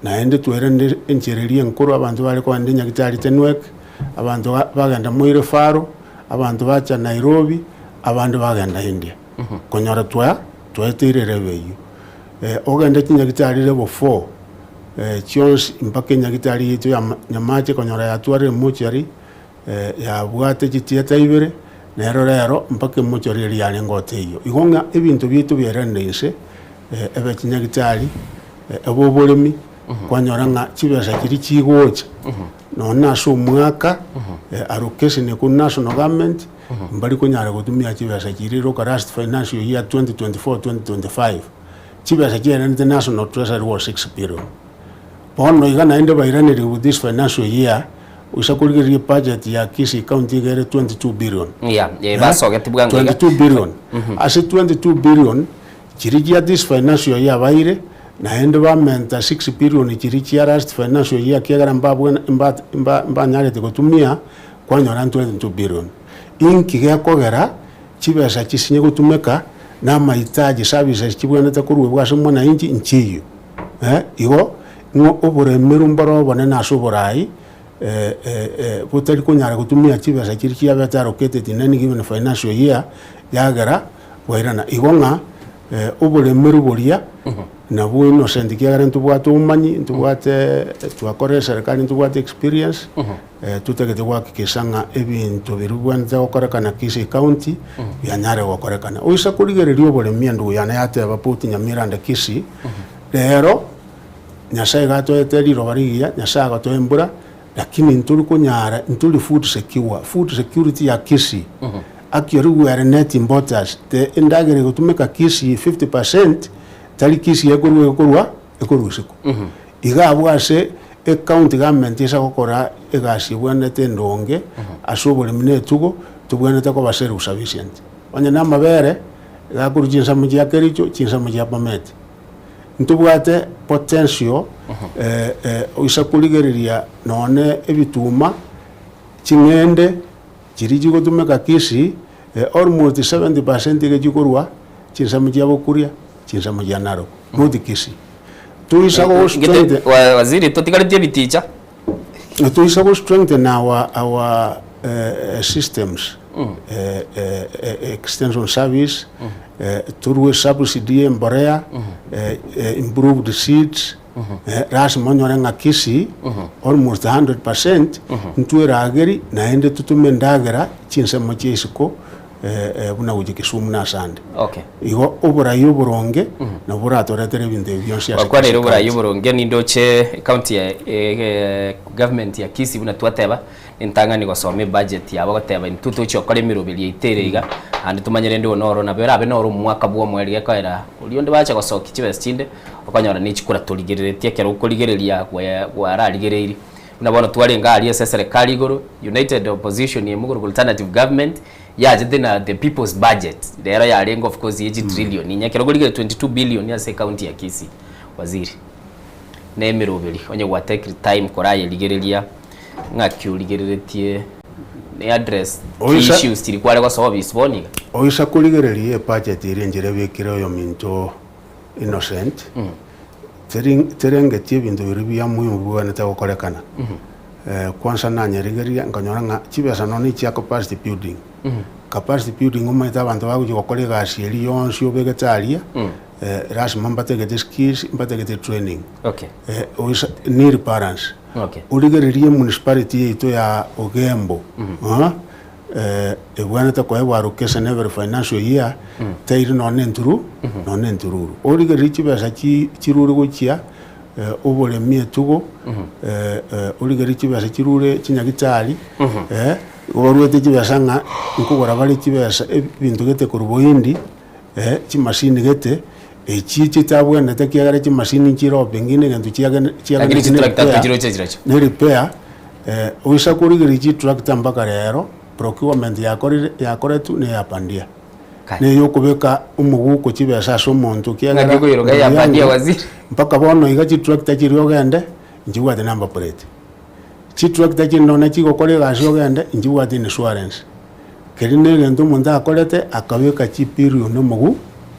Naende twerende enchera eria enkoro abanto bare kogenda Nyagetari Tenwek, abanto bagenda Moi Referral, abanto bacha Nairobi, abande bagenda India. Konyora twa twaeteire level eyio. Ogende chinyagitari level four chionsi mpaka enyagitari yaito ya Nyamache konyora yatwarire mortuary, yabwate chitieta ibere, nero rero mpaka emochori eria yarenge oteiyo. Igo ng'a ebinto biaito biaeranire inse, ebe chinyagitari, ebe oboremi, kwanyora ng'a chibesa chiria chigocha, nonye na ase omwaka, allocation ekorwa national government, mbari konyara gotumia chibesa chiria roka last financial year 2024 2025, chibesa chiaeranete national treasury was 6 billion. Bono iga naende bairanerie with this financial year, oisa korigereria ebudget ya Kisii county iga ere 22 billion. Yeah, yeah, basogeti bwango iga. 22 billion. Ase 22 billion, chiria chia this financial year baire, naende bamenta 6 billion chiria chia last financial year ekiagera mbabwene mba mba mbanyarete gotumia, kwanyora 22 billion. Inki gekogera chibesa chisinye gotumeka na amahitaji services chibwenerete koruegwa ase mwananchi nchiyo. Igo ng'a oboremeru mboro obonene ase oboraai, botari konyara gotumia chibesa chiria chiabete allocated in any given financial year, yagera bwairana. Igo ng'a oboremeru boria nabwo innocent ekiagera ntobwate obomanyi, ntobwate twakorire eserekari ntobwate experience, totagete gohakikisha ng'a ebinto biria bibwenerete gokorekana Kisii County bianyare gokorekana. Oisa korigereria oboremi endugu yane yateba Port Nyamira and Kisii, rero Nyasaye iga atoete riroba rigiya, Nyasaye agatoa embura, lakini ntori konyara ntori food secure, food security ya Kisii actually we are net importers, the endagera egotumeka Kisii 50% tari Kisii ekorwa ekorwa ekorwa isiko. Iga abwo ase Ecounty government ase gokora egasi ebwenerete endonge ase oboremi na etugo, tobwenerete koba self sufficient. Onye na amabere, iga akorwa chinsemo chia Kericho, chinsemo chia Bomet. Ntobwate potential oisa korigereria nonye ebituma, ching'ende chiria chigotumeka Kisii, almost 70% iga chikorwa chinsemo chia Bokuria, chinsemo chia Narok, not Kisii. Toisa go strengthen Wa- Waziri totigaretie ebiticha. Toisa go strengthen our our systems extension service torue subsidy ya emborea improved seeds lasima onyore ng'a Kisii almost 100% ntwerageri naende totome endagera chinsemo chia isiko buna gochia Kisumu na asande. Okay. Igo oborai oboronge nabwo boratoretere ebinto ebi bionsi ase Gwakwanire Kisii oborai County. oboronge nindoche county ya government ya Kisii buna twateba nentang'ani gosoma ebudget yabo goteba intwe tochia gokora emeroberi yaito ere iga naende tomanye rende oyo noro nabo erabe noro omwaka bwa omoerio gekoera oria onde bacha gosokia chibesa chinde okonyora ne chikura torigereretie ekero okorigereria gwararigereirie. Buna bono twarenge aria ase eserekari igoro, United Opposition emo korwa Alternative Government, yachete na the people's budget, rero yarenge of course ye chitrillion inye, ekero korigere 22 billion ase ecounty ya Kisii, waziri, na emeroberi onye gwa take time korayerigereria ng'aki origereretie ne address key Oisa- issues chiria kware gosoa office bono iga. Oisa korigereria ebudget eria enchera ebekire oyominto Innocent, teri terengeti ebinto biria bia muhimu bibwenerete gokorekana. Kwanza nanyerigereria nkanyora ng'a chibesa nonya echia capacity building, capacity building omanyete abanto bagochia gokora egasi eria yonsi obegete aria, lasima mbategete skills, mbategete training. Okay. Oisa nil balance. Okay. Origererie municipality yaito ya Ogembo, Ebwenerete koegwa allocation every financial year, teiri nonya enturu, nonya entururu. Origererie chibesa chi chirure gochia oboremi etugo, origererie chibesa chirure chinyagitari, igo baruete chibesa ng'a nkogora bare chibesa ebinto gete korwa bohindi, chimashini gete, echi chitabwenerete ekiagera chimashini nchire oo pengine egento chiagene Lakini chiageneti chitractor ne repair, tochiroche chirochio. ne repair, oisa korigereria chitractor mpaka rero. procurement yakorire yakoretwe na eyapandia. Na eyokobeka omoguko chibesa ase omonto ekiagera Ng'aki okoiroka ndugu eyapandia yangu, waziri? mpaka bono iga chitractor chiria ogende nchibwate number plate. Chitractor chinde nonye chigokora egasi ogende nchibwate insurance. Keria na egento omonto akorete akabeka chipirion omogu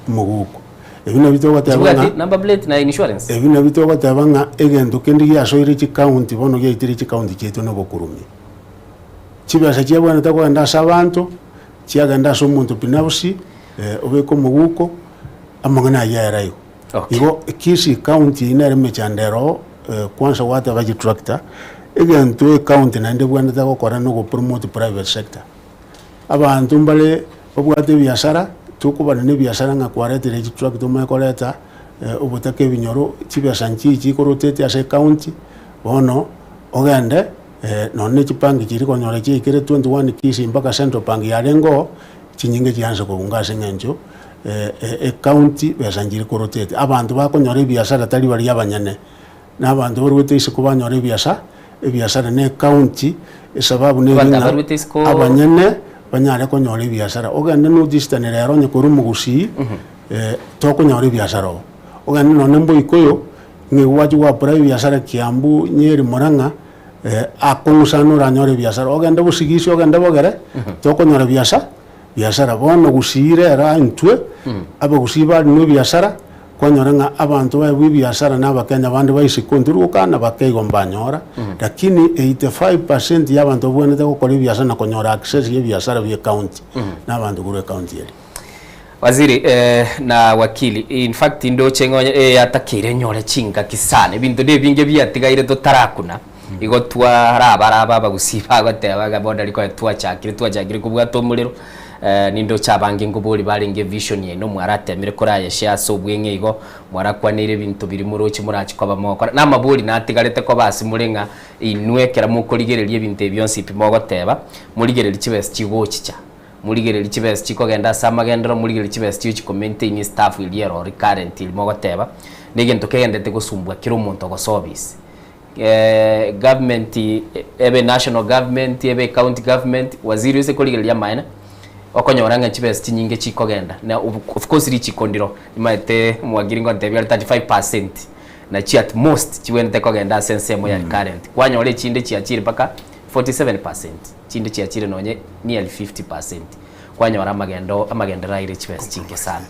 omoguko. Ebi nabio togoteba ng'a Chibwati number plate na insurance? Ebi nabio togoteba ng'a egento kende giasoire chicounty bono giaitire chicounty chiaito na obokurumi. Chibesa chiabwenerete kogenda ase abanto, chiagenda ase omonto binafsi, obeke omoguko, amang'ana ayio ayare igo. Igo Kisii county eyio nere emechando ere oo, kwansa gwateba chitractor, egento ecounty naende ebwenerete gokora na ogopromote private sector. Abanto mbare babwate ebiasara, tokobana na ebiasara ng'a kwaretire chitractor omanye koreta obotaka ebinyoro, chibesa nchiyi chikorotate ase ecounty, bono ogende nonye na chibank chiria konyora chiaikire 21 Kisii mpaka Central Bank yarenge oo, chinyinge chiansa kobunga ase eng'encho ecounty besa nchiri korotete. Abanto bakonyora ebiasara tari baria abanyene, na abanto barwete isiko banyora ebiasa ebiasara na ecounty esababu neri Abanto ng'a abarwete isiko abanyene banyare konyora ebiasara. Ogende North Eastern rero onye korwa omogusii tokonyora ebiasara oo. Ogende nonye mboikoyo ng'a gwachia goapply ebiasara Kiambu, Nyeri, Murang'a akong'u sana oranyore ebiasara. Ogende Bosigisi ogende Bogere tokonyora biasa biasara. Bono gusii rero intwe abagusii barimo ebiasara kwanyora ng'a abanto baebwa ebiasara na abakenya bande ba isiko ntori gokana bake igo mbanyora, lakini 85 percent ya abanto babwenerete gokora ebiasara na konyora access ya ebiasara bia ecounty na abanto korwa ecounty eria. Waziri na wakili, in fact ndoche ng'a onye eyatakeire nyore chingaki sana, ebinto na ebinge biatigaire totarakuna, igo twarabaraba abagusii bagoteba ng'a bono rikoe twachakire twachakire kobwata omorero, nindoche abange nkobori barenge evision yaino mwaratemire korayeshare ase obweng'e igo, mwarakwaneire ebinto biria moroche morachi koba mogokora, na amabori natigarete koba ase more ng'a inwe ekero mokorigereria ebinto ebi bionsi pi mogoteba, morigererie chibesa chigochicha. Morigererie chibesa chikogenda ase amagenderero, morigererie chibesa chigochi ko maintain staff eria ero recurrent eria mogoteba, na egento kegenderete gosumbua kera omonto ogosoa ofisi. Government ebe national government, ebe county government, waziri ase korigereria amaene, okonyora ng'a chibesa chinyinge chikogenda na of course richiko ndiro, nimaete omwakiri ngontebia are 35 percent nachio at most chibwenerete kogenda ase ensemo ya recurrent, kwanyora echinde chiachire mpaka 47 percent, chinde chiachire nonye nearly 50 percent, kwanyora amagendo amagenderero aire chibesa chinke sana.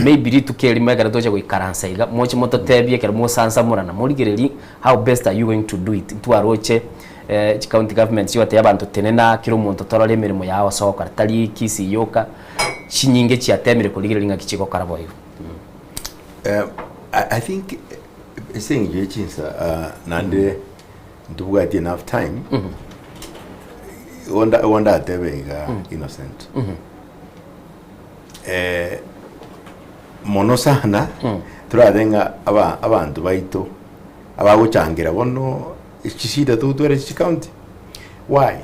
Maybe rituko erimo ekero tocha goikaransa iga, moche mototebie ekero mosansamorana, morigererie how best are you going to do it, ntwaroche chicounty government chigotebia abanto tenena kera omonto torore emeremo yago ase ogokora, tari Kisii yoka, chinyinge chiatemire korigereria ng'aki chigokora boigo. I think ase eng'encho ye chinsa naende ntobwati enough time, igo nda igo ndatebe iga Innocent, mono sana torabe ng'a aba abanto baito abagochangira bono chishida totware chicounty, why?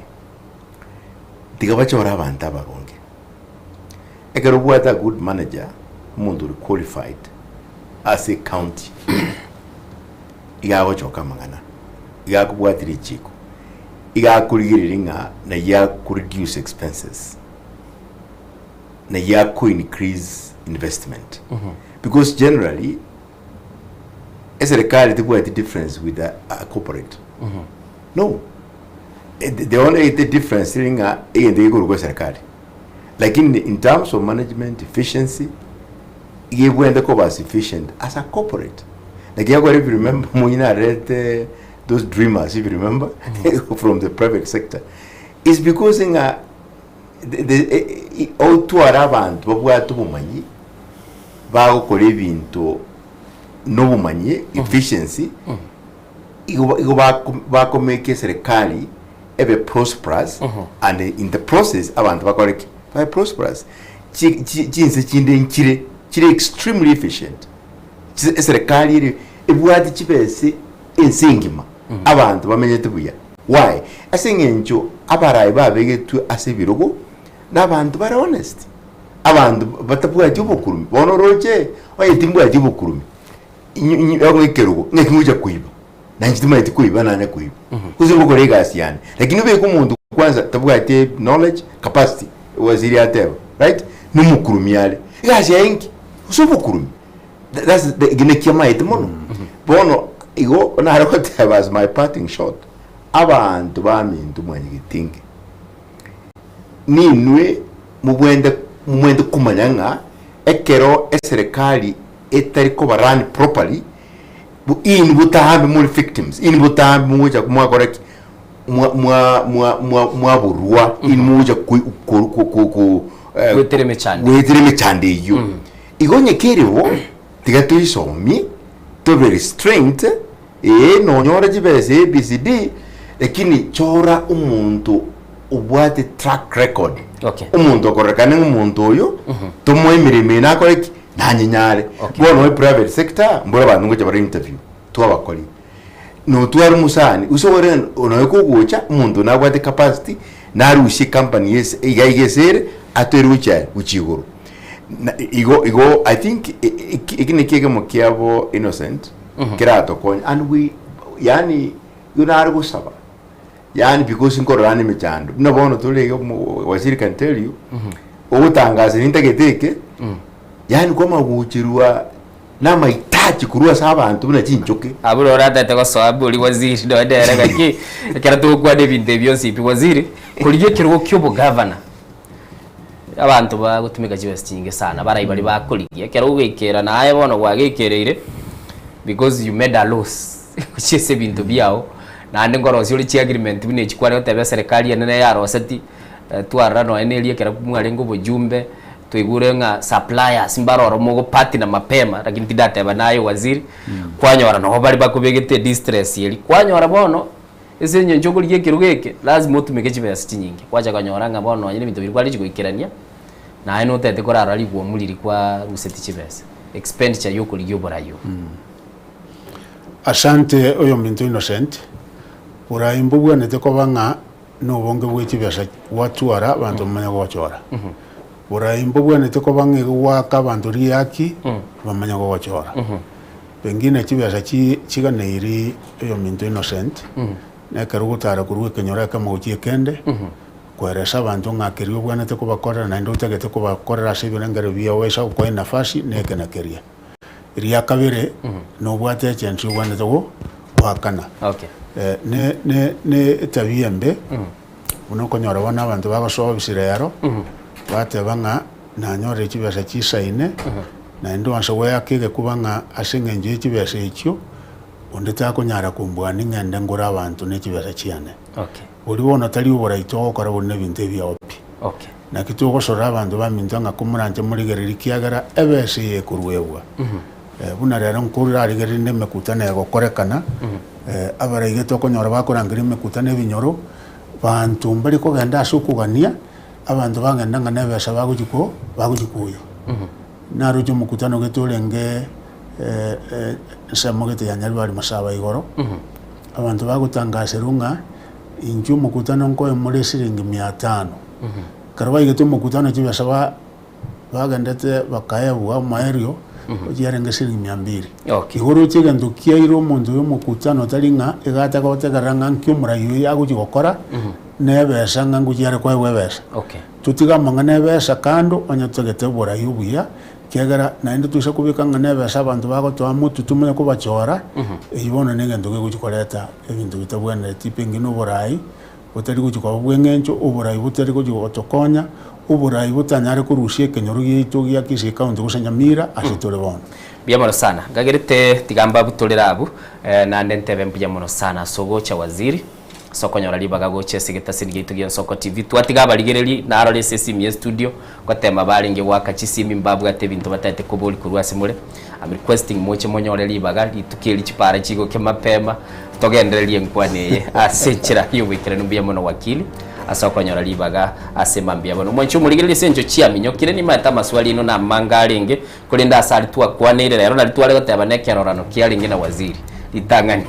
Tiga bachore abanto abaronge. Ekero obwate a good manager, omonto ore qualified ase ecounty, iga agochoka amang'ana, iga akobwatia richiko, iga akorigereria ng'a naye ako reduce expenses, naye ako increase investment. Because generally, eserikali tebwati difference with a corporate. No. The only the difference eri ng'a egento gekorokwa eserikali. Lakini in terms of management efficiency, iga ebwenerete koba as efficient as a corporate. Naki ekero if you remember Moi narete those dreamers if you remember from the private sector, is because ng'a the otware abanto babwate obomanyi, bagokora ebinto na obomanyi, efficiency, igo igo bako bakomake eserikali ebe prosperous and in the process abanto bakore ki? Babe prosperous. Chi chi chinse chinde nchire chire extremely efficient. Chise eserikali ere ebwate chibese ense engima, abanto bamenyete buya. Why? Ase eng'encho abarai babegetwe ase ebirogo, na abanto bare honest, abanto batabwati obokurumi. Bono oroche, onye timbwati obokurumi, inyu ekerogo, ng'aki ngocha koiba? Nainche timanyeti koiba nanya koiba. Gose ngokora egasi yane. Lakini obeke omonto. Kwanza tabwati knowledge, capacity, waziri ateba, right? Nomokurumi are. Egasi yaye inki? Ase obokurumi. That's the eki naki amaete mono. Bono igo nare goteba as my parting shot, abanto baminto mwanyegetinge, ninwe mobwente momwente komanya ng'a ekero eserekari etari koba run properly, inwe botambe more victims, inwe botambe mogocha mwakora ki? Mwa mwa mwa mwa mwaborwa, inwe mogocha koi ko ko ko ko eh, Goetera emechando. goetera emechando eyio. Igo onye kere bo, tiga toisomie, tobe restrained, ee nonyore chibesa ABCD, lakini chora omonto obwate track record. Okay. Omonto okororekana ng'a omonto oyo, tomoe emeremo eye nakore ki? Nanyenyare. Okay. Bono eprivate sector, mbora abanto ngocha bare interview, twabakori. Notware omosani, gose ore nonya kogocha, omonto nabwate capacity, narusie ecompany ase iga iga ase ere, atoire gochia aye, gochia igoro. Na igo igo I think eki naki ekemo kiabo Innocent, keratokonye and we yaani igo nare gosaba, yaani because nkorora ande emechando, buna bono tore iga omo waziri can tell you, ogotangasa nintagete eke, yaani kwamanya gocherwa Namaitachi korwa ase abanto buna chinchoke. Abwo roro atete gosoa bori waziri nonya nere gaki ekero togokwana ebinto ebi bionsi pi waziri korigia ekerogo kia obogavana abanto bagotumeka chibesa chinyinge sana abarai baria bakorigia ekero ogoikera naye bono kwageikereire because you made a loss gochia ase ebinto biago naende nkorosia ore chiagreement buna echi kware goteba eserekari enene yaroseti twarora nonya na eria ekero mwarenge obojumbe Twaigure ng'a suppliers mbare oro mogopartner mapema lakini tindateba naye waziri, kwanyora nabo bare bakobegete edistress eria. Kwanyora bono ase eng'encho okorigia ekerogo eke lazima otumeke chibesa chinyinge. Kwacha konyora ng'a bono nonye na ebinto biria kware goikerania, naye notagete korarora rigwomu riria kwaruseti chibesa, expenditure ya okorigia oborai obo. Asante oyominto Innocent, borai mbobwenerete koba ng'a nobonge bwe chibesa gwatwara abanto bamanye gogochora. Borai mbobwenerete koba ng'a igo gwaka abanto riaki bamanye gogochora. Pengine chibesa chi chiganeiri oyominto Innocent, na ekero ogotara korwa ekenyoro ekemo gochia ekende, koeresa abanto ng'a keria obwenerete kobakorera naende otagete kobakorera ase ebirengererio biao baisa gokoa enafasi na eke na keria. Eria kabere, nobwate echensi obwenerete go goakana. Okay. Eh, ne ne ne etabia embe, buna okonyora bono abanto bagosoa obisi rero, bateba ng'a nanyorire chibesa chisaine, naende oanse goeaka egekuba ng'a ase eng'encho ye chibesa echio, onde takonyara kombwania ng'ende ngore abanto ne chibesa chiane. Okay. Boria bono tari oborai togokora bori nebinto ebiao pi. Okay. Naki togosorora abanto baminto ng'a komoranche morigererie kiagera ebesa eye ekoruegwa. Buna rero nkorarigereria rinde emekutano egokorekana, abaraiga tokonyora bakorangeria emekutano ebinyoro, banto mbari kogenda ase okogania, abanto bagenda ng'a nebesa bagochia ko bagochia koywa. Naroche omokutano gete orenge ensemo gete ya Nyaribari Masaba igoro, abanto bagotangaserwa ng'a inchuo omokutano nkoe more esiringi mia tano. Ekero baigete omokutano chibesa ba bagendete bakaebwa omoerio chiarenge siringi mia mbiri. Okay. Igo oroche egento kiaire omonto oyo omokutano tari ng'a iga ataka gotegerera ng'a nki omorai oyo agochia gokora, na ebesa ng'a ngochia are koegwa ebesa. Okay. Totige amang'ana ebesa kando onye totagete oborai obuya, ekiagera naende toise kobeka ng'a na ebesa abanto bagotoa motwe tomanye kobachora, eyio bono na egento kegochia koreta ebinto bitabwenereti pengine oborai. botari gochia koba bw'eng'encho, oborai botari gochia gotokonya, oborai botanyare korusia ekenyoro giaito gia Kisii County gose Nyamira ase tore bono. Mbuya mono sana. Ngagerete tiga mbabutorere abwo, naende ntebe mbuya mono sana ase ogocha Waziri, ase okonyora ribaga gocha ase egetaseni giaito gia Nsoko TV. Twatiga abarigereri, narore ase esimi ye studio, ngotema barenge goaka chisimi mbabwate ebinto batagete koboria korwa ase more. I'm requesting moche monyore ribaga rituko eri chipara chigoke mapema togendererie enkwana eye ase enchera y'oboikeranu mbuya mono wakili ase okonyora ribaga ase mambia bono. Mwanche omorigererie ase engencho chiaminyokire nimaete amaswali aino namange arenge korende ase aria twakwaneire rero nari tware goteba nekerorano kiarenge na waziri ritang'ani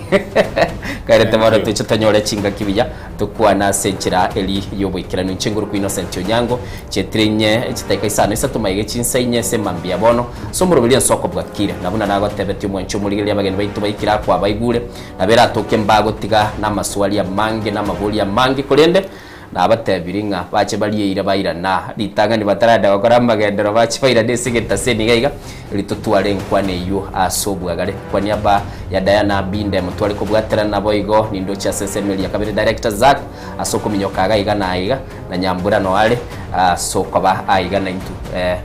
kaerete bono toche tonyore chingaki buya Tokwane ase enchera eri y'oboikeranu. Inche ngorokwa Innocent Onyango, chietire inye chitaika isano isato maiga chinsa inye ase mambia bono, ase omoroberi ensoko bwakire. Na buna nagotebetie omwanchi omorigereria abageni baito baikire aa kwabaigure, nabo eratoke mbagotiga namaswali amange na amabori amange, korende Nabatebirie ng'a bache barieire bairana ritang'ani batarenda gokora amagenderero bache bairane ase egetaseni iga iga, erio totware enkwana eyio ase obwagare. Kwa niaba ya Diana Binde motware kobwaterana naboigo nindoche ase ensemo eria kabere Director Zack ase okominyoka iga iga na aiga na Nyambura noare ase okoba aiga naintwe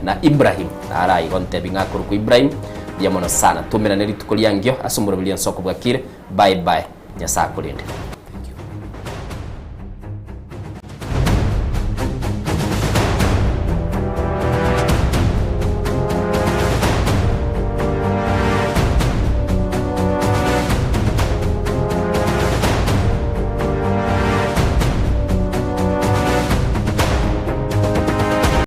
na Ibrahim nare aiga ontebi ng'a akorokwa Ibrahim mbuya mono sana. Toumerane rituko riangio ase omoroberi ensoko bwakire. Bye bye. Nyasae akorende.